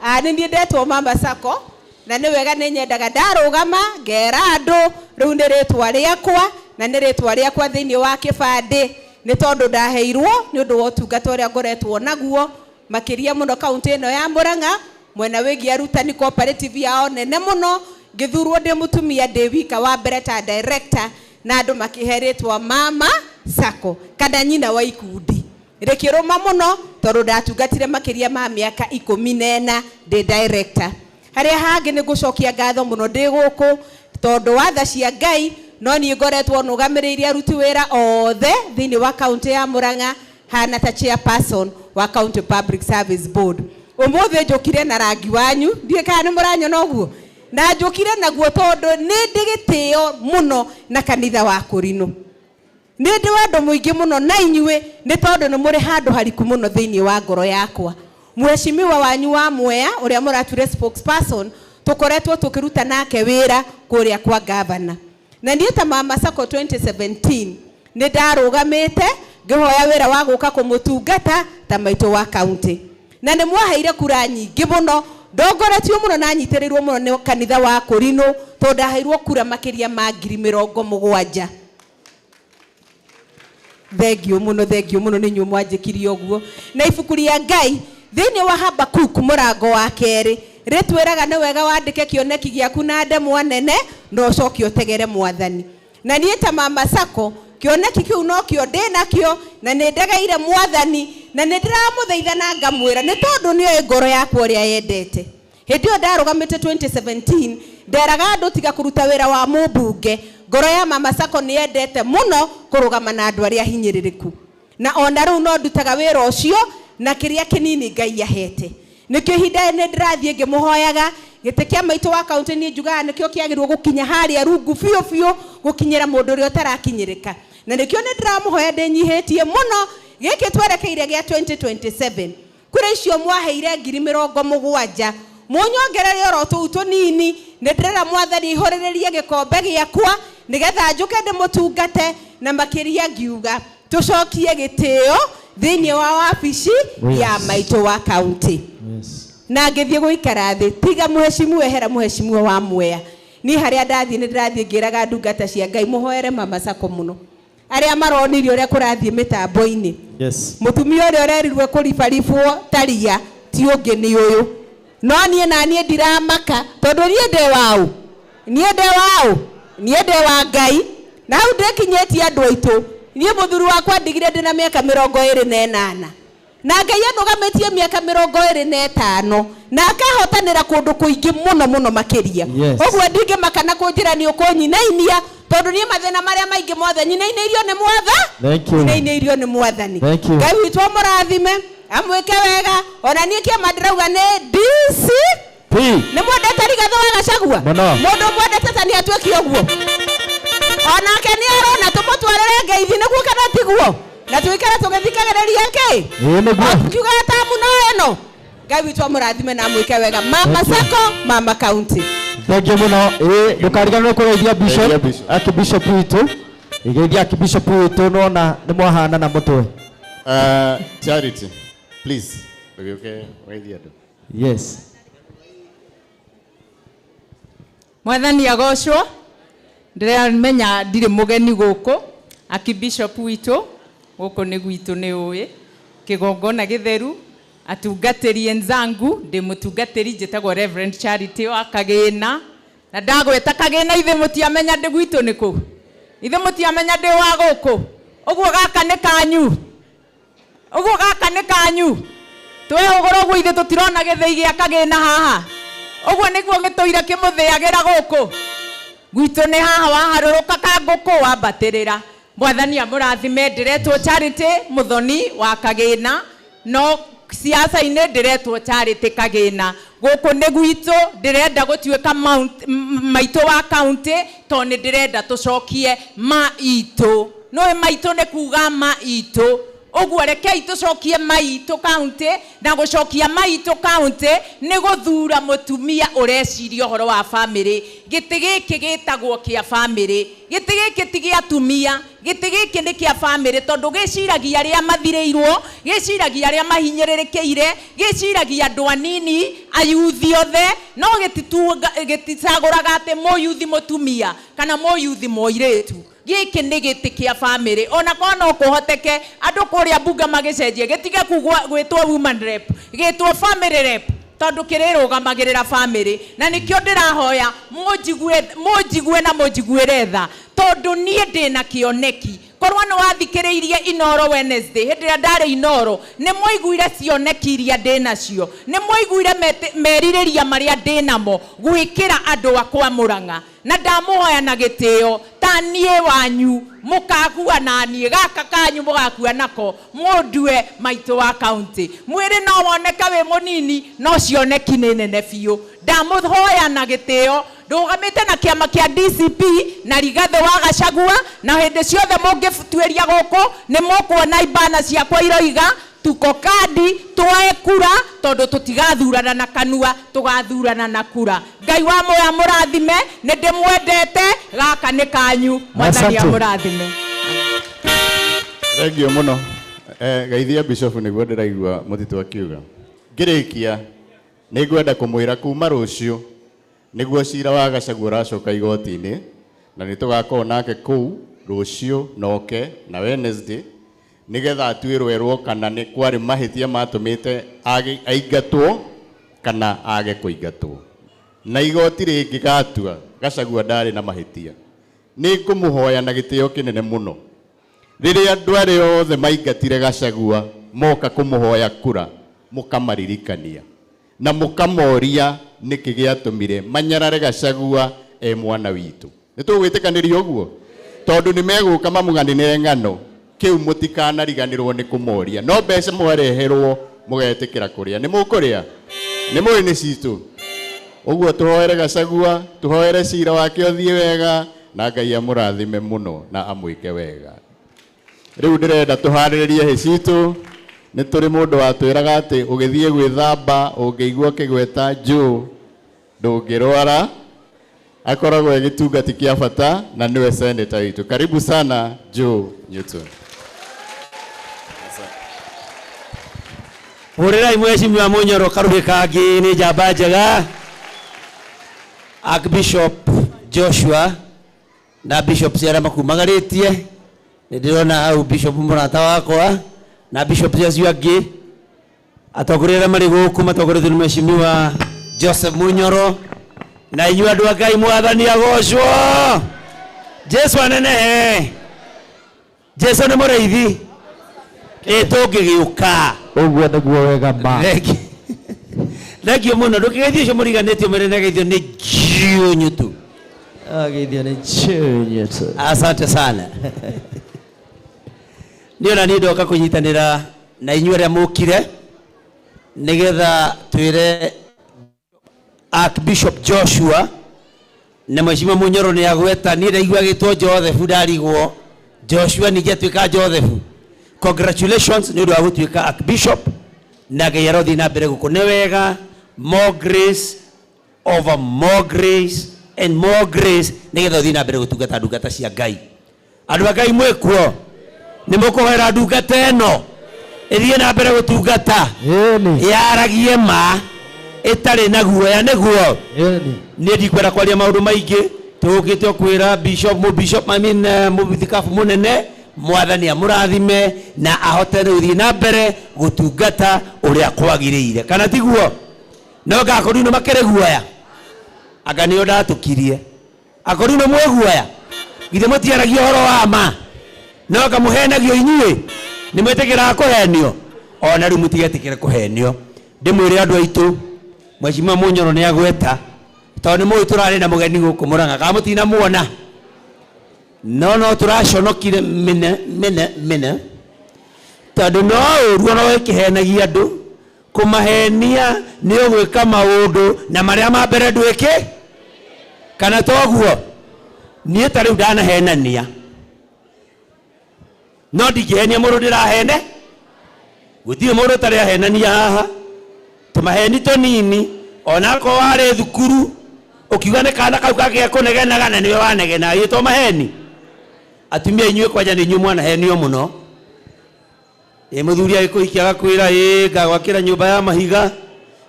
Nĩ niĩ ndetwo Mama Sacco, na nĩ wega nĩ nyendaga ndarũgama ngera andũ rĩu nĩ rĩtwa rĩakwa, na nĩ rĩtwa rĩakwa thĩinĩ wa kĩbandĩ, nĩ tondũ ndaheirwo nĩ ũndũ wa ũtungata ũrĩa ngoretwo naguo makĩria mũno kaunti ĩno ya Murang'a, mwena wĩgiĩ arutani cooperative yao nene mũno. Ngĩthurwo ndĩ mũtumia ndĩ wika wa mbere ta director, na andũ makĩhe rĩtwa Mama Sacco kana nyina wa ikundi. Rĩkĩrũma mũno tondũ ndatungatire makĩria ma mĩaka 14 ndĩ director. Harĩa hangĩ nĩ ngũcokia ngatho mũno ndĩ gũkũ tondũ wa tha cia Ngai, no niĩ ngoretwo nũgamĩrĩire aruti wĩra othe thĩinĩ wa kaunti ya Murang'a, hana ta chairperson wa County Public Service Board. Ũmũthĩ njũkire na rangi wanyu, ndiũĩ kana nĩ mũranyona ũguo, na njũkire naguo tondũ nĩ ndĩ gĩtĩo mũno na kanitha wa Kũrinũ. Nĩ ndĩ wendo mũingĩ mũno na inyuĩ, nĩ tondũ nĩ mũrĩ handũ hariku mũno thĩinĩ wa ngoro yakwa. Mheshimiwa wanyu wa Mwea ũrĩa mũrature spokesperson, tũkoretwo tũkĩruta nake wĩra kũrĩa kwa gavana. Na niĩ ta Mama Sacco 2017 nĩ ndarũgamĩte ngĩhoya wĩra wa gũka kũmũtungata ta maitũ wa kaunti. Na nĩ mwaheire kura nyingĩ mũno, ndongoretio mũno na nyitĩrĩirwo mũno nĩ kanitha wa Kũrinũ, tondũ ndaheirwo kura makĩria ma ngiri mĩrongo mũgwanja. Thank you mũno, thank you mũno, nĩ inyuĩ mwanjĩkirie ũguo. Na ibuku rĩa Ngai thĩinĩ wa Habakuk mũrango wa kerĩ rĩtwĩraga nĩ wega wandĩke kĩoneki gĩaku na ndemwa nene na ũcoke ũtegere Mwathani. Na niĩ ta Mama Sacco kĩoneki kĩu nokĩo ndĩ nakĩo, na nĩ ndegeire Mwathani, na nĩ ndĩramũthaitha na ngamwĩra nĩ tondũ nĩoĩ ngoro yakwa ũrĩa yendete. Hĩndĩ ĩyo ndarũgamĩte 2017 nderaga andũ tiga kũruta wĩra wa mũmbunge, ngoro ya Mama Sacco nĩ yendete mũno kũrũgama na andũ arĩa ahinyĩrĩrĩku. Na ona rĩu no ndutaga wĩra ũcio na kĩrĩa kĩnini Ngai ahete. Nĩkĩo ihinda nĩ ndĩrathiĩ ngĩmũhoyaga gĩtĩ kĩa maitũ wa kaunti, niĩ njugaga nĩkĩo kĩagĩrĩirwo gũkinya harĩa rungu biũ biũ, gũkinyĩra mũndũ ũrĩa ũtarakinyĩrĩka. Na nĩkĩo nĩ ndĩramũhoya ndĩnyihĩtie mũno, gĩkĩ twerekeire gĩa 2027. Kura icio mwaheire ngiri mĩrongo mũgwanja, mũnyongerere oro tũu tũnini, nĩ ndĩrera Mwathani ihũrĩrĩrie gĩkombe gĩakwa nĩgetha njũke ndĩmũtungate Na makĩria ngiuga tũcokie gĩtĩo thĩinĩ wa wabici ya maitũ wa kaunti. Na ngĩthiĩ gũikara thĩ, tiga mũhecimuwe hera mũhecimuwe wa Mwea, niĩ harĩa ndathiĩ nĩ ndĩrathiĩ ngĩraga ndungata cia Ngai mũhoere Mama Sacco mũno, arĩa maronire ũrĩa kũrathiĩ mĩtambo-inĩ. Mũtumia ũrĩa ũrerirwo kũribaribwo taria ti ũngĩ nĩ ũyũ. No niĩ na niĩ ndiramaka tondũ niĩ ndĩ waũ, niĩ ndĩ waũ, niĩ ndĩ wa Ngai. Na hau ndĩkinyĩtie andũ aitũ, niĩ mũthuri wakwa ndigire ndĩna mĩaka 28, na Ngai anũgamĩtie mĩaka 25, na akahotanĩra kũndũ kũingĩ mũno mũno makĩria. Ũguo ndingĩmaka na kũnjĩra nĩ ũkũnyinainia, tondũ niĩ mathĩna marĩa maingĩ mothe nyinainĩirio nĩ Thank you. nyinainĩirio nĩ Mwathani. Thank you. Ngai witũ amũrathime, amwĩke wega. Ona niĩ kĩama ndĩrauga nĩ DCP. Nĩ mwendete Rigathĩ wa Gachagua? Mũno. Mũndũ mwendete ta nĩ atuĩke ũguo, onake nĩ arona tũmũtwarĩre ngeithi nĩguo kana tiguo, na tuikare tũgĩthikagĩrĩria kĩ? Ĩĩ nĩguo. Tukiugaga tamu no ĩno. Ngai witũ amũrathime na amwĩke wega. Mama Thank you. Sacco, Mama County. Thank you mũno. Ĩĩ ndũkariganĩrwo kũgeithia bishop, archbishop witũ. Geithia archbishop witũ, nona nĩ mwahana na mũtwe. Charity, please, ndũgĩũke ũgeithie andũ. Yes. Mwathani agocwo. Ndĩramenya ndirĩ mũgeni gũkũ, archbishop witũ gũkũ nĩ gwitũ nĩ ũĩ kĩgongona gĩtheru, atungatĩri enzangu, ndĩ mũtungatĩri njĩtagwo Reverend Charity wa Kagĩna, na ndagweta Kagĩna ithe mũtiamenya ndĩ gwitũ nĩ kũ, ithe mũtiamenya ndĩ wa gũkũ, ũguo gaka nĩ kanyu, ũguo gaka nĩ kanyu, twehũgũra ũguo ithe tũtirona gĩthĩi gĩa Kagĩna haha, ũguo nĩguo gĩtũire kĩmũthĩagĩra gũkũ gwitũ nĩ haha, waharũrũka ka ngũkũ wambatĩrĩra. Mwathani amũrathime. Ndĩretwo Charity Mũthoni wa Kagĩna, no siasa-inĩ ndĩretwo Charity Kagĩna. Gũkũ nĩ gwitũ, ndĩrenda gũtuĩka maitũ wa kaunti, tondũ nĩ ndĩrenda tũcokie ma itũ. Nĩũĩ maitũ nĩ kuga ma itũ, ũguo rekei tũcokie ma itũ kaunti, na gũcokia ma itũ kaunti nĩ gũthura mũtumia ũreciria ũhoro wa bamĩrĩ. Gĩtĩ gĩkĩ gĩtagwo kĩa bamĩrĩ, gĩtĩ gĩkĩ ti gĩa atumia, gĩtĩ gĩkĩ nĩ kĩa bamĩrĩ, tondũ gĩciragia arĩa mathirĩirwo, gĩciragia arĩa mahinyĩrĩrĩkĩire, gĩciragia andũ anini, ayuthi othe, no gĩticagũraga atĩ mũyuthi mũtumia kana mũyuthi mũirĩtu. Gĩkĩ nĩ gĩtĩ kĩa bamĩrĩ, ona korwo no kũhoteke andũ kũrĩa mbunge magĩcenjie gĩtige kugwo gwĩtwo woman rep, gĩtwo family rep, tondũ kĩrĩrũgamagĩrĩra bamĩrĩ. Na nĩkĩo ndĩrahoya mũnjigue na mũnjiguĩre tha, tondũ niĩ ndĩna kĩoneki. Korwo nĩ wathikĩrĩirie Inoro Wednesday, hĩndĩ ĩrĩa ndarĩ Inoro, nĩ mwaiguire cioneki iria ndĩnacio, nĩ mwaiguire merirĩria marĩa ndĩnamo gwĩkĩra andũ akwa Mũrang'a. Na ndamũhoya na gĩtĩo ta niĩ wanyu, mũkakua na niĩ, gaka kanyu mũgakua nako, mũndue maitũ wa kaunti. Mwĩrĩ no woneke wĩ mũnini, no cioneki nĩ nene biũ. Ndamũhoya na gĩtĩo, ndũgamĩte na kĩama kĩa DCP na Rigathĩ wa Gachagua, na hĩndĩ ciothe mũngĩtuĩria gũkũ nĩ mũkuona ibana ciakwa iroiga tuko kandi, twoe kura, tondũ tũtigathurana na kanua, tũgathurana na kura. Ngai wa muoya mũrathime, nĩ ndĩmwendete, gaka nĩ kanyu, Mwathani Asante. amũrathime. Thank you mũno. Geithia bishop nĩguo ndĩraigua mũtitũ akiuga. Ngĩrĩkia nĩ ngwenda kũmwĩra kuma rũciũ nĩguo cira wa Gachagua ũracoka igoti-inĩ, na nĩ tũgakorwo nake kũu rũciũ noke na Wednesday, nĩgetha atuĩrwo erwo kana nĩ kwarĩ mahĩtia matũmĩte aingatwo kana age kũingatwo. Na igoti rĩngĩgatua Gachagua ndarĩ na mahĩtia, nĩ ngũmũhoya na gĩtĩo kĩnene mũno, rĩrĩa andũ arĩa othe maingatire Gachagua moka kũmũhoya kura, mũkamaririkania na mũkamoria nĩkĩ gĩatũmire manyarare Gachagua e mwana witũ. Nĩ tũgwĩtĩkanĩria ũguo? Tondũ nĩ megũka mamũganĩre ng'ano, kĩu mũtikanariganĩrwo nĩ kũmoria. No mbeca mwareherwo mũgetĩkĩra kũrĩa. Nĩ mũkũrĩa? Nĩ mũĩ nĩ citũ? Ũguo tũhoere Gachagua, tũhoere cira wake ũthiĩ wega, na Ngai amũrathime mũno na amwĩke wega. Rĩu ndĩrenda tũharĩrĩrie hĩ citũ. Nĩ tũrĩ mũndũ watwĩraga atĩ ũgĩthiĩ gwĩthamba ũngĩigua ũkĩgweta njũ ndũngĩrwara. Akoragwo e gĩtungati kĩa bata na nĩwe senator witũ. Karibu sana Joe Newton. Hũrĩrai mheshimiwa Munyoro karuhĩ kangĩ nĩ njamba njega. Archbishop Joshua na bishops arĩa makumagarĩtie, nĩ ndĩrona hau bishop mũrata wakwa na bishops acio angĩ, atongoria arĩa marĩ gũkũ matongoretio nĩ mheshimiwa Joseph Munyoro, na inyuĩ andũ a Ngai, mwathani agocwo, Jesu anenehe, Jesu nĩ mũrĩithi ĩ tũngĩgĩũka. Ũguo nĩguo wega ma. Thengiũ, thengiũ mũno. Ndũkĩgeithio ũcio mũriganĩtio mwĩre nĩageithio nĩ Jiunyutu. Ageithio nĩ Jiunyutu. Asante sana. Niĩ ona niĩ ndoka kũnyitanĩra na inyuĩ arĩa mũkire nĩgetha twĩre Archbishop Joshua na Mheshimiwa Munyoro nĩ agweta. Niĩ ndaigua agĩtwo Joseph ndarigwo Joshua ningĩ atuĩka Joseph. Congratulations nĩ ũndũ wa gũtuĩka Archbishop, na Ngai arothiĩ na mbere gũkũ nĩ wega. More grace over more grace and more grace nĩgetha ũthiĩ na mbere gũtungata ndungata cia Ngai. Andũ a Ngai mwĩkuo, nĩ mũkũhoera ndungata ĩno ĩthiĩ na mbere gũtungata, yaragie ma ĩtarĩ na guoya, nĩguo niĩ ndikwenda kwaria maũndũ maingĩ. Tũũkĩte o kwĩra bishop, mũ bishop, I mean, mũthikabu mũnene, mwathani amũrathime na ahote gũthiĩ na mbere gũtungata ũrĩa kwagĩrĩire, kana tiguo? No ngakorwo makĩrĩ guoya, anga nĩo ndatũkirie akorwo nĩ mwĩ guoya, githĩ mũtiaragia ũhoro wa ma? No ngamũhenagio inyuĩ nĩ mwĩtĩkĩraga kũhenio, ona rĩu mũtigetĩkĩre kũhenio. Ndĩmwĩre andũ aitũ, Mheshimiwa Munyoro nĩ agweta, tondũ nĩ mũĩ tũrarĩ na mũgeni gũkũ Mũrang'a, kana mũtinamuona? No no tũraconokire mĩne mĩne mĩne, tondũ no ũru ona wĩkĩhenagia andũ, kũmahenia nĩ ũgwĩka maũndũ na marĩa ma mbere ndwĩkĩ, kana toguo? Niĩ ta rĩu ndanahenania, no ndingĩhenia mũndũ ndĩrahene. Gũtirĩ mũndũ ũtarĩ ahenania haha tũmaheni tũnini, onakorwo warĩ thukuru ũkiuga nĩ kana kau kangĩ kũnegenaga na nĩwe wanegenaga, githĩ to maheni? Atumia inyuĩ kwanja nĩ inyuĩ mwanahenio mũno. Ĩ mũthuri agĩkũhikia agakwĩra, ĩ ngagwakĩra nyũmba ya mahiga,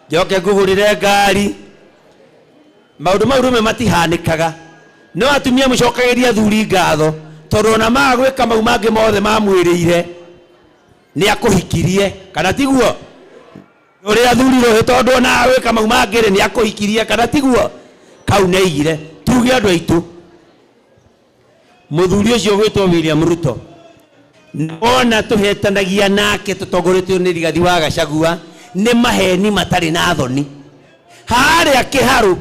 njoke ngũgũrĩre ngari. Maũndũ mau rĩmwe matihanĩkaga, no atumia mũcokagĩria athuri ngatho, tondũ ona maga gwĩka mau mangĩ mothe mamwĩrĩire, nĩ akũhikirie, kana tiguo? Ũrĩa athuri rũhĩ, tondũ ona gwĩka mau mangĩ rĩ, nĩ akũhikirie, kana tiguo? Kau nĩaigire tuge andũ aitũ, mũthuri ũcio gwĩtwo William Ruto, ona tũhetanagia nake tũtongoretio nĩ Rigathi wa Gachagua, nĩ maheni matarĩ na thoni harĩa kĩharũ.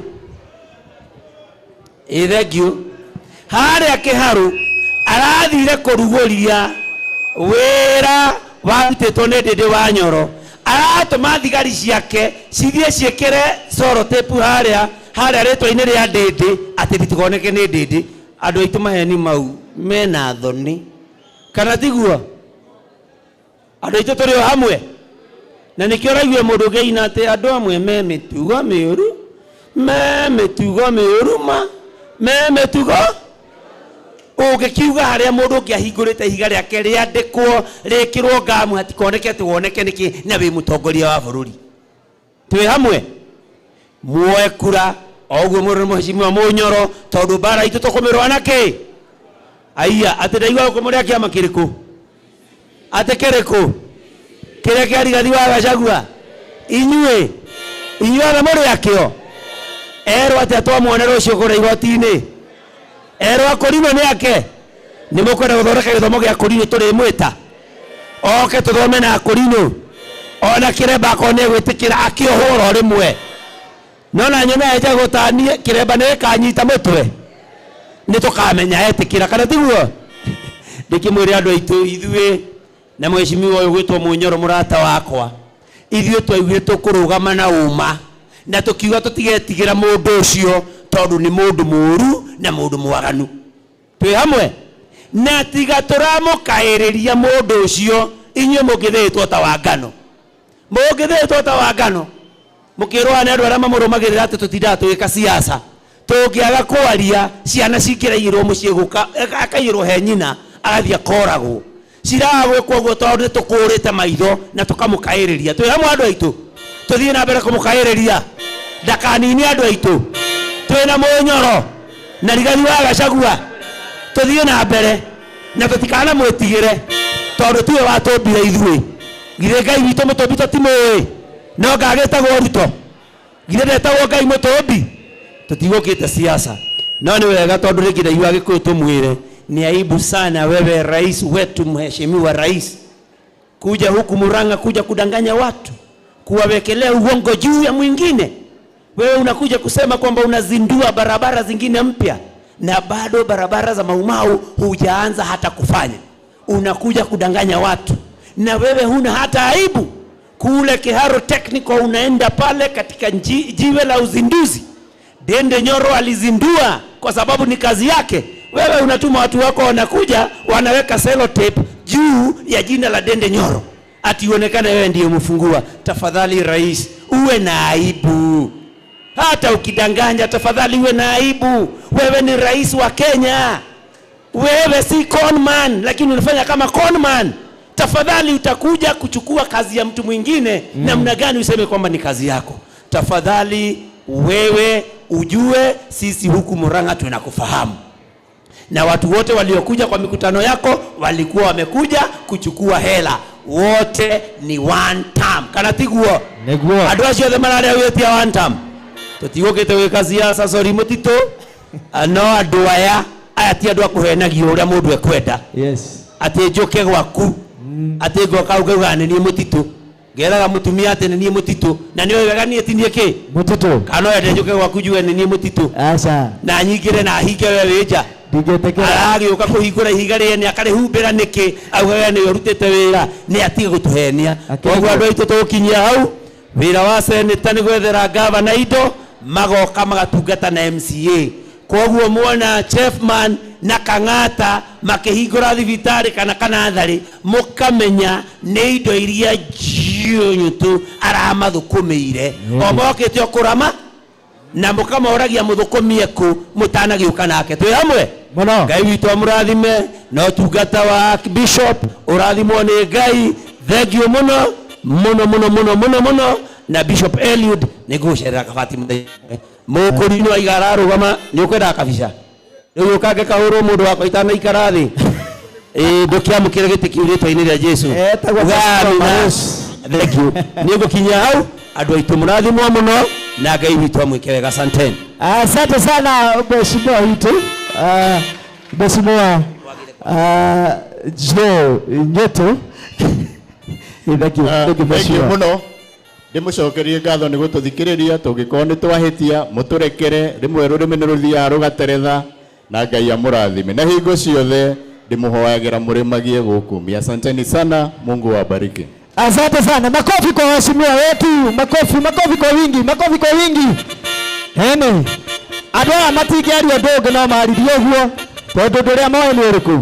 Ĩ thengiũ. Harĩa kĩharũ arathire kũrugũria wĩra warutĩtwo nĩ Ndĩndĩ wa Nyoro, aratũma thigari ciake cithiĩ ciĩkĩre sorotepu harĩa harĩa rĩtwa-inĩ rĩa Ndĩndĩ atĩ ritikoneke nĩ Ndĩndĩ. Andũ aitũ, maheni mau mena thoni, kana tiguo? Andũ aitũ, tũrĩ o hamwe, na nĩkĩo ũraigua mũndũ ũngĩina atĩ andũ amwe me mĩtugo mĩũru, me mĩtugo mĩũru, ma me mĩtugo ũngĩkiuga harĩa mũndũ ũngĩ ahingũrĩte ihiga rĩake rĩandĩkwo rĩkĩrwo ngamu hatikoneke atĩ woneke nĩkĩ, na wĩ mũtongoria wa bũrũri. Twĩ hamwe, muoe kura o ũguo mũrĩ mheshimiwa Mũnyoro, tondũ mbara itũ tũkũmĩrũa na kĩ aiya. Atĩ ndaigua gũkũ mũrĩ a kĩama kĩrĩkũ? Atĩ kĩrĩkũ? Kĩrĩa kĩa Rigathi wa Gachagua? Inyuĩ inyuothe mũrĩ akĩo. Erwo atĩa twamuona rũciũ kũrĩa igoti-inĩ? Erwo akũrinũ nĩ ake. Nĩ mũkwenda gũthondeka gĩthomo gĩa kũrinũ, tũrĩmwĩta oke tũthome na akũrinũ, ona kĩremba akorwo nĩ egwĩtĩkĩra akĩohwo oro rĩmwe. No na nyone enja gũtanie kĩremba nĩ gĩkanyita mũtwe, nĩ tũkamenya etĩkĩra kana tiguo. Ndĩkĩmwĩre andũ aitũ, ithuĩ na mheshimiwa ũyũ gwĩtwo Mũnyoro mũrata wakwa, ithuĩ twaiguire tũkũrũgama na ũma, na tũkiuga tũtigetigĩra mũndũ ũcio, tondũ nĩ mũndũ mũũru na mũndũ mwaganu. Twĩ hamwe, na tiga tũramũkaĩrĩria mũndũ ũcio, inyuĩ mũngĩthĩĩtwo ta wa ngano, mũngĩthĩĩtwo ta wa ngano mũkĩrũa nĩ andũ arĩa mamũrũmagĩrĩra atĩ tũtindaga tũgĩka siasa. Tũngĩaga kwaria ciana cingĩraiyĩrwo mũciĩ gũka akaiyĩrwo he nyina agathiĩ akoragwo. Ciraga gwĩkwo ũguo tondũ nĩ tũkũrĩte maitho na tũkamũkaĩrĩria. Twĩ hamwe andũ aitũ, tũthiĩ na mbere kũmũkaĩrĩria ndakanine andũ aitũ. Twĩna Mũnyoro na Rigathi wa Gachagua, tũthiĩ na mbere na tũtikanamwĩtigĩre tondũ tiwe watũmbire ithuĩ. Githĩ Ngai witũ mũtũmbi tũtimũĩ? No ngagĩtagwo Ruto, githĩ ndetagwo Ngai mũtũmbi? Tũtigũkĩte siasa, no nĩ wega tondũ rĩngĩ ndaigua Gĩkũyũ tũmwĩre ni aibu sana wewe rais wetu, mheshimiwa rais, kuja huku Murang'a kuja kudanganya watu, kuwawekelea uongo juu ya mwingine. Wewe unakuja kusema kwamba unazindua barabara zingine mpya na bado barabara za Maumau hujaanza hata kufanya. Unakuja kudanganya watu na wewe huna hata aibu. Kule Kiharu Technical unaenda pale katika jiwe la uzinduzi, Dende Nyoro alizindua kwa sababu ni kazi yake. Wewe unatuma watu wako wanakuja wanaweka sellotape juu ya jina la Dende Nyoro ati uonekane wewe ndiye mfungua. Tafadhali rais, uwe na aibu. Hata ukidanganya, tafadhali uwe na aibu. Wewe ni rais wa Kenya, wewe si conman, lakini unafanya kama conman. Tafadhali utakuja kuchukua kazi ya mtu mwingine namna gani useme kwamba ni kazi yako? Tafadhali wewe ujue sisi huku Murang'a tunakufahamu, na watu wote waliokuja kwa mikutano yako walikuwa wamekuja kuchukua hela, wote ni one term. Kana tiguo? Niguo. Andũ acio othe mararĩa wĩtia one term. Tũtigũkĩte gwĩka siasa, sorry mũtitũ. No andũ aya, aya ti andũ a kũhenagio ũrĩa mũndũ ekwenda. Yes. Atĩ njũke gwaku, atĩ ngoka ngauga nĩ niĩ mũtitũ, ngeraga mũtumia atĩ nĩ niĩ mũtitũ, na nĩ wega niĩ ti niĩ kĩ? Mũtitũ. Kana no ende njũke gwaku njuge nĩ niĩ mũtitũ? Aca. Na nyingĩre na hinge we wĩ nja. Ndingĩtĩkĩra. Aragĩũka kũhingũra ihiga rĩene akarĩhumbĩra nĩkĩ? Auga we nĩwe ũrutĩte wĩra, nĩ atige gũtũhenia. Akĩrĩ Koguo andũ aitũ tũgũkinyia hau, wĩra wa seneta nĩ gwethera gavana indo, magoka magatungata na MCA. Koguo muona Chefman na Kang'ata makĩhingũra thibitarĩ kana kanatharĩ, mũkamenya nĩ indo iria njiũnyũtũ aramathũkũmĩire. O mokĩte o kũrama na mũkamoragia mũthũkũmie kũ mũtanagĩũka nake. Twĩ hamwe? Mũno. Ngai witũ amũrathime na ũtungata wa Bishop ũrathimwo nĩ Ngai. Thank you mũno mũno mũno mũno mũno mũno. Na Bishop Eliud nĩ ngũgũcerera kabati mũthenya ũmwe. Mũkũrinũ aiga ararũgama, nĩ ũkwendaga kabica? Rĩu ũkange kahũrwo mũndũ wakwa itanaikara thĩ. Ndũkĩamũkĩre gĩtĩ kĩu rĩtwa-inĩ rĩa Jesu. Etagwo Uga Pastor amina. Marosi. Thank you. Nĩ ngũkinyia hau, andũ aitũ mũrathimwo mũno na Ngai witũ amwĩke wega. Asanteni. Asante sana mheshimiwa witũ. Mheshimiwa Joe Nyeto. Thank you. Thank you, Thank you mheshimiwa. mũno. Ndĩmũcokerie ngatho nĩ gũtũthikĩrĩria, tũngĩkorwo nĩ twahĩtia mũtũrekere, rĩmwe rũrĩmĩ nĩ rũthiaga rũgateretha, na Ngai amũrathime. Na hingo ciothe ndĩmũhoyagĩra mũrĩmagie gũkũ. Asanteni sana, Mungu awabariki. Asante sana. Makofi kwa waheshimiwa wetu. Makofi, makofi kwa wingi, makofi kwa wingi. Ene. Andũ aya matingĩaria ũndũ ũngĩ no maririe ũguo, tondũ ũndũ ũrĩa moĩ nĩ ũrĩkũ?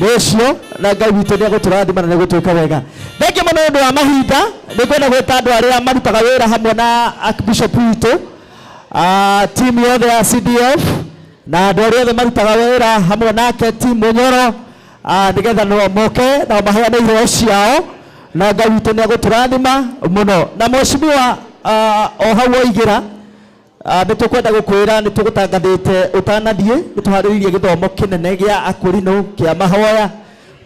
Nĩ ũcio, na Ngai witũ nĩ egũtũrathima na nĩ egũtwĩka wega. Thengiũ mũno nĩ ũndũ wa mahinda, nĩ ngwenda gwĩta andũ arĩa marutaga wĩra hamwe na Archbishop witũ, timu yothe ya CDF, na andũ arĩa othe marutaga wĩra hamwe nake, timu Mũnyoro, nĩgetha no moke na maheane iheo ciao, na Ngai witũ nĩ egũtũrathima mũno. Na mheshimiwa, o hau waigĩra, nĩ tũkwenda gũkwĩra nĩ tũgũtangathĩte ũtanathiĩ, nĩ tũharĩrĩirie gĩthomo kĩnene gĩa akũrinũ kĩa mahoya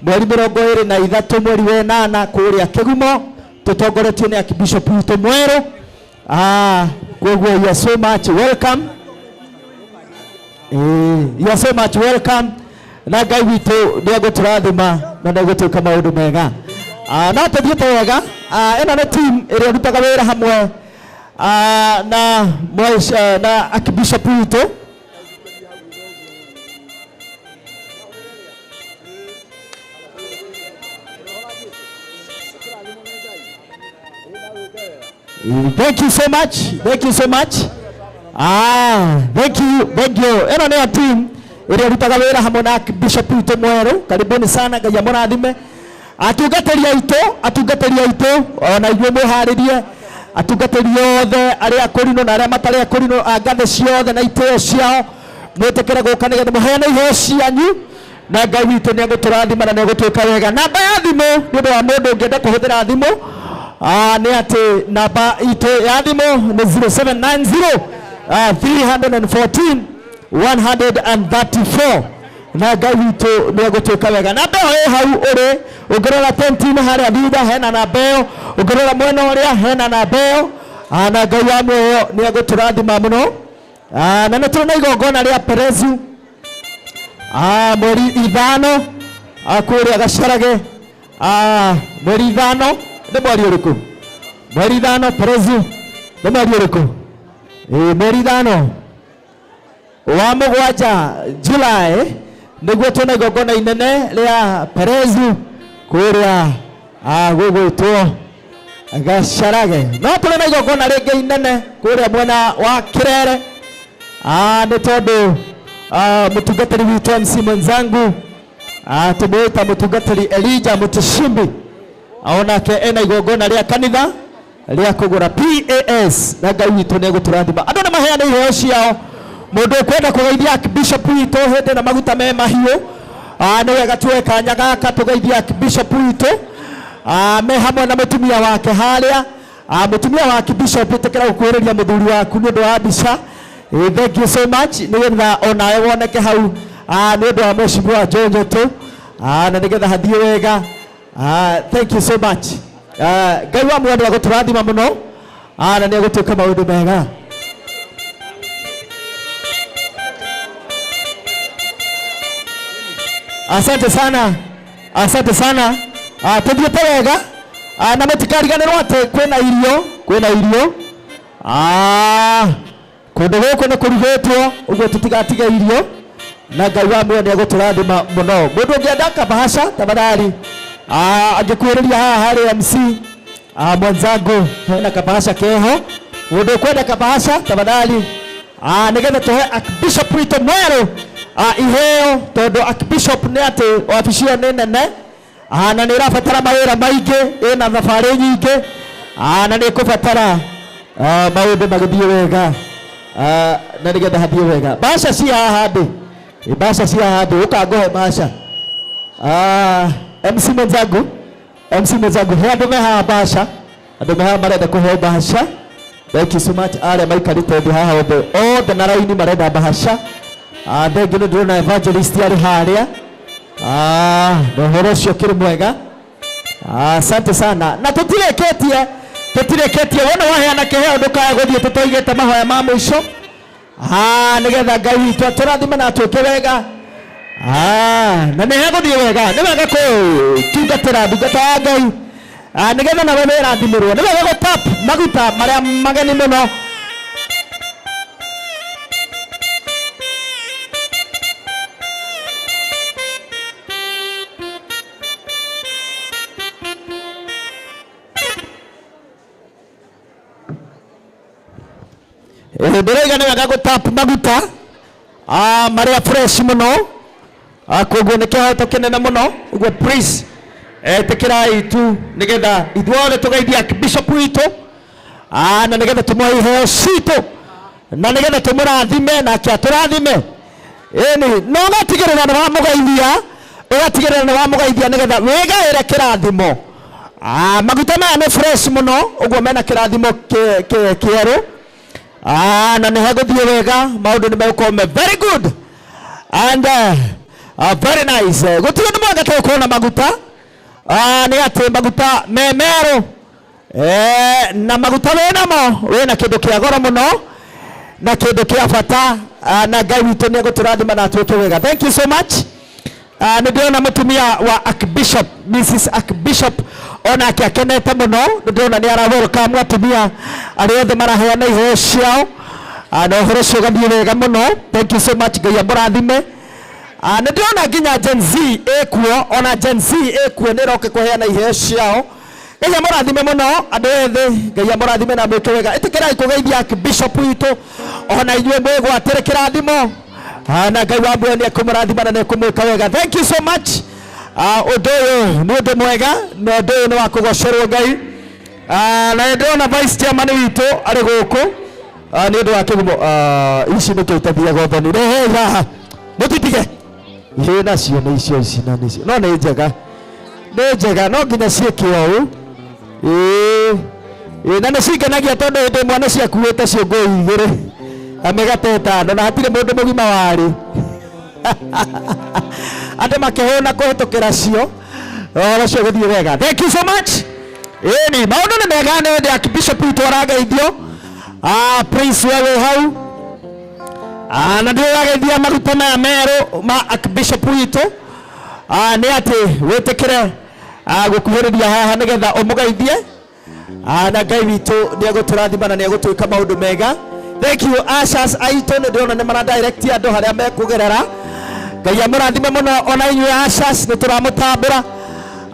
mweri mĩrongo ĩrĩ na ithatũ mweri wa ĩnana kũrĩa Kĩgumo, tũtongoretio nĩ Archbishop witũ mwerũ. Koguo you are so much welcome. You are so much welcome. Na Ngai witũ nĩ egũtũrathima na nĩ egũtwĩka maũndũ mega. No tũthiĩte wega. Ĩno nĩ team ĩrĩa ĩrutaga wĩra hamwe, na mwaisha, na Archbishop witũ. Thank you so much. Thank you so much. Thank you. Thank you. Ĩno nĩyo team ĩrĩa ĩrutaga wĩra hamwe na Bishop witũ mwerũ. Karibuni sana, Ngai amũrathime. Atungatĩri aitũ, atungatĩri aitũ, ona inyuĩ mwĩharĩrie. Atungatĩri othe arĩa akũrinũ na arĩa matarĩ akũrinũ a ngathĩ ciothe na itĩo ciao, mwĩtĩkĩre gũka nĩgetha mũheane iheo cianyu, na Ngai witũ nĩ egũtũrathima na nĩ egũtwĩka wega. Namba ya thimũ nĩ ũndũ wa mũndũ ũngĩenda kũhũthĩra thimũ, nĩ atĩ namba itũ ya thimũ nĩ 0790 314 134, na Ngai witũ nĩ egũtwĩka wega. Namba ĩyo ĩ hau ũrĩ, ũngĩrora tenti-inĩ harĩa thutha hena namba ĩyo, ũngĩrora mwena ũrĩa hena namba ĩyo. Na Ngai wa muoyo nĩ egũtũrathima mũno. Na nĩ tũrĩ na igongona rĩa Perezu mweri 5 kũrĩa Gacarage. Mweri 5 nĩ mweri ũrĩkũ? Mweri 5 Perezu nĩ mweri ũrĩkũ? Mweri 5 wa 7 July nĩguo twĩna igongona inene rĩa Perezu kũrĩa gũgwĩtwo Gacarage. No tũrĩ na igongona rĩngĩ inene kũrĩa mwena wa Kĩrere, nĩ tondũ mũtungatĩri witũ MC mwenzangu, tũmwĩta mũtungatĩri Elijah Mũtishimbi, onake ena igongona rĩa kanitha rĩa kũgũra PAS, na Ngai witũ nĩ egũtũrathima. Andũ nĩ maheane iheo ciao. Mũndũ ũkwenda kũgeithia Archbishop witũ hĩndĩ na maguta me mahiũ, nĩ wega tuoe kanya gaka tũgeithie Archbishop witũ, me hamwe na mũtumia wake harĩa. Mũtumia wa Archbishop, ĩtĩkĩra gũkuhĩrĩria mũthuri waku nĩ ũndũ wa mbica. Thank you so much, nĩgetha onawe woneke hau, nĩ ũndũ wa Mheshimiwa Joe Njotu, na nĩgetha hathiĩ wega. Thank you so much. Ngai wa muoyo nĩ egũtũrathima mũno, na nĩ egũtwĩka maũndũ mega. Asante sana, asante sana. Tuthiĩte wega, na mũtikariganĩrwo atĩ kwĩna irio, kwĩna irio. Kũndũ gũkũ nĩ kũrugĩtwo, ũguo tũtigatige irio, na Ngai wa muoyo nĩ egũtũrathima mũno. Mũndũ ũngĩenda kabahasha tafadhali, angĩkuhĩrĩria haha harĩ MC, mwenzangu, hena kabahasha keho. Mũndũ ũkwenda kabahasha tafadhali, nĩgetha tũhe Archbishop witũ mwerũ, iheo, tondũ Archbishop nĩ atĩ wabici ĩyo nĩ nene, na nĩ ĩrabatara mawĩra maingĩ, ĩna thabarĩ nyingĩ, na nĩ ĩkũbatara maũndũ magĩthiĩ wega, na nĩgetha hathiĩ wega. Mbaca ci haha ndĩ, mbaca ci haha ndĩ, ũka ngũhe mbaca. MC mwenzangu, MC mwenzangu, he andũ me haha mbaca, andũ me haha marenda kũheo mbaca. Thank you so much. Arĩa maikarĩte thĩ haha othe, othe na raini marenda mbaca. Thengiũ nĩ ndĩrona evangelist arĩ harĩa. Na ũhoro ũcio ũkĩrĩ mwega. Asante sana. Na tũtirĩkĩtie, tũtirĩkĩtie. Wona waheana kĩheo ndũkae gũthiĩ tũtoigĩte mahoya ma mũico. Nĩgetha Ngai witũ atũrathime na atwĩke wega. Na nĩ hegũthiĩ wega. Nĩ wega kũtungatĩra ndungata ya Ngai, nĩgetha nawe wĩrathimĩrwo. Nĩ wega gũtap maguta marĩa mageni mũno. Ndĩroiga nĩ wega gũtap maguta, marĩa fresh mũno. Koguo nĩ kĩhoto kĩnene mũno. Ũguo please, ĩtĩkĩrai tu nĩgetha ithuothe tũgeithie Archbishop witũ, na nĩgetha tũmũhe iheo citũ, na nĩgetha tũmũrathime nake atũrathime. Ĩni, na ũgatigĩrĩra nĩ wamũgeithia, ũgatigĩrĩra nĩ wamũgeithia nĩgetha wĩgaĩre kĩrathimo. Maguta maya nĩ fresh mũno, ũguo mena kĩrathimo kĩerũ. Na nĩ hegũthiĩ wega, maũndũ nĩ megũkorwo me very good and very nice. Gũtirĩ ũndũ mwega ta gũkorwo na maguta. Nĩ atĩ maguta me merũ, na maguta wĩnamo wĩna kĩndũ kĩa goro mũno na kĩndũ kĩa bata, na Ngai witũ nĩ egũtũrathima na atwĩke wega. Thank you so much. Nĩ ndĩrona mũtumia wa Archbishop, Mrs Archbishop, onake akenete mũno. Nĩ ndĩrona nĩ ara welcome atumia arĩa othe maraheana iheo ciao, na ũhoro ũcio ũgathiĩ wega mũno. Thank you so much, Ngai amũrathime. Nĩ ndĩrona nginya Gen Z ĩkuo, ona Gen Z ĩkuo nĩ ĩroka kũheana iheo ciao. Ngai amũrathime mũno andũ ethĩ, Ngai amũrathime na mwĩke wega. Ĩtĩkĩrai kũgeithia Archbishop witũ, ona inyuĩ mwĩgwatĩre kĩrathimo. Na Ngai wa muoyo nĩ ekũmũrathima na nĩ ekũmwĩka wega. Thank you so much. Ũndũ ũyũ nĩ ũndũ mwega, na ũndũ ũyũ nĩ wa kũgocerwo Ngai. Ah, na ndĩrona vice chairman witũ arĩ gũkũ. Ah, nĩ ũndũ wa kĩgumo. Ah, ici nĩkĩo itathiaga ũthoni. Rehei haha. Mũtitige. Ĩ nacio nĩ icio ici na nĩcio. No nĩ njega. Nĩ njega no nginya ciĩke ũũ. Ĩĩ. Ĩĩ na nĩ cingenagia tondũ hĩndĩ ĩmwe nĩ ciakuĩte ciũngũyũ igĩrĩ na mĩgate ĩtano na hatirĩ mũndũ mũgima warĩ. Andũ makĩhũna kũhĩtũkĩra cio. Ũhoro ũcio ũgĩthiĩ wega. Thank you so much. Ĩni, maũndũ nĩ mega nĩ ndĩ Archbishop witũ arageithio. Ah, Prince we wĩ hau. Ah, na ndĩrageithia maruta maya merũ ma Archbishop witũ. Ah, nĩ atĩ wĩtĩkĩre ah, gũkuhĩrĩria haha nĩgetha ũmũgeithie. Ah, na Ngai witũ nĩ egũtũrathima na nĩ egũtwĩka maũndũ mega. Thank you ushers aitũ nĩ ndĩrona nĩ mara direct andũ harĩa mekũgerera. Ngai amũrathime mũno ona inyuĩ ushers nĩ tũramũtambũra.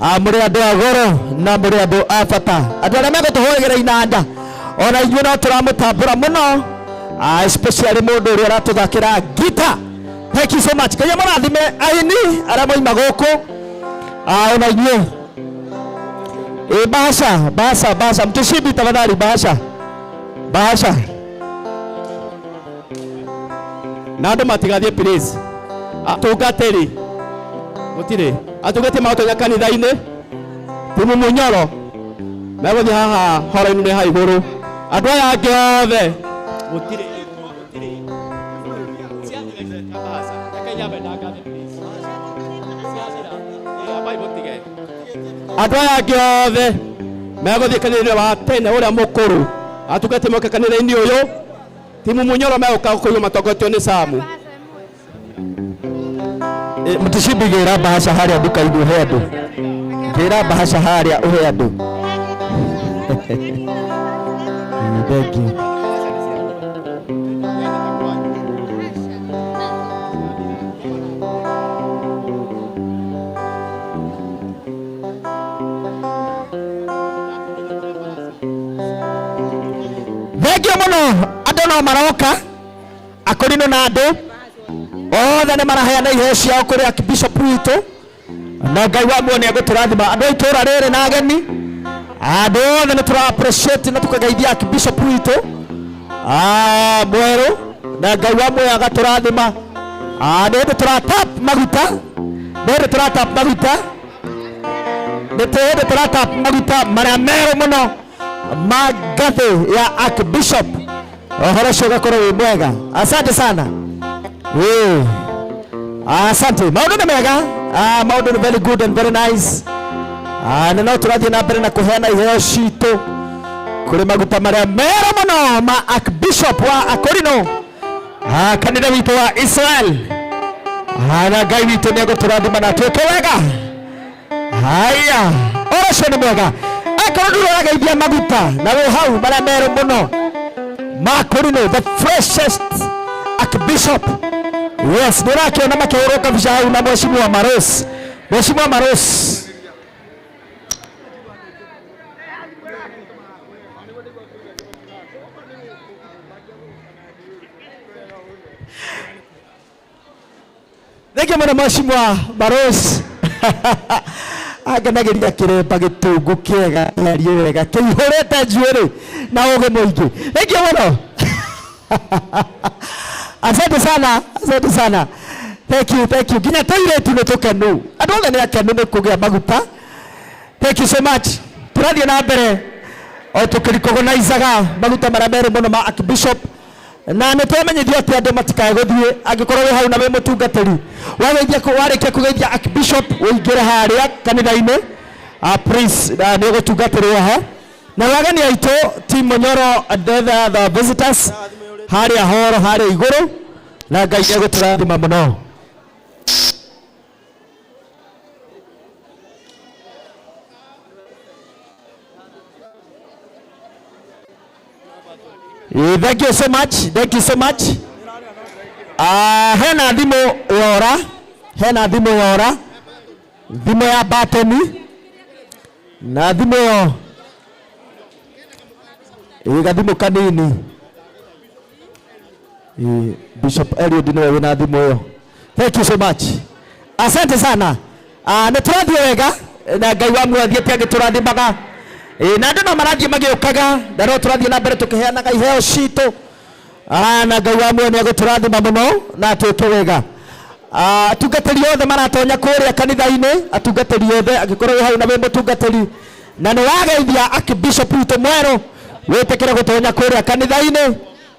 Ah, mũrĩ andũ a goro na mũrĩ andũ a bata. Andũ arĩa megũtũhũrĩra inanda ona inyuĩ no tũramũtambũra mũno. Ah, especially mũndũ ũrĩa ũratũthakĩra guitar. Thank you so much. Ngai amũrathime aini arĩa moima gũkũ. Ah, ona inyuĩ. E, bahasha, bahasha, bahasha. Mtushibi tafadhali, bahasha. Bahasha. Na andũ matigathiĩ please. Atungatĩri gũtirĩ atungatĩri magũtonya kanitha-inĩ timu Munyoro megũthiĩ haha horo-inĩ nĩ ha igũrũ andũ aya angĩ othe gũtirĩ. Andũ aya angĩ othe megũthiĩ kanitha-inĩ wa tene ũrĩa mũkũrũ atungatĩri moke kanitha-inĩ ũyũ timu Munyoro megũka kũigua matongoretio nĩ Samu. E, Mtishibi gĩra bahasha harĩa nduka-inĩ ũhe andũ. Gĩra bahasha harĩa ũhe andũ. Thank you. Thengiũ mũno andũ no maroka akũrinũ na andũ othe nĩ maraheana iheo ciao kũrĩ Archbishop witũ na Ngai wa muoyo nĩ egũtũrathima andũ a itũũra rĩrĩ na ageni andũ othe nĩ tũra appreciate na tũkageithia Archbishop witũ Ah, mwerũ na Ngai wa muoyo agatũrathima. Ah, nĩ hĩndĩ tũratap maguta, nĩ hĩndĩ tũratap maguta, nĩ hĩndĩ tũratap maguta marĩa merũ mũno ma ngathĩ ya Archbishop. Ũhoro ũcio ũgakorwo wĩ mwega. Asante sana. Ĩĩ. Asante. Maũndũ nĩ mega. Ah, maũndũ nĩ very good and very nice. Ah, na no tũrathiĩ na mbere na kũheana iheo citũ kũrĩ maguta marĩa merũ mũno ma Archbishop wa Akorino. Ah, kanitha witũ wa Israel. Ah, na Ngai witũ nĩ egũtũrathima na twĩke wega. Haya, ũhoro ũcio nĩ mwega. Akorwo ndũrĩ ũrageithia maguta na wĩ hau marĩa merũ mũno ma Akorino, the freshest Archbishop. Yes, nĩ ũrakĩona makĩhũrwo kabica hau na Mheshimiwa Maros. Mheshimiwa Maros. Thengiũ mũno Mheshimiwa Maros. Angenagĩria kĩremba gĩtungu kĩega kĩarie wega kĩihũrĩte njuĩrĩ na ũgĩ mũingĩ. Thengiũ mũno. Asante sana, asante sana. Thank you, thank you. Nginya tũirĩtu nĩ tũkenu. Andũ othe nĩ akenu nĩ kũgĩa maguta. Thank you so much. Tũrathiĩ na mbere o tũkĩrikogonaicaga maguta marĩa merũ mũno ma Archbishop na nĩ twamenyithio atĩ andũ matikae gũthiĩ angĩkorwo wĩ hau na wĩ mũtungatĩri wageithia warĩkia kũgeithia Archbishop ũingĩre harĩa kanitha-inĩ. Please, nĩ ũgũtungatĩrwo ho na wageni aitũ team Munyoro and the visitors harĩa horo harĩa igũrũ na Ngai nĩ egũtũrathima mũno. Thank you so much. Thank you so much. Hena thimũ yora, hena thimũ yora, thimũ ya batoni na thimũ ĩyo ĩ gathimũ kanini. Bishop Eliud nĩwe wĩna thimũ ĩyo. Thank you so much. Asante sana. Nĩ tũrathiĩ wega na Ngai wa muoyo athiĩte agĩtũrathimaga Ĩ, na andũ no marathiĩ magĩũkaga na no tũrathiĩ na mbere tũkĩheanaga iheo citũ. Ah, na Ngai wa muoyo nĩ egũtũrathima mũno na atwĩke wega. Ah, atungatĩri othe maratonya kũrĩa kanitha-inĩ, atungatĩri othe, angĩkorwo wĩ hau na wĩ mũtungatĩri na nĩ wageithia archbishop witũ mwerũ, wĩtĩkĩre gũtonya kũrĩa kanitha-inĩ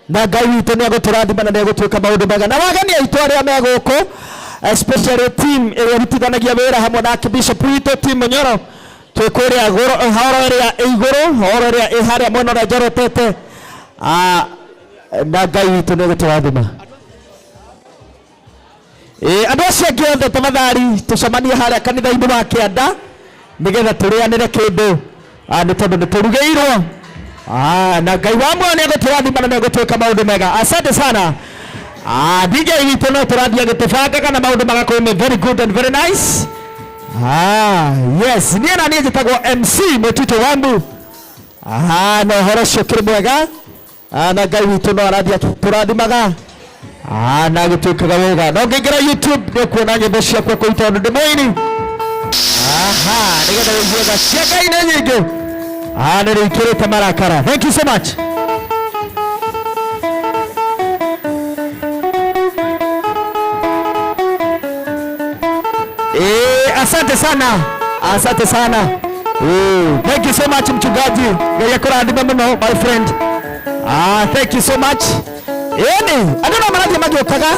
na Ngai witũ nĩ egũtũrathima na nĩ egũtuĩka maũndũ mega. Na wageni aitũ arĩa me gũkũ, especially team ĩrĩa ĩrutithanagia wĩra hamwe na archbishop witũ, team Mũnyoro, twĩ kũrĩa horo ĩrĩa ĩ igũrũ, horo ĩrĩa ĩ harĩa mwena ũrĩa njorotete. Ah, na Ngai witũ nĩ egũtũrathima. Ĩ, andũ acio angĩ othe tafadhali tũcemanie harĩa kanitha-inĩ wa kĩanda nĩgetha tũrĩanĩre kĩndũ. Ah, nĩ tondũ nĩ tũrugĩirwo. Ah, na Ngai wa muoyo nĩ egũtũrathima na nĩ egũtwĩka maũndũ mega. Asante sana. Ah, DJ witũ no tũrathiĩ agĩtũbangaga na maũndũ magakorwo me very good and very nice. Ah, yes, niĩ na niĩ njĩtagwo MC Mũtitũ Wambu. Ah, na ũhoro ũcio ũkĩrĩ mwega. Ah, na Ngai witũ no arathiĩ akĩtũrathimaga. Ah, na agĩtwĩkaga wega. Na ũngĩingĩra YouTube nĩ ũkuona nyĩmbo ciakwa kũu tondũ ndĩ mũini. Aha, nĩgetha ũigue tha cia Ngai nĩ nyingĩ. Ah, nĩ rĩikĩrĩte marakara. Thank you so much. Eh, asante sana. Asante sana. Eh, thank you so much mchungaji. Ngai akũrathime mũno my friend. Ah, thank you so much. Ĩni, andũ no marathiĩ magĩũkaga.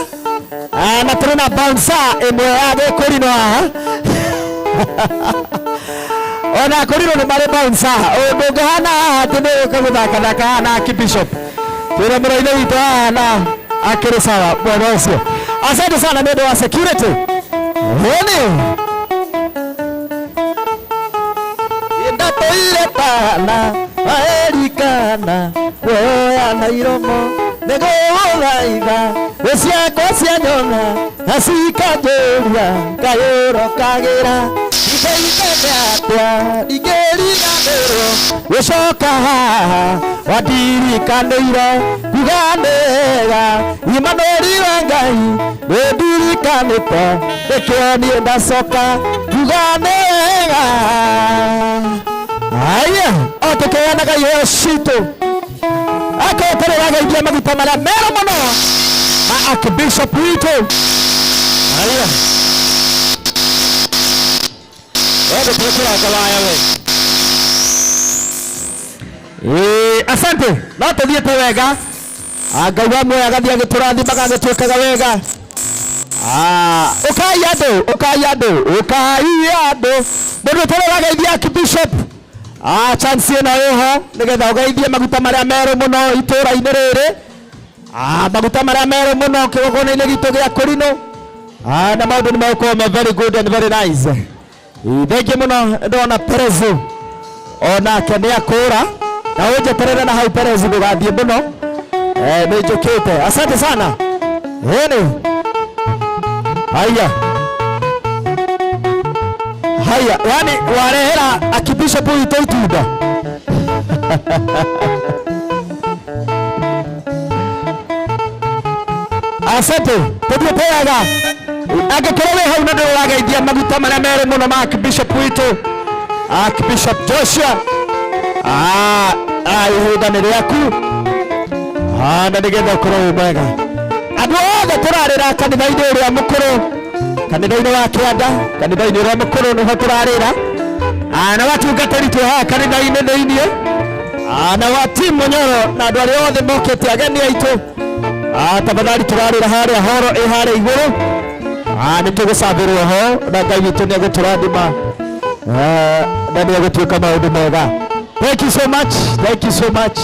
Ah, na tũrĩ na bouncer ĩmwe ya gĩkũrinũ haha. Ona kũrinũ nĩ marĩ bouncer. Ũndũ ũngĩhana haha atĩ nĩ ũka gũthakathaka haha na Archbishop. Twĩna mũrũ witũ haha na akĩrĩ sawa mwena ũcio. Asante sana nĩ ũndũ wa security. Ĩni. Ndatũire tana maerikana kuoya na iromo nĩgũgũthaitha thũ ciakwa cianyona na cikanjũria kayũro kagĩra ndingĩikare atĩa ndingĩriganĩrwo gũcoka haha wandirikanĩire kuga nĩwega Imanũri wa Ngai nĩndirikanĩte nĩkĩo niĩ ndacoka kuga nĩwega. Haya, o tũkĩheanaga iheo citũ akorwo tũrĩ wageithia maguta marĩa merũ mũno ma Archbishop witũ. Haya, we ndũtũkũranga waya we. Ĩĩ, asante, no tũthiĩte wega. Ah, Ngai wa muoyo agathiĩ agĩtũrathimaga agĩtwĩkaga wega. Ah, ũkai andũ, ũkai andũ, ũkai andũ. Mũndũ ũtarĩ ũrageithia Archbishop, ah, chance ĩno ĩho nĩgetha ũgeithie maguta marĩa merũ mũno itũũra-inĩ rĩrĩ. Ah, maguta marĩa merũ mũno kĩgongona-inĩ gitũ gĩa Kũrinũ. Ah, na maũndũ nĩ megũkorwo me very good and very nice. Ĩ, thengiũ mũno ndona Perezu onake nĩ akũra na ũnjeterere na hau Perezu ndũgathiĩ mũno. Eh, nĩ njũkĩte. Asante sana. Ĩni. Haya. Haya, yani warehera Archbishop witũ itunda. Asante, tũthiĩte wega. Angĩkorwo wĩ hau na ndũrageithia maguta marĩa merũ mũno ma Archbishop witũ, Archbishop Joshua. Ah, ah, ihinda nĩ rĩaku. Ah, na nĩgetha ũkorwo wĩ mwega. Andũ othe tũrarĩra kanitha-inĩ ũrĩa mũkũrũ, kanitha-inĩ wa kĩanda, kanitha-inĩ ũrĩa mũkũrũ nĩho tũrarĩra. Ah, na watungatĩri twĩ haha kanitha-inĩ thĩiniĩ. Ah, na wa team Mũnyoro na andũ arĩa othe mokĩte ageni aitũ. Ah, tafadhali tũrarĩra harĩa horo ĩ harĩa igũrũ. Ah, nĩ tũgũcambĩrwo ho na Ngai witũ nĩ egũtũrathima. Ah, na nĩ egũtuĩka maũndũ mega. Thank you so much. Thank you so much.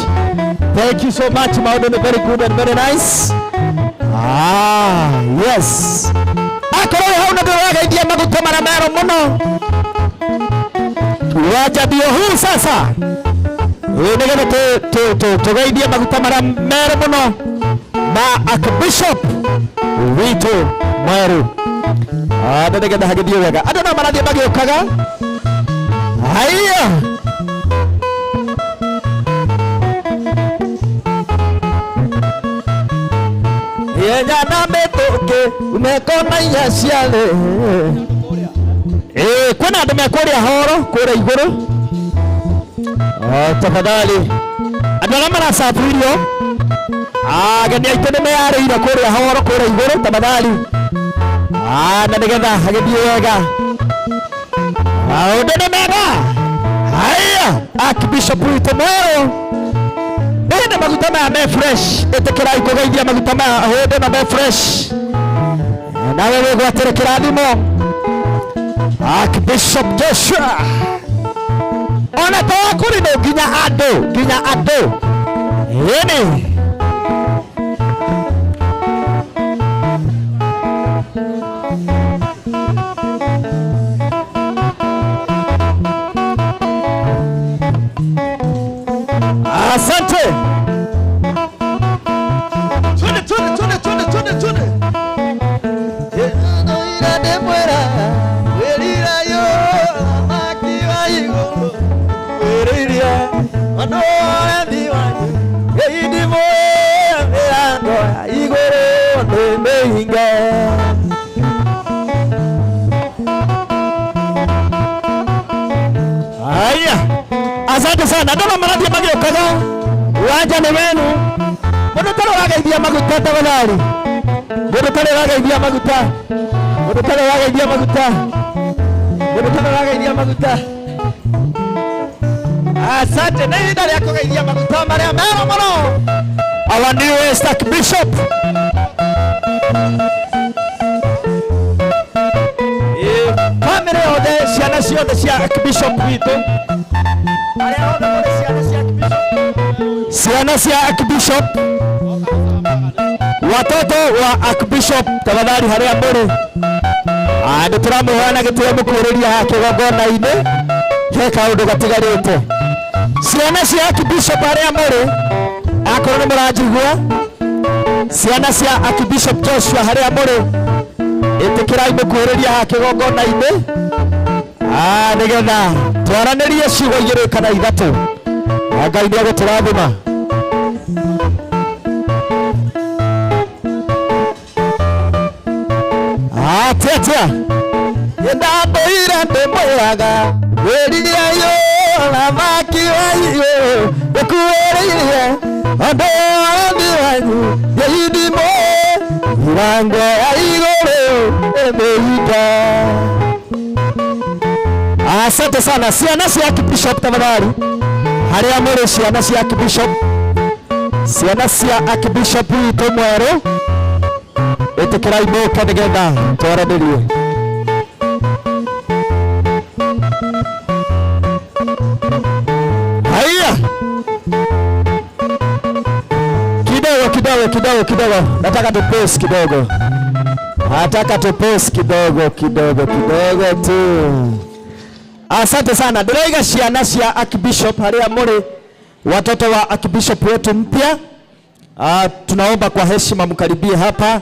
Thank you so much. Maũndũ nĩ very good and very nice. Ah, yes. Akorwo wĩ hau na ndũrageithia maguta marĩa merũ mũno. Wacha ndio huu sasa. Ĩ, nĩgetha tũgeithie maguta marĩa merũ mũno ma Archbishop witũ mwerũ. Ah, na nĩgetha hagĩthiĩ wega. Andũ no marathiĩ magĩũkaga. Haya. Yenya na mĩtũkĩ umekona inya ciarĩ. Ĩ, kwĩna andũ me kũrĩa horo kũrĩa igũrũ. Oh, tafadhali andũ arĩa maracabu irio, ageni aitũ nĩ meyarĩire kũrĩa horo kũrĩa igũrũ, tafadhali. Ah, na nĩgetha agĩthiĩ wega, maũndũ nĩ mega. Haya, Archbishop witũ mwerũ, nĩhĩndĩ maguta maya me fresh, ĩtĩkĩrai kũgeithia maguta maya hĩndĩ ĩno me fresh, nawe wĩgwatĩre kĩrathimo. Archbishop Joshua ona to kũrĩ nginya andũ, nginya andũ ĩni. Asante. Twende, twende, twende, twende, twende, twende. Haya, asante sana. Andũ no marathiĩ magĩũkaga, uwanja nĩ wenu. Mũndũ ũtarĩ ũrageithia maguta tafadhali. Mũndũ ũtarĩ ũrageithia maguta. Mũndũ ũtarĩ ũrageithia maguta. Mũndũ ũtarĩ ũrageithia maguta. Asante, nĩ ihinda rĩa kũgeithia maguta marĩa merũ mũno. Our newest Archbishop. Family yothe, ciana ciothe cia Archbishop witũ. Arĩa othe mũrĩ ciana cia Archbishop. Ciana cia Archbishop. Watoto wa Archbishop tafadhali harĩa mũrĩ. Ah, nĩ tũramũhoya na gĩtĩo mũkuhĩrĩria haha kĩgongona-inĩ. He kaũndũ gatigarĩte. Ciana cia Archbishop harĩa mũrĩ, akorwo nĩ mũranjigua, ciana cia Archbishop Joshua harĩa mũrĩ, ĩtĩkĩrai mũkuhĩrĩria haha kĩgongona-inĩ. Ah, nĩgetha twaranĩrie ciugo igĩrĩ kana ithatũ. Na Ngai nĩ egũtũrathima. Atia atia. Ndamũire ndĩmwĩraga wĩrire yo thamaki wa igũrũ ĩkuĩrĩire andũ arĩmi wanyu gĩithimo mirango ya igũrũ ĩmĩhinga. Asante sana ciana cia Archbishop tafadhali. Harĩa mũrĩ ciana cia Archbishop. Ciana cia Archbishop witũ mwerũ, ĩtĩkĩrai mũke nĩgetha twaranĩrie. Haya, kidogo kidogo kidogo kidogo, nataka tu pause kidogo, nataka tu pause kidogo kidogo kidogo tu. Asante sana. Ndĩroiga ciana cia Archbishop harĩa mũrĩ, watoto wa Archbishop wetu mpya. Ah, tunaomba kwa heshima mkaribie hapa,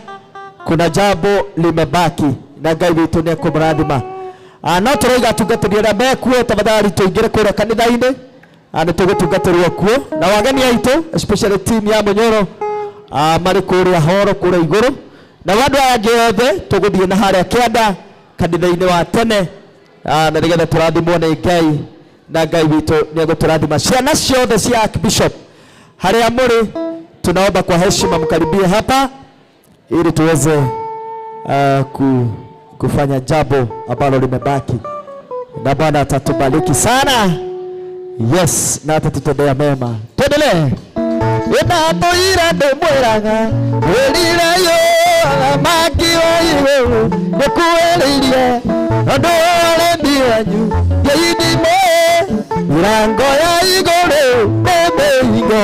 kuna jambo limebaki na Ngai witũ nĩ ekũmũrathima. Ah, no tũroiga atungatĩri arĩa mekuo tafadhali tũingĩre kũrĩa kanitha-inĩ. Ah, nĩ tũgũtungatĩrwo kuo na wageni aitũ especially team ya Munyoro, ah, marĩ kũrĩa horo kũrĩa igũrũ, na andũ aya angĩ othe tũgũthiĩ na harĩa kĩanda kanitha-inĩ wa tene. Ah, na nĩgetha tũrathimwo nĩ Ngai na Ngai witũ nĩ egũtũrathima. Ciana ciothe cia Archbishop harĩa mũrĩ, tunaomba kwa heshima mkaribie hapa ili tuweze kufanya jambo ambalo limebaki, na Bwana atatubariki sana. Yes, na atatutendea mema. Tuendelee. Ndamũire ndĩmwĩraga wĩrire yo thamaki wa igũrũ nĩkuĩrĩirie andũ arĩmi wanyu gĩithimo mirango ya igũrũ nĩmĩhingo.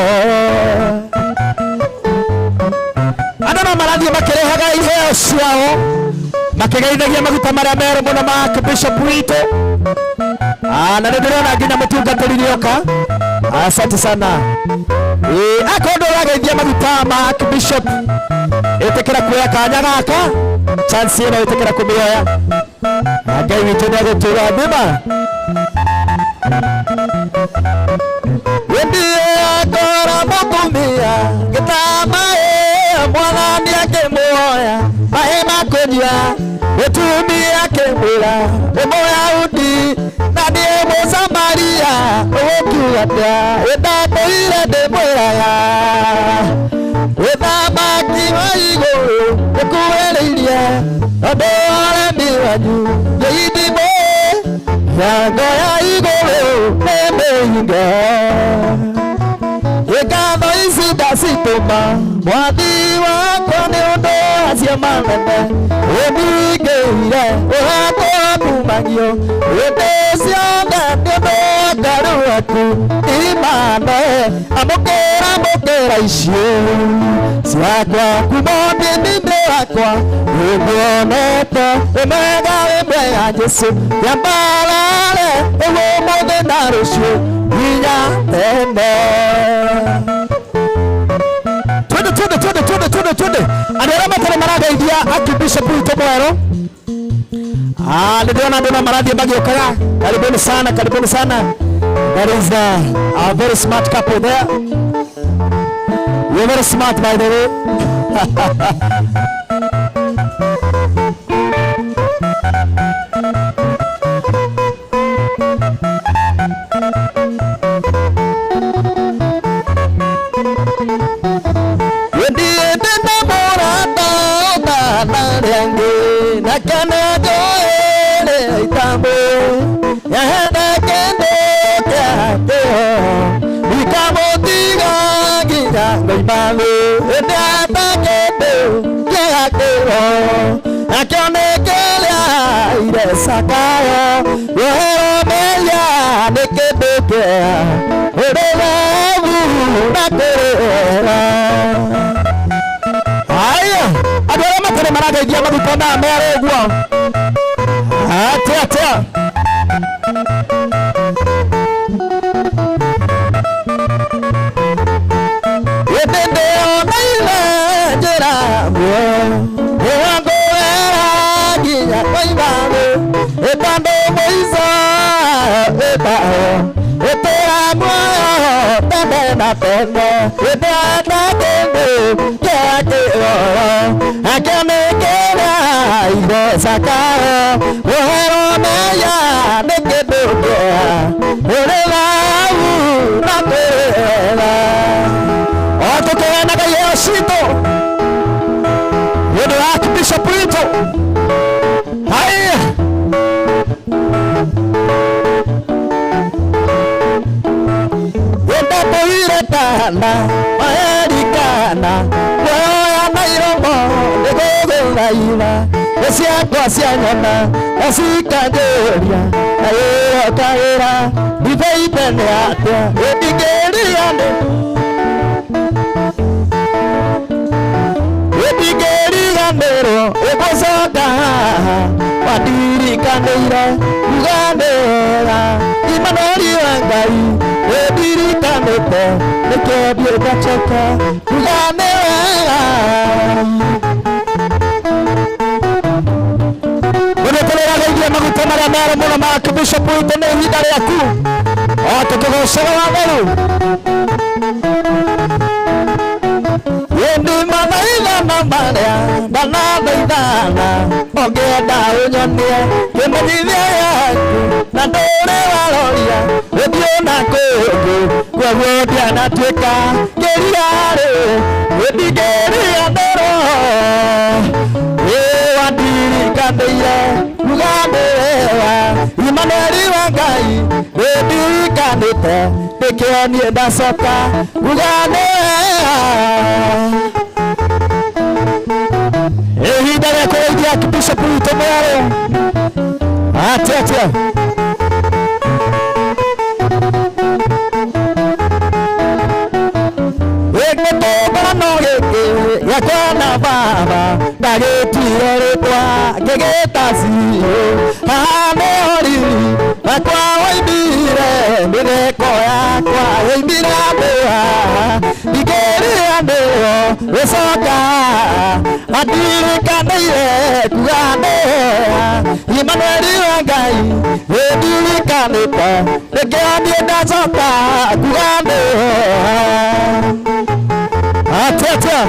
Andũ no marathiĩ makĩrehaga iheo ciao makĩgeithagia maguta marĩa merũ mũno ma Archbishop witũ. Ah, na nĩ ndĩrona nginya mũtungatĩri nĩoka. Asante sana. Akorwo ndũrageithia maguta ma Archbishop, ĩtĩkĩra kuoya kanya gaka, chance ĩno ĩtĩkĩra kũmĩoya. Na Ngai witũ nĩ egũtũrathima. Wendie akora mũtumia gĩtama ĩ mwathani akĩmuoya maĩ ma kũnyua mũtumia akĩmwĩra nĩ Mũyahudi na niĩ Mũsamaria. Mũtumia ũgũkiuga atĩa ĩndatũire ndĩmwĩraga Ũthamaki wa igũrũ ũkuhĩrĩirie tondũ aremi wanyu nĩ ithimo mĩrango ya igũrũ nĩ mĩhinge. Ngatho ici ndacitũma mwathi wakwa nĩ ũndũ wa ciama nene ũndingĩire ũgatũra kumagio hĩndĩ ciothe nĩ ũndũ wa ngaru waku imane amũkĩra amũkĩra icio ciakwa kuma ũnini-inĩ wakwa nĩnguonete wĩ mwega wĩ mwega Jesũ nyambarare ũguo ũmũthĩ na rũciũ nginya tene. Twende twende twende twende twende twende andå arä a matarä marageithia akibishop witå mwerå. Ah, nä ndĩrona andå no marathiĩ magĩũkaga. Karibuni sana, karibuni sana. That is a very smart couple there. You're very smart, by the way. Haya, andå arä a matarä marageithia maguta maya merå ũguo atä atä Hĩndĩ ndĩoneire njĩra muoyo nĩwangũwera nginya koima thĩ ĩtandũ mũico ĩtaho ĩtũra muoyo tene na tene hĩndĩ ata kĩndũ kĩa kĩoro akĩonekera ithe Zakayo ũhoro meya nĩ kĩndũ kĩa ũrĩ thau na kwĩra o tũkĩheanaga iheo citũ nĩ ũndũ wa Archbishop witũ. Haya, Ndatũire kana maerikana muoya na iromo nĩgũgũthaitha nĩ ciakwa cia nyama na cikanjũria na ĩrokagĩra ndibĩite nĩ atĩa ĩndingĩria nĩ ĩndingĩriganĩrwo ĩgũcoka haha wandirikanĩire uga nĩwega Imanueli wa Ngai wĩndirikanĩte nĩkĩo ndiĩ ngacoka uga nĩ wega. Mũndũ tũrĩrageithia maguta marĩa merũ mũno ma Archbishop witũ nĩ ihinda rĩaku o tũkĩgocaga watheru. Ĩndĩ mathaithana marĩa ndanathaithana ũngĩenda ũnyonie kĩmenyithia yaku na ndũrĩ waroria ũthiũ na kũngĩ kwoguo ndianatuĩka kĩriarĩ ĩndingĩriganĩrwo ĩ wandirikanĩire uga nĩ wega Imanueli wa Ngai wĩndirikanĩte nĩkĩo niĩ ndacoka uga nĩ wega. Ihinda rĩa kũgeithia Archbishop witũ mwerũ atĩa atĩa Gĩtũngano gĩkĩ gĩakwa na baba ndagĩtuire rĩtwa ngĩgĩta Zio haha nĩho riri wakwa woimire mĩtheko yakwa yoimire andũ haha ndingĩriganĩrwo gũcoka andirikanĩire kuga nĩwega Imanueli wa Ngai wĩndirikanĩte nĩkĩo niĩ ndacoka kuga nĩwega. Atĩa atĩa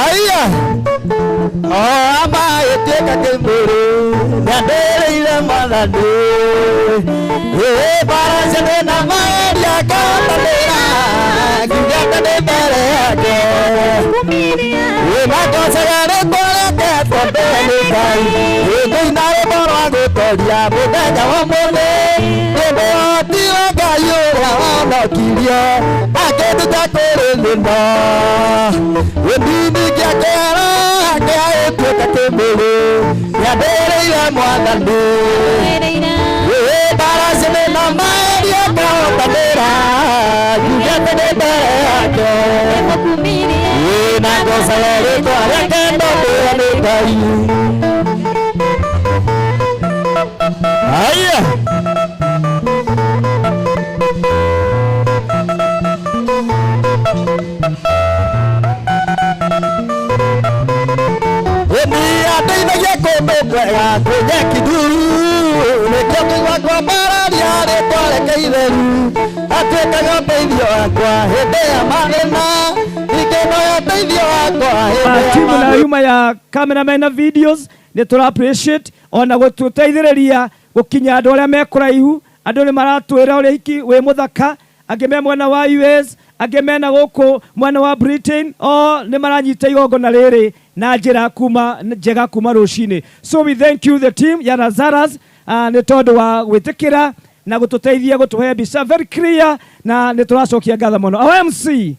Aya o amaĩtuĩka kĩmũrĩ nĩandĩrĩire mwathani ĩ mbara ciothe na mageria ngahotanĩra ngiuga atĩ ndĩ mbere yake ĩ magocaga rĩtwa rĩake tondũ nĩ Ngai ĩ ngũina rwĩmbo rwa gũtoria mũthenya wa ũmũthĩ nĩ ũhoti wa Ngai ũrĩa wonokirie akĩnduta kũrĩ thĩna gĩtindi kĩa kĩara kĩaĩtuĩka kĩmũrĩ nĩandĩrĩire mwathani ĩ mbara ciothe na mageria ngahotanĩra ngiuga atĩ ndĩ mbere yake ĩ na ngocaga rĩtwa rĩake tondũ nĩ Ngai. Aya. Ndeithagia kũndũ kwega kwĩ nyeki nduru nĩkĩo kũigua kwambararia rĩtwa rĩake itheru atuĩkaga ũteithio wakwa hĩndĩ ya mathĩna ingĩnoya ũteithio wakwa hĩndĩ ya timu na mathĩna. yuma ya cameraman na videos nä tå ra appreciate ona gå tå teithä rä ria gå kinya andå arä a me kå raihu andå nä maratwä ra å rä a hiki wä må thaka angä me mwena wa US angä mena gå kå mwena wa Britain o nä maranyita igongona rä rä na njä kuma njega kuma rå cinä. So we thank you the team ya Lazarus nä tondå wa gwä tä kä ra na gå tå teithia gå tå he mbica very clear na nä tå racokia ngatho må no. Our MC.